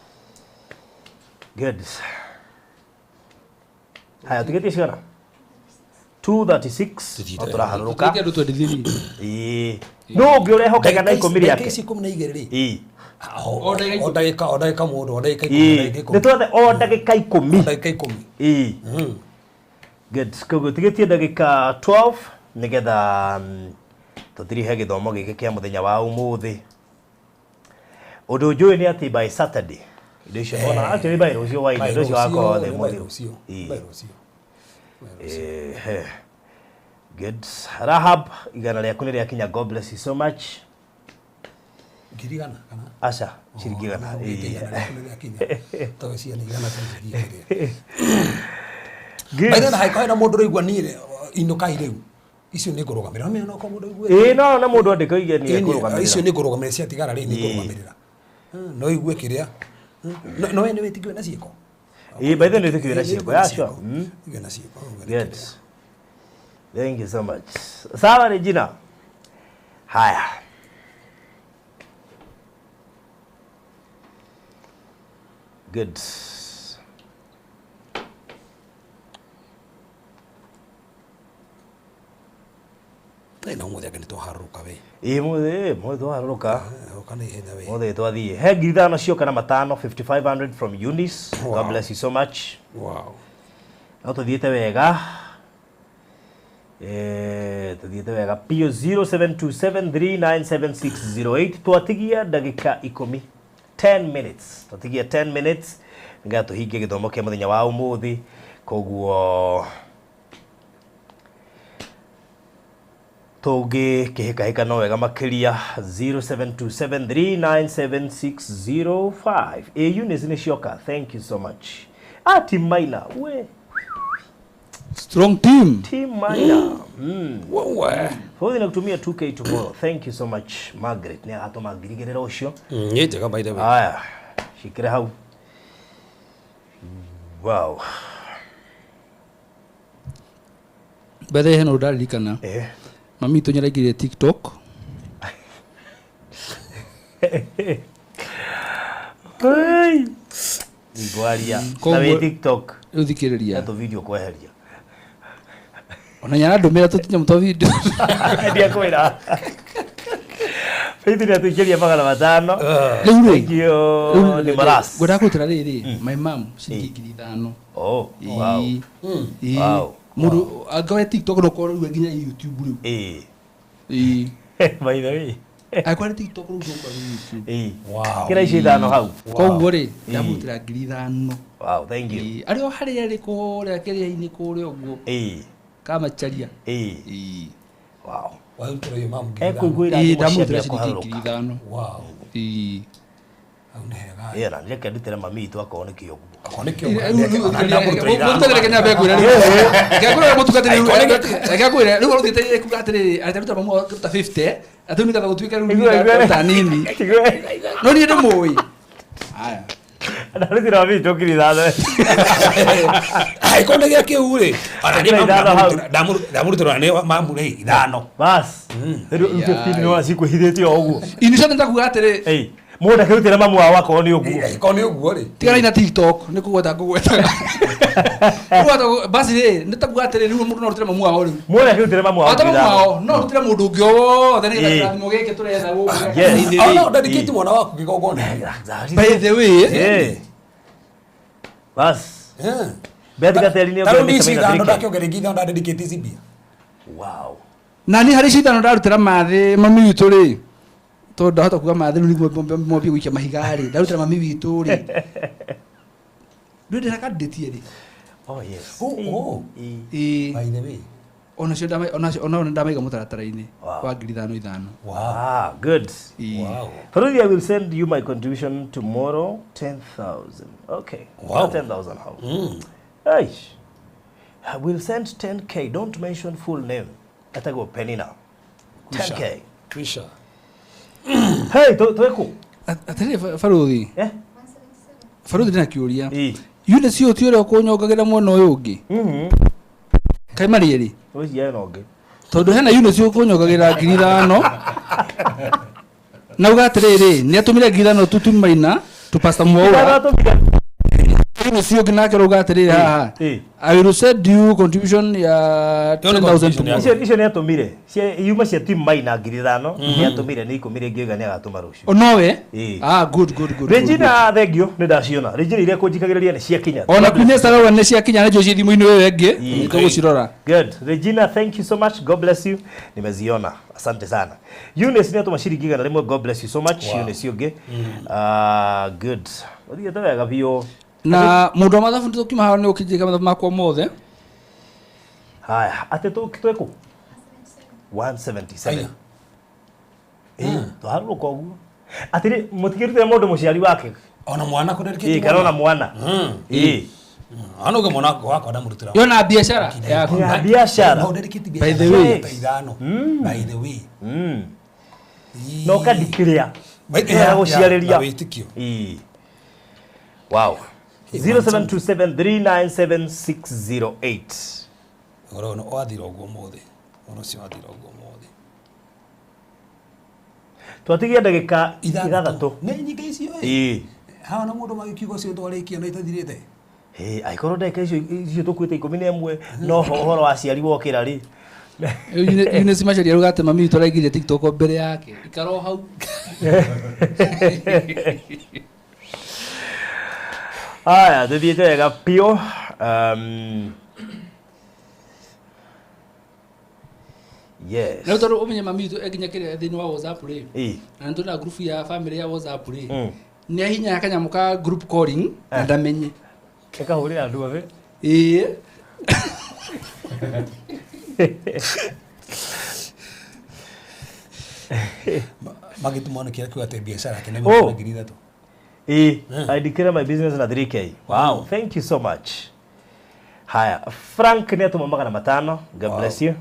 Good. Haya, tũgĩtie cigana? 236. No tũraharũrũka. Tũtigĩtie andũ 23. Ĩĩ. No ũngĩ ũrehokaga na 10 Ndagĩka rĩake. ici 12 rĩ. Ĩĩ. O ndagĩka o ndagĩka mũndũ o ndagĩka 10 Ĩĩ. ndagĩka 10. Nĩ twethe o ndagĩka 10. Ndagĩka 10. Ĩĩ. Good. Koguo tigĩtie ndagĩka 12 nĩgetha tũtirihe gĩthomo gĩkĩ kĩa mũthenya wa ũmũthĩ. Ũndũ njũĩ nĩ atĩ by Saturday indo icio ona actually by rũciũ hwaĩ-inĩ indo icio wakorwo thĩ By rũciũ. mũthĩ. By rũciũ. Good. Rahab, igana rĩaku nĩ rĩakinya. God bless you so much. Ngiri igana kana? Aca, ciringi igana. Ugĩte igana rĩaku nĩ rĩakinya. Tondũ ciana igana ciringi Good. By the way, hena mũndũ ũraigua niĩ inũkai rĩu. Icio nĩ ngũrũgamĩrĩra. No mena okorwo mũndũ ũiguĩte. Ĩĩ, no na mũndũ andĩka oige nĩ ekũrũgamĩrĩra. Icio nĩ ngũrũgamĩrĩra ciatigara rĩ nĩ ngũrũgamĩrĩra. No igue kĩrĩa. No we nĩ wĩtĩkio na ciĩko. Ĩĩ, by the way nĩ wĩtĩkio na ciĩko. Yeah, sure. Wĩtĩkio na ciĩko. Good. Thank you so much. Sawa Regina. Haya. Good. Na umuthi anga nitwaharũrũka we. Ĩ muthi twaharũrũka. Ũka na ihenya we. Muthi twathiĩ. He 5,000 cioka na matano 5500 from Eunice. Wow. God bless you so much. Wow. No tuthiĩte wega. Tuthiĩte wega. PO 0727397608 twatigia ndagĩka 10. 10 minutes. Twatigia 10 minutes nĩgetha tũhingie gĩthomo kĩa mũthenya wa ũmũthĩ. Koguo tũngĩkĩhĩkahĩka no wega makĩria 0727397605. Eunice nĩ cioka. Thank you so much. Team Maina we. Strong team. Team Maina. Wewe. Fodhi nakutumia 2K tomorrow. Thank you so much Margaret. Nĩ agatũma ngirigĩrĩra ũcio. Nĩ njega by the way. Aya. Shikira hau. Wow. Bethe hena ũndaririkana. Mami itũ nĩaraingĩrire TikTok. Hey. Ngwaria. Na wĩ TikTok. Rĩu thikĩrĩria. Tũ video kweheria. Ona nyarandũmĩra tũtinya mũtwa video. Ndiakwĩra. Faith nĩatũikĩria 500. Rĩu rĩ. Thank you. Nĩ maras. Ngwendaga kũrutĩra rĩrĩ my mom ciringi 5,000. Oh, wow. Wow. Mũndũ angĩkorwo TikTok no korwo rĩu nginya YouTube rĩu. By the way. Angĩkorwo TikTok rĩu no korwo YouTube. Wow. Kĩra icio 5 hau. Koguo rĩ ndamũrutĩra 5,000. Wow, thank you. Arĩ o harĩa arĩ kũrĩa kĩrĩa-inĩ kũrĩa ũguo. Kamacharia. Wow. Warutĩra iyo mamu 5,000. Ekũiguĩra thimũ Ndamũrutĩra ciambia ciringi kũharũrũka. 5,000. Wow. Hau nĩ hega. Na reke ndutĩre mami witũ akorwo nĩ kĩo ũguo. Akorwo nĩ kĩo. Mũtungatĩri rĩu ũrutĩte kuga atĩrĩrĩ ataruta mamu ta 50 atĩ nĩgetha gũtuĩke rĩu ta nini. No niĩ ndĩmũĩ. Aya. Ndarutĩra mami witũ 5,000. Angĩkorwo nĩ gĩa kĩu rĩ, ona niĩ ndamũrutĩra nĩ mamu rĩ 5. Bas. Rĩu 15 nĩ wona cikwĩhithĩte o ũguo. Iniciate ndakuga atĩrĩ. Mũndũ akĩrutĩra mamu wao akorwo nĩ ũguo. Angĩkorwo nĩ ũguo rĩ. Tiganai na TikTok nĩ kũgweta ngũgwetaga. Kũgweta basi rĩ nĩ takuga atĩrĩ rĩu mũndũ no arutĩre mamu wao rĩu. Mũndũ akĩrutĩra mamu wao. Ata mamu wao no arutĩre mũndũ ũngĩ o wothe nĩgetha kĩrathimo gĩkĩ tũretha gũkũ. Yes. Ona ndedicate mwana waku kĩgongona. By the way. Bas. Bethi Gateri nĩ Tarĩu niĩ ici 5 ndakĩongerera ingĩ 5 ndadedicate ici mbia. Wow. Na niĩ harĩ ici 5 ndarutĩra mathĩ mami witũ rĩ. Tondũ ndahota kuga mathĩ rĩu nĩguo mwambie gũikia mahiga rĩ ndarutĩra mami witũ rĩ. Ndũĩ ndĩrakandĩtie rĩ. Oh yes. Oh. By the way. Onacio onao ndamaiga mũtaratara-inĩ wa 5,000. Wow. Ah, good. Wow. Faruthi, I will send you my contribution tomorrow, 10,000. Okay. Wow. 10,000 how? Aish. I will send 10K. Don't mention full name. Atagwo Penina. 10K. Twisha. Hey, tweku. Atĩrĩ Faruthi. Eh? Faruthi ndĩna kĩũria. Eunice ũyũ ti ũrĩa ũkũnyongagĩra mwena ũyũ ũngĩ? Kaĩ marĩ erĩ? Ũcio ena ũngĩ. Tondũ hena Eunice ũkũnyongagĩra 5,000. Na uga atĩrĩrĩ, nĩ atũmire 5,000 tu Tumaina, tu Pastor Mwaura. Eunice ũngĩ nake ũrauga atĩrĩrĩ haha. I will send you contribution ya 10,000 tomorrow. Icio nĩ atũmire. Yuma cia Team Maina 5,000 nĩ atũmire nĩ 10 rĩngĩ oiga nĩ agatũma rũciũ. O nowe? Ah, good, good, good. Regina thengio nĩ ndaciona. Regina iria kũnjikagĩrĩria nĩ ciakinya. Ona Queen Esther arauga nĩ ciakinya nĩ njũĩ ciĩ thimũ-inĩ ĩyo ĩngĩ, nĩtũgũcirora. Good. Regina, thank you so much. God bless you. Nimeziona. Asante sana. Eunice nĩ atũma ciringi 100. God bless you so much. Eunice ũngĩ. Good. Ũthiĩte wega biũ. Na mũndũ wa mathabu nĩtũkiuma haha nĩ ũkĩnjĩka mathabu makwa mothe. Haya, atĩ twĩkũ? 177. Twaharũrũka ũguo. Atĩrĩ mũtikĩrutĩre mũndũ mũciari wake. Ona mwana kũdedicate. Kana ona mwana. Ona uge mwana wakwa ndamũrutĩra. Yo na biacara yaku. Ya biacara. No dedicate By the way. biacara. 5. By the way. No ũkandikĩrĩa. Gũciarĩria. Wĩtĩkio. Wow. 0727397608. Ũhoro ũyũ wathira ũguo ũmũthĩ. Ũhoro ũcio wathira ũguo ũmũthĩ. Twatigia ndagĩka 6. Nĩ nyingĩ icio ĩ. Hawa na mũndũ magĩkiuga ũcio twarĩkia na itathirĩte. Angĩkorwo ndagĩka icio tũkuĩte 11 no ũhoro wa aciari wokĩra rĩ. Eunice Macharia aruga atĩ mami witũ araingĩrire TikTok mbere yake. Ikara o hau. Aya, tuthiĩte wega biũ. Yes. Na tondũ ũmenye mami witũ ekinya kĩrĩa thĩinĩ wa WhatsApp rĩ. Ĩ. Na nĩ tũrĩ na group ya family ya WhatsApp rĩ. Nĩ ahinya kanyamũ ka group calling na ndamenye. Ĩkahũrĩra andũ othe. Ĩĩ. Magĩtũmwo nĩ kĩrĩa kiuga atĩ biacara yake nĩ Oh. mĩgũnda 3,000. Ĩ, I declare my business na 3K. Wow, thank you so much. Haya, Frank nĩ atũma 500. God bless you.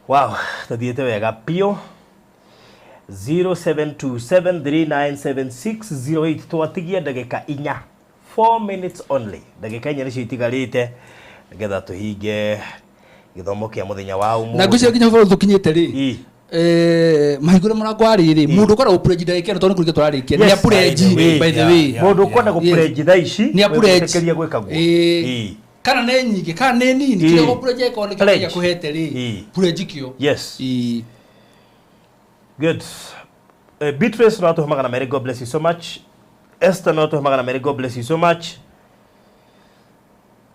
Wow, tuthiĩte wega biũ. 0727397608 twatigia ndagĩka inya, 4 minutes only, ndagĩka inya nĩcio itigarĩte nĩgetha tũhinge gĩthomo kĩa mũthenya wa ũmũthĩ. Na ngwĩciria nginya bũrũri tũkinyĩte rĩ. Mahingũre mũrango wa rĩrĩ mũndũ ũkoragwo pledge ndagĩka ĩno tondũ nĩ kũrĩkia tũrarĩkia nĩ Yes. apledge by the way. Mũndũ ũkwenda gũ-pledge thaa ici Nĩ apledge. wĩtĩkĩrie gwĩka guo. Ĩĩ. Kana nĩ nyingĩ kana nĩ nini Ĩĩ. kĩrĩa gũ-pledge ĩkorwo nĩ kĩrĩa Pledge. kũhete rĩ Ĩĩ. pledge kĩo. Yes. Ĩĩ. Good. Beatrice no atũhe 200, God bless you so much. Esther no atũhe 200, God bless you so much.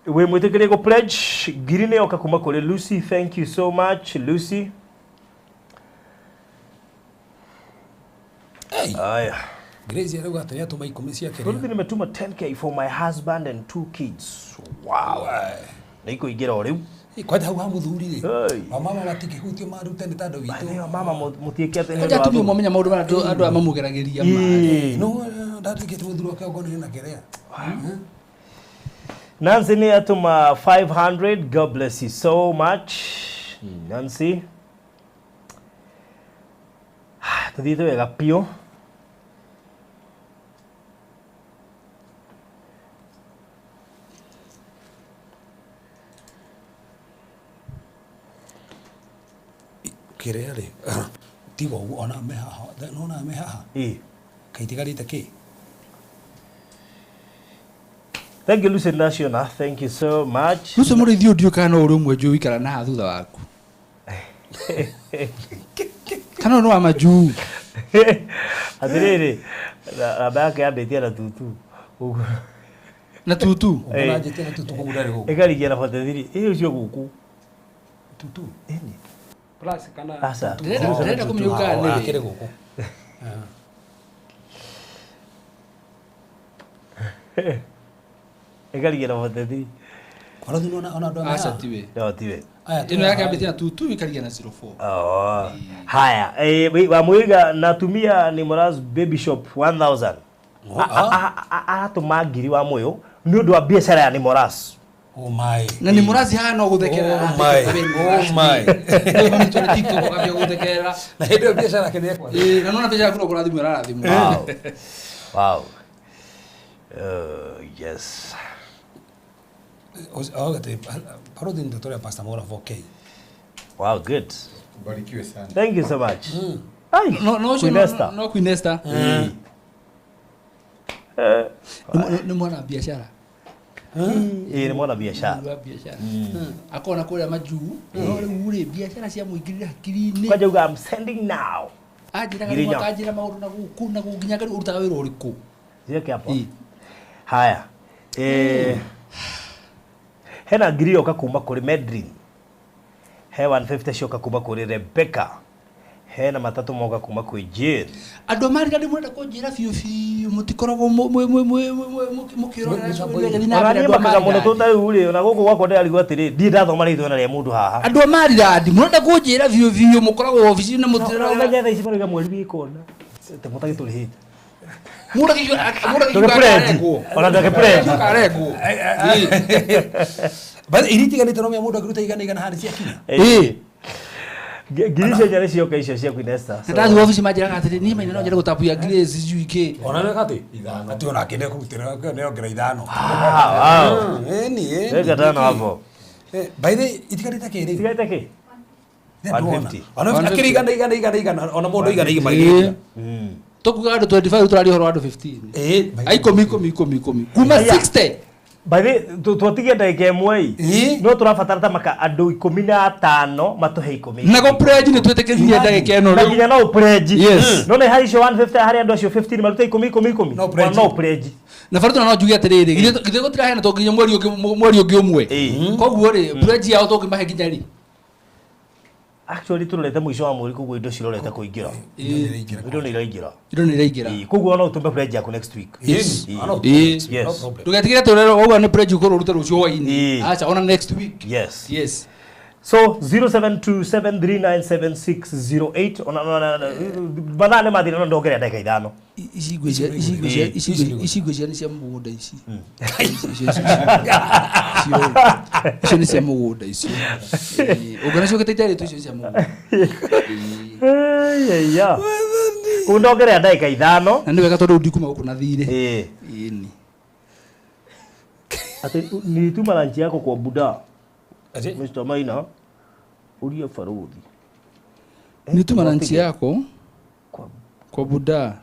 Wĩ mwĩtĩkĩrie gũ pledge ngiri nĩ yoka kuma kũrĩ Lucy, thank you so much Lucy. Aya. Grace arauga atĩ nĩatũma 10 ciake. Ruth nimetuma 10K for my husband and 2 kids. Wow. Nĩ ikũingĩra o rĩu. Kwanja hau ha mũthuri rĩ. Hey. Wamama matingĩhutio marute nĩ ta andũ witũ. Mama mũtiĩke atĩ nĩ Kwanja ũndũ wa atumia thuri. mwamenya maũndũ marĩa andũ aya mamũgeragĩria Ĩĩ. No ndatigĩte mũthuri wake okorwo nĩ na kĩrĩa. Nancy nĩ atũma 500, God bless you so much. Nancy. Tuthiĩte wega biũ. Kĩrĩa rĩ. Tiga ũguo ona me haha. Nona me haha. Ĩĩ. Kaitigarĩte kĩ? Thank you Lucy Naciona, thank you so much. Lucy mũrĩithi ũyũ ndiũĩ kana no ũrĩ ũmwe njũĩ ũikara na haha thutha waku. Kana ũyũ nĩ wa majuu. Atĩrĩrĩ, namba yake yambĩtie na tutu. Ũguo. Na tutu. Ũguo nanjĩtie na tutu kũu ndarĩ gũkũ. Ĩkarigia na 43. Ĩ ũcio gũkũ. Tutu. Ĩni. Plus kana Aca. Ndĩrenda kũmenya ũũ kana nĩ Akĩrĩ gũkũ. Ĩkarigia na 43. Balothi nona ona andũ Aca tiwe. No tiwe. Ĩno yake yambĩtie na tutu ĩkarigia na 04. Oh. Haya, wamwiga natumia ni Moraz Baby Shop 1000. Aratũma ngiri wa mũyũ nĩ ũndũ wa biacara ya Nimoras. Oh my. Na nĩ mũraci haha no gũthekerera. Oh my. Oh my. Rĩu TikTok ũkambia gũthekerera. Na hĩndĩ ĩyo biacara yake nĩ ĩkwa. Ĩĩ, na nona biacara yaku no kũrathimwo ĩrarathimwo. Wow. Wow. Yes. Ogate Balothi nĩ tũrĩa Pastor Mora 4K. Wow, good. Ubarikiwe sana. Thank you so much. Ai, No no ũcio Queen Esther. no Queen Esther. Nĩ mwana biacara. Ĩĩ, nĩ mwana biacara. Wa biacara. Akona kũrĩa majuu. No rĩu rĩ biacara cia mũingĩrire hakiri-inĩ. Kwanja uga I'm sending now. Anjĩraga Ngiri rĩmwe inya. akanjĩra maũndũ na gũkũ na gũkũ nginya ngarigwo ũrutaga wĩra ũrĩkũ. Ciĩke hapo. Haya. Hena ngiri yoka kuma kũrĩ Medrin. He 150 cioka kuma kũrĩ Rebecca. Hena matatũ moka kuma kwĩ Jane. Andũ a Maryland mũrenda kũnjĩra biũ biũ mũtikoragwo mũkĩrorera gĩthiĩ na Ona mbere niĩ andũ a makaga mũno Maryland. tũ ta rĩu rĩ, ona gũkũ gwakwa ndĩrarigwo atĩrĩ, ndirĩ ndathoma rĩtwa na rĩa mũndũ haha. Andũ a Maryland mũrenda kũnjĩra biũ biũ mũkoragwo obici na mũtirorera. Ũmenye thaa ici marauga mweri wĩ kona. Te mũtagĩtũrĩhĩte. Mũndũ Ndũgĩ pledge. Ona ndũgĩ pledge. Akaregwo. But iria itiganĩte no mĩa mũndũ akĩruta igana igana harĩ ciakinya. Ĩĩ. Ngiri icio inya nĩ cioka icio cia Queen Esther. So- Ndathi obici manjĩraga atĩrĩ niĩ maina no nyende gũtambia Grace sijui kĩ. Ona nĩ atĩ ithano. Atĩ onake nĩ ekũrutĩra nĩ ongera ithano. Ah, wow. Ĩni ĩni. Weka tano hapo. By the way, itigarĩte kĩ rĩu? Itigarĩte kĩ? 150. Ona akĩrĩ igana igana igana igana ona mũndũ igana igana. Tukuga andũ 25 tũraria ũhoro wa andũ 15. A ikũmi ikũmi ikũmi ikũmi. Kuma 60. By the twatigia ndagĩka ĩmwe ĩ no tũrabatara ta maka andũ 15 matũhe 10. Na go pledge nĩ twĩtĩkĩririe ndagĩka ĩno Na rĩu. nginya no pledge. Yes. No nĩ harĩ icio 150 harĩ andũ acio 15 marute 10 10 10. No pledge. No pledge. Na barutana no njuge atĩrĩrĩ, githĩ gũtiraheana to nginya mweri ũngĩ ũmwe. Koguo rĩ, pledge yao tũngĩmahe nginya rĩ? Actually turorete mũico wa mweri koguo indo cirorete kũingĩra. Indo nĩ iraingĩra. Indo nĩ iraingĩra. Ĩĩ, koguo no ũtũme pledge yaku next week. Yes. Ĩĩ. Ĩĩ. Yes. Ndũgetigĩre atĩ ũrerwo wauga nĩ pledge ũkorwo ũrute rũciũ hwaĩ-inĩ. Ĩĩ. Aca, ona next week. Yes. Yes. So 0727397608 ona mathaa nĩ mathira no ndongerera ndagĩka ithano. Ici ngwĩciria nĩ cia mũgũnda ici. Icio nĩ cia mũgũnda icio. Ũngĩona ciũkĩte itarĩtwo icio cia mũgũnda. Ĩya. Koguo ndongerera ndagĩka ithano. Na nĩ wega tondũ ndikuma gũkũ na thirĩ. Ĩĩ. Ĩni. Atĩ nilituma lunch yako kwa Buda. Mr. Maina uria baruthi. Nilituma lunch yako kwa Buda.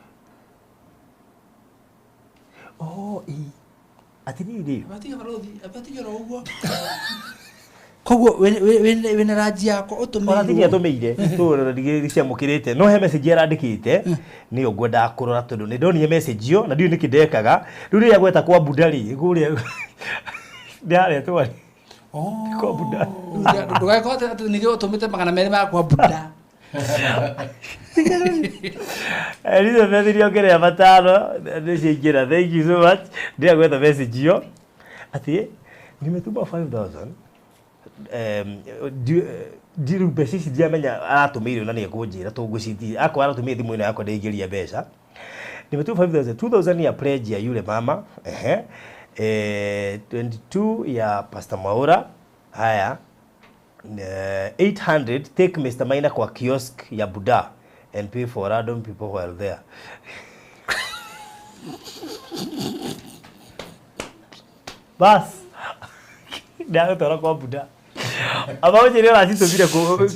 Oh, ĩ. Atiriri. Abatiga baruthi, abatiga ro ũguo. Koguo wĩna ranji yakwa ũtũmĩirwo. Ona tinya tũmĩire tũrora ciamũkĩrĩte no he message arandĩkĩte nĩyo ngwendaga kũrora tondũ nĩ ndonire message ĩyo na ndiũĩ nĩkĩ ndekaga rĩu rĩrĩa gweta kwa Buda rĩ kũrĩa ndĩraretwo rĩ kwa Buda. Ndũgagĩkorwo atĩ nĩkĩo ũtũmĩte 200 ma kwa Buda. Elizabeth nĩongerera 5 nĩciaingĩra. Thank you so much. Ndĩrĩa gwetha message ĩyo atĩ nimetuma 5000 ndiru mbeca ici ndiamenya aratũmĩire na nĩekũnjĩra tũngwĩciria akorwo aratũmĩire thimũ ĩno yakwa ndaingĩria mbeca. Nimetuma 5000 2000 ya pledge ya yule mama, ehe, 22 ya Pastor Mwaura, haya 800 take Mr. Maina kwa kiosk ya Buda and pay for random people who are there. Bas. Ndagũtwara kwa Buda. Aba ũnjĩre ũracitũmire kũ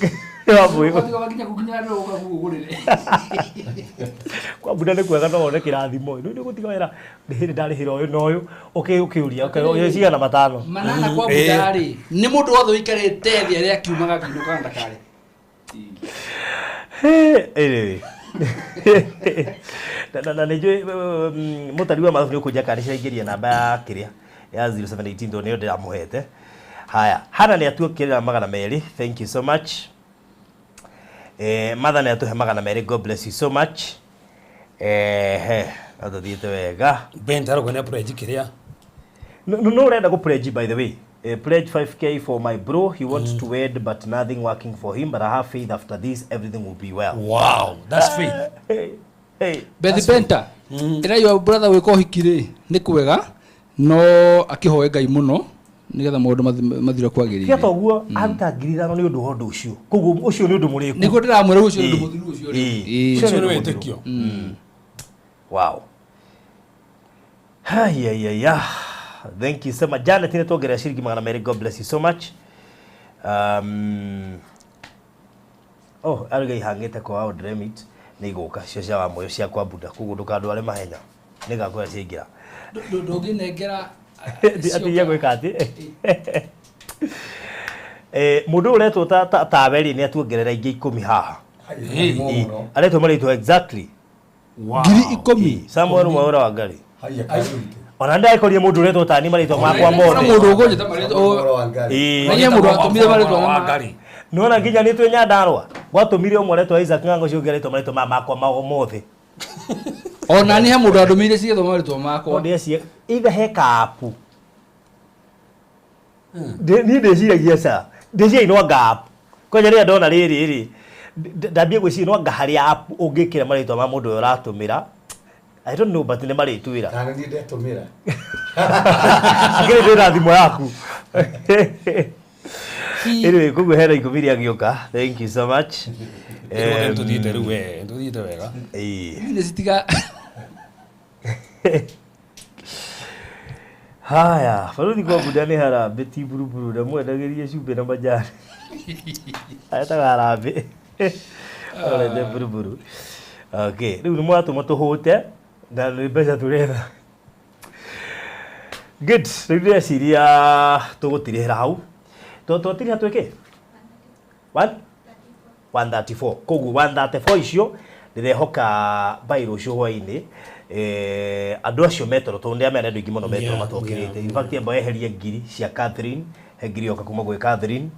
kwa Buda nĩ kwega no wone kĩrathimo. Rĩu nĩ gũtiga wĩra ndĩhĩrĩ ndarĩhĩra ũyũ na ũyũ ũkĩũria ũkĩũria cigana matano. Manana kwa Buda rĩ nĩ mũndũ wothe ũikarĩte thĩ arĩa akiumaga akĩinũkaga ndakarĩ. Anyway. Na nĩ njũĩ mũtari wa mathabu nĩ ũkũnjia kana nĩciraingĩria namba ya kĩrĩa ya 0718 tondũ nĩyo ndĩramũhete. Haya, Hana nĩ atuokĩrĩra 200. Thank you so much. Mother nĩ atũhe 200. God bless you so much. Atũthiĩte wega. Ben tarauga nĩ pledge kĩrĩa. No ũrenda gũ pledge by the way. Pledge 5k for my bro. He wants to wed but nothing working for him, but I have faith after this everything will be well. Wow, that's faith. Hey. Beth Benta, ĩra your brother gwĩka ũhiki rĩ nĩ kwega no akĩhoe Ngai mũno nĩgetha maũndũ mathire kwagĩrĩire. Tiga toguo aruta 5000 nĩ ũndũ wa ũndũ ũcio. Koguo ũcio nĩ ũndũ mũrĩku. Nĩguo ndĩramwĩra ũcio nĩ ũndũ mũthiru ũcio rĩ. Ũcio nĩ wĩtĩkio. Wow. Haya. Thank you so much. Janet nĩ tuongerera ciringi 200. God bless you so much. Oh, aruga ihangĩte kwa Audremit nĩ igũka cio cia wa moyo cia kwa Buda koguo ndũkandware mahenya nĩngakwĩra ciaingĩra. Ndũngĩnengera Atigia gwĩka atĩ mũndũ ũretwo tawe rĩ nĩ atuongerera ingĩ 10 haha. Aretwo marĩtwa exactly 10,000. Samuel Mwaura wa Ngarĩ. Ona ndagĩkorie mũndũ ũretwo tani marĩtwa makwa mothe. Mũndũ ũkũnjĩta marĩtwa. Nĩ mũndũ atũmire marĩtwa ma Ngarĩ. Nĩwona nginya nĩ twĩ Nyandarũa gwatũmire ũmwe ũretwo Isaac Ng'ang'a ũcio ũngĩ aretwo marĩtwa makwa mothe. Ona nĩ he mũndũ andũmĩire cigetwo marĩtwa makwa. Either he kaapu. Niĩ ndĩciragia ca ndĩciragia no anga app kwanja rĩrĩa ndona rĩrĩ rĩ ndambie gwĩciria no anga harĩa app ũngĩkĩra marĩtwa ma mũndũ ũrĩa ũratũmĩra. I don't know but nĩ marĩtwĩra. Kana niĩ ndetũmĩra. Akĩrĩ ndĩna thimũ yaku. Anyway, koguo hena 10 iria gĩũka. Thank you so much. Tũthiĩte rĩu we, tũthiĩte wega. Ĩĩ. Nĩ citiga. Haya, baruthi kwa Buda nĩ harambĩ ti buruburu na mwendagĩrie cumbĩ na majani. Etaga harambĩ. Arorete buruburu. Okay, rĩu nĩ mũratũma tũhũte na nĩ mbeca tũretha. Good, rĩu ndĩreciria tũgũtirĩhĩra hau. Twatirĩha twĩke? 134. Koguo 134 icio ndĩrehoka by rũciũ hwaĩ-inĩ andũ acio metoro tondũ nĩamenya andũ aingĩ mũno metoro matokĩrĩte. In fact amba eherie ngiri cia Catherine, he ngiri yoka kuma gwĩ Catherine.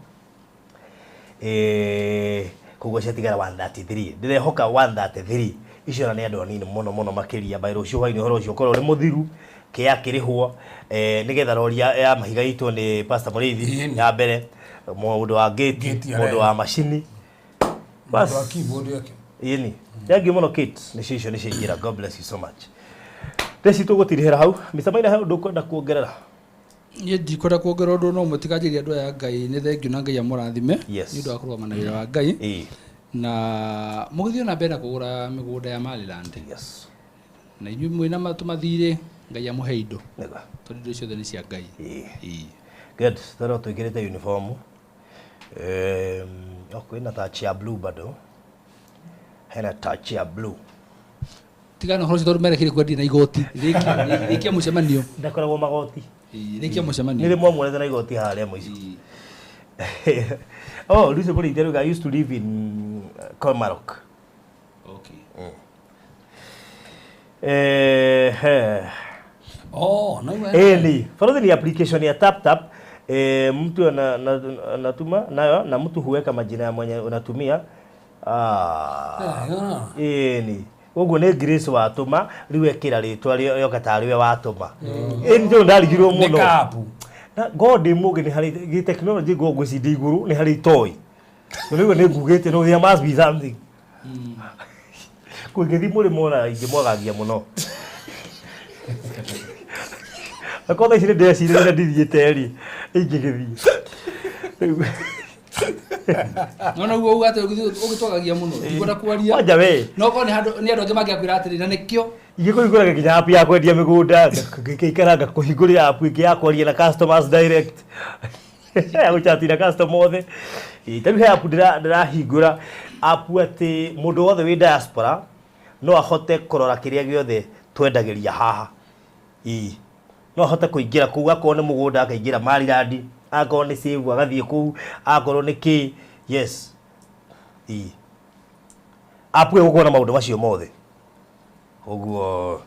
Koguo ciatigara 133. Ndĩrehoka 133 icio na nĩ andũ anini mũno mũno makĩria by rũciũ hwaĩ-inĩ ũhoro ũcio ũkorwo ũrĩ mũthiru kĩa kĩrĩhwo nĩgetha rori ya mahiga itũ nĩ Pastor Mũrĩithi ya mbere, mũndũ wa gate, mũndũ wa macini, mũndũ wa keyboard yake. Yeni. Thank you mũno Kate, nĩcio icio nĩcio ingĩra. God bless you so much. Ndeci tũgũtirĩhĩra hau. Mr. Maina, he ũndũ ũkwenda kuongerera? Niĩ ndikwenda kuongerera ũndũ no ũmwe tiganjĩria andũ aya Ngai nĩ thengiũ na Ngai amũrathime nĩ ũndũ wa kũrũgama na wĩra wa Ngai na mũgĩthiĩ na mbere na kũgũra mĩgũnda ya Maryland. Yes. Na inyuĩ mwĩna tũmathirĩ Ngai amũhe indo tondũ indo ciothe nĩ cia Ngai. Good. Tondũ twĩkĩrĩte uniform. Kwĩna touch ya blue bado. Hena touch ya blue. Tigana ũhoro ũcio tondũ merekire kwendia na igoti. Rĩkia mũcemanio. Ndakoragwo magoti. Rĩkia mũcemanio. Nĩ rĩmwe na igoti harĩa mũico. Oh, Lucy Mũrĩithi I used to live in Komarok. Okay. Oh, no. Eli, follow the application ya Tap Tap. Mtu anatuma nayo na mtu huweka majina ya mwenye unatumia. Ĩni ũguo nĩ Grace watũma rĩu ekĩra rĩtwa rĩoka tarĩ we watũma. Ĩni tondũ ndarigirwo mũno. Na God mũgĩ nĩ harĩ gĩ technology ngo ngwĩciria igũrũ nĩ harĩ itoi. Rĩu nĩ ngugĩte no there must be something. Kũngĩthiĩ mũrĩmo na ingĩmwagagia mũno. Akorwo thaa ici nĩ ndĩrecirĩria na ndithiĩte rĩ, ingĩgĩthiĩ. No no uga atĩ ũgĩtwagagia mũno ndikwenda kwaria. Kwanja we. No korwo nĩ handũ nĩ andũ angĩ mangĩakwĩra atĩrĩ na nĩkĩo ingĩkũhingũra nginya app ya kwendia mĩgũnda ngĩikara ngakũhingũrĩra app ĩngĩ ya kwaria na customers direct ya gũchati na customer othe. Ta rĩu he app ndĩrahingũra app atĩ mũndũ wothe wĩ diaspora no ahote kũrora kĩrĩa gĩothe twendagĩria haha. No ahote kũingĩra kũu akorwo nĩ mũgũnda akaingĩra Maryland, akorwo nĩ save agathiĩ kũu, akorwo nĩ kĩ. Yes. App ĩyo gũkorwo na maũndũ macio mothe. Koguo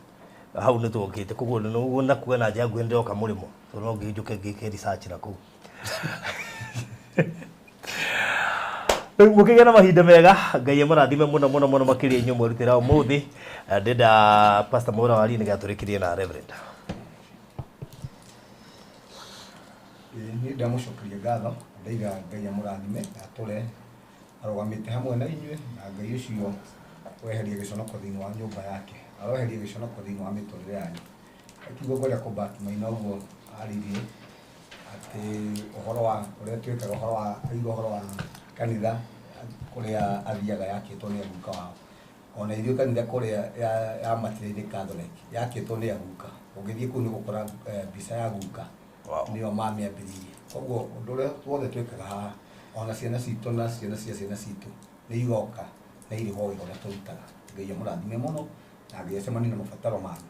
hau nĩ tũkĩte koguo nĩguo nakuga na njĩra nguhĩ ndĩroka mũrĩmo tondũ no ngĩnjũke ngĩke research na kũu. Rĩu mũkĩgĩa na mahinda mega, Ngai amũrathime mũno mũno mũno makĩria inyuĩ mwerutĩra ũmũthĩ. Ndĩrenda Pastor Mwaura warie nĩgetha tũrĩkĩrie na Reverend. Niĩ ndamũcokeria ngatho, ndaiga Ngai amũrathime na atũre arũgamĩte hamwe na inyuĩ na Ngai ũcio weherie gĩconoko thĩinĩ wa nyũmba yake, aroherie gĩconoko thĩinĩ wa mĩtũrĩre yanyu. Kiugo ngwenda kũback Maina ũguo aririe atĩ ũhoro wa ũrĩa twĩkaga ũhoro wa aigua ũhoro wa kanitha kũrĩa athiaga yakĩtwo nĩ aguka wao. Ona ithuĩ kanitha kũrĩa ya Matirĩ-inĩ Catholic yakĩtwo nĩ aguka. Ũngĩthiĩ kũu nĩ ũgũkora mbica ya guka nĩo mamĩambĩrĩirie. Koguo ũndũ ũrĩa wothe twĩkaga haha ona ciana citũ na ciana cia ciana citũ nĩ igoka na irĩhwo wĩra ũrĩa tũrutaga. Ngai amũrathime mũno na Ngai acemanie na mabataro manyu.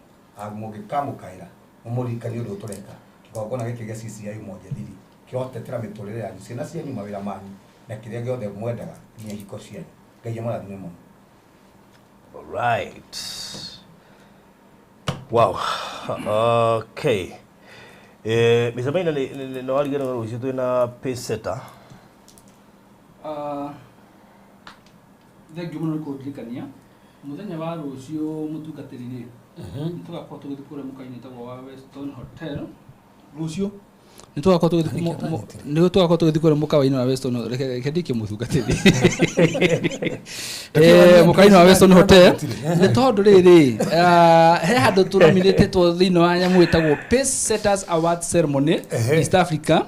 Mũngĩkamũkaĩra mũmũririkanie ũndũ ũyũ tũreka. Kĩgongona gĩkĩ gĩa CCI Umoja Thiri kĩrotetera mĩtũrĩre yanyu, ciana cianyu, mawĩra manyu na kĩrĩa gĩothe mwendaga nginya ihiko cianyu. Ngai amũrathime mũno. All right. Wow. Okay. Mr. Maina nĩ wariganĩrwo rũciũ twĩna pace setter. Thengiũ mũno nĩ kũndirikania mũthenya wa rũciũ mũtungatĩri rĩ nĩ tũgakorwo tũgĩthiĩ kũrĩa mũkawa-inĩ wĩtagwo wa Weston Hotel rũciũ nĩ tũgakorwo tũgĩthiĩ kũrĩa mũkawa-inĩ wa Weston Hotel. Reke ndĩkie mũtungatĩri mũkawa-inĩ wa Weston Hotel nĩ tondũ rĩrĩ he handũ tũnominĩtĩtwo thĩinĩ wa nyamũ ĩtagwo Pace Setters Award Ceremony East Africa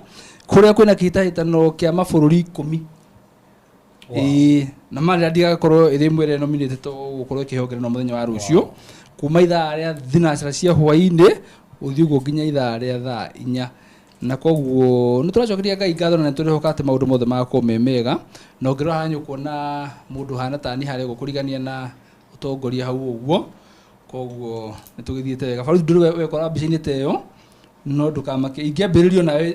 kũrĩa kwĩna kĩhĩtahĩtano kĩa mabũrũri 10. Na Maryland ĩgakorwo ĩrĩ ĩmwe ĩrĩa nominĩtĩtwo gũkorwo ĩkĩheo mũthenya wa rũciũ kuma ithaa rĩa thinacara cia hwaĩ-inĩ ũthiĩ ũguo nginya ithaa rĩa thaa 4. Na koguo nĩ tũracokeria Ngai ngatho na nĩ tũrehoka atĩ maũndũ mothe magakorwo me mega. Na ũngĩrora haha nĩ ũkuona mũndũ ũhana ta niĩ harĩa ũguo kũrigania na Ũtongoria hau ũguo. Koguo nĩ tũgĩthiĩte wega. Baruthi ndũrĩ wekora mbica-inĩ ta ĩyo, no ndũkamake, ingĩambĩrĩrio nawe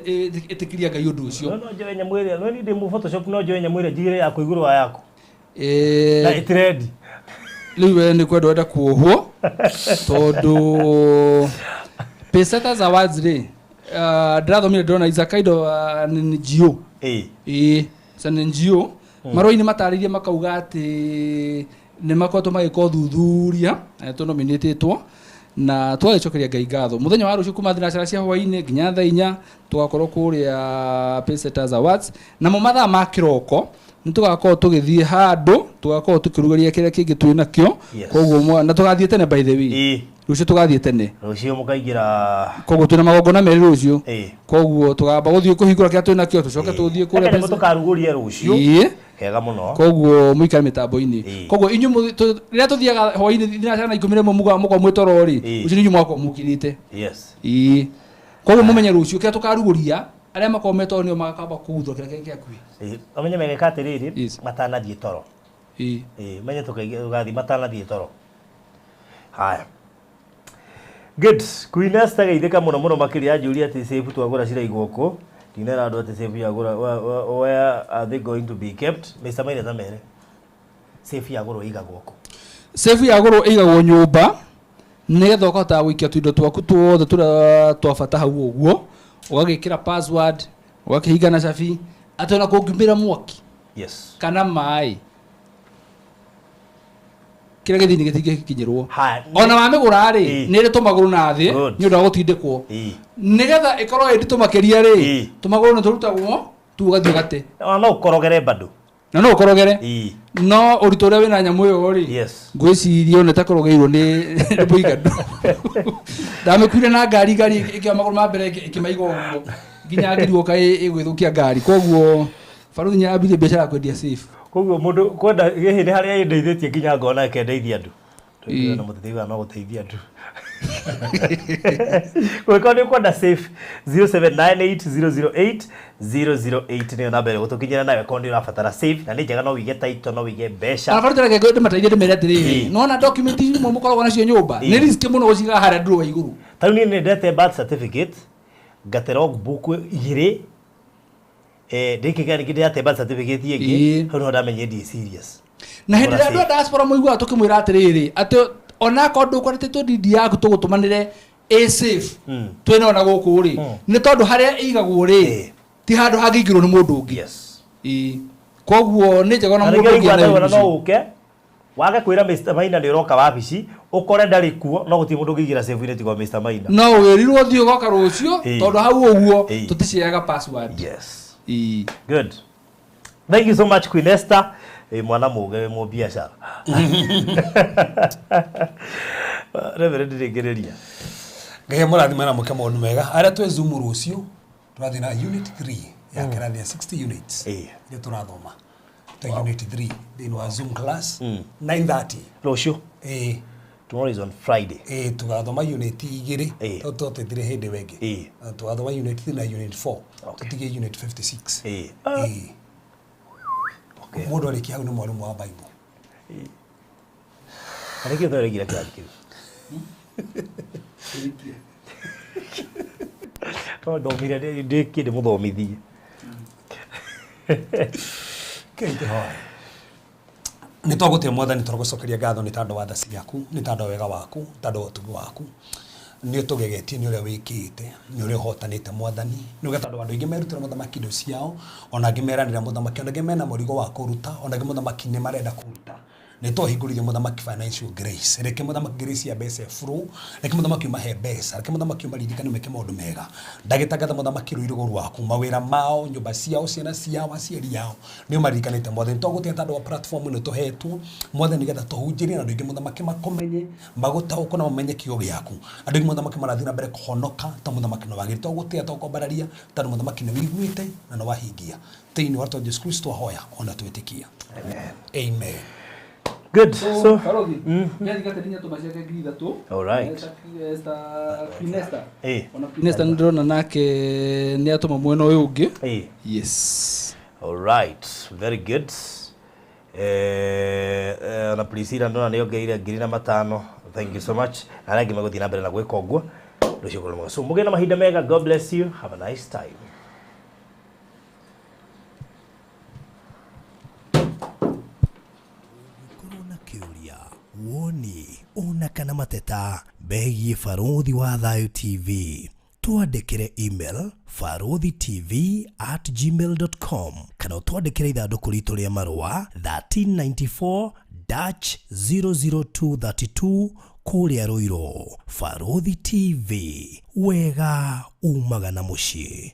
ĩtĩkĩria Ngai ũndũ ũcio. No njoe nyamũ ĩrĩa, no niĩ ndĩ mũ Photoshop, no njoe nyamũ ĩrĩa njigĩre yaku igũrũ wa yaku. Na ĩtirendi. Rĩu we nĩ kwenda wenda kuohwo tondũ Pacesetters Awards rĩ, ndĩrathomire ndĩrona is a kind of an NGO. Ĩĩ, it's an NGO. Marũa-inĩ matarĩirie makauga atĩ nĩ makoretwo magĩka ũthuthuria na nĩ tũnominĩtĩtwo na twagĩcokeria Ngai ngatho. Mũthenya wa rũciũ kuma thinacara cia hwaĩ-inĩ nginya thaa 4 tũgakorwo kũrĩa Pacesetters Awards, namo mathaa ma kĩroko nĩ tũgakorwo tũgĩthiĩ handũ, tũgakorwo tũkĩrugĩria kĩrĩa kĩngĩ twĩ nakĩo. Koguo na tũgathiĩ tene, by the way. Rũciũ tũgathiĩ tene. Rũciũ mũkaingĩra. Koguo twĩna magongona merĩ rũciũ. Koguo tũgamba gũthiĩ kũhingũra kĩrĩa twĩ nakĩo, tũcoke tũthiĩ kũrĩa. Kenya tũkarugũrie rũciũ. Kega mũno. Koguo mũikare mĩtambo-inĩ. Koguo inyuĩ rĩrĩa tũthiaga hwaĩ-inĩ thinacara na 11 mũgakorwo mwĩ toro rĩ, rũciũ nĩ inyuĩ mũgakorwo mũkirĩte. Koguo mũmenye rũciũ kĩrĩa tũkarugũria, arĩa makorwo me toro nĩo magakamba kũguthũra kĩrĩa kĩ hakuhĩ. Ũmenye megeka atĩrĩrĩ, matanathiĩ toro. Menye tũgathiĩ matanathiĩ toro. Haya. Good. Queen Esther geithĩka mũno mũno makĩria, anjũria atĩ safe twagũra ciraigwo kũ. Ndinera andũ atĩ safe yagũra, where are they going to be kept? Mr. Maina tamere. Safe yagũrwo ĩigagwo kũ? Safe yagũrwo ĩigagwo nyũmba nĩgetha ũkahota gũikia tũindo twaku tuothe tũrĩa twa bata hau ũguo, ũgagĩkĩra password, ũgakĩhinga na cabi, atĩ ona kũngiumĩra mwaki kana maĩ, kĩrĩa gĩthini gĩtingĩkinyĩrwo. Ona wamĩgũra rĩ, nĩ ĩrĩ tũmagũrũ na thĩ nĩ ũndũ wa gũtindĩkwo, nĩgetha ĩkorwo ĩ nditũ makĩria rĩ, tũmagũrũ nĩ tũrutagwo tu ũgathiĩ ũgate. Ona no ũkorogere bado. Na no ũkorogere, no ũritũ ũrĩa wĩna nyamũ ĩyo rĩ, ngwĩciria ona ĩtakorogeirwo nĩ mũiganu. Ndamĩkuire na ngari, ngari ĩkĩoya magũrũ ma mbere ĩkĩmaiga ũguo nginya ngirwo kaĩ ĩgwĩthũkia ngari. Koguo baruthi nĩ arambirie biacara ya kwendia safe. Koguo mũndũ kwenda gĩhĩ nĩ harĩa ĩndeithĩtie nginya ngona ĩkendeithia andũ. Na mũtĩteithaga no gũteithia andũ. Kũngĩkorwo nĩ ũkwenda safe, 0798 008 008 nĩyo namba ĩrĩa gũtũkinyĩra nayo korwo nĩ ũrabatara safe, na nĩ njega, no wĩige title, no wĩige mbeca. Arabaru reke ndĩmateithie, ndĩmere atĩrĩrĩ, nona document imwe mũkoragwo nacio nyũmba nĩ risk mũno gũciga harĩa drawer igũrũ. Ta rĩu niĩ nĩ ndete birth certificate, ngate logbook igĩrĩ, ndĩkĩgĩa rĩngĩ ndĩrate birth certificate ĩngĩ, hau nĩho ndamenyire ndi serious. Na hĩndĩ ĩrĩa andũ a diaspora mũiguaga tũkĩmwĩra atĩrĩrĩ, atĩ onakorwo ndũkwarĩtĩtwo ndindi yaku tũgũtũmanĩre ĩ safe twĩnayo na gũkũ rĩ, nĩ tondũ harĩa ĩigagwo rĩ, ti handũ hangĩingĩrwo nĩ mũndũ ũngĩ. Koguo nĩ njega ona Na mũndũ rĩngĩ ũngĩ ũigua anayo ona no mũciĩ. ũke wage kwĩra Mr. Maina nĩ ũroka wabici, ũkore ndarĩ kuo, no gũtirĩ mũndũ ũngĩingĩra safe-inĩ tiga o Mr. Maina. No wĩrirwo thiĩ ũgoka rũciũ, tondũ hau ũguo tũticiaga password. Good. Thank you so much, Queen Esther. Mwana mũge wĩ mũbiacara. Reverend, rĩngĩrĩria. Ngai amũrathime na mũke maũndũ mega. Arĩa twĩ Zoom rũciũ tũrathiĩ na unit 3 ya kĩrathi ya 60 units iria tũrathoma ta unit 3 thĩinĩ wa Zoom class 9:30 rũciũ. Ĩĩ. Tomorrow is on Friday. Ĩĩ, tũgathoma unit igĩrĩ tondũ twatethire hĩndĩ ĩyo ĩngĩ. Tũgathoma unit 3 na unit 4, tũtigie unit 56. Ĩĩ. Mũndũ arĩkia hau nĩ mwarimũ wa Bible. Na nĩkĩo tũraingĩra kĩrathi kĩu? No ndomire ndĩkie ndĩmũthomithie. Kei tũhoe. Nĩ twagũtĩa Mwathani, tũragũcokeria ngatho nĩ tondũ wa tha ciaku, nĩ tondũ wa wega waku, nĩ tondũ wa ũtugi waku. Nĩ ũtũgegetie nĩ ũrĩa wĩkĩte, nĩ ũrĩa ũhotanĩte Mwathani. Nĩ ũgetha tondũ andũ aingĩ merutĩra mũthamaki indo ciao, ona angĩ meranĩra mũthamaki, ona angĩ mena mũrigo wa kũruta, ona angĩ mũthamaki nĩ marenda kũruta. Nĩ twahingũrire mũthamaki financial grace. Reke mũthamaki grace ya mbeca flow, reke mũthamaki ũmahe mbeca, reke mũthamaki ũmaririkane meke maũndũ mega. Ndagĩtangatha mũthamaki rũirigo rwaku, mawĩra mao, nyũmba ciao, ciana ciao, aciari ao, nĩ ũmaririkanĩte Mwathani. Twagũtĩa tondũ wa platform ĩno tũhetwo Mwathani, nĩgetha tũhunjĩrie na andũ aingĩ mũthamaki makũmenye, magũtaũkwo na mamenye kiugo gĩaku. Andũ aingĩ mũthamaki marathiĩ na mbere kũhonoka ta mũthamaki nĩ wagĩrĩire. Twagũtĩa, twakwambararia tondũ mũthamaki nĩ wĩiguĩte na nĩ wahingia. Thĩinĩ wa rĩtwa Jesu Kristo ahoya ona twĩtĩkia. Amen. Good. So, Barothi, nĩathingate nginya tũma ciake 3,000. All right. Esther, Queen Esther. Ona Queen Esther nĩndĩrona nake nĩatũma mwena ũyũ ũngĩ. Yes. All right. Very good. Na Priscilla ndona nĩ ongereire 5,000. Thank you so much. Na arĩa angĩ megũthiĩ na mbere na gwĩka ũguo. Rũciũ ũkorwo mwega. So mũgĩe na mahinda mega. God bless you. Have a nice time. Kĩũria, woni ona kana mateta megiĩ Barũthi wa Thayũ TV, twandĩkĩre email baruthitv@gmail.com kana ũtwandĩkĩre ithandũkũ ritũ rĩa marũa 1394 dash 00232 kũrĩa Rũirũ. Barũthi TV, wega umaga na mũciĩ.